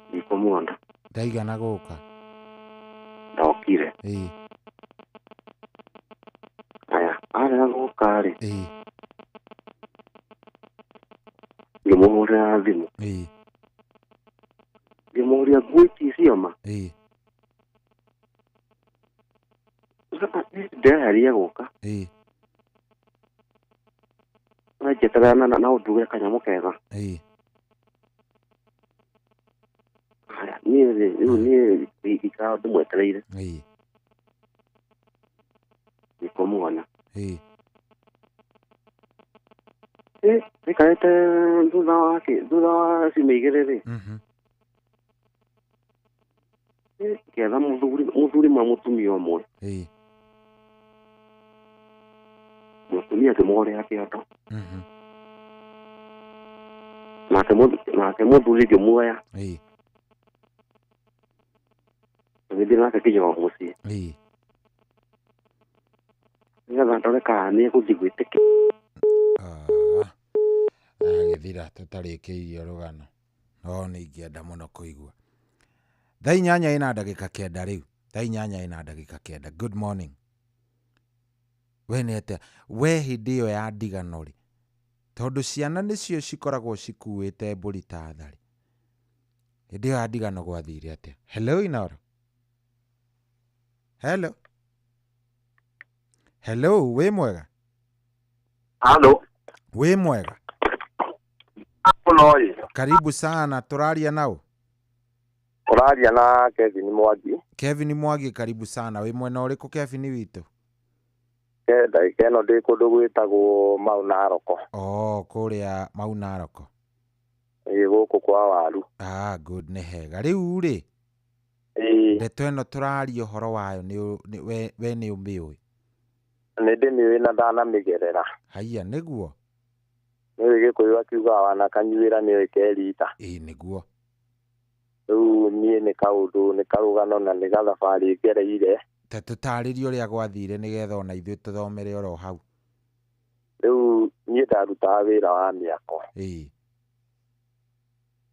Ndikũmuona. Ndaigana gũka. Ndokire. Ĩĩ. Aya, arega gũka rĩ. Ĩĩ. Ngĩmũhũrĩra thimũ. Ĩĩ. Ngĩmũũria nguo ici cioma. Ĩĩ. Ndĩreharia gũka. Ĩĩ. Njeterera na ũnduge kanyamũ kega. Ĩĩ. Aya, niĩ rĩu niĩ ikara ndĩmwetereire. Ĩĩ. Ndikũmuona. Ĩĩ. Nĩikarĩte thutha wa ciumia igĩrĩ rĩ. Ngĩetha mũthuri ma mũtumia ũmwe. Ĩĩ. Mũtumia akĩmũgũrĩra kĩondo. Nake mũthuri ngĩmuoya. Ĩĩ. Tũgĩthiĩ nake nginya o mũciĩ. Ĩĩ. Nĩgetha ndore kana nĩegũthiĩ gwĩtĩkĩra. Agĩthira tũtarĩkĩirie rũgano. No nĩ ingĩenda mũno kũigua. Thaa 8:09 rĩu. Thaa 8:09. Good morning. We nĩ atĩa? We hĩndĩ ĩyo ya ndigano rĩ. Tondũ ciana nĩcio cikoragwo cikuĩte mbũri ta tharĩ. Hĩndĩ ĩyo ya ndigano gwathire atĩa? Hello Inoro. Hello. Hello, wĩ mwega? Hello. Wĩ mwega? Mũno ĩ. Karibu sana, tũraria nao? Ũraria na Kevin Mwangi. Kevin Mwangi, karibu sana. Wĩ mwena ũrĩkũ Kevin witũ? Ndagĩka ĩno ndĩ kũndũ gwĩtagwo Mau Naroko. Oh, kũrĩa Mau Naroko. Ĩĩ, gũkũ kwa waru. Ah, good, nĩ hega. Rĩu rĩ, Ĩĩ. ndeto ĩno tũraria ũhoro wayo we nĩ ũmĩũĩ? Nĩ ndĩmĩũĩ na ndanamĩgerera. Haiya, nĩguo? Nĩũĩ Gĩkũyũ akiugaga wanakanyuĩra nĩoĩ kerita. Ĩĩ, nĩguo. Rĩu niĩ nĩ kaũndũ, nĩ karũgano na nĩ gathabarĩ ngereire. Ta tũtarĩrie ũrĩa gwathire nĩgetha ona ithuĩ tũthomere oro hau. Rĩu niĩ ndarutaga wĩra wa mĩako. Ĩĩ.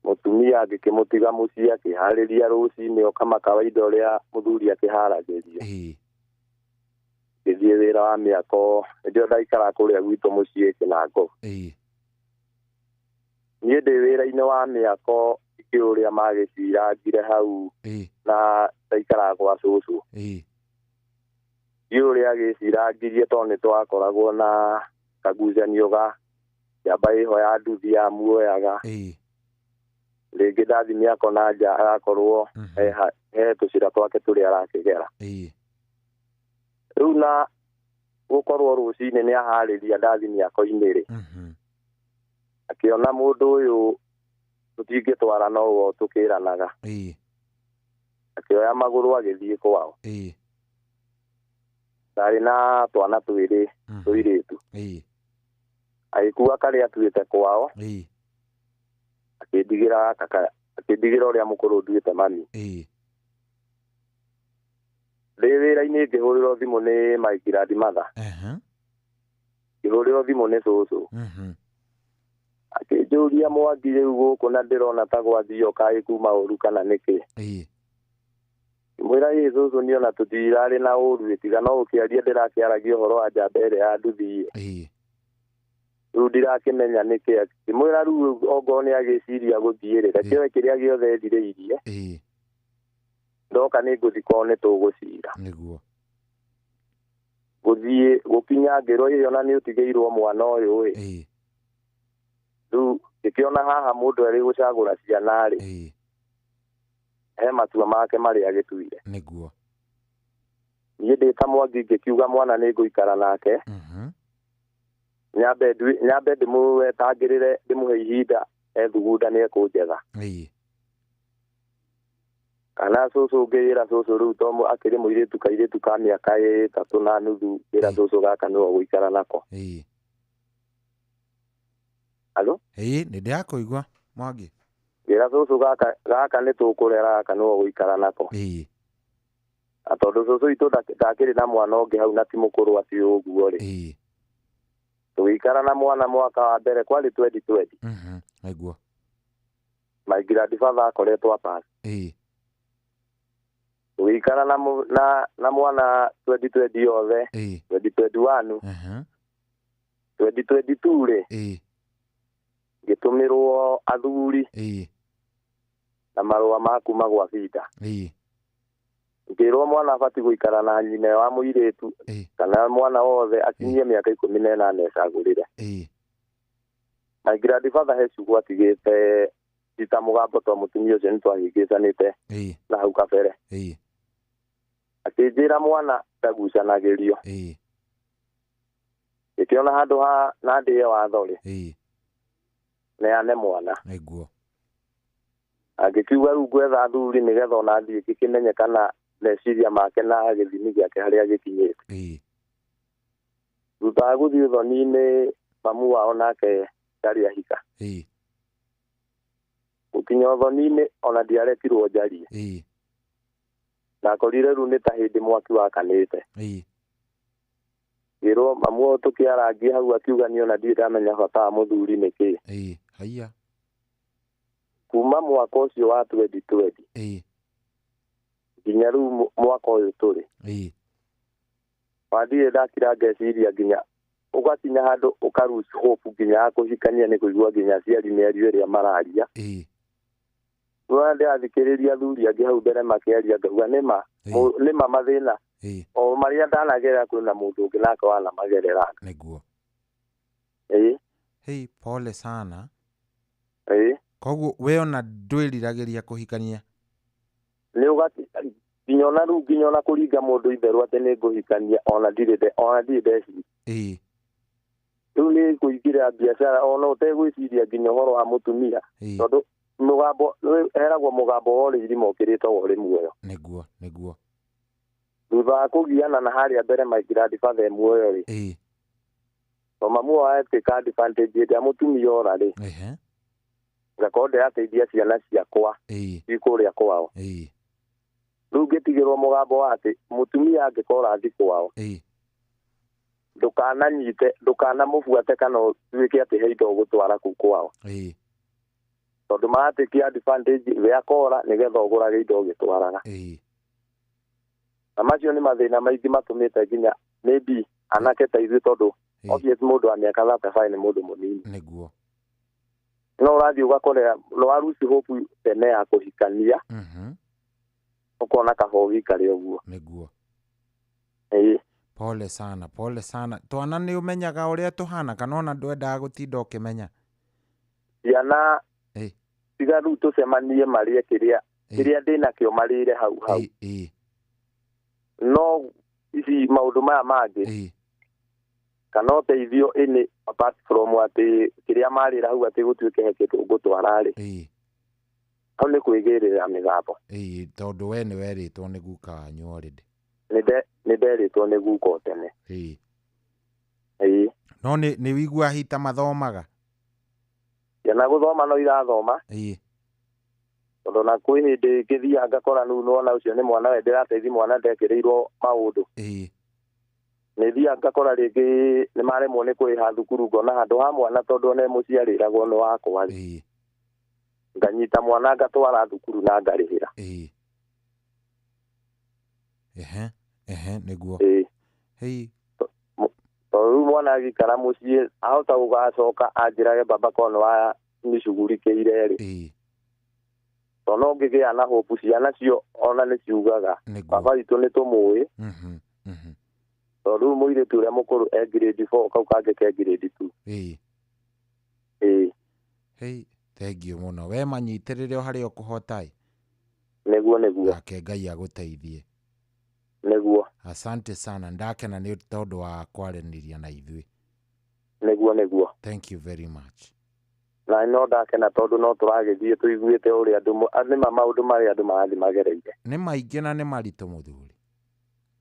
Mũtumia ngĩkĩmũtiga mũciĩ akĩharĩria rũcinĩ o kama kawaida ũrĩa mũthuri akĩharagĩria. Ĩĩ. Ngĩthiĩ wĩra wa mĩako ndio ndaikara kũrĩa gwitũ mũciĩ Kĩnango. Niĩ ndĩ wĩra-inĩ wa mĩako ikĩũrĩa magĩcirangire hau na ndaikaraga gwa cũcũ. Ndiũĩ ũrĩa agĩcirangirie tondũ nĩ twakoragwo na kagucanio ga njamba ĩho ya nduthi yamuoyaga. Rĩngĩ ndathi mĩako na nja agakorwo he tũcĩra twake tũrĩa arakĩgera. Rĩu na gũkorwo rũcinĩ nĩ aharĩria ndathi mĩako-inĩ rĩ, akĩona mũndũ ũyũ tũtingĩtwara no ũguo tũkĩranaga, akĩoya magũrũ agĩthiĩ kwao. Ndarĩ na twana twĩrĩ tũirĩtu. Agĩkua karĩa atuĩte kwao, akĩndigĩra gaka, akĩndigĩra ũrĩa mũkũrũ nduĩte mami. Ndĩ wĩra-inĩ ngĩhũrĩrwo thimũ nĩ my grandmother. Ngĩhũrĩrwo thimũ nĩ cũcũ. Akĩnjũria Mwangi rĩu gũkũ na ndĩrona ta gwathio kaĩ kuma ũru kana nĩkĩ. Ngĩmwĩra ĩ cũcũ niĩ ona tũtirarĩ na ũru tiga no ũkĩaria ndĩrakĩaragia ũhoro wa njamba ĩrĩa ya nduthi. Rĩu ndirakĩmenya nĩkĩ. Ngĩmwĩra rĩu ongorwo nĩ agĩciria gũthiĩ rĩ, reke oe kĩrĩa gĩothe ethirĩirie. Ndoka nĩ ngũthiĩ kwao nĩ tũgũcira. Nĩguo. Gũthiĩ gũkinya ngĩrwo ĩ ona nĩ ũtigĩirwo mwana ũyũ ĩ. Rĩu ngĩkĩona haha mũndũ arĩ gũcagũra ciana rĩ, he matua make marĩa agĩtuire. Nĩguo. Niĩ ndĩ ta Mwangi ngĩkiuga mwana nĩ ngũikara nake. Nyambe ndĩmwetangĩrĩre ndĩmũhe ihinda ethugunda nĩ ekũnjetha. Kana cũcũ ngĩĩra cũcũ rĩu to akĩrĩ mũirĩtu kairĩtu ka mĩaka 3.5 ngĩra cũcũ gaka nĩwe ũgũikara nako. Alo? Nĩ ndĩrakũigua Mwangi. Ngĩra cũcũ gaka nĩ tũkũrera gaka nĩwe ũgũikara nako. Na tondũ cũcũ witũ ndakĩrĩ na mwana ũngĩ hau na ti mũkũrũ atĩ ũguo rĩ. Tũgĩikara na mwana mwaka wa mbere kwarĩ 2020. Nĩguo. My grandfather akoretwo apass. Tũgĩikara na mwana 2020 yothe, 2021, 2022 rĩ, ngĩtũmĩrwo athuri na marũa ma kuma gwa Binda. Ngĩrwo mwana abatiĩ gũikara na nyina wa mũirĩtu kana mwana wothe akinyie mĩaka 18 ecagũrĩre. My grandfather he ciugo atigĩte ti ta mũgambo to mũtumia ũcio nĩtwahĩngĩcanĩte na hau kabere. Akĩnjĩra mwana ndagucanagĩrio. Ngĩkĩona handũ ha na ndĩe watho rĩ, neane mwana. Nĩguo. Angĩkiuga rĩu ngwetha athuri nĩgetha ona thiĩ ngĩkĩmenye kana meciria make na gĩthimi gĩake harĩa gĩkinyĩte. Thutha wa gũthiĩ ũthoni-inĩ mamu wao nake ndarĩ ahika. Gũkinya ũthoni-inĩ ona ndiaretirwo njarie. Ndakorire rĩu nĩ ta hĩndĩ mwaki wakanĩte. Ngĩrwo mamu wao tũkĩarangia hau akiuga niĩ ona ndirĩ ndamenya bata wa mũthuri nĩ kĩĩ. Haiya. Kuma mwaka ũcio wa 2020 nginya rĩu mwaka ũyũ tũrĩ, wandirĩ ndakira ngeciria nginya ũgakinya handũ ũka lose hope nginya ya kũhikania nĩ kũigua nginya aciari mĩario ĩrĩa mararia. Rĩu ndĩrathikĩrĩria athuri angĩ hau mbere makĩaria ngauga nĩma mathĩna o marĩa ndanagerera kwĩna mũndũ ũngĩ nake wanamagerera. Nĩguo. Hei, pole sana. Koguo we ona ndwĩriragĩria kũhikania? Nĩ ũgati nginya ona rĩu nginya ona kũringa mũndũ itherũ atĩ nĩ ngũhikania ona ndirĩ ndeciria. Rĩu nĩ kũingĩra biacara ona ũtegwĩciria nginya ũhoro wa mũtumia tondũ mũgambo heragwo mũgambo wa ũrĩ irima ũkĩrĩte wa ũrĩ muoyo. Nĩguo, nĩguo. Thutha wa kũgiana na harĩa mbere my grandfather e muoyo rĩ, to mamu wao etĩka advantage ĩrĩa mũtumia ora rĩ, ngakorwo ndĩrateithia ciana ciakwa ci kũrĩa kwao. Rĩu ngĩtigĩrwo mũgambo wa atĩ mũtumia angĩkorwo arathiĩ kwao, ndũkananyite, ndũkanamũbuate kana ũtuĩke atĩ he indo ũgũtwara kũu kwao. Tondũ maratĩkia advantage we akora nĩgetha ũgũrage indo ũgĩtwaraga. Na macio nĩ mathĩna maingĩ matũmĩte nginya Maybe anake ta ithuĩ, tondũ obvious mũndũ wa mĩaka 35 nĩ mũndũ mũnini. Nĩguo. No ũrathiĩ ũgakorera waruci hope tene ya kũhikania, ũkona kaba ũgĩikare ũguo. Nĩguo. Ĩĩ. Pole sana, pole sana. Twana nĩ ũmenyaga ũrĩa tũhana kana ona ndwendaga gũtinda ũkĩmenya? Ciana, tiga rĩu tũcemanie marĩe kĩrĩa kĩrĩa ndĩnakĩo, marĩre hau hau. No ici maũndũ maya mangĩ kana ũteithio ĩnĩ apart from atĩ kĩrĩa marĩra hau, atĩ gũtuĩke he kĩndũ ngũtwara-rĩ, hau nĩ kwĩgĩrĩra mĩgambo. Ĩĩ, tondũ we nĩ werĩtwo nĩ guka wanyu already. Nĩ nderĩtwo nĩ guka o tene. Ĩĩ. No nĩ wĩigua hita mathomaga? Ciana gũthoma no irathoma, tondũ na kwĩ hĩndĩ ngĩthiaga ngakora rĩu nĩwona ũcio nĩ mwana we ndĩrateithia, mwana ndekĩrĩirwo maũndũ. Nĩ thiaga ngakora rĩngĩ nĩ maremwo nĩ kũrĩha thukuru, ngona handũ ha mwana, tondũ ona mũciarĩragwo nĩ wakwa rĩ, nganyita mwana ngatwara thukuru na ngarĩhĩra. Ehe ehe, nĩguo. Hei. Tondũ rĩu mwana agĩikara mũciĩ ahota gũgacoka anjĩrage, "Baba, korwo nĩ wa nicugurikĩire rĩ." Tondũ no ngĩgĩa na hope, ciana cio ona nĩ ciugaga, "Baba witũ nĩ tũmũĩ." Tondũ rĩu mũirĩtu ũrĩa mũkũrũ e grade 4, kau kangĩ ke grade 2. Ĩĩ. Hei, thengiũ mũno. We manyitĩrĩre o harĩa ũkũhota ĩ. Nĩguo, nĩguo. Nake Ngai agũteithie. Nĩguo. Asante sana, ndakena nĩ tondũ wa kwaranĩria na ithuĩ. Nĩguo, nĩguo. Thank you very much. Na no ndakena tondũ no tũragĩthiĩ tũiguĩte ũrĩa andũ nĩma maũndũ marĩa andũ marathiĩ magereire. Nĩ maingĩ na nĩ maritũ, mũthuri.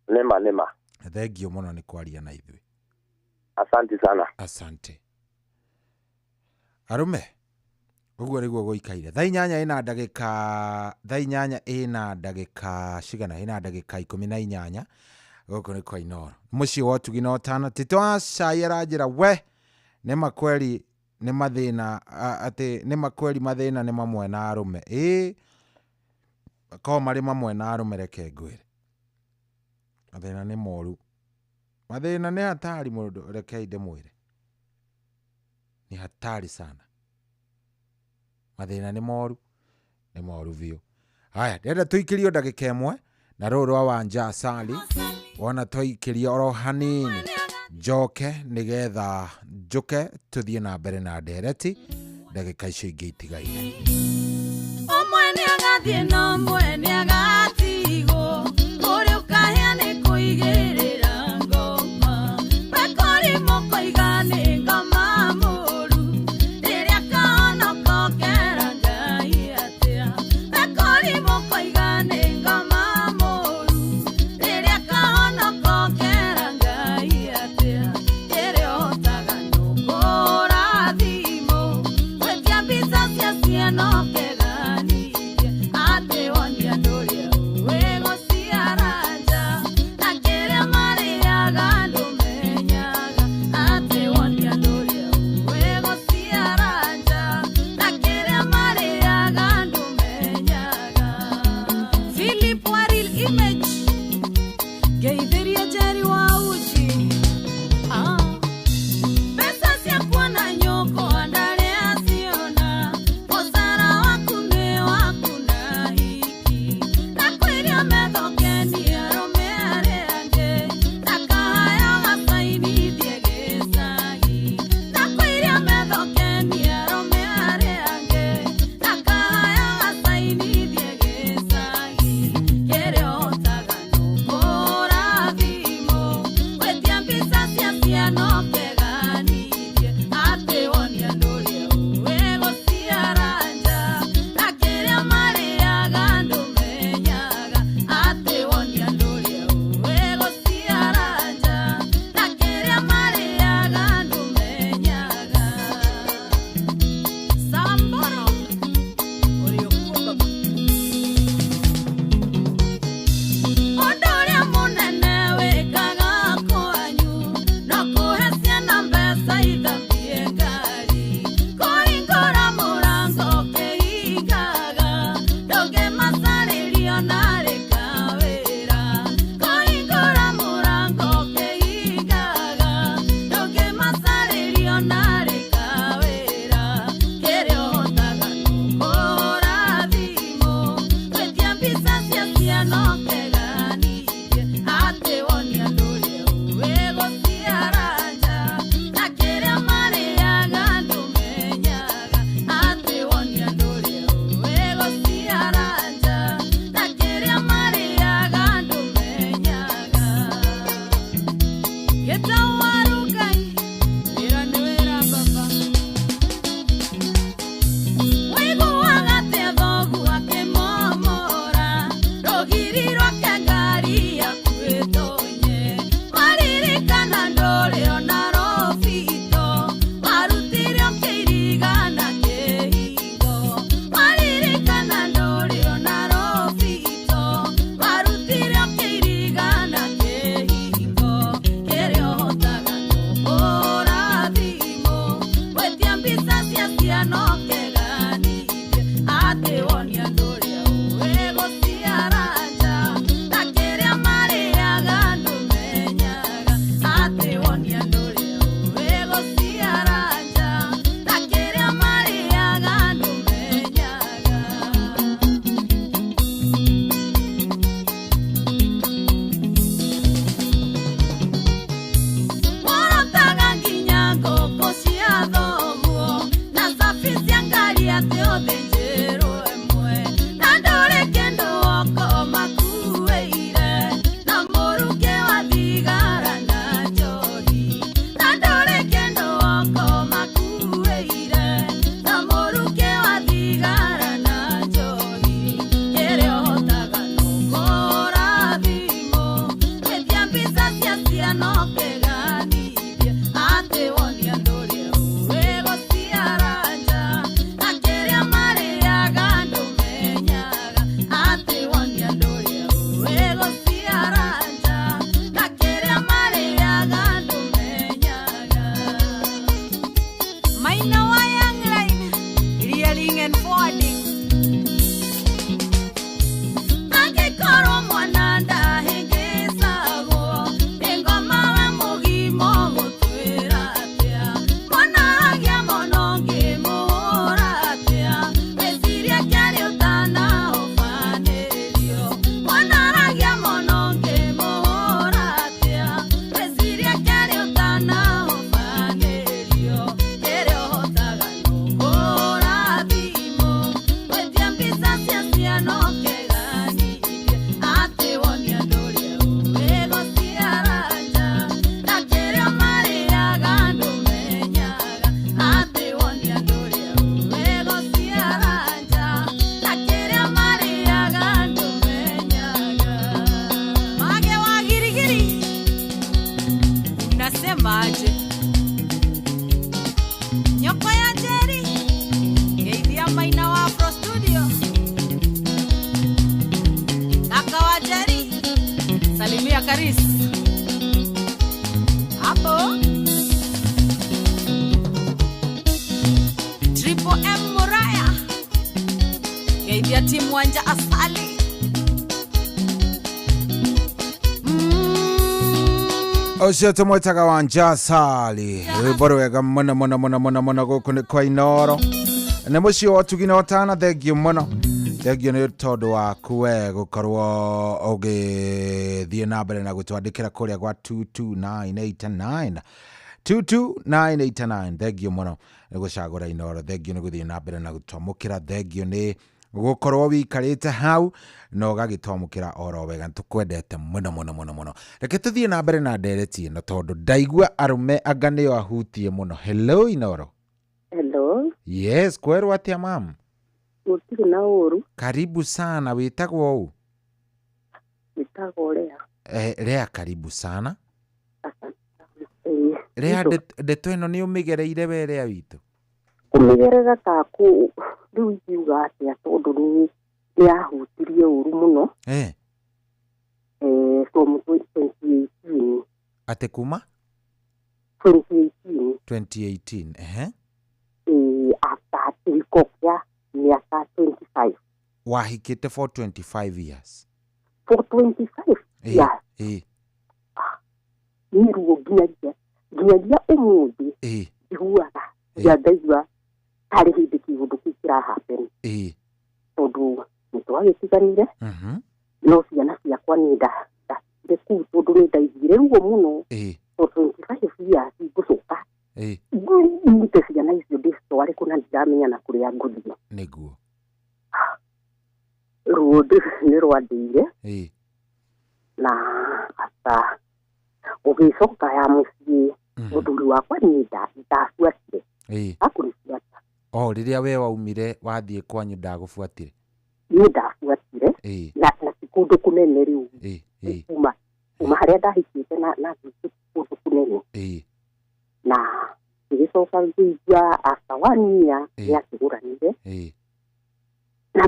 Nĩma, nĩma. Thengiũ mũno nĩ kwaria na ithuĩ. Asante sana. Asante. Arũme, ũguo nĩguo gũikaire. Thaa 8 ĩna ndagĩka, thaa 8 ĩna ndagĩka cigana? Ĩna ndagĩka 18. Gũkũ nĩ kwa Inooro, mũciĩ wa ũtugi na ũtana. Tito wa cai aranjĩra we nĩ makweri nĩ mathĩna, atĩ nĩ makweri mathĩna nĩ mamwe na arũme. Ĩĩ, makoragwo marĩ mamwe na arũme. Reke ngwĩre, mathĩna nĩ moru, mathĩna nĩ hatari mũndũ. Rekei ndĩmwĩre, ni hatari sana. Mathĩna nĩ moru, nĩ moru biũ. Haya, ndĩrenda tũikĩrio ndagĩka 1 na rũũ rwa Wanja Asali. Wona twaikĩria oro hanini, njoke nĩgetha njũke tũthiĩ na mbere na ndereti ndagĩka icio ingĩ itigaire. Ũmwe nĩ agathiĩ no ũmwe nĩ agatigwo, kũrĩa ũkahĩa nĩ kũigĩrĩra ngoma, wekori mũkoiga nĩ ngoma mũru, rĩrĩa kahonoka ũkera Ngai atĩa? Wekori mũkoiga nĩ ngoma mũru, rĩrĩa kahonoka ũkera Ngai atĩa? Kĩrĩa ũhotaga nũkũra thimũ, gwĩtia mbica cia ciana ũkeganithie atĩ wonia andũ ũrĩa. and forwarding. Angĩkorwo mwana ndahĩngĩcagwo, nĩ ngoma we mũgima ũgũtuĩra atĩa? Mwana agĩa mwana ũngĩmũhũra atĩa? Meciria kĩarĩ ũtanaũbanĩrio. Mwana aragĩa mwana ũngĩmũhũra atĩa? Meciria kĩarĩ ũtanaũbanĩrio. Kĩrĩa ũhotaga no kũhũra thimũ, gwĩtia mbica cia ciana ũkeganithie. Atĩ wone andũ ũrĩa ũĩ gũciara nja, na kĩrĩa marĩaga ndũmenyaga. Atĩ wone andũ ũrĩa ũĩ gũciara nja, na kĩrĩa marĩaga ndũmenyaga. Mage wa girigiri, unasemaje? Nyoko ya Njeri, geithia Maina wa Afro Studio. Kaka wa Njeri, salimia Karis. Hapo Triple M Muraya, geithia timu Wanja Asali. Ũcio tũmwĩtaga Wanja Sali, rwĩmbo rwega mũno mũno mũno mũno mũno. Gũkũ nĩ kwa Inoro, nĩ mũciĩ wa ũtugi na ũtana. Thengiũ mũno, thengiũ nĩ tondũ waku we gũkorwo ũgĩthiĩ na mbere na gũtwandĩkĩra kũrĩa gwa 22989, 22989. Thengiũ mũno nĩ gũcagũra Inoro, thengiũ nĩ gũthiĩ na mbere na gũtwamũkĩra, thengiũ nĩ gũkorwo wĩikarĩte hau na ũgagĩtwamũkĩra oro wega. Nĩtũkwendete mũno mũno mũno mũno. Reke tũthiĩ na mbere na ndereti ĩno tondũ ndaigua arũme anga nĩo ahutie mũno. Hello Inoro. Hello. Yes, kwerwo atĩa mam? Gũtirĩ na ũru. Karibu sana. Wĩtagwo ũ? Wĩtagwo Lea. Lea, karibu sana. Ĩĩ. Lea, ndeto ĩno nĩ ũmĩgereire we Lea witũ? Kũmĩgerera ta kũ rĩu ingiuga atĩa, tondũ nĩ yahutirie ũru mũno. From 2018. Atĩ kuma 2018. 2018, ehe. After kĩhiko kĩa mĩaka 25. Wahikĩte for 25 years? For 25 years. Nĩ ruo nginyagia ũmũthĩ njiguaga, nginya ngaigua tarĩ hĩndĩ kĩũndũ kĩu kĩrahappen. Tondũ nĩ twagĩtiganire, no ciana ciakwa nĩ ndatigire kũu tondũ nĩ ndaiguire ruo mũno. For 25 years ngũcoka nyite ciana icio ndĩcitware kũ na ndiramenya na kũrĩa ngũthiĩ. Nĩguo. Ruo nĩ rwandĩire. Na after ũgĩcoka ya mũciĩ, mũthuri wakwa niĩ ndabuatire. Akũnĩbuata. O rĩrĩa we waumire wathiĩ kwanyu ndagũbuatire? Niĩ ndabuatire. Na ti kũndũ kũnene rĩu. Kuma harĩa ndahikĩte na thiĩ kũndũ kũnene. Na ngĩgĩcoka ngĩigua after 1 year nĩ akĩgũranire. Na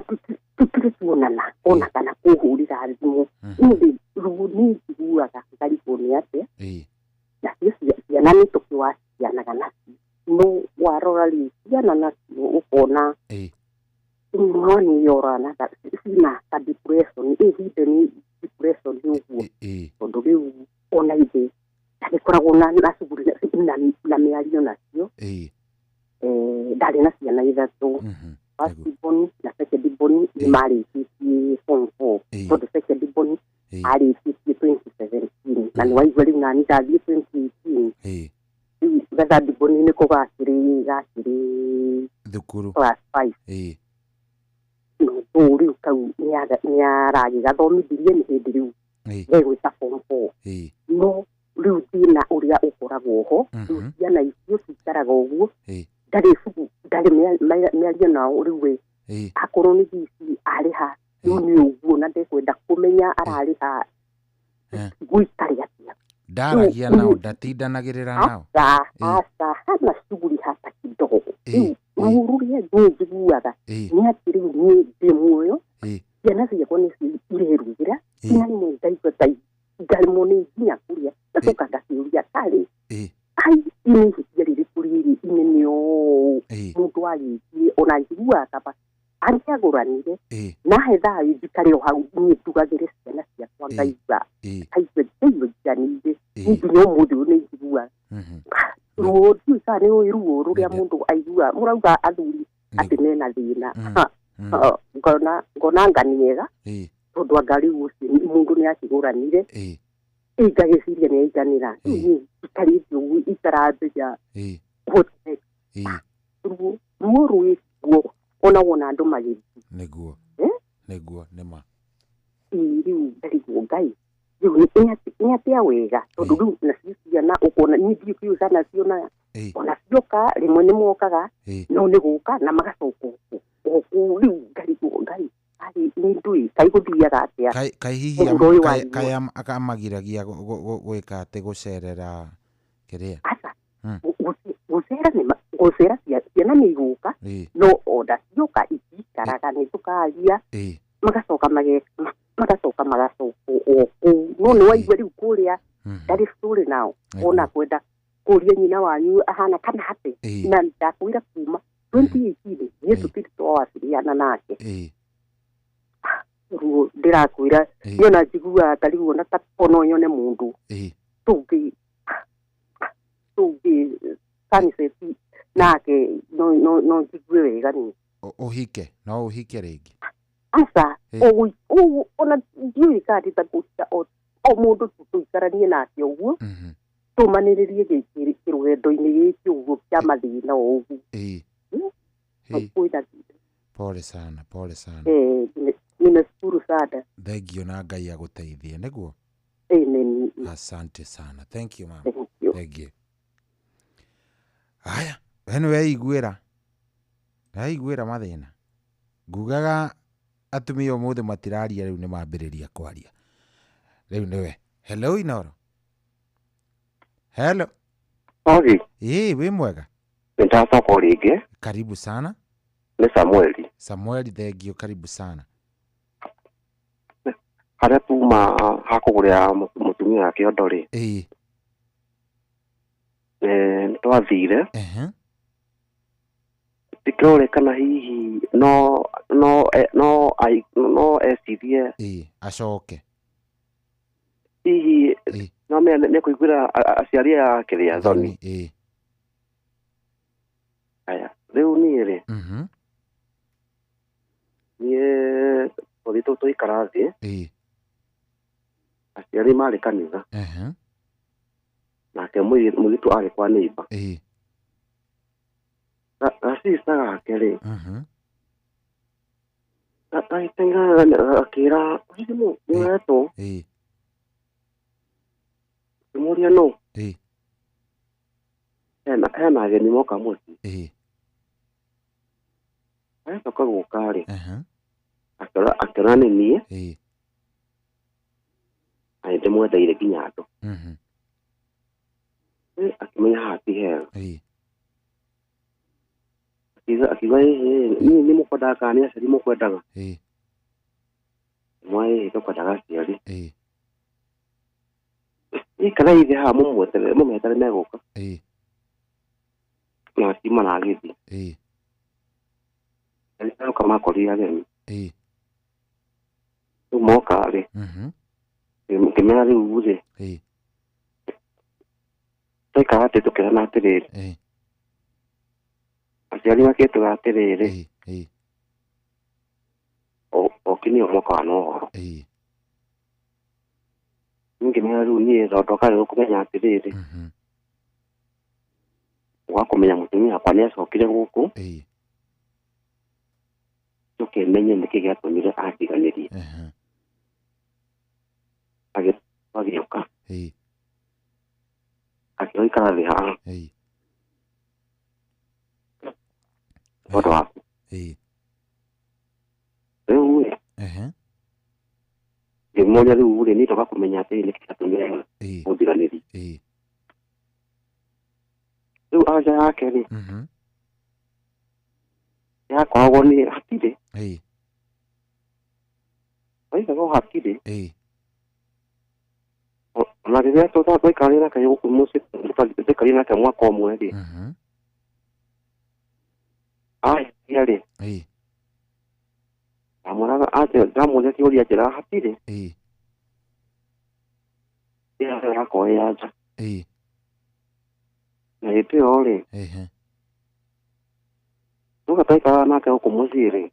tũtirĩ tuonana ona kana kũhũrĩra thimũ. Niĩ ruo nĩ njiguaga ngarigwo nĩ atĩa. Nacio ciana nĩ tũkĩwacianaga nacio, no warora rĩu ciana nacio ũkona no nĩ yorana cina ka depression, ĩ hidden depression ũguo, tondũ rĩu ona ithe ndagĩkoragwo na cuguri na mĩario nacio. Ndarĩ na ciana ithatũ, first born na second born nĩ marĩkĩtie form 4, tondũ second born arĩkĩtie 2017, na nĩ waigua rĩu nani ndathiĩ 2018, rĩu ga third born nĩko gakĩrĩ thukuru class 5. No rĩu kau nĩ aragĩgathomithirie nĩ hĩndĩ rĩu gegwĩta form 4. No rĩu thĩna ũrĩa ũkoragwo ho, rĩu ciana icio cikaraga ũguo, ndarĩ buku, ndarĩ mĩario nao rĩu we akorwo nĩ ici arĩha rĩu nĩ ũguo, na ndekwenda kũmenya ararĩha gũikare atĩa. Ndaragia nao, ndatindanagĩrĩra nao. Aca, hana shughuli hata kidogo. Rĩu ruo rũrĩa niĩ njiguaga nĩ atĩ rĩu niĩ ndĩ muoyo, ciana ciakwa nĩcio irerugĩra, nginya rĩmwe ngaigua ta ngaremwo nĩ nginya kũrĩa, ngacoka ngakĩũria tarĩ ai nĩ ihĩtia rĩrĩkũ rĩrĩ inene ũũ mũndũ agĩtie Ona njiguaga kaba angĩagũranire na he thayũ njikare o hau niĩ ndugagĩre ciana ciakwa ngaigua ngaigua ngaigua njiganĩire. Niĩ nginya ũmũthĩ ũyũ nĩ njiguaga ruo, ndiũĩ kana nĩ ũĩ ruo rũrĩa mũndũ aiguaga. Mũrauga athuri atĩ mena thĩna. Ngona ngona anga nĩ ega tondũ anga rĩu ũcio mũndũ nĩ akĩgũranire, ngagĩciria nĩ aiganĩra. Rĩu niĩ ikarĩte ũguo itarambĩria what next. Ruo ruo rwĩkuo ona wona andũ magĩthiĩ. Nĩguo. Nĩguo nĩma. Ĩĩ, rĩu ndarigwo Ngai rĩu nĩ atĩa wega tondũ rĩu nacio ciana ũkona niĩ ndiũĩ kĩũĩ kana ciona ona cioka rĩmwe nĩ mokaga no nĩ gũka na magacoka o kũu. Rĩu ngarigwo Ngai arĩ nĩ ndũĩ kaĩ gũthiaga atĩa. Kaĩ hihi Mũhuro ũyũ wa kaĩ akamagiragia gwĩka atĩ gũcerera kĩrĩa? Aca. Gũcera nĩ gũcera ciana nĩ igũka no ona cioka itikaraga nĩ tũkaria magacoka magacoka magacoka o kũu. No nĩ waigua rĩu kũrĩa ndarĩ story nao ona kwenda kũria nyina wanyu ahana kana atĩ. Na ndakwĩra kuma 2018 niĩ tũtirĩ twawaciriana nake. Ruo ndĩrakwĩra niĩ ona njiguaga ta rĩu ona ta no nyone mũndũ tũngĩ tũngĩ sunset nake no no no njigue wega niĩ. Ũhike no ũhike rĩngĩ? Aca, ona ndiũĩ kana ndĩ ta kũhika o mũndũ tu tũikaranie nake ũguo tũmanĩrĩrie kĩrũgendo-inĩ gĩkĩ ũguo kĩa mathĩna o ũguo. Kwĩna thĩna. Pole sana, pole sana. Nimeshukuru sana. Thank you na Ngai agũteithie nĩguo. Amen. Asante sana. Thank you mama. Thank you. Thank you. Haya, we nĩ weiguĩra. Weiguĩra mathĩna. Ngugaga atumia ũmũthĩ matiraria rĩu nĩ mambĩrĩria kwaria. Rĩu nĩwe. Hello Inoro. Hello. Ogi. Ĩĩ, wĩ mwega? Nĩndacoka rĩngĩ. Karibu sana. Nĩ Samueli. Samueli, thank you, karibu sana. Harĩa tuma hakũgũrĩra mũtumia kĩondo rĩ. Nĩtwathire. Ndikĩrore kana hihi no no no no ecirie acoke hihi no me nĩ kũiguĩra aciari a kĩrĩa thoni. Aya rĩu niĩ rĩ niĩ tũthiĩ tũikara thĩ. Aciari marĩ kanitha. Nake mũirĩtu arĩ kwa neighbor. Gacista gake rĩ gagĩteng'era akĩra hihi nĩwetwo. Ngĩmũũria nũ. Hena ageni moka mũciĩ. Agĩcoka gũka rĩ akĩona nĩ niĩ na nĩndĩmwendeire nginya andũ. Akĩmenya haha ti hega. Akiuga ĩhĩ niĩ nĩ mũkwendaga kana nĩ aciari mũkwendaga? Mwa ĩhĩ tũkwendaga aciari. Ikara ithe haha mũmweterere mũmetere megũka. Na akiuma na agĩthiĩ. Agĩcoka makorire ageni. Rĩu moka rĩ ngĩmera rĩu rĩ twaikara atĩ tũkĩrana atĩrĩrĩ aciari makĩtwĩra atĩrĩrĩ oki nĩo mokaga na ũhoro. Ngĩmera rĩu niĩ thondoka rĩu kũmenya atĩrĩrĩ ũgakũmenya mũtumia wakwa nĩacokire gũkũ tũkĩmenye nĩkĩ gĩatũmire andiganĩrie. Agĩũka akĩoikara thĩ haha ũndũ waku. Rĩu rĩ ngĩmũria rĩu rĩ niĩ ndoka kũmenya atĩrĩ nĩkĩ gĩatũmire ũndiganĩrie. Rĩu anja yake rĩ yakoragwo nĩ hatirĩ. Oigagwo hatirĩ. Ona rĩrĩa twaikarire nake gũkũ mũciĩ twaikarire nake mwaka ũmwe rĩ Twaragia rĩ ndamwĩraga atĩ ndamũria kĩũria njĩra hatirĩ ĩyo yakwa ĩ anja na hĩndĩ ĩyo rĩ tuga twaikaraga nake gũkũ mũciĩ rĩ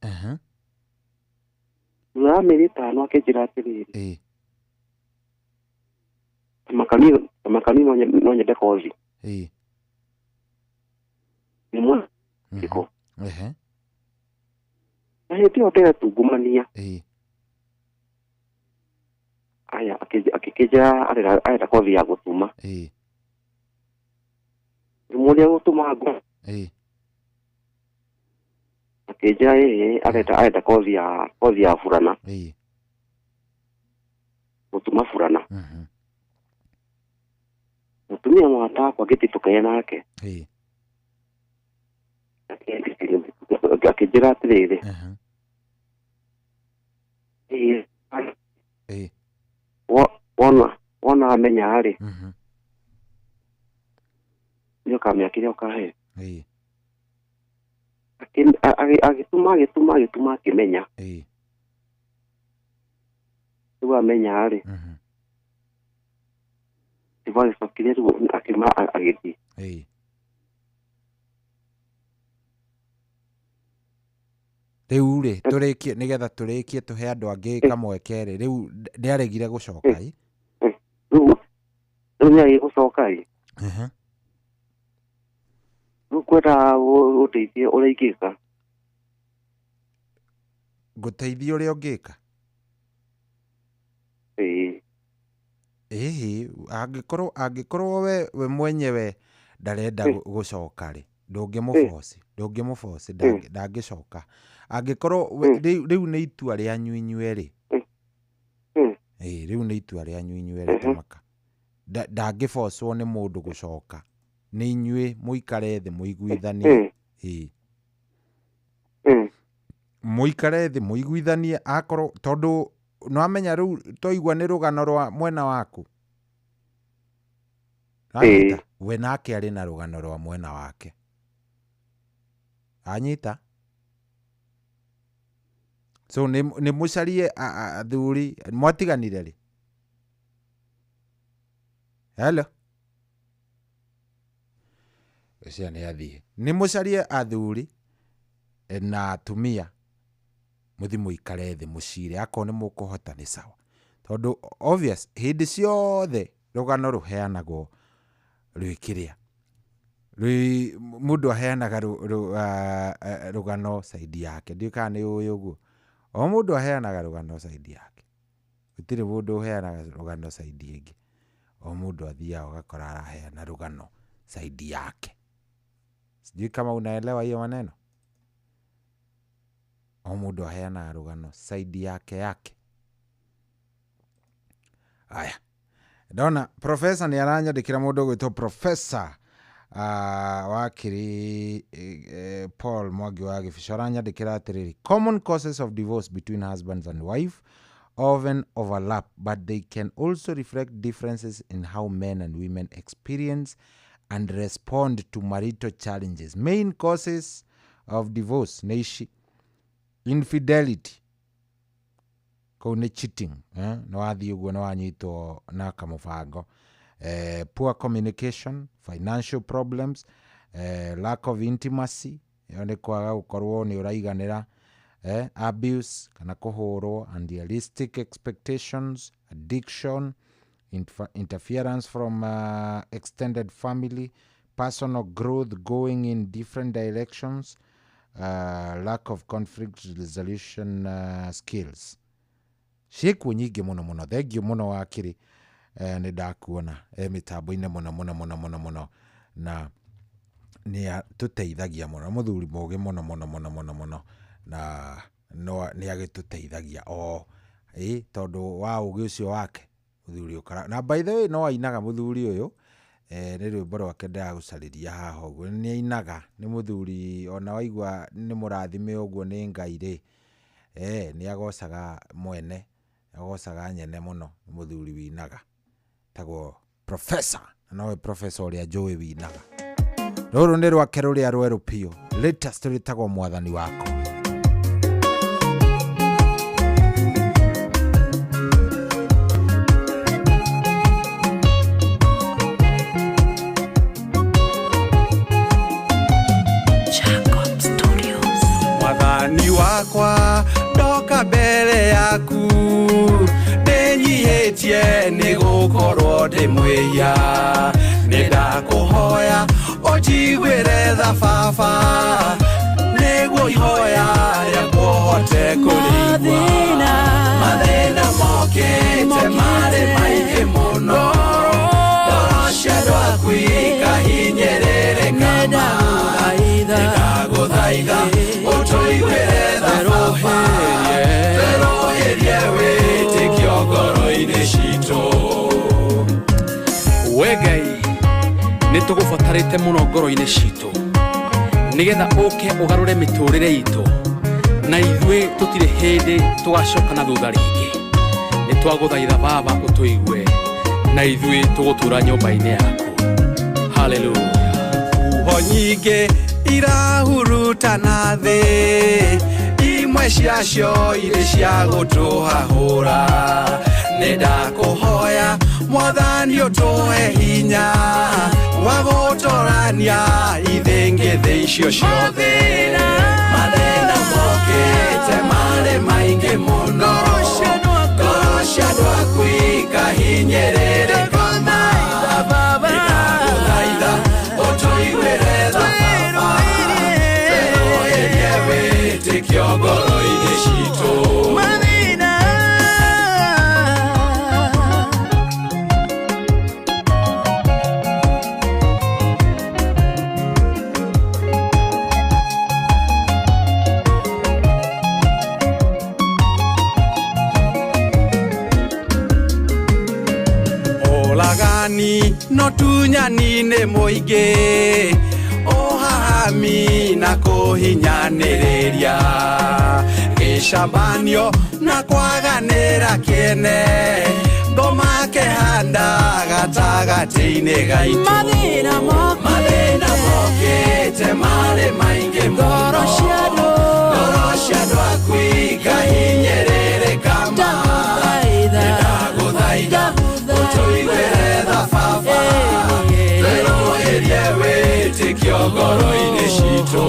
thutha wa mĩeri 5 akĩnjĩra atĩrĩrĩ tamakani no nyende kothi nĩ mwandĩko na hĩndĩ ĩyo ndĩretungumania aya akĩnjĩra arenda kothi ya gũtuma ngĩmũria gũtuma nguo akĩnjĩra ĩĩ arenda kothi ya burana gũtuma burana mũtumia mũrata wakwa ngĩtitũkania nake akĩnjĩra atĩrĩrĩ wona amenya rĩ nĩ ũkamenya kĩrĩa ũkahe agĩtuma akĩmenya rĩu amenya rĩ nĩguo agĩcokire rĩu akiuma agĩthiĩ rĩu rĩ tũrĩkie nĩgetha tũrĩkie tũhe andũ angĩ kamweke rĩ rĩu nĩaregire gũcoka ĩ rĩu nĩaregire gũcoka ĩ rĩu kwenda ũndeithie ũrĩa ingĩka ngũteithie ũrĩa ũngĩka ĩĩ angĩkorwo we mwenyewe ndarenda gũcoka rĩ ndũngĩmũboci ndangĩcoka angĩkorwo rĩu nĩ itua rĩanyu inyuerĩ rĩu nĩ itua rĩanyu inyuerĩ Tamaka ndangĩbocwo nĩ mũndũ gũcoka nĩ inyuĩ mũikare thĩ mũiguithanie mũikare thĩ mũiguithanie akorwo tondũ nĩwamenya rĩu twaigua nĩ rũgano rwa mwena waku anyita we nake arĩ na rũgano rwa mwena wake anyita so nĩ mũcarie athuri mwatiganire rĩ hello ũcio nĩ athiĩ nĩ mũcarie athuri na atumia mũthi mũikare thĩ mũcire akorwo nĩ mũkũhota nĩ sawa tondũ obvious hĩndĩ ciothe rũgano rũheanagwo rwĩ kĩrĩa rwĩ mũndũ aheanaga rũgano side yake ndiũĩ kana nĩ ũĩ ũguo o mũndũ aheanaga rũgano side yake gũtirĩ mũndũ ũheanaga rũgano side ĩngĩ o mũndũ athiaga ũgakora araheana rũgano side yake sijui kama unaelewa hiyo maneno o mũndũ aheanaga rũgano side yake aya ndona professor nĩ aranyandĩkĩra mũndũ ũgwĩtwo professor wakiri Paul Mwangi wa Gĩbico aranyandĩkĩra atĩrĩrĩ common causes of divorce between husbands and wife often overlap but they can also reflect differences in how men and women experience and respond to marital challenges. Main causes of divorce nĩ ici: infidelity kũu nĩ cheating nĩ wathiĩ ũguo nĩ wanyitwo na kamũbango poor communication, financial problems, lack of intimacy ĩyo nĩ kwaga gũkorwo nĩ ũraiganĩra abuse kana kũhũrwo, unrealistic expectations, addiction, interference from extended family, personal growth going in different directions, lack of conflict resolution skills. Ciĩkuo nyingĩ mũno mũno thengio mũno wakiri nĩ ndakuona mĩtambo-inĩ mũno mũno mũno mũno mũno na nĩ tũteithagia mũno mũthuri mũgĩ mũno mũno mũno mũno mũno na no nĩ agĩtũteithagia o tondũ wa ũgĩ ũcio wake mũthuri ũkara na by the way no ainaga mũthuri ũyũ nĩ rwĩmbo rwake ndĩragũcarĩria haha ũguo nĩ ainaga nĩ mũthuri ona waigua nĩ mũrathime ũguo nĩ Ngai rĩ nĩ agocaga mwene agocaga nyene mũno nĩ mũthuri winaga tagwo professor na nowe professor ũrĩa njũĩ winaga. Rũrũ nĩ rwake rũrĩa rwerũ biũ, latest, rwĩtagwo Mwathani Wakwa. Mwathani wakwa, ndoka mbere yaku ndĩnyihĩtie, nĩ gũkorwo ndĩ mwĩhia. Nĩ ndakũhoya ũnjiguĩre tha baba, nĩguo ihoya rĩakwa ũhote kũrĩigua. Mathĩna mokĩte marĩ maingĩ mũno, ngoro cia andũ aku ikahinyĩrĩrĩka ma. Nĩndagũthaitha ũtũiguĩre tha baba, twerũhĩrie wĩtĩkio ngoro-inĩ citũ. We Ngai, nĩ tũgũbatarĩte mũno ngoro-inĩ citũ, nĩgetha ũke ũgarũre mĩtũrĩre itũ, na ithuĩ tũtirĩ hĩndĩ tũgacoka na thutha rĩngĩ. Nĩ twagũthaitha baba ũtũigue, na ithuĩ tũgũtũra nyũmba-inĩ yaku. Haleluya. Huho nyingĩ irahurutana thĩ, imwe ciacio irĩ cia gũtũhahũra. Nĩ ndakũhoya Mwathani ũtũhe hinya wa gũtũrania ithĩngĩthĩ icio ciothe. Mathĩna mokĩte marĩ maingĩ mũno, ngoro cia andũ aku ikahinyĩrĩrĩka ma. Nĩndagũthaitha ũtũiguĩre tha baba, twerũhĩrie wĩtĩkio ngoro-inĩ citũ. Ũragani no tunyani-inĩ mũingĩ, ũhahami na kũhinyanĩrĩria, gĩcambanio na kwaganĩra kĩene, ngoma kĩhanda gatagatĩ-inĩ gaitũ. Mathĩna mokĩte marĩ maingĩ mũno, ngoro cia andũ aku ikahinyĩrĩrĩka ma. Nĩndagũthaitha ũtũiguĩre tha baba, twerũhĩrie wĩtĩkio ngoro-inĩ citũ.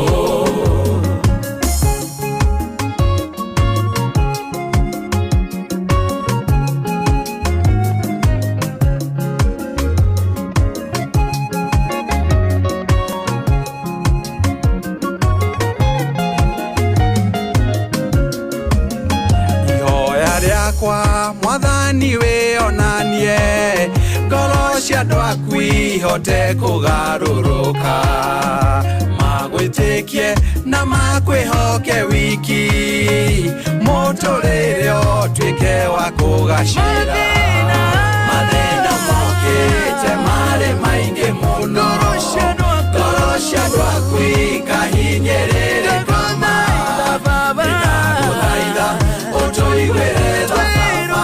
Ihoya rĩakwa Mwathani wĩonanie, ngoro cia andũ aku ihote kũgarũrũka, magwĩtĩkie na makwĩhoke wiki, mũtũrĩre ũtuĩke wa kũgacĩra. Mathĩna mokĩte marĩ maingĩ mũno, ngoro cia andũ aku ikahinyĩrĩrĩka ma. Nĩndagũthaitha ũtũiguĩre tha baba,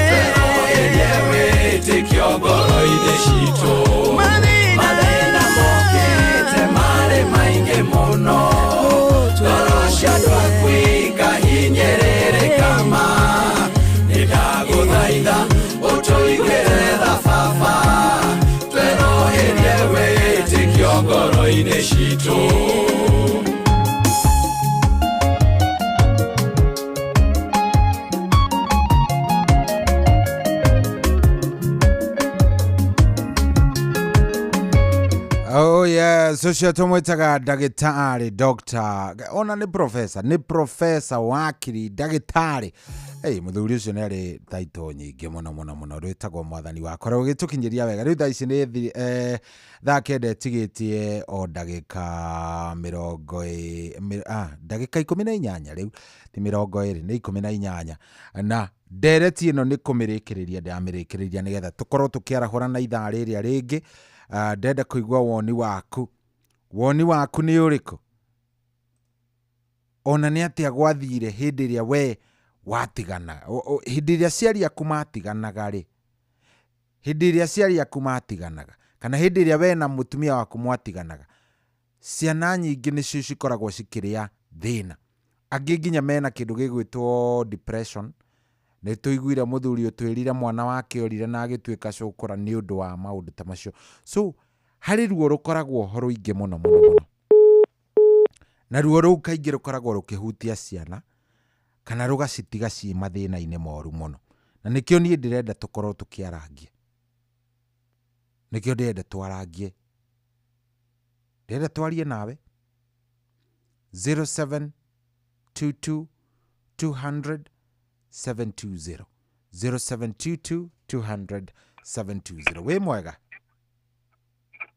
twerũhĩrie wĩtĩkio ngoro-inĩ citũ. Mathĩna mokĩte marĩ maingĩ mũno, ngoro cia andũ aku ikahinyĩrĩrĩka ma. Nĩndagũthaitha ũtũiguĩre tha baba, twerũhĩrie wĩtĩkio ngoro-inĩ citũ. Oh yes, ũcio tũmwĩtaga ndagĩtarĩ doctor, ona nĩ professor, nĩ professor wakiri ndagĩtarĩ. Ei, mũthuri ũcio nĩ arĩ taito nyingĩ mũno mũno mũno, rwĩtagwo Mwathani Wakwa. Rĩu gĩtũkinyĩria wega. Rĩu thaa ici nĩ thaa 9 ĩtigĩtie o ndagĩka mĩrongo ndagĩka 18 rĩu, ti 20, nĩ 18. Na ndereti ĩno nĩ kũmĩrĩkĩrĩria, ndĩramĩrĩkĩrĩria nĩgetha tũkorwo tũkĩarahũra na ithaa rĩrĩa rĩngĩ. Ndenda kũigua woni waku. Woni waku nĩ ũrĩkũ? Ona nĩ atĩa gwathire hĩndĩ ĩrĩa we watigana, hĩndĩ ĩrĩa aciari aku matiganaga rĩ, hĩndĩ ĩrĩa aciari aku matiganaga, Kana hĩndĩ ĩrĩa we na mũtumia waku mwatiganaga, ciana nyingĩ nĩcio cikoragwo cikĩrĩa thĩna. Angĩ nginya mena kĩndũ gĩgwĩtwo depression. Nĩ tũiguire mũthuri ũtwĩrire mwana wake orire na agĩtuĩka cũkũra nĩ ũndũ wa maũndũ ta macio. So harĩ ruo rũkoragwo ho rũingĩ mũno mũno mũno, na ruo rũu kaingĩ rũkoragwo rũkĩhutia ciana kana rũgacitiga ciĩ mathĩna-inĩ moru mũno. Na nĩkĩo niĩ ndĩrenda tũkorwo tũkĩarangia, nĩkĩo ndĩrenda twarangie, ndĩrenda twarie nawe. 0722 200 720, 0722 200 720. Wĩ mwega?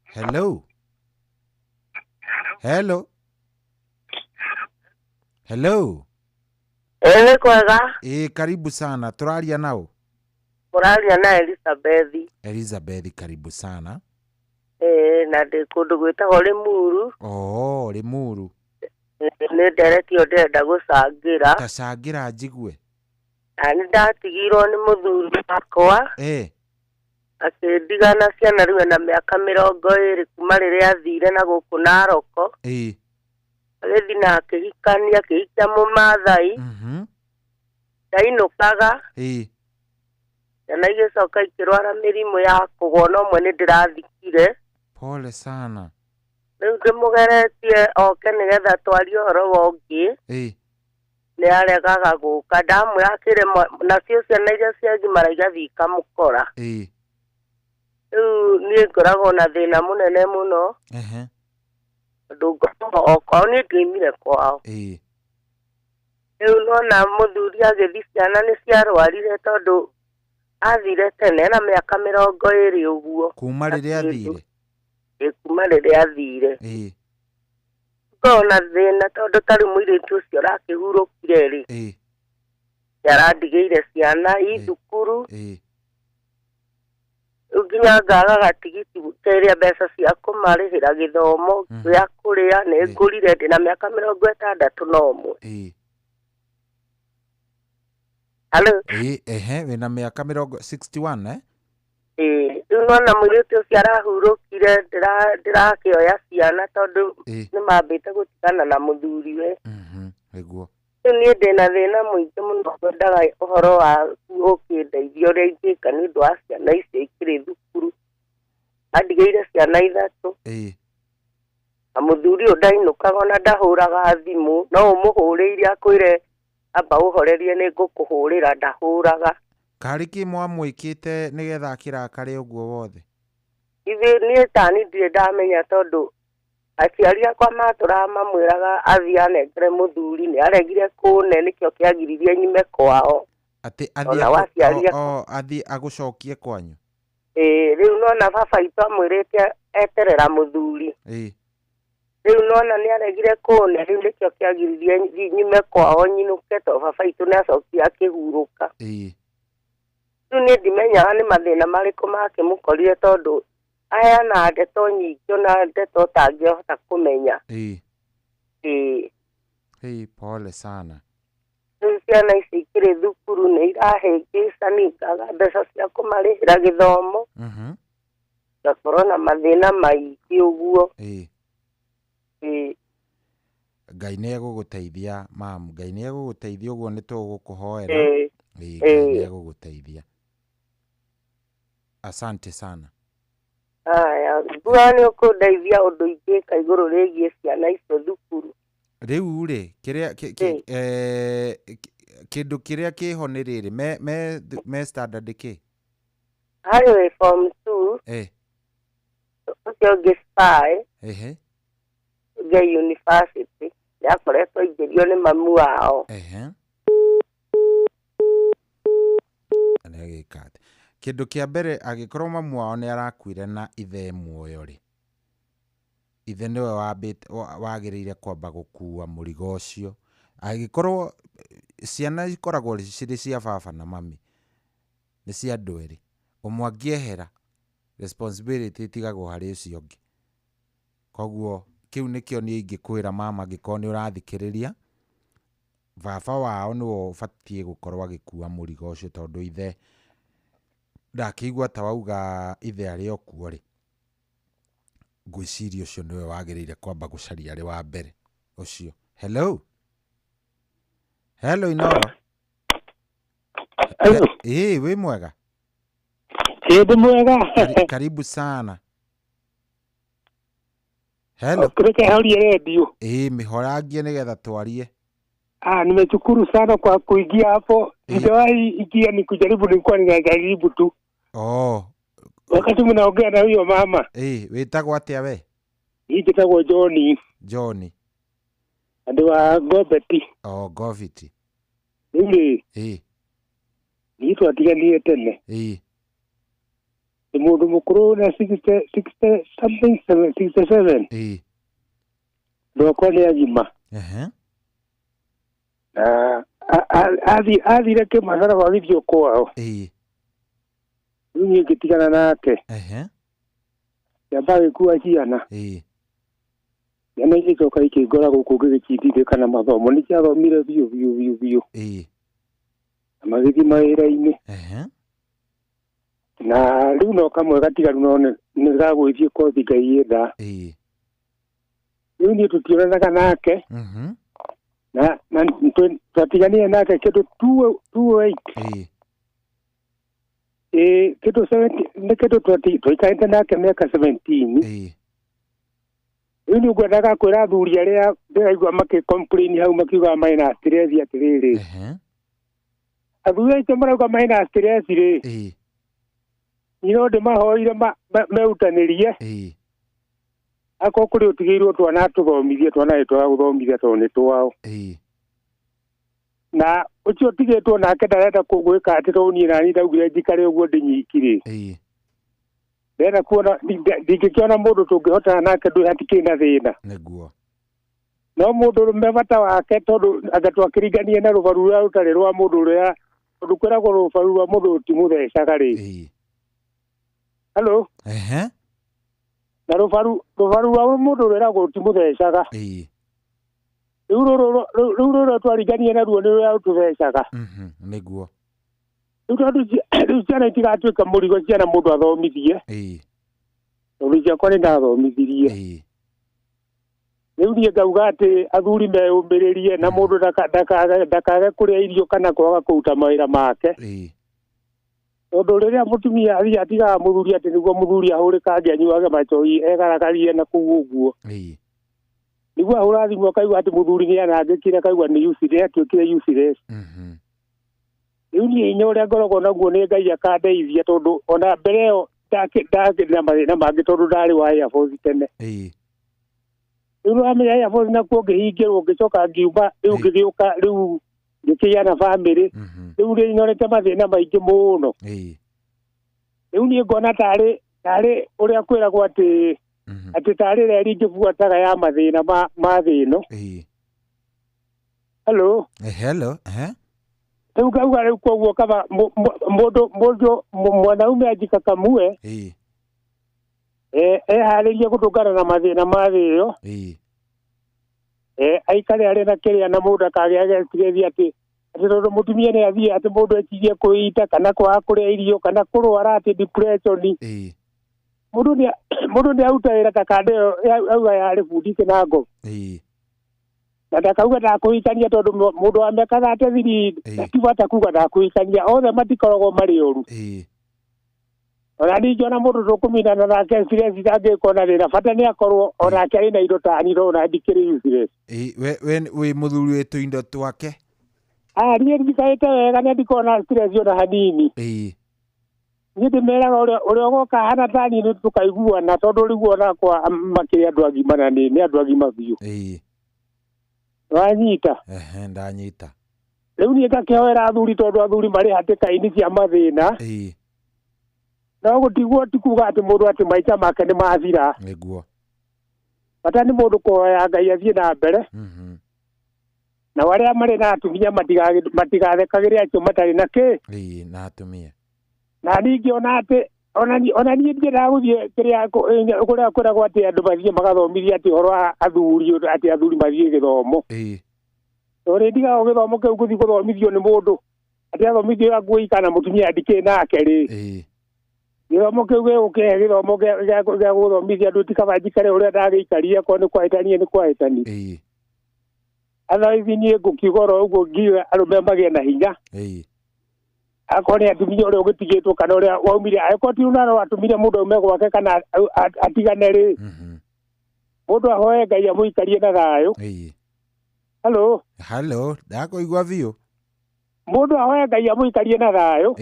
Hello, hello, hello. Ĩĩ, nĩ kwega. Ĩĩ, karibu sana. Tũraria nao? Mũraria na Elizabeth. Elizabeth, karibu sana. Ĩĩ, na ndĩ kũndũ gwĩtagwo Rĩmuru. Oh, Rĩmuru. Nĩ ndereti ĩyo ndĩrenda gũcangĩra. Ta cangĩra njigue. Na nĩ ndatigirwo nĩ mũthuri wakwa. Akĩndiga na ciana rĩu ena mĩaka 20 kuma rĩrĩa athire na gũkũ Naroko. Agĩthiĩ na akĩhikania, akĩhikia Mũmathai. Ndainũkaga. Ciana igĩcoka ikĩrwara mĩrimũ ya kũgwa, no ũmwe nĩ ndĩrathikire. Pole sana. Rĩu ndĩmũgeretie oke nĩgetha twarie ũhoro wa ũngĩ. Nĩ aregaga gũka, ndamwĩra akĩre nacio ciana iria ciagimara igathiĩ ikamũkora. Rĩu niĩ ngoragwo na thĩna mũnene mũno. Tondũ ngoragwo o kwao, niĩ ndioimire kwao. Rĩu nona mũthuri agĩthiĩ ciana nĩ ciarwarire tondũ athire tene na mĩaka 20 ũguo. Kuma rĩrĩa athire? Ĩĩ, kuma rĩrĩa athire. Ngoragwo na thĩna tondũ ta rĩu mũirĩtu ũcio ũrakĩhurũkire rĩ, nĩarandigĩire ciana i thukuru. Rĩu nginya ngaga gatigiti kerĩa mbeca cia kũmarĩhĩra gĩthomo gĩa kũrĩa, nĩ ngũrire ndĩna mĩaka 61. Hello? Ĩĩ, ehe, wĩna mĩaka 61, eh? Ĩĩ, rĩu nona mũirĩtu ũcio arahurũkire, ndĩrakĩoya ciana tondũ nĩ mambĩte gũtigana na mũthuriwe. Nĩguo. Rĩu niĩ ndĩna thĩna mũingĩ mũno, ngwendaga ũhoro wa ũkĩndeithia ũrĩa ingĩka nĩ ũndũ wa ciana icio ikĩrĩ thukuru. Andigĩire ciana 3. Na mũthuri ũyũ ndainũkaga ona ndahũraga thimũ, no ũmũhũrĩire akwĩre amba ũhorerie nĩ ngũkũhũrĩra, ndahũraga. Karĩ kĩ mwamwĩkĩte nĩgetha akĩrakare ũguo wothe? Ithuĩ niĩ tani ndirĩ ndamenya tondũ aciari akwa matũraga mamwĩraga athiĩ anengere mũthuri, nĩ aregire kũne, nĩkĩo kĩagiririe nyume kwao. Atĩ athiĩ agũcokie kwanyu? Ĩĩ, rĩu nona baba itũ amwĩrĩte eterera mũthuri. Rĩu nona nĩ aregire kũne, rĩu nĩkĩo kĩagiririe nyume kwao nyinũke tondũ baba itũ nĩ acokire akĩhurũka. Rĩu niĩ ndimenyaga nĩ mathĩna marĩkũ makĩmũkorire tondũ aheanaga ndeto nyingĩ ona ndeto ũtangĩhota kũmenya. Ĩĩ, pole sana. Rĩu ciana ici ikĩrĩ thukuru nĩ irahĩngĩcani, ngaga mbeca cia kũmarĩhĩra gĩthomo. Ngakorwo na mathĩna maingĩ ũguo. Ngai nĩ egũgũteithia mam, Ngai nĩ egũgũteithia ũguo nĩ tũgũkũhoera. Ngai nĩ egũgũteithia. Asante sana. Aya, mbura nĩ ũkũndeithia ũndũ ingĩka igũrũ rĩgiĩ ciana icio thukuru. Rĩu rĩ, kĩrĩa kĩndũ kĩrĩa kĩho nĩ rĩrĩ, me standard kĩ? Harĩ wĩ form 2. Ũcio ũngĩ spy. Ũngĩ university. Nĩakoretwo aingĩrio nĩ mamu wao. Nĩagĩka atĩa? Kĩndũ kĩa mbere angĩkorwo mamu wao nĩ arakuire na ithe muoyo rĩ, ithe nĩwe wagĩrĩire kwamba gũkua mũrigo ũcio. Angĩkorwo ciana ikoragwo cirĩ cia baba na mami, nĩ cia andũ erĩ, ũmwe angĩehera responsibility ĩtigagwo harĩ ũcio ũngĩ. Koguo kĩu nĩkĩo niĩ ingĩkwĩra mama, angĩkorwo nĩ ũrathikĩrĩria, baba wao nĩwe ũbatiĩ gũkorwo agĩkua mũrigo ũcio tondũ ithe ndakĩigua ta wauga ithe arĩ o kuo rĩ. Ngwĩciria ũcio nĩwe wagĩrĩire kwamba gũcaria arĩ wa mbere ũcio. Hello, hello Inoro. Hello. Ĩĩ, wĩ mwega? Ĩĩ, ndĩ mwega. Karibu sana. Hello. Reke horie redio. Ĩĩ, mĩhorangie nĩgetha twarie. Ah, nimeshukuru sana kwa kuingia hapo. Sijawahi ingia, ni kujaribu, nilikuwa ninajaribu tu. Oh. Wakati mnaongea na huyo mama. Ĩĩ, wĩtagwo atĩa we? Niĩ njĩtagwo John. John. Andũ wa Ngobeti. Oh, Goviti. Rĩu rĩ. Ĩĩ. Niĩ twatiganire tene. Ĩĩ. Nĩ mũndũ mũkũrũ na 60 60 something 67. Ĩĩ. Andũ akwa nĩ agima. Ehe. Na athire kĩmacara gwagithio kwao. Ĩĩ. Rĩu niĩ ngĩtigana nake. Ehe. Kĩamba agĩkua ciana. Ĩĩ. Ciana igĩcoka ikĩngora gũkũ ngĩgĩcindindĩka na mathomo. Nĩ ciathomire biũ biũ biũ biũ. Ĩĩ. Na magĩthiĩ mawĩra-inĩ. Ehe. Na rĩu no kamwe gatigaru no nĩ gagwĩthiĩ kothi Ngai enda. Ĩĩ. Rĩu niĩ tũtionanaga nake. Mhm. Na twatiganire nake kĩndũ 208. Ĩĩ. Ĩĩ, kĩndũ 70 nĩ kĩndũ twaikarĩte nake mĩaka 17. Ĩĩ. Rĩu nĩ ngwendaga kwĩra athuri arĩa ndĩraigua makĩ complain hau makiuga mena stress atĩrĩrĩ. Ehe. Athuri acio marauga mena stress rĩ. Ĩĩ. Niĩ no ndĩmahoire meutanĩrie. Ĩĩ. Akorwo kũrĩ ũtigĩirwo twana tũthomithie, twana nĩ twaga gũthomithia tondũ nĩ twao. Ĩĩ. Na ũcio ũtigĩtwo nake ndarenda gwĩka atĩ tondũ niĩ naniĩ ndaugire njikare ũguo ndĩnyiki rĩ. Ĩĩ. Ndĩrenda kuona ndingĩkĩona mũndũ tũngĩhotana nake ndũĩ hatikĩrĩ na thĩna. Nĩguo. No mũndũ ũrũme bata wake tondũ anga twakĩringanie na rũbaru rũrĩa rũtarĩ rwa mũndũ ũrĩa tondũ kwĩragwo rũbaru rwa mũndũ rũtimũthecaga rĩ. Ĩĩ. Hello. Ehe. Na rũbaru rwa mũndũ rwĩragwo rũtimũthecaga. Ĩĩ. Rĩu rũrũ twaringanie naruo nĩ rũrĩa rũtũthecaga. Nĩguo. Rĩu tondũ rĩu ciana itigatuĩka mũrigo ciana mũndũ athomithie. Ĩĩ. Tondũ ciakwa nĩ ndathomithirie. Ĩĩ. Rĩu niĩ ngauga atĩ athuri meyũmĩrĩrie na mũndũ ndakage kũrĩa irio kana kwaga kũruta mawĩra make. Ĩĩ. Tondũ rĩrĩa mũtumia athiĩ atigaga mũthuri atĩ nĩguo mũthuri ahũrĩkange anyuage macohi egaragarie na kũu ũguo. Ĩĩ. Nĩguo ahũra thimũ akaigua atĩ mũthuri nĩ anangĩkire akaigua nĩ useless, atuĩkire useless. Rĩu niĩ hinya ũrĩa ngoragwo naguo nĩ Ngai akandeithia tondũ ona mbere ĩyo ndakĩrĩ na mathĩna mangĩ tondũ ndarĩ wa Air Force tene. Ĩĩ. Rĩu nĩwamenya Air Force nakuo ngĩhingĩrwo ngĩcoka ngiuma rĩu ngĩgĩũka rĩu ngĩkĩgĩa na bamĩrĩ. Rĩu nĩ nyonete mathĩna maingĩ mũno. Ĩĩ. Rĩu niĩ ngona tarĩ ũrĩa kwĩragwo atĩ atĩ tarĩ reri ngĩbuataga ya mathĩna ma thĩ ĩno. Ĩĩ. Hello. Hello. Ehe. Rĩu ngauga rĩu koguo kaba mũndũ mwanaume ajikakamue. Ĩĩ. Eharĩrie gũtũngana na mathĩna ma thĩ ĩyo. Ĩĩ. Aikare arĩ na kĩrĩa na mũndũ akagĩa stress atĩ tondũ mũtumia nĩ athiĩ atĩ mũndũ ecirie kwĩita kana kwaga kũrĩa irio kana kũrwara atĩ depression. Ĩĩ. Mũndũ nĩ aruta wĩra ta kanda ĩyo auga yarĩ bundi kĩnango. Ĩĩ. Na ndakauga ndakũhikania tondũ mũndũ wa mĩaka 33 ti bata kuga ndakũhikania, othe matikoragwo marĩ ũru. Ĩĩ. Ona ningĩ ona mũndũ tũkũminana nake stress ndangĩkorwo na thĩna, bata nĩ akorwo onake arĩ na indo ta niĩ tondũ ona ndikĩrĩ useless. Ĩĩ, we wĩ mũthuri wĩ tũindo twake. Ah, niĩ njikarĩte wega na ndikoragwo na stress ona hanini. Ĩĩ. Niĩ ndĩmeraga ũrĩa ũgoka hana ta niĩ nĩ tũkaiguana tondũ rĩu onakwa makĩrĩ andũ agima na nĩ andũ agima biũ. Ĩĩ. Wanyita? Ehe, ndanyita. Rĩu niĩ ngakĩhoera athuri tondũ athuri marĩ hatĩka-inĩ cia mathĩna. Ĩĩ. No gũtigwo ti kuga atĩ mũndũ atĩ maica make nĩ mathira. Nĩguo. Bata nĩ mũndũ kũhoya Ngai athiĩ na mbere. Na arĩa marĩ na atumia matigathekagĩre acio matarĩ na kĩ. Ĩĩ, na atumia. Na ningĩ ona atĩ ona niĩ ndiendaga gũthiĩ kĩrĩa kũrĩa kwĩragwo atĩ andũ mathiĩ magathomithia atĩ ũhoro wa athuri atĩ athuri mathiĩ gĩthomo. Ĩĩ. Tondũ ndigaga gĩthomo kĩu gũthiĩ gũthomithio nĩ mũndũ atĩ athomithio ũrĩa ngũikara na mũtumia ndikĩrĩ nake rĩ. Ĩĩ. Gĩthomo kĩu gĩgũkĩhe gĩthomo gĩa gũthomithia andũ ti kaba njikare ũrĩa ndagĩikarire akorwo nĩ kwahĩtania nĩ kwahĩtania. Otherwise niĩ ngũkiuga oro ũguo ngiuga arũme magĩe na hinya. Akorwo nĩ atumia ũrĩa ũgĩtigĩtwo kana ũrĩa waumire angĩkorwo ti rũnano watũmire mũndũ aume gwake kana atigane rĩ, mũndũ ahoe Ngai amũikarie na thayũ. Hello. Hello, ndakũigua biũ. Mũndũ ahoe Ngai amũikarie na thayũ.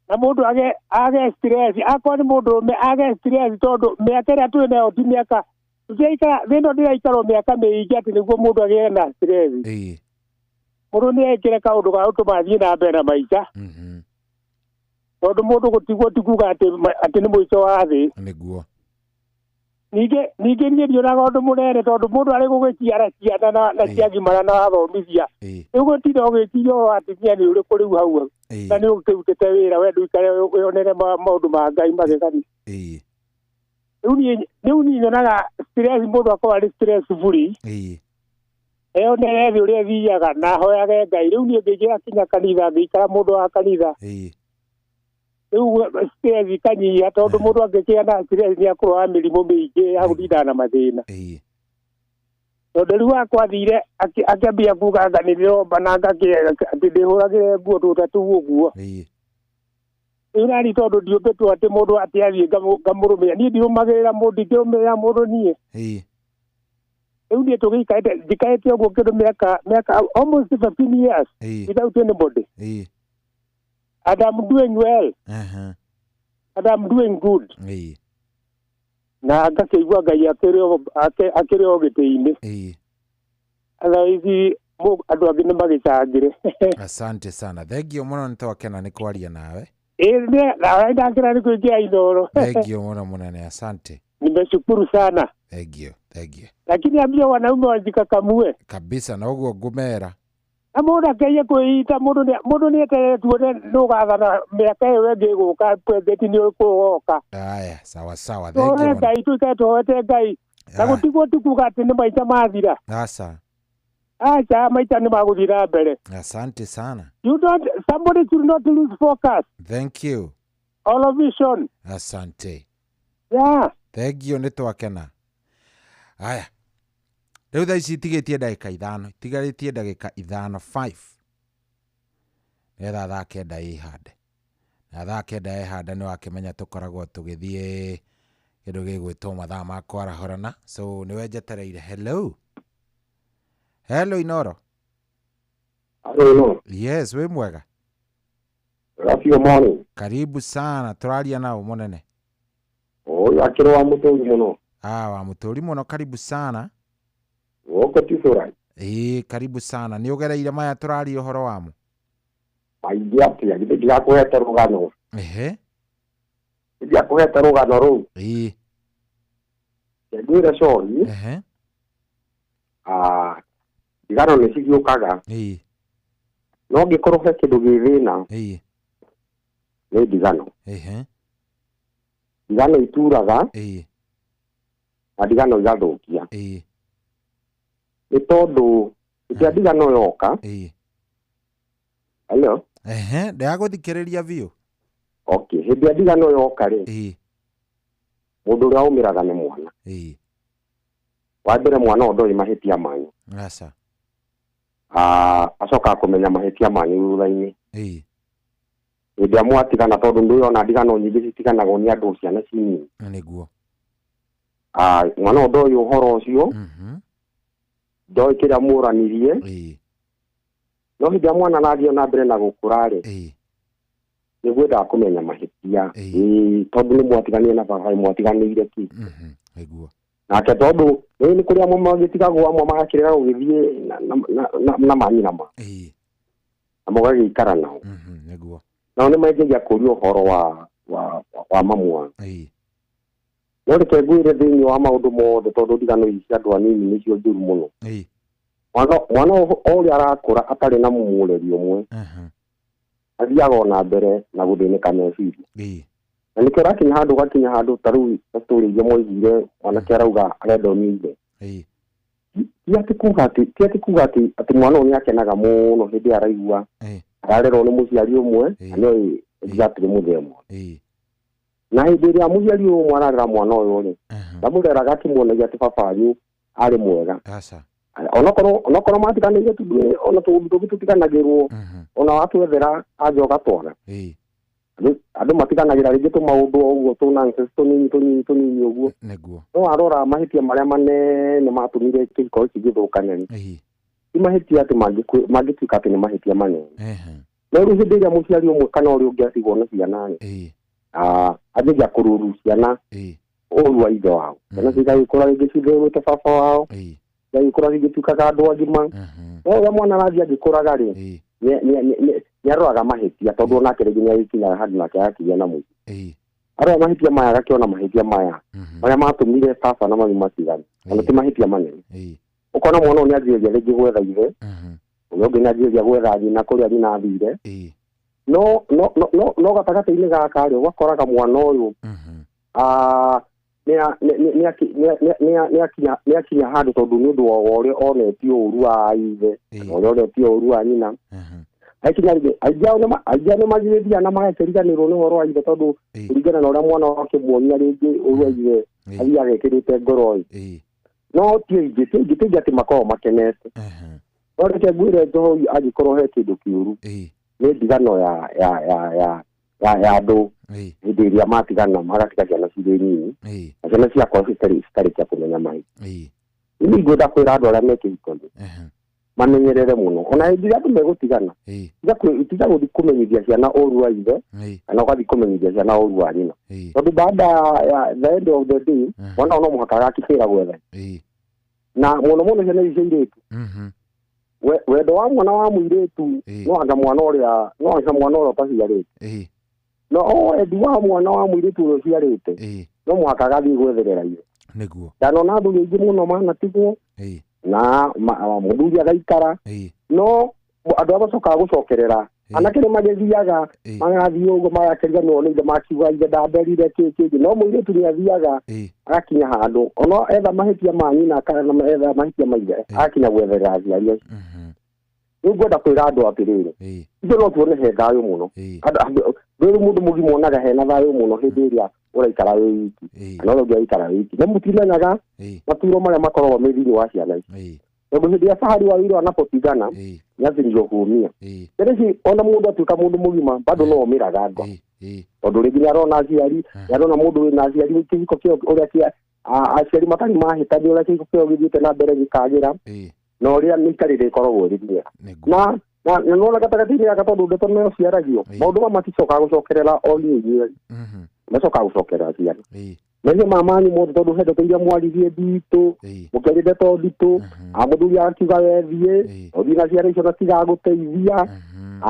Na mũndũ age stress, akorwo nĩ mũndũ ũrũme age stress tondũ mĩaka ĩrĩa twĩ nayo ti mĩaka tũtiraikara thĩ ĩno ndĩraikarwo mĩaka mĩingĩ atĩ nĩguo mũndũ agĩe na stress. Mũndũ nĩ ekĩre kaũndũ ga gũtũma athiĩ na mbere na maica. Tondũ mũndũ gũtigwo ti kuga atĩ nĩ mũico wa thĩ. Nĩguo. Ningĩ niĩ ndionaga ũndũ mũnene tondũ mũndũ arĩ gũgĩciara ciana na ciagimara na wathomithia. Rĩu gũtinda ũgĩciria ũhoro wa atumia nĩ ũrĩkũ rĩu hau na nĩ ũkĩrutĩte wĩra we ndũikare wĩonere maũndũ ma Ngai magegania. Rĩu niĩ nyonaga stress mũndũ akorwo arĩ stress free. Eyonere thĩ ũrĩa ĩthiaga na ahoyage Ngai. Rĩu niĩ ngĩingĩra kinya kanitha ngĩikara mũndũ wa kanitha. Rĩu stress ikanyihia tondũ mũndũ angĩkĩa na stress nĩ akũrwara mĩrimũ mĩingĩ ya gũtindana na mathĩna. Tondũ rĩu wakwa athire akĩambia kuga anga nĩ ndĩromba na atĩ ndĩhũragĩre nguo tũta tũu ũguo. Rĩu nani tondũ ndiũmbĩtwo atĩ mũndũ atĩ athiĩ ngamũrũmĩrĩra niĩ ndirũmagĩrĩra mũndũ ndingĩrũmĩrĩra mũndũ niĩ. Rĩu niĩ tũgĩikarĩte njikarĩte ũguo kĩndũ mĩaka almost 15 years without anybody. And I'm doing well. And I'm doing good. Na ngakĩigua Ngai akĩrĩ o gĩtĩ-inĩ. Otherwise andũ angĩ nĩ magĩcangĩre. Asante sana. Thank you mũno nĩ twakena nĩ kwaria nawe. Nawe ndakena nĩ kũingĩra Inooro. Thank you mũno mũnene, asante. Nimeshukuru sana. Thank you, thank you. Lakini ambia wanaume wajikakamue. Kabisa na ũguo ngũmera. Na mũndũ akĩaria kwĩita mũndũ nĩ eterere tuone nĩ ũgathana mĩaka ĩyo ĩngĩ ĩgũka president nĩ ũrĩkũ ũgoka. Aya, sawa sawa. Thank you. Tũhoe Ngai tũikare tũhoete Ngai. Na gũtigwo ti kuga atĩ nĩ maica mathira. Aca. Aca, maica nĩ magũthiĩ na mbere. Asante sana. You don't, somebody should not lose focus. Thank you. All of vision. Asante. Yeah. Thank you nĩ twakena. Aya. Rĩu thaa ici itigĩtie ndagĩka ithano, itigarĩtie ndagĩka ithano 5. Nĩgetha thaa kenda ĩhande. Na thaa kenda ĩhanda nĩ wakĩmenya tũkoragwo tũgĩthiĩ kĩndũ gĩgwĩtwo mathaa ma kwarahũrana. So nĩwe njetereire. Hello. Hello Inooro. Hello Inooro. Yes, wĩ mwega. Rafio morning. Karibu sana, tũraria nao mũnene. Ũyũ akĩrĩ wa mũtũri mũno. Ah, wa mũtũri mũno, karibu sana. Woko tisura. Karibu sana. Nĩ ũgereire maya tũraria ũhoro wamo? Maingĩ atĩa, githĩ ndigakũhete rũgano. Ehe. Ndigakũhete rũgano rũu. Ngwĩre sorry. Ehe. Ah, ndigano nĩ cigĩũkaga. No ngĩkorwo he kĩndũ gĩ thĩna. Nĩ ndigano. Ehe. Ndigano ituraga. Na ndigano igathũkia. Nĩ tondũ ĩrĩa ndigano yoka. Hello. Ehe, ndĩragũthikĩrĩria biũ. Okay, hĩndĩ ĩrĩa ndigano yoka rĩ. Mũndũ ũrĩa aumĩraga nĩ mwana. Wa mbere mwana ũyũ ndoĩ mahĩtia manyu. Aca. Acokaga kũmenya mahĩtia manyu thutha-inĩ. Hĩndĩ ĩrĩa mwatigana tondũ nĩũrona ndigano nyingĩ citiganagwo nĩ andũ ciana ci nini. Nĩguo. Mwana ũyũ ndoĩ ũhoro ũcio. Ndoĩ kĩrĩa mũranirie. No hĩndĩ ĩrĩa mwana arathiĩ na mbere na gũkũra rĩ, nĩguo endaga kũmenya mahĩtia. Tondũ nĩ mwatiganire na baba mwatiganĩire kĩ. Nĩguo. Nake tondũ nĩ kũrĩ amwe magĩtigagwo amwe magakĩrega gũgĩthiĩ na manyina ma. Na mũgagĩikara nao. Nĩguo. Nao nĩ manjagia kũria ũhoro wa mamu wao. No reke ngwĩre thĩinĩ wa maũndũ mothe tondũ ndigano ici cia andũ anini nĩcio njũru mũno. Mwana o ũrĩa arakũra atarĩ na mũreri ũmwe athiaga ona mbere na gũthĩnĩka meciria. Na nĩkĩo ũrakinya handũ ũgakinya handũ ta rĩu story iria mwaiguire mwanake arauga arendwo nĩ ithe. Ti atĩ kuga atĩ mwana ũyũ nĩakenaga mũno hĩndĩ ĩrĩa araigua ararerwo nĩ mũciari ũmwe na nĩoĩ exactly mũthee ũmwe. Na hĩndĩ ĩrĩa mũciari ũyũ ũmwe ararera mwana ũyũ rĩ, ndamũreraga akĩmuonagia atĩ baba wanyu arĩ mwega. Aca. Onokorwo matiganĩire tondũ ona tũngĩ tũtiganagĩrwo, ona watwethera anja ũgatwara. Andũ matiganagĩra rĩngĩ tũmaũndũ o ũguo tũ nonsense tũnini tũnini tũnini ũguo. Nĩguo. No warora mahĩtia marĩa manene matũmire kĩhiko gĩkĩ gĩthũkane rĩ, ti mahĩtia atĩ mangĩtuĩka atĩ nĩ mahĩtia manene. No rĩu hĩndĩ ĩrĩa mũciari ũmwe kana ũrĩa ũngĩ atigwo na ciana rĩ, anjagia kũruru ciana ũru wa ithe wao. Ciana cigagĩkũra rĩngĩ cithũrĩte baba wao, cigagĩkũra cigĩtuĩkaga andũ agima. No ũrĩa mwana arathiĩ agĩkũraga rĩ, nĩ aroraga mahĩtia tondũ onake rĩngĩ nĩ agĩkinyaga handũ nake agakĩgĩa na mũciĩ. Arora mahĩtia maya agakĩona mahĩtia maya marĩa matũmire baba na mami matigane, ona ti mahĩtia manene. Ũkona mwana ũyũ nĩ anjĩrĩria rĩngĩ gwetha ithe, ũrĩa ũngĩ nĩ anjĩrĩria gwetha nyina kũrĩa nyina athire. No no no no gatagatĩ-inĩ gaka rĩ, ũgakoraga mwana ũyũ nĩ akinya handũ tondũ nĩ ũndũ wa ũrĩa onetio ũru wa ithe kana ũrĩa onetio ũru wa nyina. Aikinya rĩngĩ aingĩ ao nĩ magĩthiaga na magakĩriganĩrwo nĩ ũhoro wa ithe tondũ kũringana na ũrĩa mwana wake muonia rĩngĩ ũru wa ithe athiaga ekĩrĩte ngoro ĩ. No ti aingĩ ti aingĩ ti aingĩ atĩ makoragwo makenete. No reke ngwĩre njohi angĩkorwo he kĩndũ kĩũru nĩ ndigano ya ya ya ya ya ya andũ hĩndĩ ĩrĩa matigana magatiga ciana cirĩ nini na ciana ciakwa citarĩkia kũmenya mahĩtia. Niĩ ngwenda kwĩra andũ arĩa me kĩhiko-inĩ mamenyerere mũno ona hĩndĩ ĩrĩa andũ megũtigana, tiga gũthiĩ kũmenyithia ciana ũru wa ithe kana ũgathiĩ kũmenyithia ciana ũru wa nyina, tondũ baada ya the end of the day mwana no mũhaka agakĩbĩra gwetha. Na mũno mũno ciana ici cia airĩtu, wendo wa mwana wa mũirĩtu no anga mwana ũrĩa no anga mwana ũrĩa ũtaciarĩte. No wendi wa mwana wa mũirĩtu ũrĩa ũciarĩte no mũhaka agathiĩ gwetherera ithe. Nĩguo. Ndanona athuri aingĩ mũno manatigwo na mũthuri agaikara, no andũ arĩa macokaga gũcokerera anake nĩ magĩthiaga magathiĩ ũguo magakĩriganĩrwo nĩ ithe makiuga ithe ndamberire kĩ kĩngĩ, no mũirĩtu nĩ athiaga agakinya handũ ona etha mahĩtia ma nyina kana etha mahĩtia ma ithe agakinya gwetherera aciari acio. Rĩu ngwenda kwĩra andũ atĩrĩrĩ, ithuĩ no tuone he thayũ mũno. Rĩu mũndũ mũgima onaga hena thayũ mũno hĩndĩ ĩrĩa ũraikara wĩ wiki kana ũrĩa ũngĩ araikara wĩ wiki, no mũtimenyaga maturo marĩa makoragwo me thĩinĩ wa ciana ici, tondũ hĩndĩ ya fahari wa wĩra anapopigana nĩ ambĩrĩria kũũmia. Ciana ici ona mũndũ atuĩka mũndũ mũgima bado no omĩraga ngoro, tondũ rĩngĩ nĩ arona aciari, nĩ arona mũndũ wĩna aciari kĩhiko kĩao ũrĩa aciari matarĩ mahĩtania ũrĩa kĩhiko kĩao gĩthiĩte na mbere gĩkagĩra na ũrĩa mĩikarĩre ĩkoragwo ĩrĩ mĩega. Na nĩwona gatagatĩ-inĩ gaka tondũ ndeto no ciaragio maũndũ maya maticokaga gũcokerera o inyuĩ, macokaga gũcokerera ciana. Mehia maya manyu mothe tondũ he ndeto iria mwaririe nditũ, mũkĩaria ndeto nditũ, mũthuri akiuga we thiĩ, ũthiĩ na ciana icio na cigagũteithia,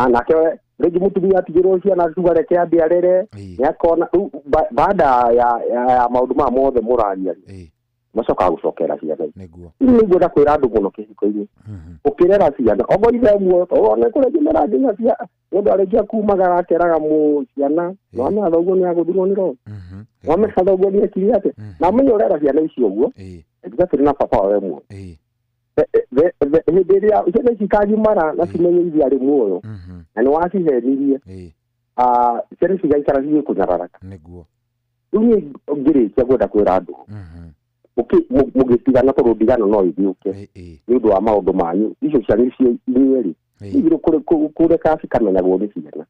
nake rĩngĩ mũtumia atigĩrwo ciana akiuga reke ambe arere, nĩakona rĩu baada ya maũndũ maya mothe mũraria macokaga gũcokera ciana ici. Rĩu nĩngwenda kwĩra andũ mũno kĩhiko-inĩ, ũkĩrera ciana okorwo ithe ũmwe one kũrĩa ngĩmera nginya mũndũ arĩkia kumagara akeraga ciana nĩwamenya thoguo nĩ agũthirwo nĩ roho, nĩwamenya thoguo nĩ ekire atĩa, na ũmenye ũrera ciana ici ũguo exactly na baba wao muoyo. Hĩndĩ ĩrĩa ciana ici ikagimara na cimenye ithe arĩ muoyo na nĩwacihenirie, ciana ici igaikara cigĩkũnyararaka. Rĩu niĩ ngĩrĩkia ngwenda kwĩra andũ mũgĩtigana tondũ ndigano no ithiũke nĩ ũndũ wa maũndũ manyu, icio cianyu icio inyuerĩ nĩigĩrĩ kũreka cikamenyagwo nĩ ciana.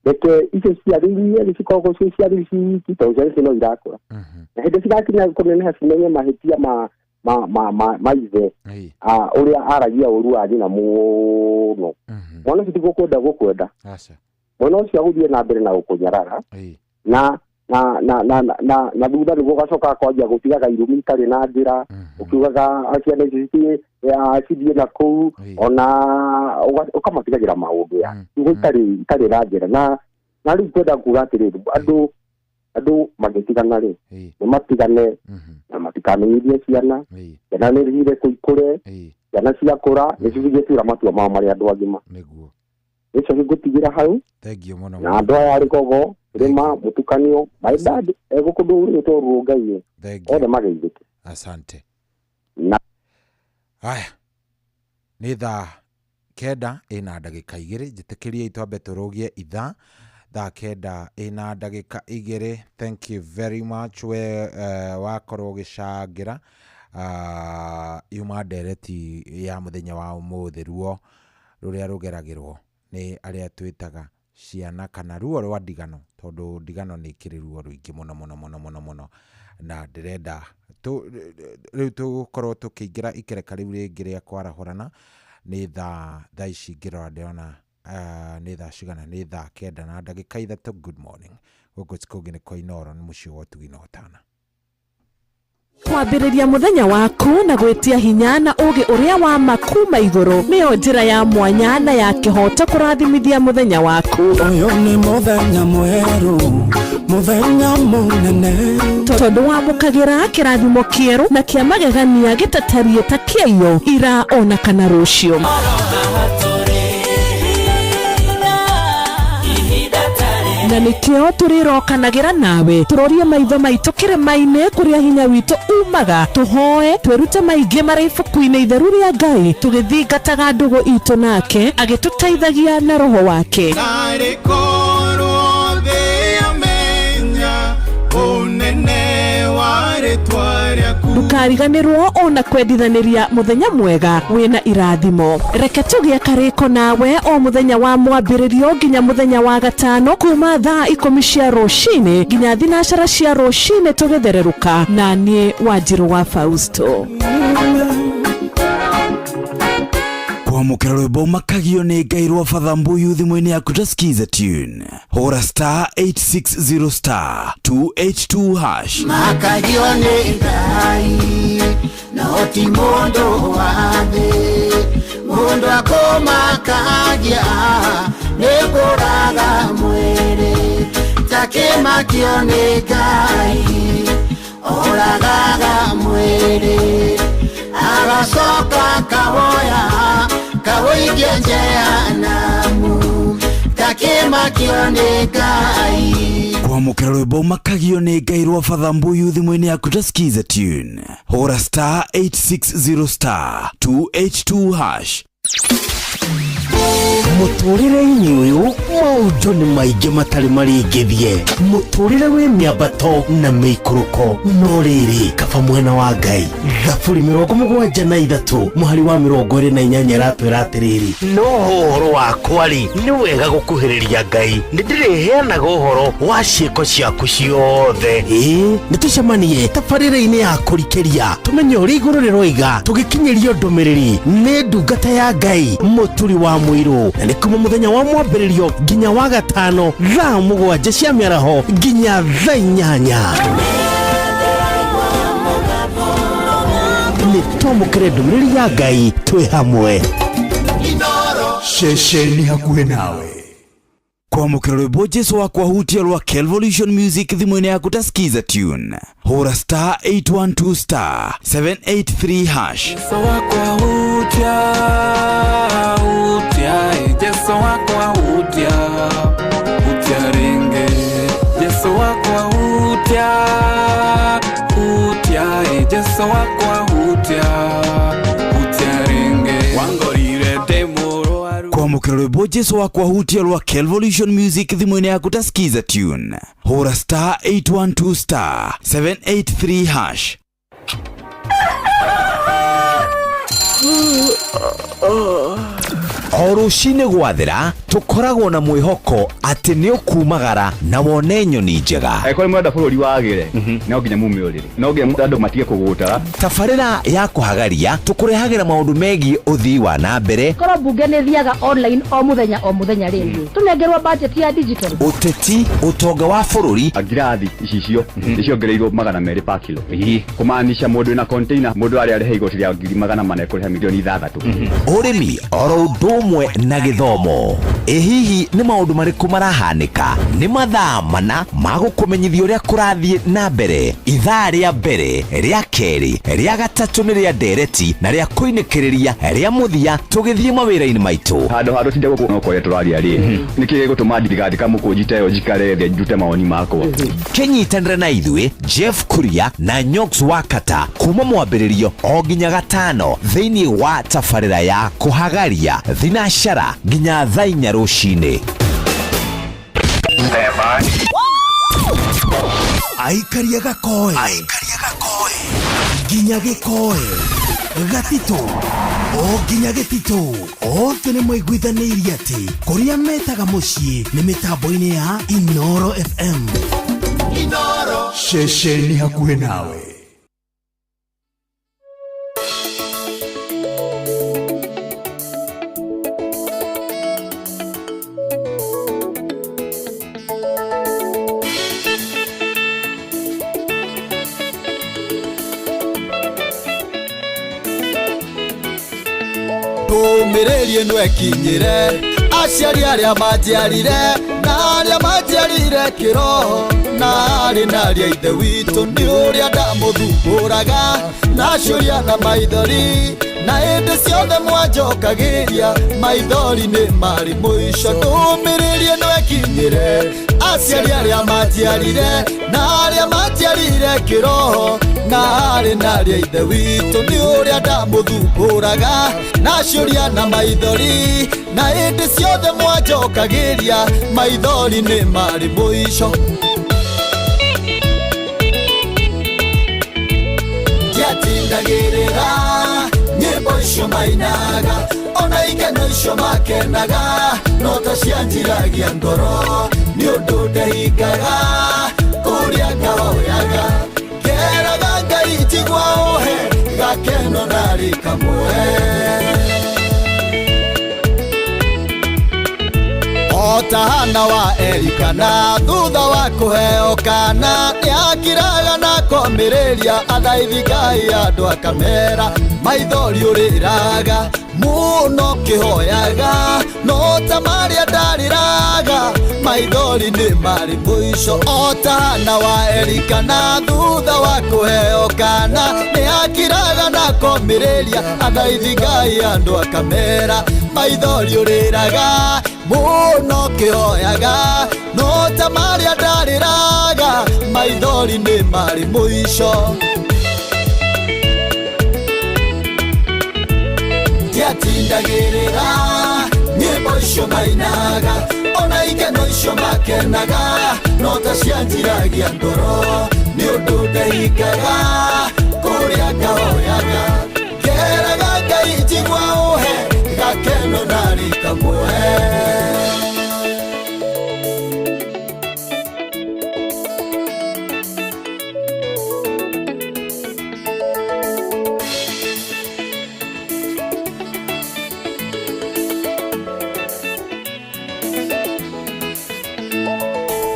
Reke icio cianyu inyuerĩ cikoragwo ciĩ cianyu ci wiki tondũ ciana icio no irakũra, na hĩndĩ cigakinya kũneneha cimenye mahĩtia ma ithe ũrĩa aragia ũru wa nyina mũno. Mwana ũcio ti gũkwenda gũkwenda, mwana ũcio agũthiĩ na mbere na gũkũnyarara na na na na na na thutha nĩguo ũgacoka kwanjia gũtigaga irumi itarĩ na njĩra, ũkiugaga ciana ici cithiĩ na kũu, ona ũkamatigagĩra maũndũ ya ciugo itarĩ na njĩra. Na rĩu ngwenda kuga atĩrĩrĩ, andũ magĩtigana rĩ nĩ matigane na matikamenyithie ciana, ciana nĩ cirekwo ikũre, ciana ciakũra nĩcio cigĩtuĩra matua mao marĩ andũ agima. Nĩcio ngũtigĩra hau. Thengiũ mũno. Na andũ aya arĩ gogo rĩma mũtukanio my dad egũkũ ndũrĩtwo rũngai othe mageithĩke. Asante. Na aya nĩ thaa 9 ĩna ndagĩka 2 njĩtĩkĩrie twambe tũrũgie ithaa Thaa 9 ina ndagĩka 2. Thank you very much we wakorwo ũgĩcangĩra yuma ndereti ya mũthenya wa ũmũthĩ, ruo rũrĩa rũgeragĩrwo nĩ arĩa twĩtaga ciana kana ruo rwa ndigano, tondũ ndigano nĩ ĩkĩrĩ ruo rũingĩ mũno mũno mũno mũno mũno, na ndĩrenda rĩu tũgũkorwo tũkĩingĩra ikereka rĩu rĩngĩ rĩa kwarahũrana. Nĩ thaa ici ngĩrora ndĩrona nĩ thaa cigana? Nĩ thaa 9 na ndagĩka 3. Good morning, gũkũ kũngĩ nĩ kwa Inooro, nĩ mũciĩ wa ũtugi na ũtana. Kwambĩrĩria mũthenya waku na gwĩtia hinya na ũgĩ ũrĩa wa ma kuma igũrũ nĩyo njĩra ya mwanya na ya kĩhoto kũrathimithia mũthenya waku. Ũyũ nĩ mũthenya mwerũ, mũthenya mũnene, tondũ wamũkagĩra kĩrathimo kĩerũ na kĩa magegania gĩtatariĩ ta kĩaiyo ira ona kana rũciũ. Na nĩkĩo tũrĩrokanagĩra nawe tũrorie maitho maitũ kĩrĩma-inĩ kũrĩa hinya witũ umaga, tũhoe twĩrute maingĩ marĩ ibuku-inĩ itheru rĩa Ngai, tũgĩthingataga ndũgũ itũ nake agĩtũteithagia na roho wake. Narĩ korwo thĩ yamenya ũnene wa rĩtwa rĩaku. Ndũkariganĩrwo ona kwendithanĩria mũthenya mwega wĩna irathimo. Reke tũgĩe karĩko nawe o mũthenya wa mwambĩrĩrio nginya mũthenya wa gatano kuma thaa 10 cia rũcinĩ nginya 9 cia rũcinĩ tũgĩthererũka, na niĩ Wanjirũ wa Fausto. Kwamũkĩra rwĩmbo makagio nĩ Ngai rwa Father Mbuyu thimũ-inĩ yaku ta skiza tune. Hũra star 860 star 282 hash. Makagio nĩ Ngai no ti mũndũ wa thĩ, mũndũ akũmakagia nĩ kũraga mwĩrĩ, takĩmakio nĩ Ngai oragaga mwĩrĩ, agacoka kawoya kawoikia jehanamu, takĩmakio nĩ Ngai. Kwamũkĩra rwĩmbo makagio nĩ Ngai rwa Father Mbuyu thimũ-inĩ yaku ta skiza tune. Hũra star 860 star 282 hash. Mũtũrĩre-inĩ ũyũ maũndũ nĩ maingĩ matarĩ marĩngĩthie, mũtũrĩre wĩ mĩambato na mĩikũrũko, no rĩrĩ kaba mwena wa Ngai. Thaburi 73 mũhari wa 28 ĩratwĩra atĩrĩrĩ, no ũhoro wakwa rĩ nĩ wega gũkuhĩrĩria Ngai, nĩ ndĩrĩheanaga ũhoro wa ciĩko ciaku ciothe. Ĩĩ nĩ tũcemanie tabarĩra-inĩ ya kũrikĩria tũmenye ũrĩa igũrũ rĩroiga, tũgĩkinyĩrio ndũmĩrĩri nĩ ndungata ya Ngai Mũturi wa Mũirũ, na nĩ kuma mũthenya wa mwambĩrĩrio nginya wa gatano thaa 7 cia mĩaraho nginya thaa 8. Nĩ twamũkĩre ndũmĩrĩri ya Ngai twĩ hamwe. Ceceni hakuhĩ nawe. Kwamũkĩra rwĩmbo Jesu wakwa hutia rwa Kelvolution Music thimũ-inĩ yaku ta skiza tune. Hũra star 812 star 783 hash. Jesu wakwa hutia, hutia, Jesu wakwa hutia, hutia ringe. Jesu wakwa hutia, hutia, Jesu wakwa hutia, hutia ringe. Wangorire ndĩ mũrwaru. Kwamũkĩra rwĩmbo Jesu wakwa hutia rwa Kelvolution Music thimũ-inĩ yaku ta skiza tune. Hũra star 812 star 783 hash. O rũcinĩ gwathera tũkoragwo na mwĩhoko atĩ nĩ ũkumagara na wone nyoni njega. Angĩkorwo nĩ mũrenda bũrũri wagĩre, no nginya mume ũrĩrĩ, no nginya andũ matige kũgũtara. Tabarĩra ya kũhagaria tũkũrehagĩra maũndũ megiĩ ũthii wa na mbere. Korwo mbunge nĩ thiaga online o mũthenya o mũthenya rĩ, tũnengerwo budget ya digital. Ũteti, ũtonga wa bũrũri. Ngirathi icicio nĩciongereirwo 200 per kilo, kũmaanisha mũndũ wĩna container mũndũ arĩa arĩha igoti rĩa 400,000 ekũrĩha milioni 6. Ũrĩmi oro ũndũ ũmwe na gĩthomo. Ĩ hihi nĩ maũndũ marĩkũ marahanĩka? Nĩ mathaa mana ma gũkũmenyithia ũrĩa kũrathiĩ na mbere. Ithaa rĩa mbere, rĩa kerĩ, rĩa gatatũ nĩ rĩa ndereti na rĩa kũinĩkĩrĩria rĩa mũthia tũgĩthiĩ mawĩra-inĩ maitũ. Handũ ha tũtinde gũkũ no kũrĩa tũraria rĩ, nĩkĩ gĩgũtũma ndigandĩka mũkũnji ta ĩyo njikare thĩ ndute mawoni makwa? Kĩnyitanĩre na ithuĩ Jeff Kuria na Nyox Wakata kuma mwambĩrĩrio o nginya gatano thĩinĩ wa tabarĩra ya kũhagaria thinashara nginya thaa 4 rũcinĩ. Aikaria gakoe. Nginya gĩkoe. Gatitũ. O nginya gĩtitũ. Othe nĩ maiguithanĩirie atĩ kũrĩa metaga mũciĩ nĩ mĩtambo-inĩ ya Inoro FM. Inoro. Ceceni hakuhĩ nawe. Ndũmĩrĩri ĩno ĩkinyĩre aciari arĩa manjiarire na arĩa manjiarire kĩroho na arĩ na arĩa ithe witũ nĩ ũrĩa ndamũthumbũraga na ciũria na maithori na hĩndĩ ciothe mwanjokagĩria maithori nĩ marĩ mũico. Ndũmĩrĩri ĩno ĩkinyĩre aciari arĩa manjiarire na arĩa manjiarire kĩroho na arĩ na arĩa ithe witũ nĩ ũrĩa ndamũthumbũraga na ciũria na maithori na hĩndĩ ciothe mwanjokagĩria maithori nĩ marĩ mũico. Ndiatindagĩrĩra nyĩmbo icio mainaga ona ikeno icio makenaga no ta cianjiragia ngoro nĩ ũndũ ndehingaga kũrĩa ngahoyaga ngeraga Ngai njigua ũhe gakeno narĩ kamwe. O ta Hana wa Elikana thutha wa kũheo kana nĩakiraga na komĩrĩria athaithi Ngai andũ akamera maithori ũrĩraga mũno kĩhoyaga no ta marĩa ndarĩraga maithori nĩ marĩ mũico. O ta Hana wa Elikana thutha wa kũheo kana nĩakiraga na komĩrĩria athaithi Ngai andũ akamera maithori ũrĩraga mũno kĩhoyaga no ta marĩa ndarĩraga maithori nĩ marĩ mũico. Ndiatindagĩrĩra nyĩmbo icio mainaga ona ikeno icio makenaga no ta cianjiragia ngoro nĩ ũndũ ndehingaga kũrĩa ngahoyaga ngeraga Ngai njigua ũhe gakeno narĩ kamwe.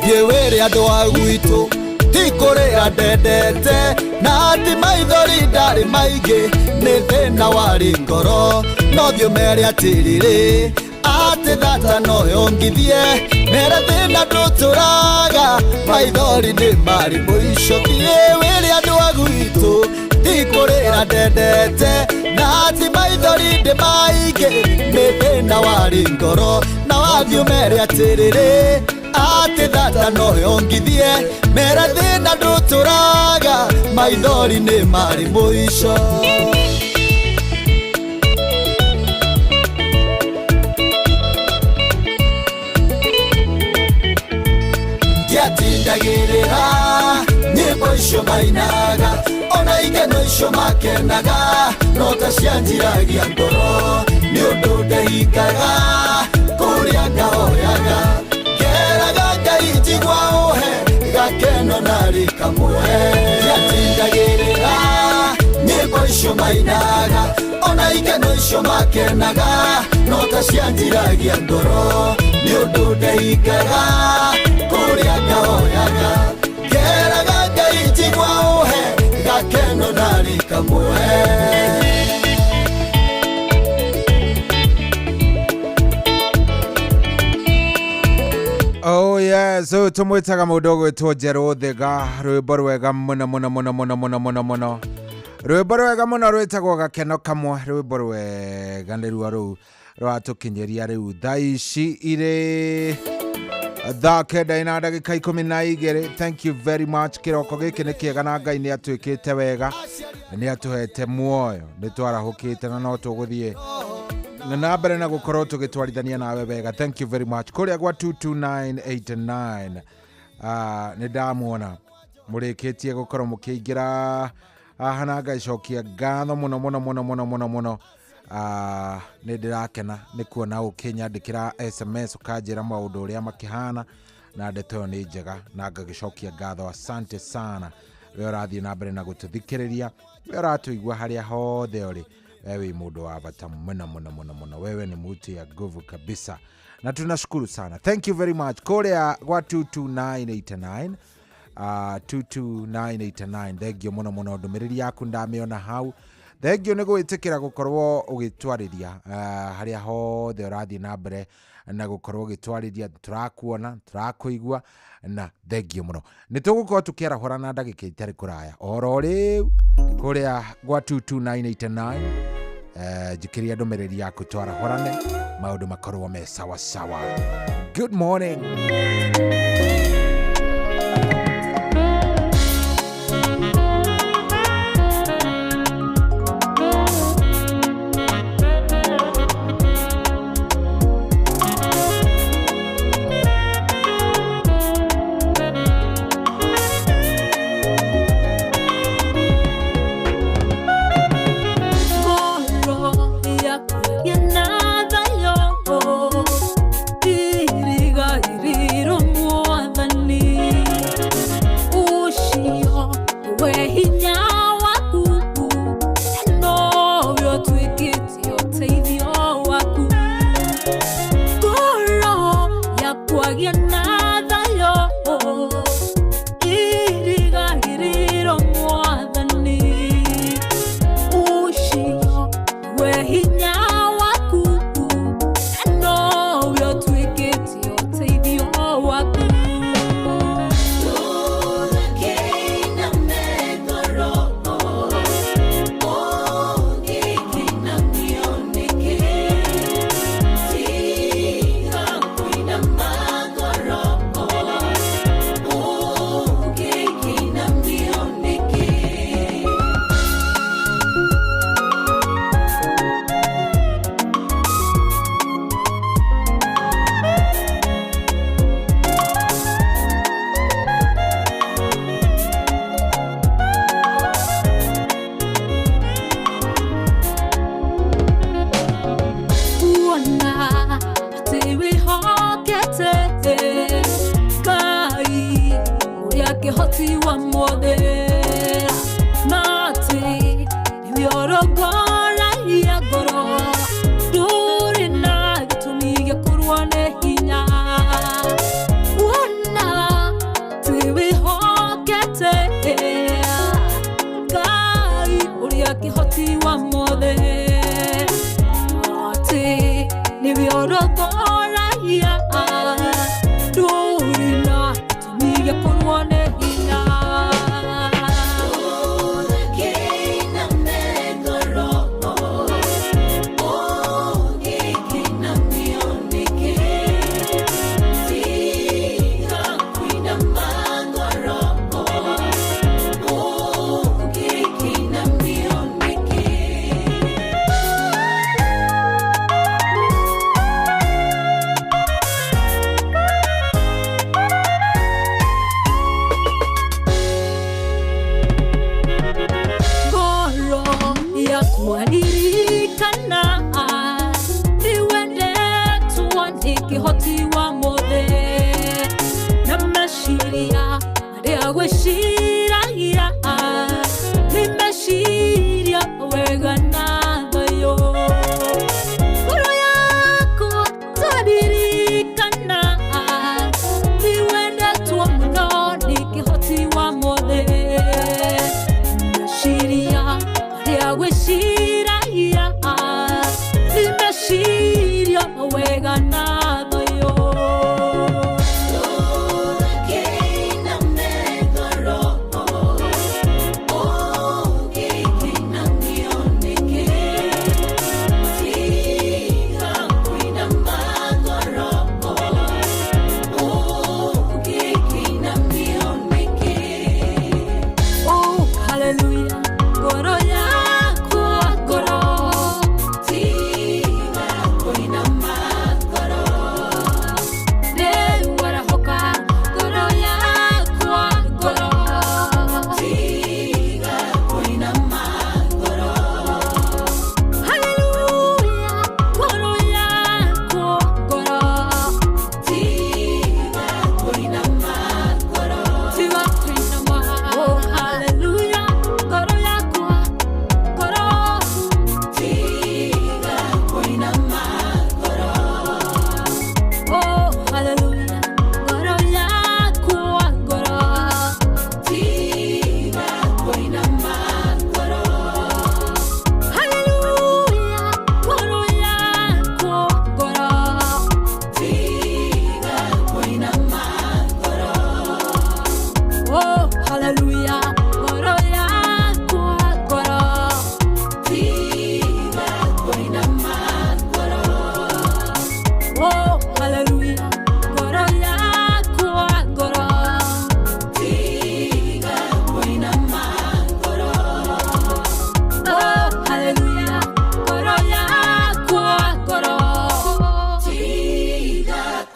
Thiĩ wĩre andũ a gwitũ ti kũrĩra ndendete na ti maithori ndarĩ maingĩ nĩ thĩna warĩ ngoro no thiĩ ũmere atĩrĩrĩ atĩ thata no yongithie mere thĩna ndũtũraga maithori nĩ marĩ mũico. Thiĩ wĩre andũ a gwitũ ti kũrĩra ndendete na ti maithori ndĩ maingĩ nĩ thĩna warĩ ngoro na wathiĩ ũmere atĩrĩrĩ atĩ thata no yongithie mere thĩna ndũtũraga maithori nĩ marĩ mũico. Ndiatindagĩrĩra nyĩmbo icio mainaga ona ikeno icio makenaga no ta cianjiragia ngoro nĩ ũndũ ndehingaga kũrĩa ngahoyaga ngeraga Ngai njigua ũhe gakeno narĩ kamwe. Ndiatindagĩrĩra nyĩmbo icio mainaga ona ikeno icio makenaga no ta cianjiragia ngoro nĩ ũndũ ndehingaga kũrĩa ngahoyaga ngeraga Ngai njigua ũhe gakeno narĩ kamwe. Oh yeah, so tumwitaga mũndũ ũgwĩtwo Njerũ Thĩga, rwĩmbo rwega mũno mũno mũno mũno mũno mũno mũno, rwĩmbo rwega mũno rwĩtagwo gakeno kamwe, rwĩmbo rwega nĩruo rũu rwatũkinyĩria rĩu thaa ici irĩ thaa 9 na ndagĩka 12. Thank you very much. Kĩroko gĩkĩ nĩ kĩega na Ngai nĩ atwĩkĩte wega, nĩ atũhete muoyo, nĩ twarahũkĩte na no tũgũthiĩ Na mbere na gũkorwo tũgĩtwarithania nawe wega. Thank you very much. Kũrĩa gwa 22989, nĩ ndamuona mũrĩkĩtie gũkorwo mũkĩingĩra haha na ngaicokia ngatho mũno mũno mũno mũno mũno mũno. Nĩ ndĩrakena nĩ kuona ũkĩnyandĩkĩra SMS ũkanjĩra maũndũ ũrĩa makĩhana, na ndeto ĩyo nĩ njega na ngagĩcokia ngatho. Asante sana we ũrathiĩ na mbere na gũtũthikĩrĩria, we ũratũigua harĩa hothe ũrĩ. Wewe mũndũ wa bata mũno mũno mũno mũno, wewe ni mtu ya nguvu kabisa na tunashukuru sana. Thank you very much. Kũrĩa gwa 22989, 22989, thengio mũno mũno, ndũmĩrĩri yaku ndamĩona hau. Thengio nĩ gwĩtĩkĩra gũkorwo ũgĩtwarĩria harĩa hothe ũrathiĩ na mbere na gũkorwo ũgĩtwarĩria. Tũrakuona, tũrakũigua na thengio mũno. Nĩ tũgũkorwo tũkĩarahũra na ndagĩka itarĩ kũraya oro rĩu kũrĩa gwa 22989. Njikĩria ndũmĩrĩri yaku twarahũrane, maũndũ makorwo me sawa sawa. Good morning. Ganado.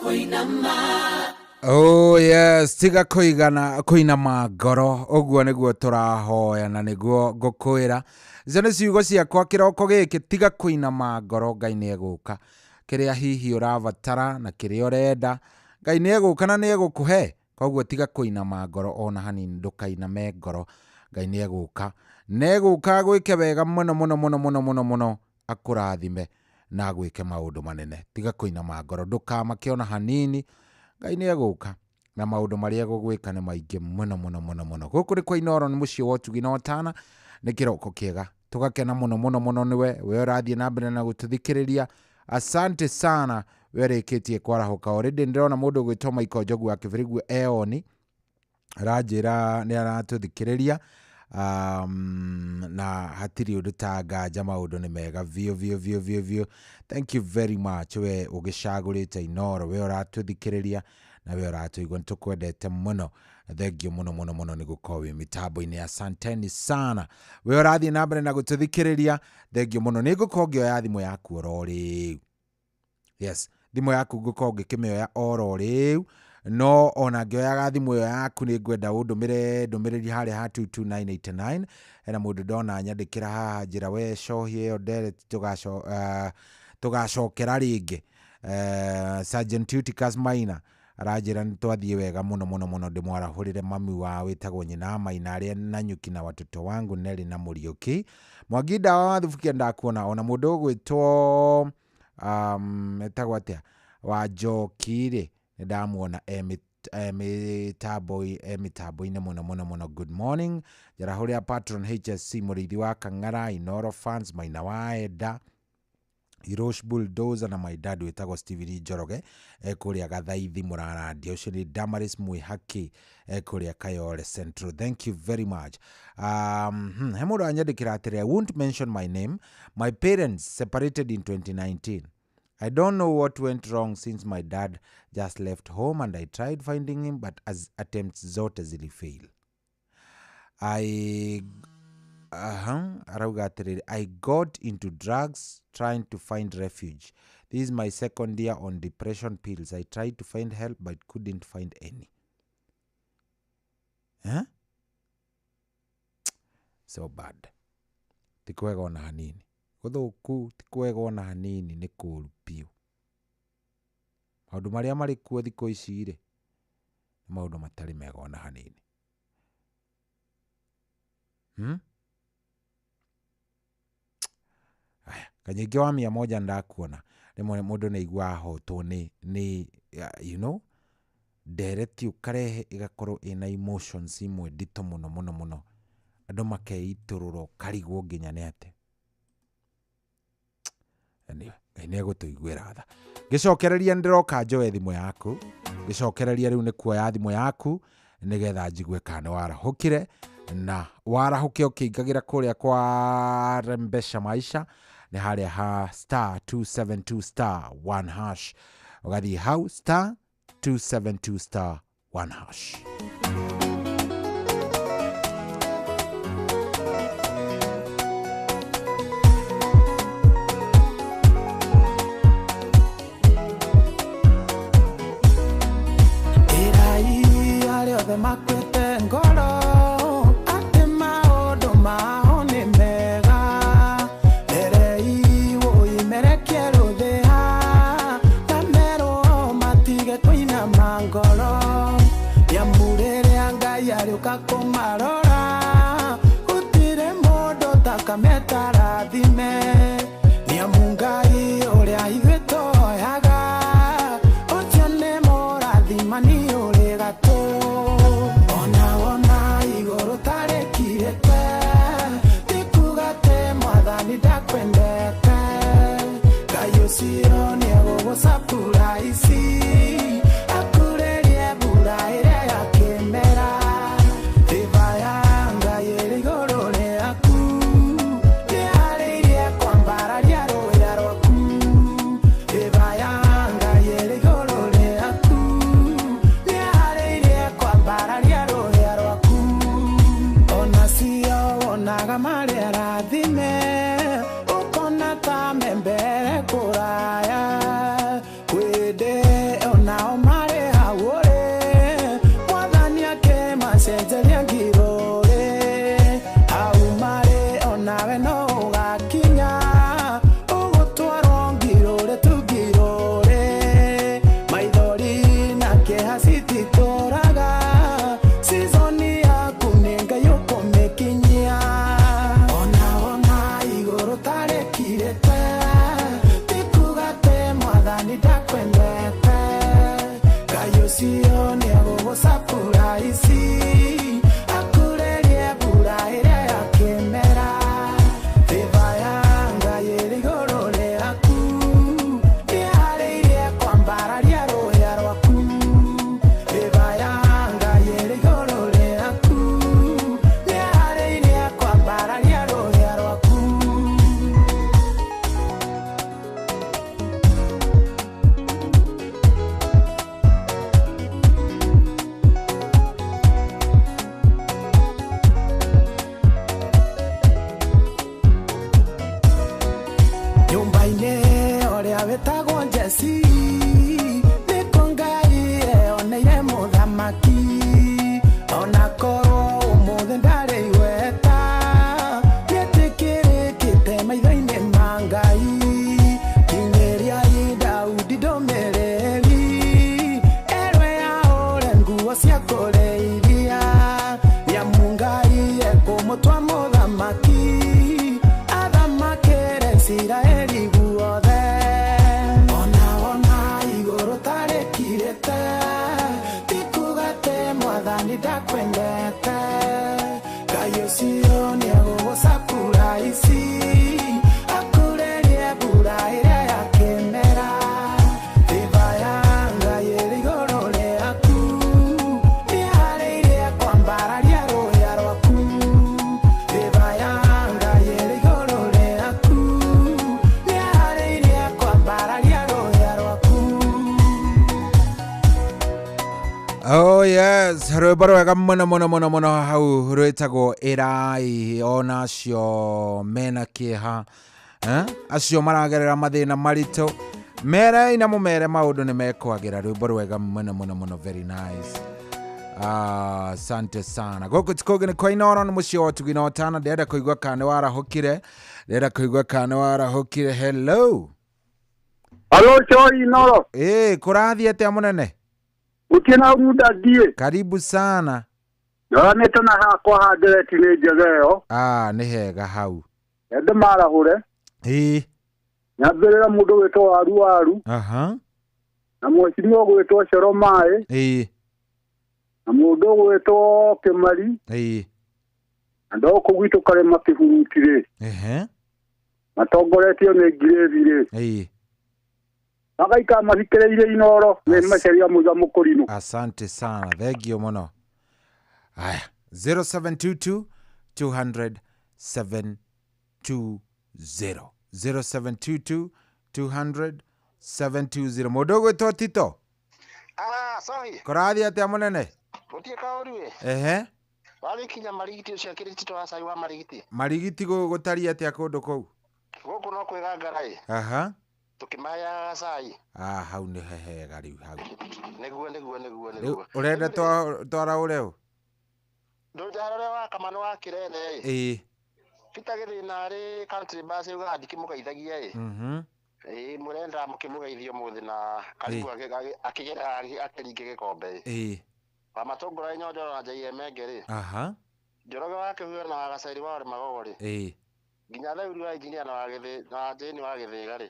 Kũinama. Oh yes, tiga kũigana kũinama ngoro ũguo nĩguo tũrahoya na nĩguo ngũkwĩra. Icio nĩ ciugo ciakwa kĩroko gĩkĩ, tiga kũinama ngoro, Ngai nĩ egũka. Kĩrĩa hihi ũrabatara na kĩrĩa ũrenda, Ngai nĩ egũka na nĩ egũkũhe. Koguo tiga kũinama ngoro ona hanini, ndũkainame ngoro, Ngai nĩ egũka. Na egũka agwĩke wega mũno mũno mũno mũno mũno mũno, akũrathime na agwĩke maũndũ manene. Tiga kũinama ngoro, ndũkamake ona hanini, Ngai nĩ egũka na maũndũ marĩa egũgwĩka nĩ maingĩ mũno mũno mũno mũno. Gũkũ nĩ kwa Inooro, nĩ mũciĩ wa ũtugi na ũtana, nĩ kĩroko kĩega. Tũgakena mũno mũno mũno nĩwe, we ũrathiĩ na mbere na gũtũthikĩrĩria. Asante sana, we ũrĩkĩtie kwarahũka. Already ndĩrona mũndũ ũgwĩtwo Michael Njogu wa Kĩbĩrĩgu Eoni, aranjĩra nĩ aratũthikĩrĩria, na hatirĩ ũndũ ta nganja, maũndũ nĩ mega biũ biũ biũ biũ biũ. Thank you very much, we ũgĩcagũrĩte Inooro, we ũratũthikĩrĩria na we ũratũigua, nĩ tũkwendete mũno. Thank you mũno mũno mũno nĩ gũkorwo wĩ mĩtambo-inĩ. Asanteni sana, we ũrathiĩ na mbere na gũtũthikĩrĩria, thank you mũno. Nĩ ngũkorwo ngĩoya thimũ yaku oro rĩu. Yes, thimũ yaku ngũkorwo ngĩkĩmĩoya oro rĩu, no ona ngĩoyaga thimũ ĩyo yaku nĩ ngwenda ũndũmĩre ndũmĩrĩri harĩa ha 22989. Hena mũndũ ndona nyandĩkĩra haha njĩra we cohie ĩyo ndereti tũgacokera rĩngĩ. Sergeant Eutychus Maina aranjĩra nĩ twathiĩ wega mũno mũno mũno, ndĩmwarahũrĩre mami wa wĩtagwo nyina Maina arĩa na nyuki na watoto wangu Nelly na Mũriũki. Mwangi ndawa wa Thubukia ndakuona, ona mũndũ ũgwĩtwo etagwo atĩa wa Njoki rĩ, nĩ ndamuona e mĩtambo-inĩ mũno mũno mũno. Good morning njarahũrĩra patron HSC mũrĩithi wa Kang'ara, Inooro fans, Maina wa Enda, Hirosh Bulldozer na my dad wĩtagwo Steven Njoroge ekũrĩa Gathaithi Mũrarandia. Ũcio nĩ Damaris Mwĩhaki ekũrĩa Kayole Central. Thank you very much. He mũndũ anyandĩkĩra atĩrĩ, I won't mention my name. My parents separated in 2019. I don't know what went wrong since my dad just left home and I tried finding him, but as attempts zote zilifail. Arauga atĩrĩrĩ, I got into drugs trying to find refuge. This is my second year on depression pills. I tried to find help but couldn't find any. Huh? So bad. Ti kwega ona hanini. Gũthũku ti kwega ona hanini, nĩ kũũru biũ. Maũndũ marĩa marĩ kuo thikũ ici rĩ, nĩ maũndũ matarĩ mega ona hanini. Aya, kanyingĩ wa 100 ndakuona. Rĩmwe mũndũ nĩ aiguaga ahotwo nĩ you know, ndereti ũkarehe ĩgakorwo ĩna emotions imwe nditũ mũno mũno mũno. Andũ makeitũrũra ũkarigwo nginya nĩ atĩa. Anyway, Ngai nĩ egũtũiguĩra tha. Ngĩcokereria nĩndĩroka njoe thimũ yaku. Ngĩcokereria rĩu nĩ kuoya thimũ yaku nĩgetha njigue kana nĩ warahũkire, na warahũke ũkĩingagĩra kũrĩa kwa Rembesha Maisha nĩ harĩa ha star 272 star 1 hash. Ũgathiĩ hau star 272 star 1 hash. Othe makuĩte ngoro atĩ maũndũ mao nĩ mega, rerei ũimerekie rũthĩa ta merwo matige kũinama ngoro, nĩamu rĩrĩa Ngai arĩũka kũmarora gũtirĩ mũndũ takametaраthime, nĩamu Ngai ũrĩa ithuĩ tũhoyaga ũcio nĩ mũrathimani ũrĩ gatũ. Ũcio nĩ egũgũcapura ici akũrĩrie mbura ĩrĩa ya kĩmera, Favor ya Ngai ĩrĩ igũrũ rĩaku nĩharĩirie kwambararia rũhĩa rwaku, Favor ya Ngai ĩrĩ igũrũ rĩaku nĩharĩirie kwambararia rũhĩa rwaku, ona cio wonaga marĩ arathime ũkona ta me mbere kũraya kwĩndĩ Ũcio nĩegũgũcapura ici akũrerie mbura ĩrĩa ya kĩmera. Favor ya Ngai ĩrĩ igũrũ rĩaku, nĩharĩirie kwambararia rũhĩa rwaku. Favor ya Ngai ĩrĩ igũrũ rĩaku, nĩharĩirie kwambararia rũhĩa rwaku. Nyũmba-inĩ ũrĩa wĩtagwo Jesi, nĩkuo Ngai eoneire mũthamaki. Ona korwo ũmũthĩ ndarĩ igweta, nĩetĩkĩrĩkĩte maitho-inĩ ma Ngai. Kinyĩriai Daudi ndũmĩrĩri, erwe ahũre nguo cia kũrĩithia. Nĩamu Ngai ekũmũtua mũthamaki, athamakĩre Isiraeli guothe. Ona wona igũrũ tarĩkirĩte, ti kuuga atĩ Mwathani ndakwendete. Ngai ũcio nĩegũgũcapura ici, akũrerie mbura ĩrĩa ya kĩmera. Favor ya Ngai ĩrĩ igũrũ rĩaku, nĩharĩirie kwambararia rũhĩa rwaku. Favor ya Ngai ĩrĩ igũrũ rĩaku, nĩharĩirie kwambararia rũhĩa rwaku. Oh yes, rwĩmbo rwega mũno mũno mũno mũno hau rwĩtagwo ĩrai ona acio mena kĩeha, acio maragerera mathĩna maritũ, merei na mũmere maũndũ nĩ mekwagĩra. Rwĩmbo rwega mũno mũno mũno, very nice. Asante sana. Gũkũ ti kũngĩ nĩ kwa Inooro, nĩ mũciĩ wa ũtugi na ũtana. Ndĩrenda kũigua kana nĩ warahũkire, ndĩrenda kũigua kana nĩ warahũkire. Hello. Hello, Choi Inooro. Kũrathiĩ atĩa mũnene? Gũtirĩ na muda ndiĩ. Karibu sana. Ndoranĩte na hakwa handereti nĩ njega ĩyo. Nĩ hega hau. Ende marahũre. Ĩĩ. Nyambĩrĩra mũndũ gwĩtwo Waru Waru. Aha. Na mheshimiwa gwĩtwo Coro Maĩ. Ĩĩ. Na mũndũ gwĩtwo Kĩmari. Ĩĩ. Na ndoko gwitũ karĩma kĩhuruti rĩ. Ehe. Matongoretio nĩ Ngirĩthi rĩ. Ĩĩ. Magaikara mathikĩrĩirie Inooro nĩ macaria mũiga mũkũrinũ. Asante sana, thengio mũno. Aya, 0722 200 720 0722 200 720. Mũndũ ũgwĩtwo Tito. Sorry. Kũrathiĩ atĩa mũnene? Gũtirĩ kaũru ĩ. Ehe. Warĩkinya Marigiti ũcio akĩrĩ Tito wa cai wa Marigiti. Marigiti gũtariĩ atĩa kũndũ kũu? Gũkũ no kwĩgangara ĩ. Aha. Tũkĩmaheaga cai. Hau nĩ hehega rĩu hau. Nĩguo nĩguo nĩguo nĩguo. Ũrenda twaraũre ũ? Ndũnjara ũrĩa wa Kamano wa Kĩrere ĩ. Ĩĩ. Peter Gĩthĩna arĩ country bus yugaga ndikĩmũgeithagia ĩ. Ĩĩ mũrenda mũkĩmũgeithia ũmũthĩ na karibu akĩgera akĩringe gĩkombe ĩ. Ĩĩ. Wa Matũngũra Nyonjoro na JM Menge rĩ. Aha. Njoroge wa Kĩhuyo na wa Gacairi wa Magogo rĩ. Ĩĩ. Nginya Theuri wa engineer na wa Gĩthĩ na Jane wa Gĩthĩga rĩ.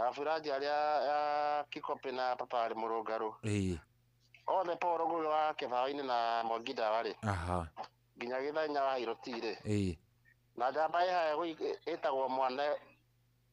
Aburaji arĩa ya Kikope na Papa arĩ mũrũngarũ. Ĩĩ. Othe Paul Ngũgĩ wa Kĩbaũ-inĩ na Mwangi Ndawa rĩ. Aha. Nginya Gĩthenya wa Hiroti rĩ. Ĩĩ. Na njamba ĩ haha ĩtagwo mwana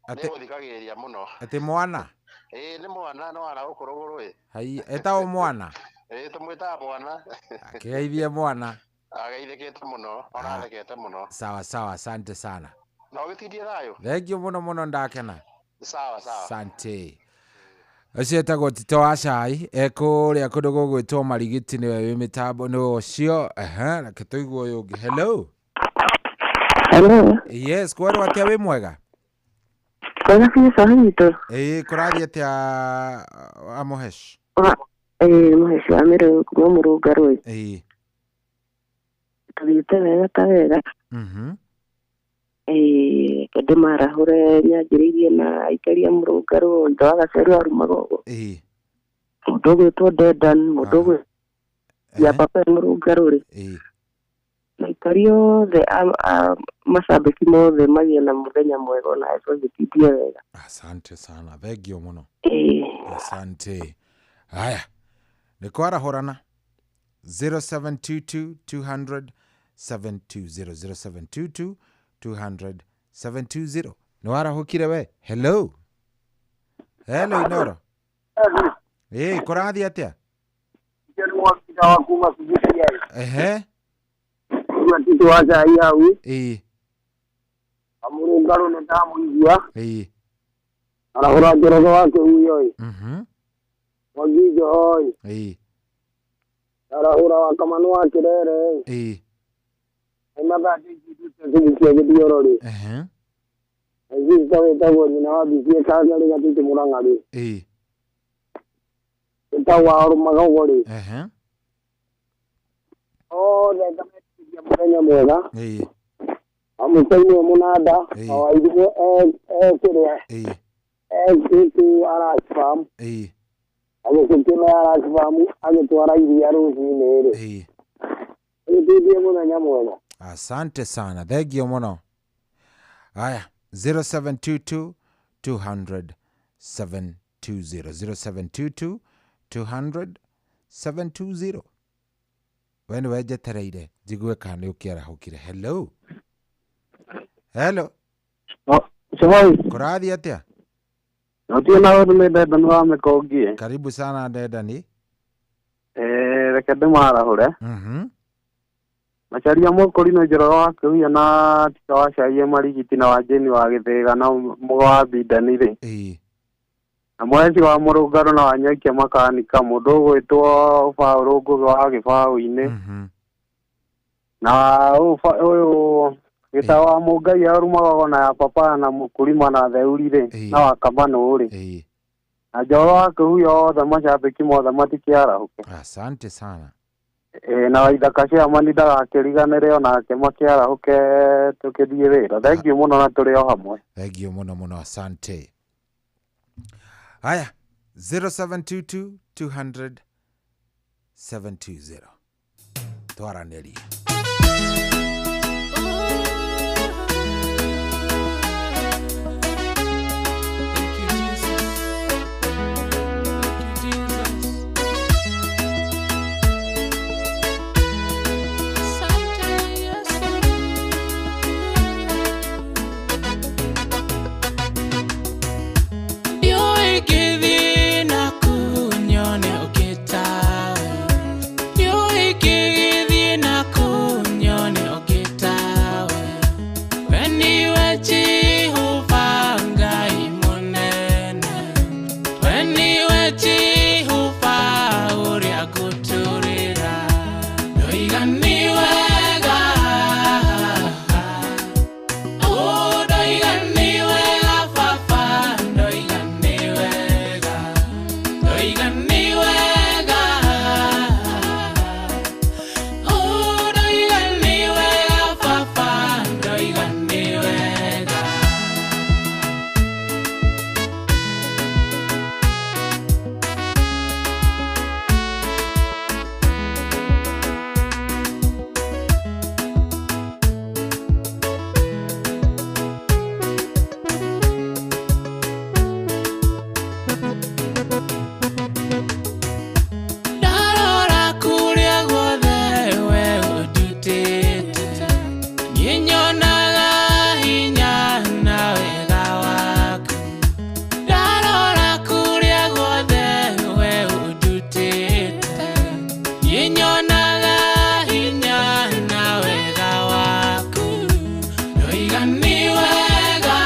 nĩ gũthikagĩrĩria mũno. Atĩ mwana? Ĩĩ nĩ mwana no ara gũkũ rũgũrũ ĩ. Hai, etagwo mwana? Ĩĩ tũmwĩtaga mwana. Akĩgeithie mwana. Ageithĩkĩte mũno, ona athekete mũno. Sawa sawa, asante sana. Na ũgĩtindie thayũ? Thengio mũno mũno, ndakena. Sawa sawa. Asante. Ũcio etagwo Tito wa cai, ekũrĩa kũndũ gũgwĩtwo Marigiti, nĩwe wĩ mĩtambo nĩwe ũcio. Reke tũigue ũyũ ũngĩ. Hello. Hello. Yes, kwerwo atĩa wĩ mwega? Kwega biũ sahi witũ. Ĩĩ, kũrathiĩ atĩa Amũhesh? Ĩĩ, Mũhesh wa Mĩrũ kuma Mũrũngarũ ĩ. Ĩĩ. Tũthiĩte wega ta wega. Ĩĩ, ndĩmarahũre nyanjĩrĩirie na aikaria Mũrũngarũ, ithe wa Gaceru wa Rumagogo. Ĩĩ. Mũndũ ũgwĩtwo Dedan, mũndũ ũgwĩtwo ya Papa Mũrũngarũ rĩ. Ĩĩ. Na aikari othe a macambĩki mothe magĩe na mũthenya mwega ona agĩtindie wega. Asante sana, thengio mũno. Ĩĩ. Asante. Haya. Nĩ kwarahũrana. 0722 200 720, 0722 200 720. Nĩ warahũkire we? Hello, hello, Inoro. Ĩ, kũrathiĩ atĩa? Wa kuma Subukia. Ehe. Tito wa cai hau. Ĩ. Amũrũngarũ nĩ ndamũigua. Ĩ. Arahũra Njoroge wa Kĩhuyo ĩ. Mwangi Njoho ĩ. Ĩ. Arahũra wa Kamanũ wa Kĩrere ĩ. Ĩ. Nĩ mathaa ndĩkindĩte Subukia Gĩthioro rĩ. Ehe. Sista wĩtagwo nyina wa Bicie Kangarĩ Gatiti Mũrang'a rĩ. Ĩ. Wĩtagwo wa Rũmagogo rĩ. Ehe. Othe ngametĩkĩria mũthenya mwega. Ĩ. Amũcainĩ mũnanda o Wairimũ ekĩrĩa. Ĩ. Ekĩtĩ Arashfam. Ĩ. Agĩcukĩme Arashfam agĩtwara iria rũcinĩ rĩ. Ĩ. Agĩteithie mũthenya mwega. Asante sana, thengio mũno. Aya, 0722 200 720, 0722 200 720. We nĩwe njetereire njigue kana nĩ ũkĩarahũkire. Hello, hello. Shemai. Kũrathiĩ atĩa? Natie na ũndũ nĩ Ndendani wa Mĩkongie. Karibu sana Ndendani. Reke ndĩmarahũre. Macharia Mũkũrinũ Njoroge wa Kĩhuya na Tito wa Caie Marigiti na wa Jane wa Gĩthĩga na Mũgo wa Bindani rĩ. Ĩ. Na Mweci wa Mũrũngarũ na wa Nyaikia Makanika mũndũ ũgwĩtwo Paũlũ Ngũgĩ wa Gĩbaũ-inĩ. Na ũyũ Gĩtaũ wa Mũngai Arumagogo na ya Papa na Mũkũrima na Theuri rĩ na wa Kamanũ rĩ. Na Njoroge wa Kĩhuya othe macambĩki mothe matikĩarahũke. Asante sana. Na Waithaka Chairman ndagakĩriganĩre onake makĩarahũke tũkĩthiĩ wĩra. Thengiũ mũno na tũrĩ o hamwe. Thengiũ mũno mũno, asante. Haya, 0722 200 720. Twaranĩrie. Thank you, Jesus. Thank you, Jesus. Asante, Yesu. Ndiũĩ na kunyone ũkĩtawe. Ndiũĩ ngĩgĩthiĩ na kunyone ũkĩtawe. We nĩwe Jehova Ngai mũnene. We nĩwe Jehova ũrĩa ngũtũũrĩra. Ndoiga nĩ wega. Oh, ndoiga nĩ wega Baba, ndoiga nĩ wega. Ndoiga nĩ wega. Oh, ndoiga nĩ wega Baba, ndoiga nĩ wega. Ndarora kũrĩa guothe we ũndutĩte, niĩ nyonaga hinya na wega waku. Ndarora kũrĩa guothe we ũndutĩte, niĩ nyonaga hinya na wega waku. Ndoiga nĩ wega.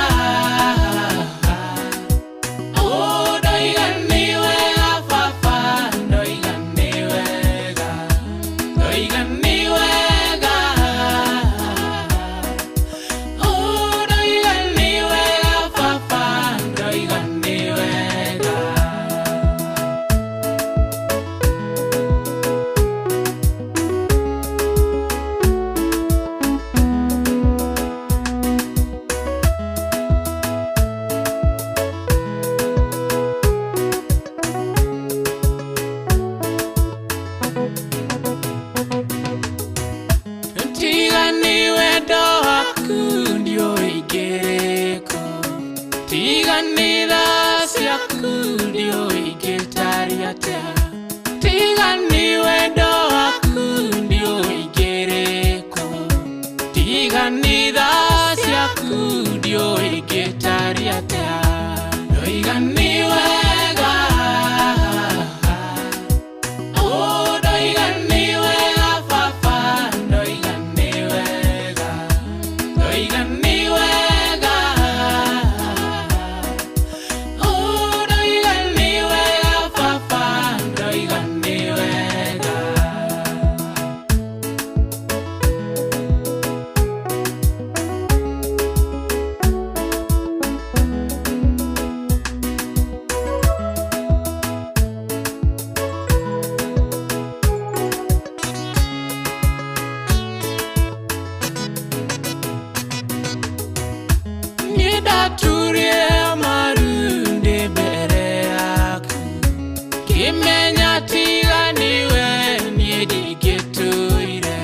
Oh, ndoiga nĩ wega Baba, ndoiga nĩ wega. Ndoiga nĩ wega. Oh, ndoiga nĩ wega Baba, ndoiga nĩ wega. Tiga nĩ wendo waku ndiũĩ ingĩrĩkũ. Tiga nĩ tha ciaku ndiũĩ ingĩtaria atĩa. Tiga Ngĩmenya tiga nĩwe niĩ ndingĩtũire.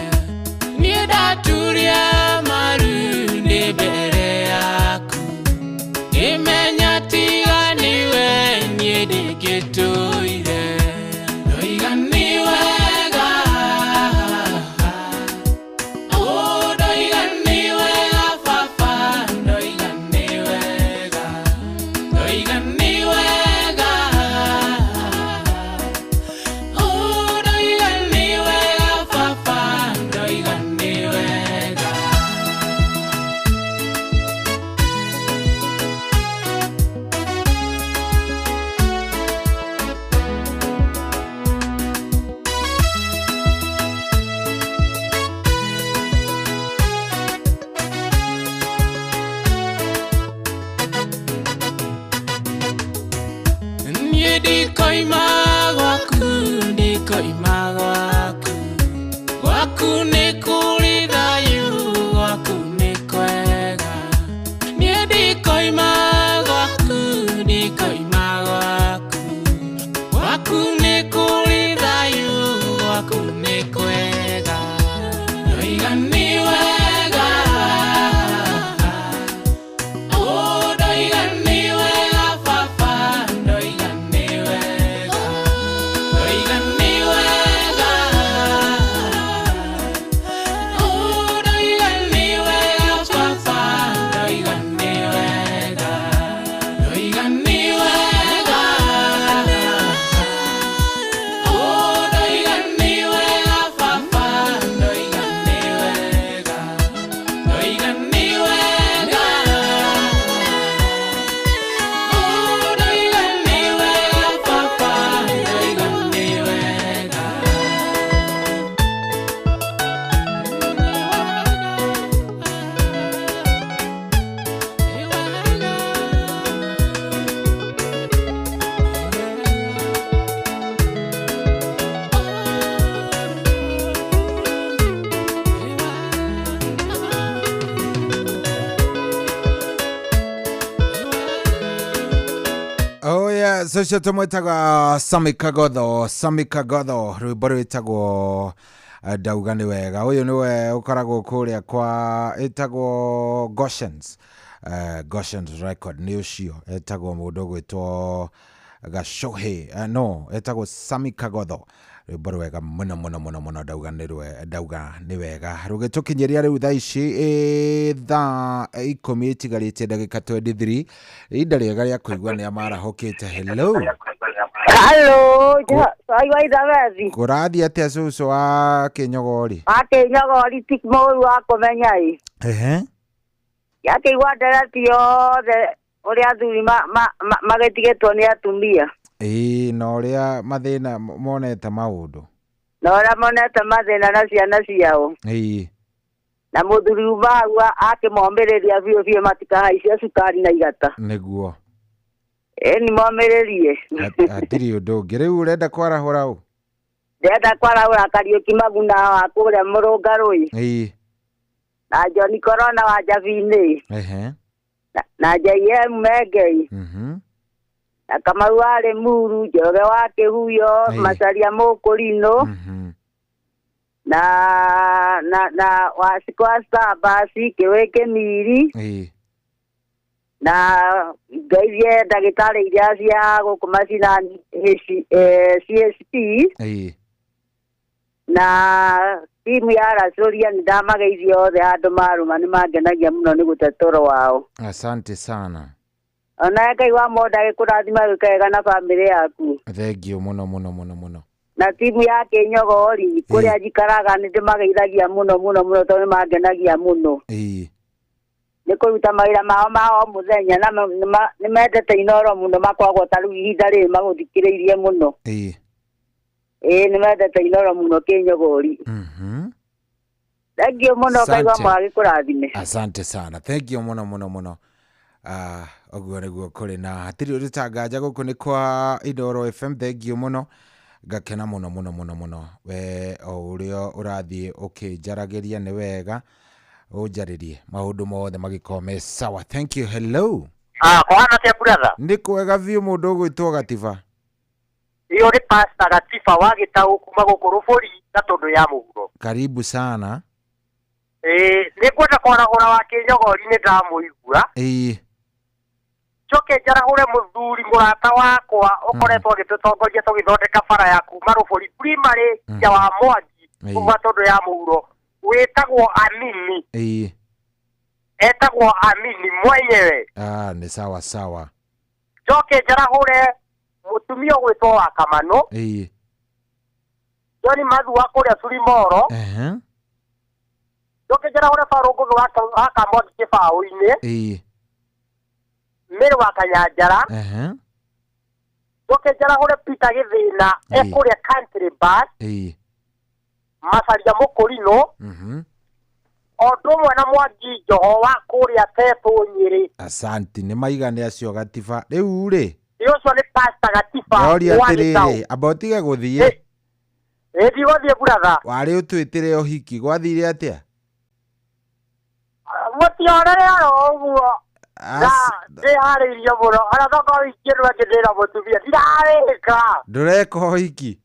Niĩ ndaturia maru ndĩ mbere yaku. Ngĩmenya tiga nĩwe niĩ ndingĩtũire. Ndoiga nĩ wega. Oh, ndoiga nĩ wega baba, ndoiga nĩ wega. Ndoiga nĩ wega. Oh, ndoiga nĩ wega baba, ndoiga nĩ wega. Niĩ ndikoima gwaku, ndikoima gwaku. Gwaku nĩ kũrĩ thayũ, gwaku nĩ kwega. Niĩ ndikoima gwaku, ndikoima gwaku. Gwaku nĩ kũrĩ thayũ, gwaku nĩ kwega. Ndoiga nĩ wega. Oh, ndoiga nĩ wega baba, ndoiga nĩ wega. Ndoiga nĩ wega. Oh, ndoiga nĩ wega baba, ndoiga nĩ wega. Ndoiga nĩ wega. Oh, ndoiga nĩ wega baba, ndoiga nĩ wega. Ndoiga nĩ wega. Oh, ndoiga nĩ wega baba, ndoiga nĩ wega. Oh yeah, so cio tũmwĩtaga Sami Kagotho, Sami Kagotho, rwĩmbo rwĩtagwo ndauga nĩ wega. Ũyũ nĩwe ũkoragwo kũrĩa kwa ĩtagwo Goshens, Goshens Record nĩ ũcio etagwo mũndũ ũgwĩtwo Gacohe, no etagwo Sami Kagotho, rwĩmbo rwega mũno mũno mũno mũno, ndauga nĩ rwe, ndauga nĩ wega. Rũgĩtũkinyĩria rĩu thaa ici thaa 10 itigarĩtie ndagĩka 23, ihinda rĩega rĩa kũigua nĩ amarahũkĩte. Hello. Hello, sai wa Ithabethi. Kũrathiĩ atĩa cũcũ wa Kĩnyogori? Wa Kĩnyogori ti mũru wa kũmenya ĩ. Ehe. Yakĩigua ndereti yothe ũrĩa athuri magĩtigĩtwo nĩ atumia. Ĩĩ, na ũrĩa mathĩna monete maũndũ. Na ũrĩa monete mathĩna na ciana ciao. Ĩĩ. Na mũthuri uma hau akĩmomĩrĩria biũ biũ matikahaicie cukari na igata. Nĩguo. Ĩĩ nĩ momĩrĩrie. Hatirĩ ũndũ ũngĩ. Rĩu ũrenda kwarahũra ũ? Ndĩrenda kwarahũra Kariũki Maguna wa kũrĩa Mũrũngarũi. Ĩĩ. Na John Corona wa Njabinĩ. Ehe. Na JM Mengei. Na Kamau wa Limuru, Njoroge wa Kĩhuyo, Macharia Mũkũrinũ. Na Wacikũ wa Starbucks, Kĩwĩ Kĩmiri. Ĩĩ. Na ngeithie ndagĩtarĩ iria cia gũkũ macinani CSP. Ĩĩ. Na timu ya Racũria nĩ ndamageithia othe handũ marũma, nĩ mangenagia mũno nĩ gũtetũro wao. Asante sana. Ona Ngai wa monda agĩkũrathima gĩkega na bamĩrĩ yaku. Thank you mũno mũno mũno mũno. Na timu ya Kĩnyogori kũrĩa njikaraga nĩ ndĩmageithagia mũno mũno mũno tondũ nĩ mangenagia mũno. Ĩĩ. Nĩ kũruta mawĩra mao ma o mũthenya na nĩ mendete Inooro mũno, makoragwo ta rĩu ihinda rĩrĩ magũthikĩrĩirie mũno. Ĩĩ. Ĩĩ nĩ mendete Inooro mũno Kĩnyogori. Thank you mũno, Ngai wa Asante. mwagĩkũrathime. Asante sana. Thank you mũno mũno mũno. Ũguo nĩguo kũrĩ na hatirĩ ũndũ ta nganja gũkũ nĩ kwa Inooro FM. Thank you mũno, ngakena mũno mũno mũno mũno. We o ũrĩa ũrathiĩ ũkĩnjaragĩria nĩ wega, ũnjarĩrie maũndũ mothe magĩkorwo me sawa. Thank you. Hello. Kũhana atĩa brother? Nĩ kwega biũ mũndũ ũgwĩtwo Gatiba. Iyo nĩ Pastor Gatiba wa Gĩtaũ kuma gũkũ Rũbũri na tondũ ya mũhuro. Karibu sana. Nĩ ngwenda kwarahũra wa Kĩnyogori nĩ ndamũigua. Ĩĩ. Njoke njarahũre mũthuri mũrata wakwa ũkoretwo agĩtũtongoria tũgĩthondeka bara ya kuma Rũbũri primary ya wa Mwangi kuma tondũ ya mũhuro wĩtagwo Amini. Ĩĩ. Etagwo Amini mwenyewe. Ah, nĩ sawa sawa. Njoke njarahũre mũtumia ũgwĩtwo wa Kamano. Ĩĩ. John Mathu wa kũrĩa Sulimoro. Ehe. Njoke njarahũre Barũ Ngũgĩ wa Kamwangi Kĩbaũ-inĩ. Ĩĩ. Mĩrĩ wa Kanyanjara. Ehe. Njoke njarahũre Peter Gĩthĩna ekũrĩa Country Bus. Ĩĩ. Macaria Mũkũrinũ. Mhm. O ũndũ ũmwe na Mwangi Njoho wa kũrĩa Tetũ Nyĩrĩ. Asanti, nĩ maigana acio Gatiba. Rĩu rĩ, ũcio nĩ Pastor Gatiba ndoria wa Gĩtaũ. atĩrĩrĩ, amba ũtige gũthiĩ. Ĩ ndigũthiĩ buratha. Warĩ ũtwĩtĩre ũhiki, gwathire atĩa? Mũtiorere oro ũguo. Na ndĩharĩirie mũno. Ona tokorwo ũhiki ĩno ĩngĩ ndĩna mũtumia ndirarĩka. Ndũreka ũhiki?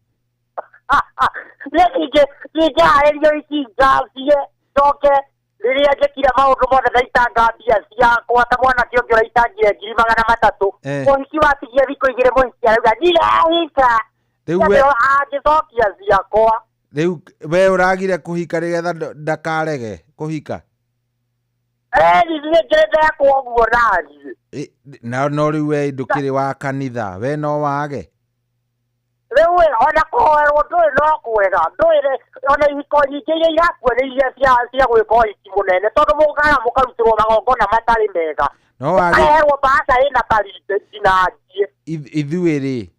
Niĩ ndingĩharĩria ũhiki ngacie njoke rĩrĩa njĩkire maũndũ mothe ndaitanga mbia ciakwa ta mwanake ũngĩ ũraitangire 300,000. Ũhiki watigie thikũ igĩrĩ mũhiki arauga ndirahika. Rĩu we angĩcokia ciakwa. Rĩu we ũragire kũhika nĩgetha ndakarege kũhika? Niĩ ngĩrĩ ndekwo ũguo naniĩ. Na no rĩu we ndũkĩrĩ wa kanitha, we no wage. Rĩu ona kũhoerwo ndũĩ no kwega, ndũĩ ona ihiko nyingĩ iria irakua nĩ iria cia gwĩka ũhiki mũnene tondũ mũkaga mũkarutĩrwo magongona matarĩ mega. No wage. Mũkaherwo mbaca ĩna karinde nginangie. Ithuĩ rĩ,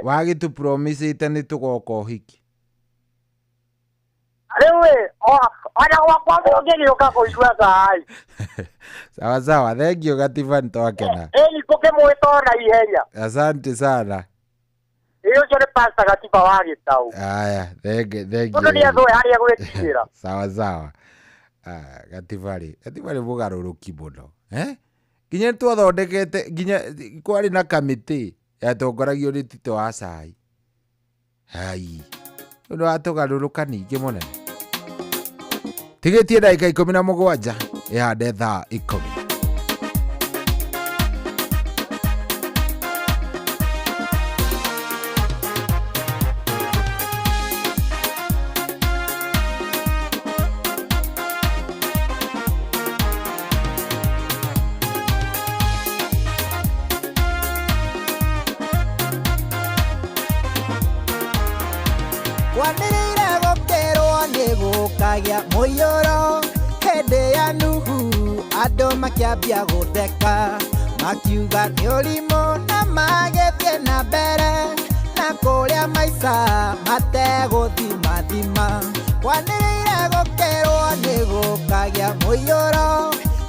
wagĩtũ-promise-ĩte nĩ tũgoka ũhiki. Rĩu ona gwakwa mũngĩgĩũka kũigua cai. Sawa sawa, thank you Gatiba, nĩtwakena. Ĩni ngũkĩmwĩta ona ihenya. Asante sana. Ĩ ũcio nĩ Pastor Gatiba wa Gĩtaũ. Aya, thank you. Tondũ nĩ athũĩ harĩa gwĩtigĩra. Sawa sawa. Gatiba rĩ, Gatiba nĩ mũgarũrũki mũno. Nginya nĩtwathondekete, nginya kwarĩ na kamĩtĩ yatongoragio nĩ Tito wa Cai. Hai. Ũndũ watũgarũrũka ningĩ mũnene. Tigĩtie ndagĩka 17 ĩhande thaa 10. Kwanĩrĩire gũkĩrwo nĩ gũkagĩa mũiyũro hĩndĩ ya Nuhu andũ makĩambia gũtheka makiuga nĩ ũrimũ na magĩthiĩ na mbere na kũrĩa maica mategũthimathima. Kwanĩrĩire gũkĩrwo nĩ gũkagĩa mũiyũro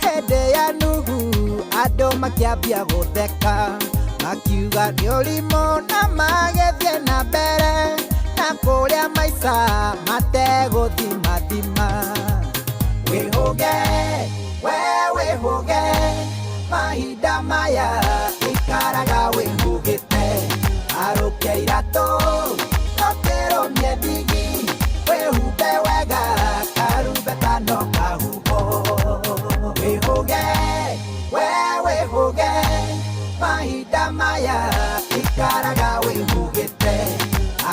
hĩndĩ ya Nuhu andũ makĩambia gũtheka makiuga nĩ ũrimũ na magĩthiĩ na mbere na kũrĩa maica mategũthimathima. Wĩhũge, we wĩhũge, mahinda maya ikaraga wĩhũgĩte. Arũkia iratũ, ũkĩrũmie ndigi, wĩhumbe wega, karumbeta no kahuhwo. Wĩhũge, we wĩhũge, mahinda maya ikaraga wĩhũgĩte.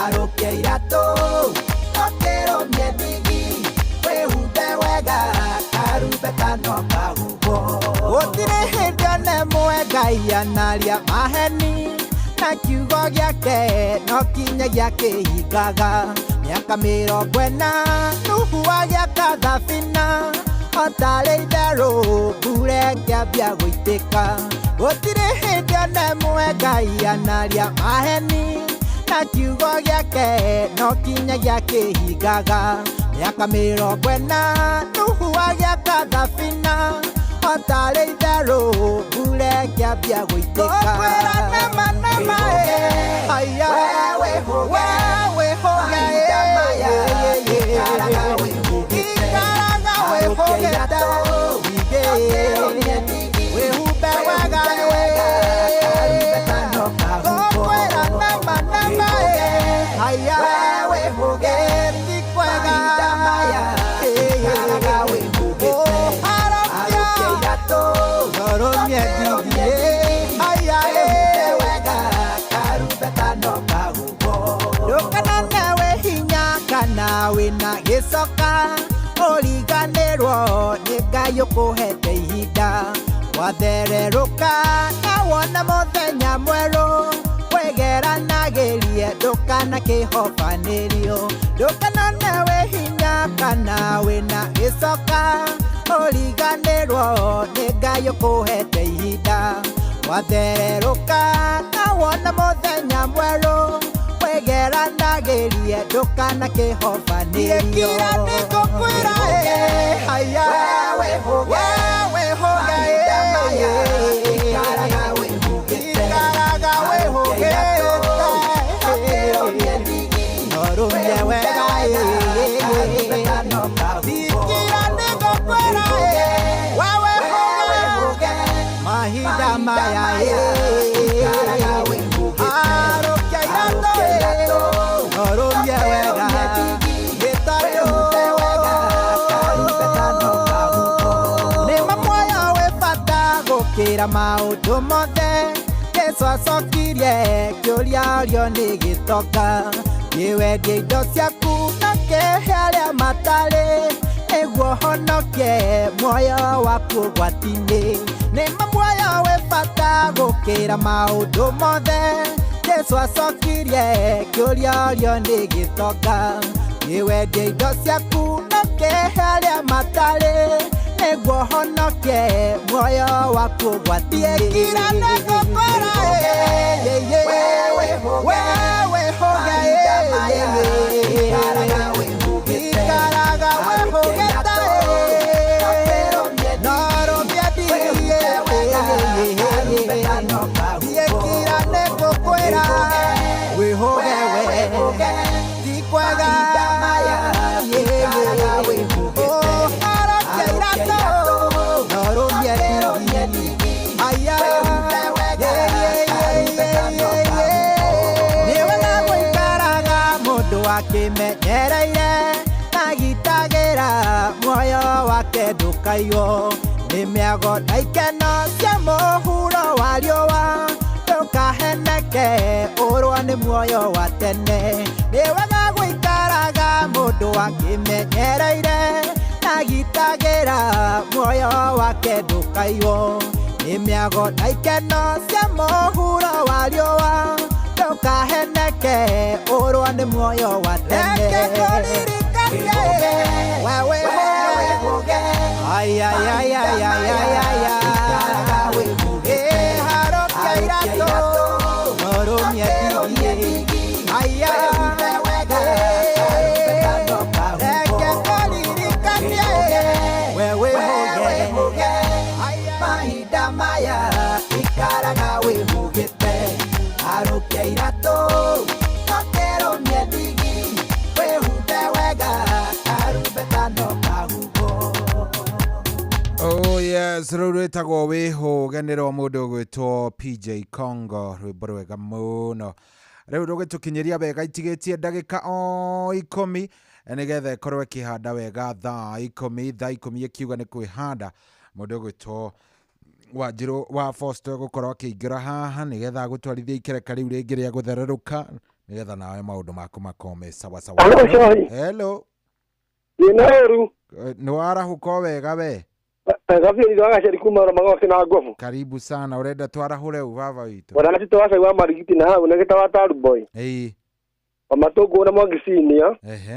Arũkia iratũ, ũkĩrũmie ndigi, wĩhumbe wega, karumbeta no kahuhwo. Gũtirĩ hĩndĩ ona ĩmwe Ngai anaria maheni na kiugo gĩake no kinyagia kĩhingaga. Mĩaka 40 Nuhu agĩaka thabina o tarĩ itherũ mbura ĩkĩambia gũitĩka. Gũtirĩ hĩndĩ ona ĩmwe Ngai anaria maheni na kiugo gĩake no kinyagia kĩhingaga. Mĩaka 40 Nuhu agĩaka thabina o tarĩ itherũ mbura ĩkĩambia gũitĩka. Ngũkwĩra nama nama ĩ, we wĩhũge, ikaraga wĩhũgĩte, wĩhumbe wega, ngũkwĩra nama nama. Aya wĩhũge ti kwega mahinda maya ikaraga wĩhũgĩte harũkia iratũ norũmie ndigi aya wega karumbeta no kahuhwo ndũkanone wĩ hinya kana wĩna gĩcoka ũriganĩrwo nĩ Ngai ũkũhete ihinda wathererũka na wona mũthenya mwerũ wĩgeranagĩrie ndũkanakĩhobanĩrio ndũkanone wĩ hinya kana wĩna gĩcoka ũriganĩrwo nĩ Ngai ũkũhete ihinda wathererũka na wona mũthenya mwerũ wĩgeranagĩrie ndũkanakĩhobanĩrio kira nĩngũkwĩra haya wĩhũge ikaraga wĩhũgĩte norũmie wega ndikira nĩngũkwĩra wĩhũge mahinda maya harũkia iratũ norũmie wega gĩtarũ nĩma muoyo wĩ bata gũkĩra maũndũ mothe Jesũ acokirie kĩũria ũrio nĩ gĩtoka kĩwendie indo ciaku na kĩhe arĩa matarĩ nĩguo honokie muoyo waku ũgwati-inĩ nĩma muoyo wĩ bata gũkĩra maũndũ mothe Jesũ acokirie kĩũria ũrio nĩ gĩtoka kĩwendie indo ciaku na kĩhe arĩa matarĩ nĩguo honokie muoyo waku ũgwati-inĩ kira nĩngũkwĩra wĩhũge ikaraga wĩhũgĩte norũmie ndigi kira nĩngũkwĩra wĩhũge we ti kwega harũkia iratũ norũmie ndigi aya nĩ wega gũikaraga mũndũ akĩmenyereire agitagĩra muoyo wake ndũkaiywo nĩ mĩago na ikeno cia mũhuro wa riũa ndũkaheneke ũrwo nĩ muoyo wa tene nĩ wega gũikaraga mũndũ akĩmenyereire agitagĩra muoyo wake ndũkaiywo nĩ mĩago na ikeno cia mũhuro wa riũa ndũkaheneke ũrwo nĩ muoyo wa tene reke ngũririkanie we wĩhũge ai ai ai ai ai ai ai harũkia iratũ norũmie ndigi aya reke ngũririkanie we wĩhũge mahinda maya ikaraga wĩhũgĩte harũkia iratũ ũkĩrũmie ndigi wĩhumbe wega karumbeta no kahuhwo. Oh yes, rũu rwĩtagwo wĩhũge nĩ rwa mũndũ ũgwĩtwo PJ Congo, rwĩmbo rwega mũno. Rĩu rũgĩtũkinyĩria wega itigĩtie ndagĩka o 10 nĩgetha ĩkorwo ĩkĩhanda wega thaa 10 thaa 10 ĩkiuga nĩ kwĩhanda. Mũndũ ũgwĩtwo Wanjirũ wa Fosto gũkorwo akĩingĩra haha nĩgetha agũtwarithie ikereka rĩu rĩngĩ rĩa gũthererũka nĩgetha nawe maũndũ maku makome sawa sawa. Hello. Nĩ nĩ warahũka o wega we? Gabiĩ itho agaceri kuma magoke na ngobu. Karibu sana, urenda twarahure u baba witũ. Bwana tito wacai wa marigiti na hau na gĩta wa Taruboy. Ĩĩ. Wa matũngũ na Mwangi senior. Ehe.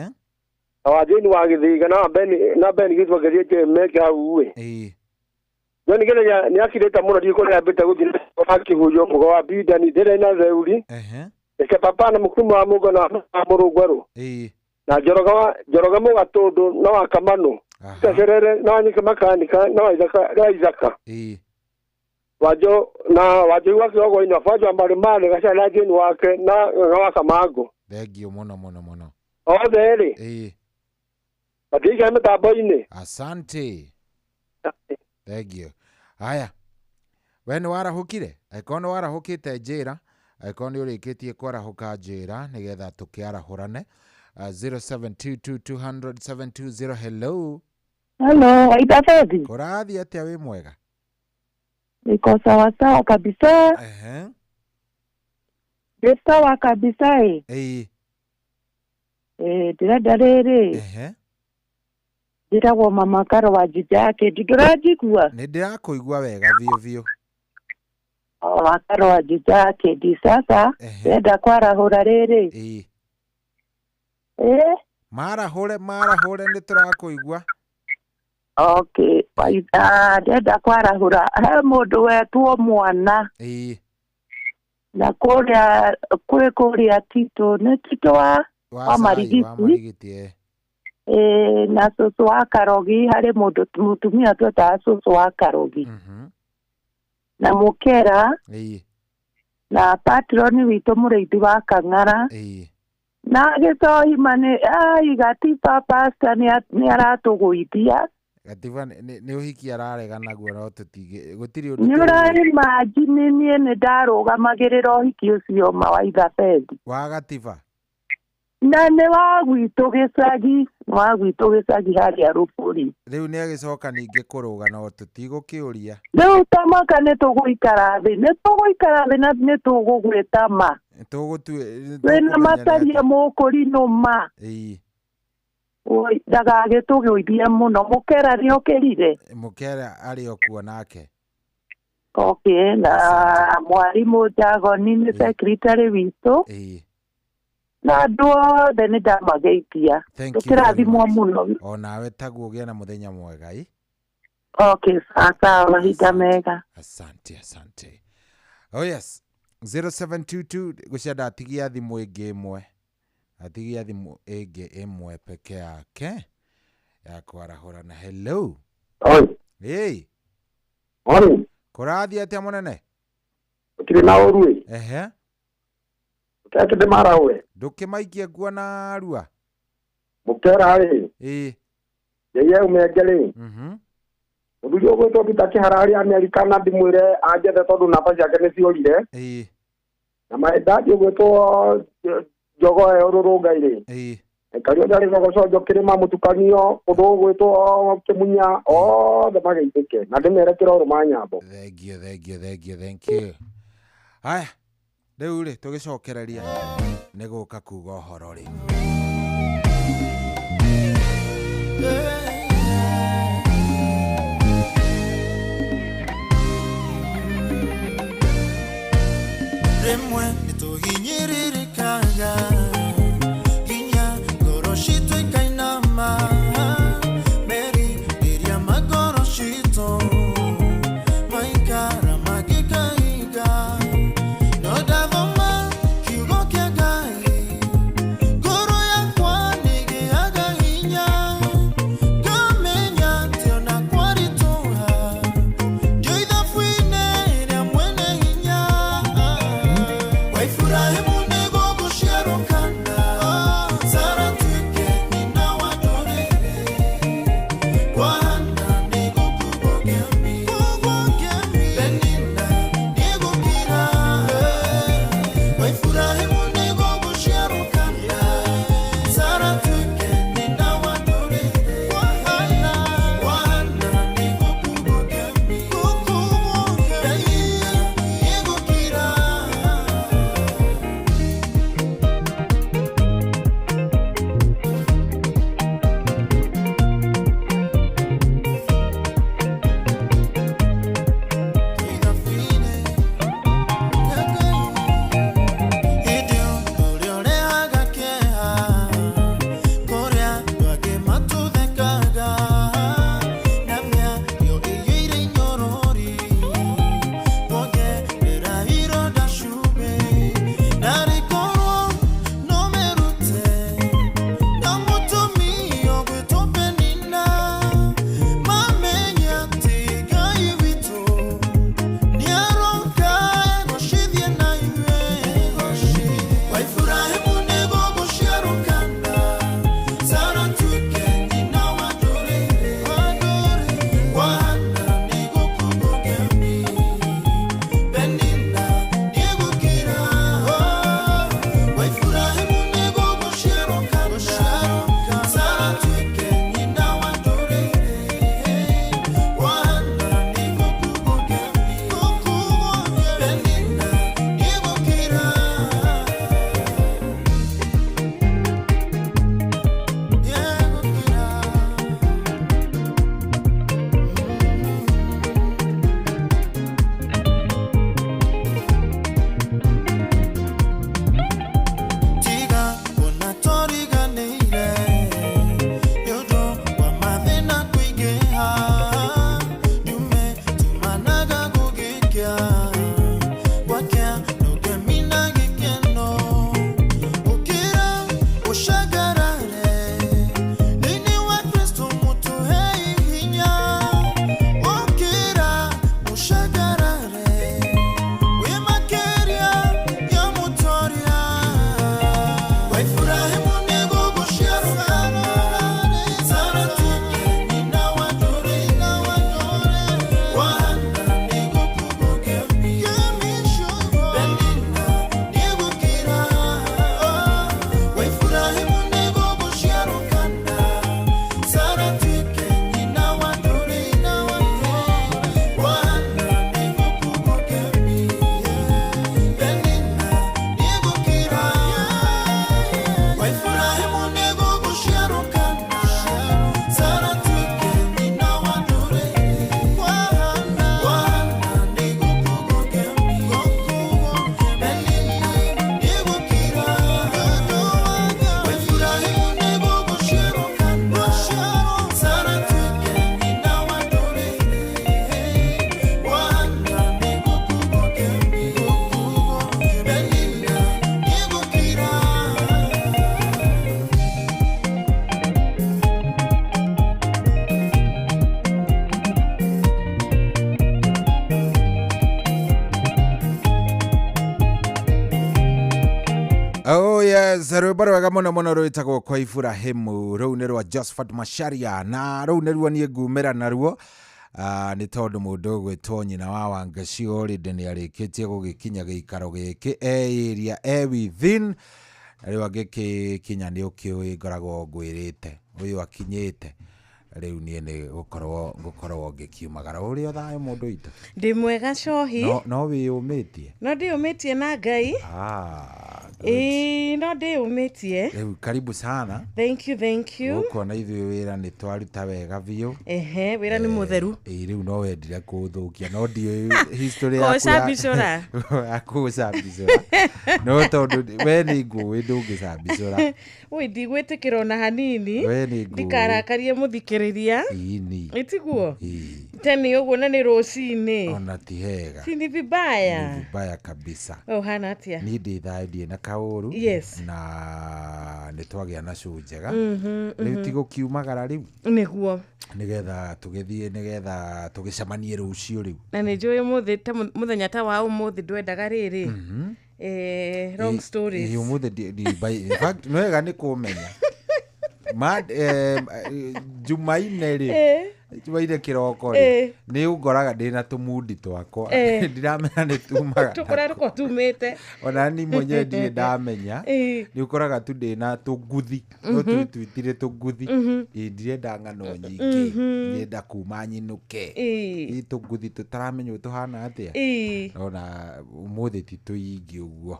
Na wa Jane wa Gĩthĩga na Ben na Ben gĩtwa gĩthiĩte meke hau ĩ. Ĩĩ. John Gĩthĩga nĩ akirĩte mũno ndiũĩ kũrĩa ambĩte gũthiĩ akĩhurio mũgo wa Binda ni ndĩrĩ na Theuri. Ehe. Eke papa na mũkumu wa Mũgo na wa Mũrũngwarũ. Ĩĩ. Na Njoroge Mũgatũndũ na wa Kamanũ. Kacerere na Nyika Makanika na wa Ithaka na Ithaka. Ĩĩ. Wajo na wajo wa Kĩogo-inĩ wabanjo wa Marĩmarĩ Gacana na Jane wake na wa Kamango. Thengiũ mũno mũno mũno. Othe rĩ. Ĩĩ. Matiikara mĩtambo-inĩ. Asante. Thengiũ. Haya. We nĩ warahũkire? Angĩkorwo nĩ warahũkĩte njĩra, Angĩkorwo nĩ ũrĩkĩtie kwarahũka njĩra nĩgetha tũkĩarahũrane. 0722200720. Hello. Hello, Waitha Bethi. Kũrathiĩ atĩa? Wĩ mwega? Niko sawa sawa kabisa. Ehe. Ndĩ sawa kabisa ĩ. Ĩĩ. Eh, ndĩrenda rĩrĩ. Ehe. Njĩtagwo Mama Karo wa Njijake. Ndũranjigua? Nĩ ndĩrakũigua wega biũ biũ. Mama Karo wa Njijake. Ndi sasa ndĩrenda kwarahũra rĩrĩ. Ĩĩ. Eh? Marahũre marahũre, nĩ tũrakũigua. Okay, Waitha, ndĩrenda kwarahũra he mũndũ wetwo mwana. Ĩĩ. Na kũrĩa kwĩ kũrĩa Tito, nĩ Tito wa wa wa cai, wa Marigiti. Marigiti, eh. Ĩĩ, na cũcũ wa Karogi, harĩ mũndũ mũtumia twetaga cũcũ wa Karogi na Mũkera na patroni witũ mũrĩithi wa Kang'ara na gĩcohima nĩ ai Gatiba pastor nĩ aratũgũithia. Gatiba nĩ ũhiki ararega naguo, no tũtingĩ, gũtirĩ ũndũ Nĩ tũũĩ. ũraimagine niĩ nĩ ndarũgamagĩrĩra ũhiki ũcio ma wa Ithabethi. Wa Gatiba? Na nĩ wa gwitũ gĩcagi, nĩ wa gwitũ gĩcagi harĩa Rũbũri. Rĩu nĩ agĩcoka ningĩ kũrũga, no tũtigũkĩũria. Rĩu tamaka nĩ tũgũikara thĩ, nĩ tũgũikara thĩ na nĩ tũgũgwĩta ma. Tũgũtue. Wĩna mataria mũkũrinũ ma. Ĩĩ. Oi, ndagagĩtũgũithie mũno. Mũkera nĩ okĩrire? Mũkera arĩ o kuo nake. Okay, na mwarimũ Njagoni nĩ secretary witũ. Ĩĩ. Na andũ othe nĩ ndamageithia. Thank you very Tũkĩrathimwo much. mũno. O nawe taguo, ũgĩe na mũthenya mwega ĩ. Okay, sawa sawa, mahinda mega. Asante, asante. Oh yes, 0722 gũcia ndatigia thimũ ĩngĩ ĩmwe, atigia thimũ ĩngĩ ĩmwe peke yake ya kwarahũrana. Hello. Oi. Ĩĩ. Oi. Kũrathiĩ atĩa, mũnene? Gũtirĩ na ũru ĩ. Ehe. Ũtete ndĩmarahũre. Ndũkĩmaikie nguo narua. Mũkera rĩ. Ĩĩ. Yeye ũmenge rĩ. Mũthuri ũgwĩtwo Peter Kĩhara arĩ Amerika na ndimwĩre anjethe tondũ namba ciake nĩ ciorire. Ĩĩ. Na maendaji ũgwĩtwo Njogo e Ũrũrũngai rĩ. Ĩĩ. Aikari othe arĩ Gogoconjo kĩrĩma mũtukanio ũndũ ũgwĩtwo Kĩmunya othe mageithĩke na ndĩmere kĩroro ma nyambo. Thank you, thank you, thank you, thank you. Haya, rĩu rĩ tũgĩcokereria nĩ gũka kuga ũhoro rĩ. Rĩmwe nĩtũhinyĩrĩrĩkaga nginya ngoro citũ ikainama, merirĩria ma ngoro citũ maikara magĩkaiga, no ndathoma kiugo kĩa Ngai ngoro yakwa nĩgĩaga hinya, ngamenya atĩ ona kwaritũha ndio ithabu-inĩ rĩa mwene hinya wa Iburahĩmu nĩguo gũciarwo. Yes, rwĩmbo rwega mũno mũno rwĩtagwo kwa Iburahĩmu, rũu nĩ rwa Josephat Macharia na rũu nĩruo niĩ ngumĩra naruo. Nĩ tondũ mũndũ ũgwĩtwo nyina wa Wangaci already nĩ arĩkĩtie gũgĩkinya gĩikaro gĩkĩ e area e within, na rĩu angĩgĩkinya nĩ ũkĩũĩ ngoragwo ngwĩrĩte ũyũ akinyĩte, rĩu niĩ nĩ gũkorwo ngĩkiumagara. Ũrĩ o thayũ mũndũ witũ? Ndĩ mwega cohi. No wĩyũmĩtie? No ndĩyũmĩtie na Ngai. Ah, Ĩĩ, no ndĩyũmĩtie. Rĩu karibu sana. Thank you, thank you. Gũkũ ithuĩ wĩra nĩ twaruta wega biũ. Ehe, wĩra nĩ mũtheru. Ĩĩ, rĩu no wendire kũthũkia no ndiũĩ history yaku Kũcambicũra. Ya kũcambicũra, no tondũ we nĩ ngũĩ ndũngĩcambicũra. Ui, ndigwĩtĩkĩra ona hanini. We nĩ ngũĩ. Ndikarakarie mũthikĩrĩria. Ĩni. Ĩtiguo? Tene ũguo na nĩ rũcinĩ. Ona ti hega. Si ni vibaya. Ni vibaya kabisa. We ũhana atĩa? Niĩ ndĩ thayũ, ndirĩ na kaũru. Yes. Na nĩ twagĩa na show njega. Rĩu ti gũkiumagara rĩu. Nĩguo. Nĩgetha tũgĩthiĩ, nĩgetha tũgĩcemanie rũciũ rĩu. Na nĩ njũĩ ũmũthĩ ta mũthenya ta wa ũmũthĩ ndwendaga rĩrĩ. Wrong stories. Ĩ, ũmũthĩ in fact, nĩ wega nĩ kũmenya. Jumaine rĩ, Jumaine kĩroko rĩ, nĩ ũngoraga ndĩna tũmundi twakwa. Ndiramenya nĩ tumaga. Tũkũrĩa tũkoragwo tumĩte. Ona ni mwenyewe ndirĩ ndamenya. Nĩ ũkoraga tu ndĩna tũnguthi. No twitire tũnguthi. Ĩ, ndirenda ng'ano nyingĩ. Ndĩrenda kuma nyinũke. Ĩ, tũnguthi tũtaramenya tũhana atĩa. Ona ũmũthĩ ti tũingĩ ũguo.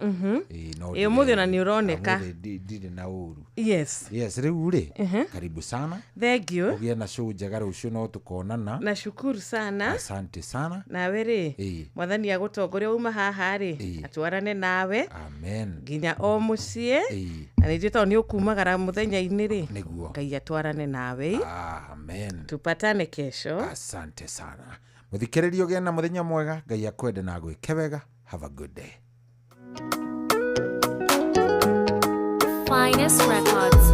Ĩ, no Ĩ, ũmũthĩ ona nĩ ũroneka. Ũmũthĩ ndirĩ na ũru. Yes. Yes, rĩu rĩ, karibu sana. Thank you. Ũgĩe na show njega rũciũ no tukonana. Nashukuru sana. Asante sana. Nawe rĩ, mwathani agũtongoria uma haha rĩ, atwarane nawe. Amen. Nginya o mũciĩ. Na nĩ njũĩ tondũ nĩ ũkumagara mũthenya-inĩ rĩ. Nĩguo. Ngai atwarane nawe. Amen. Tupatane kesho. Asante sana. Mũthikĩrĩria ũgĩe na mũthenya mwega. Ngai akwende na agwĩke wega. Have a good day. Finest Records.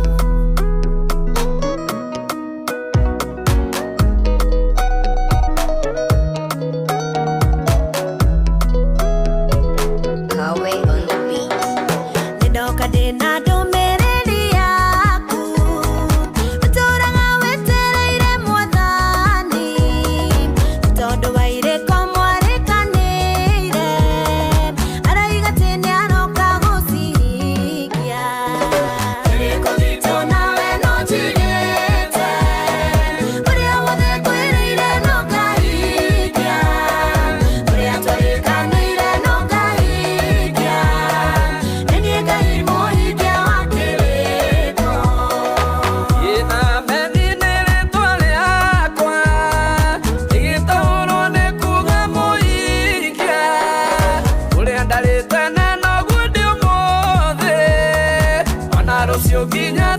Nginya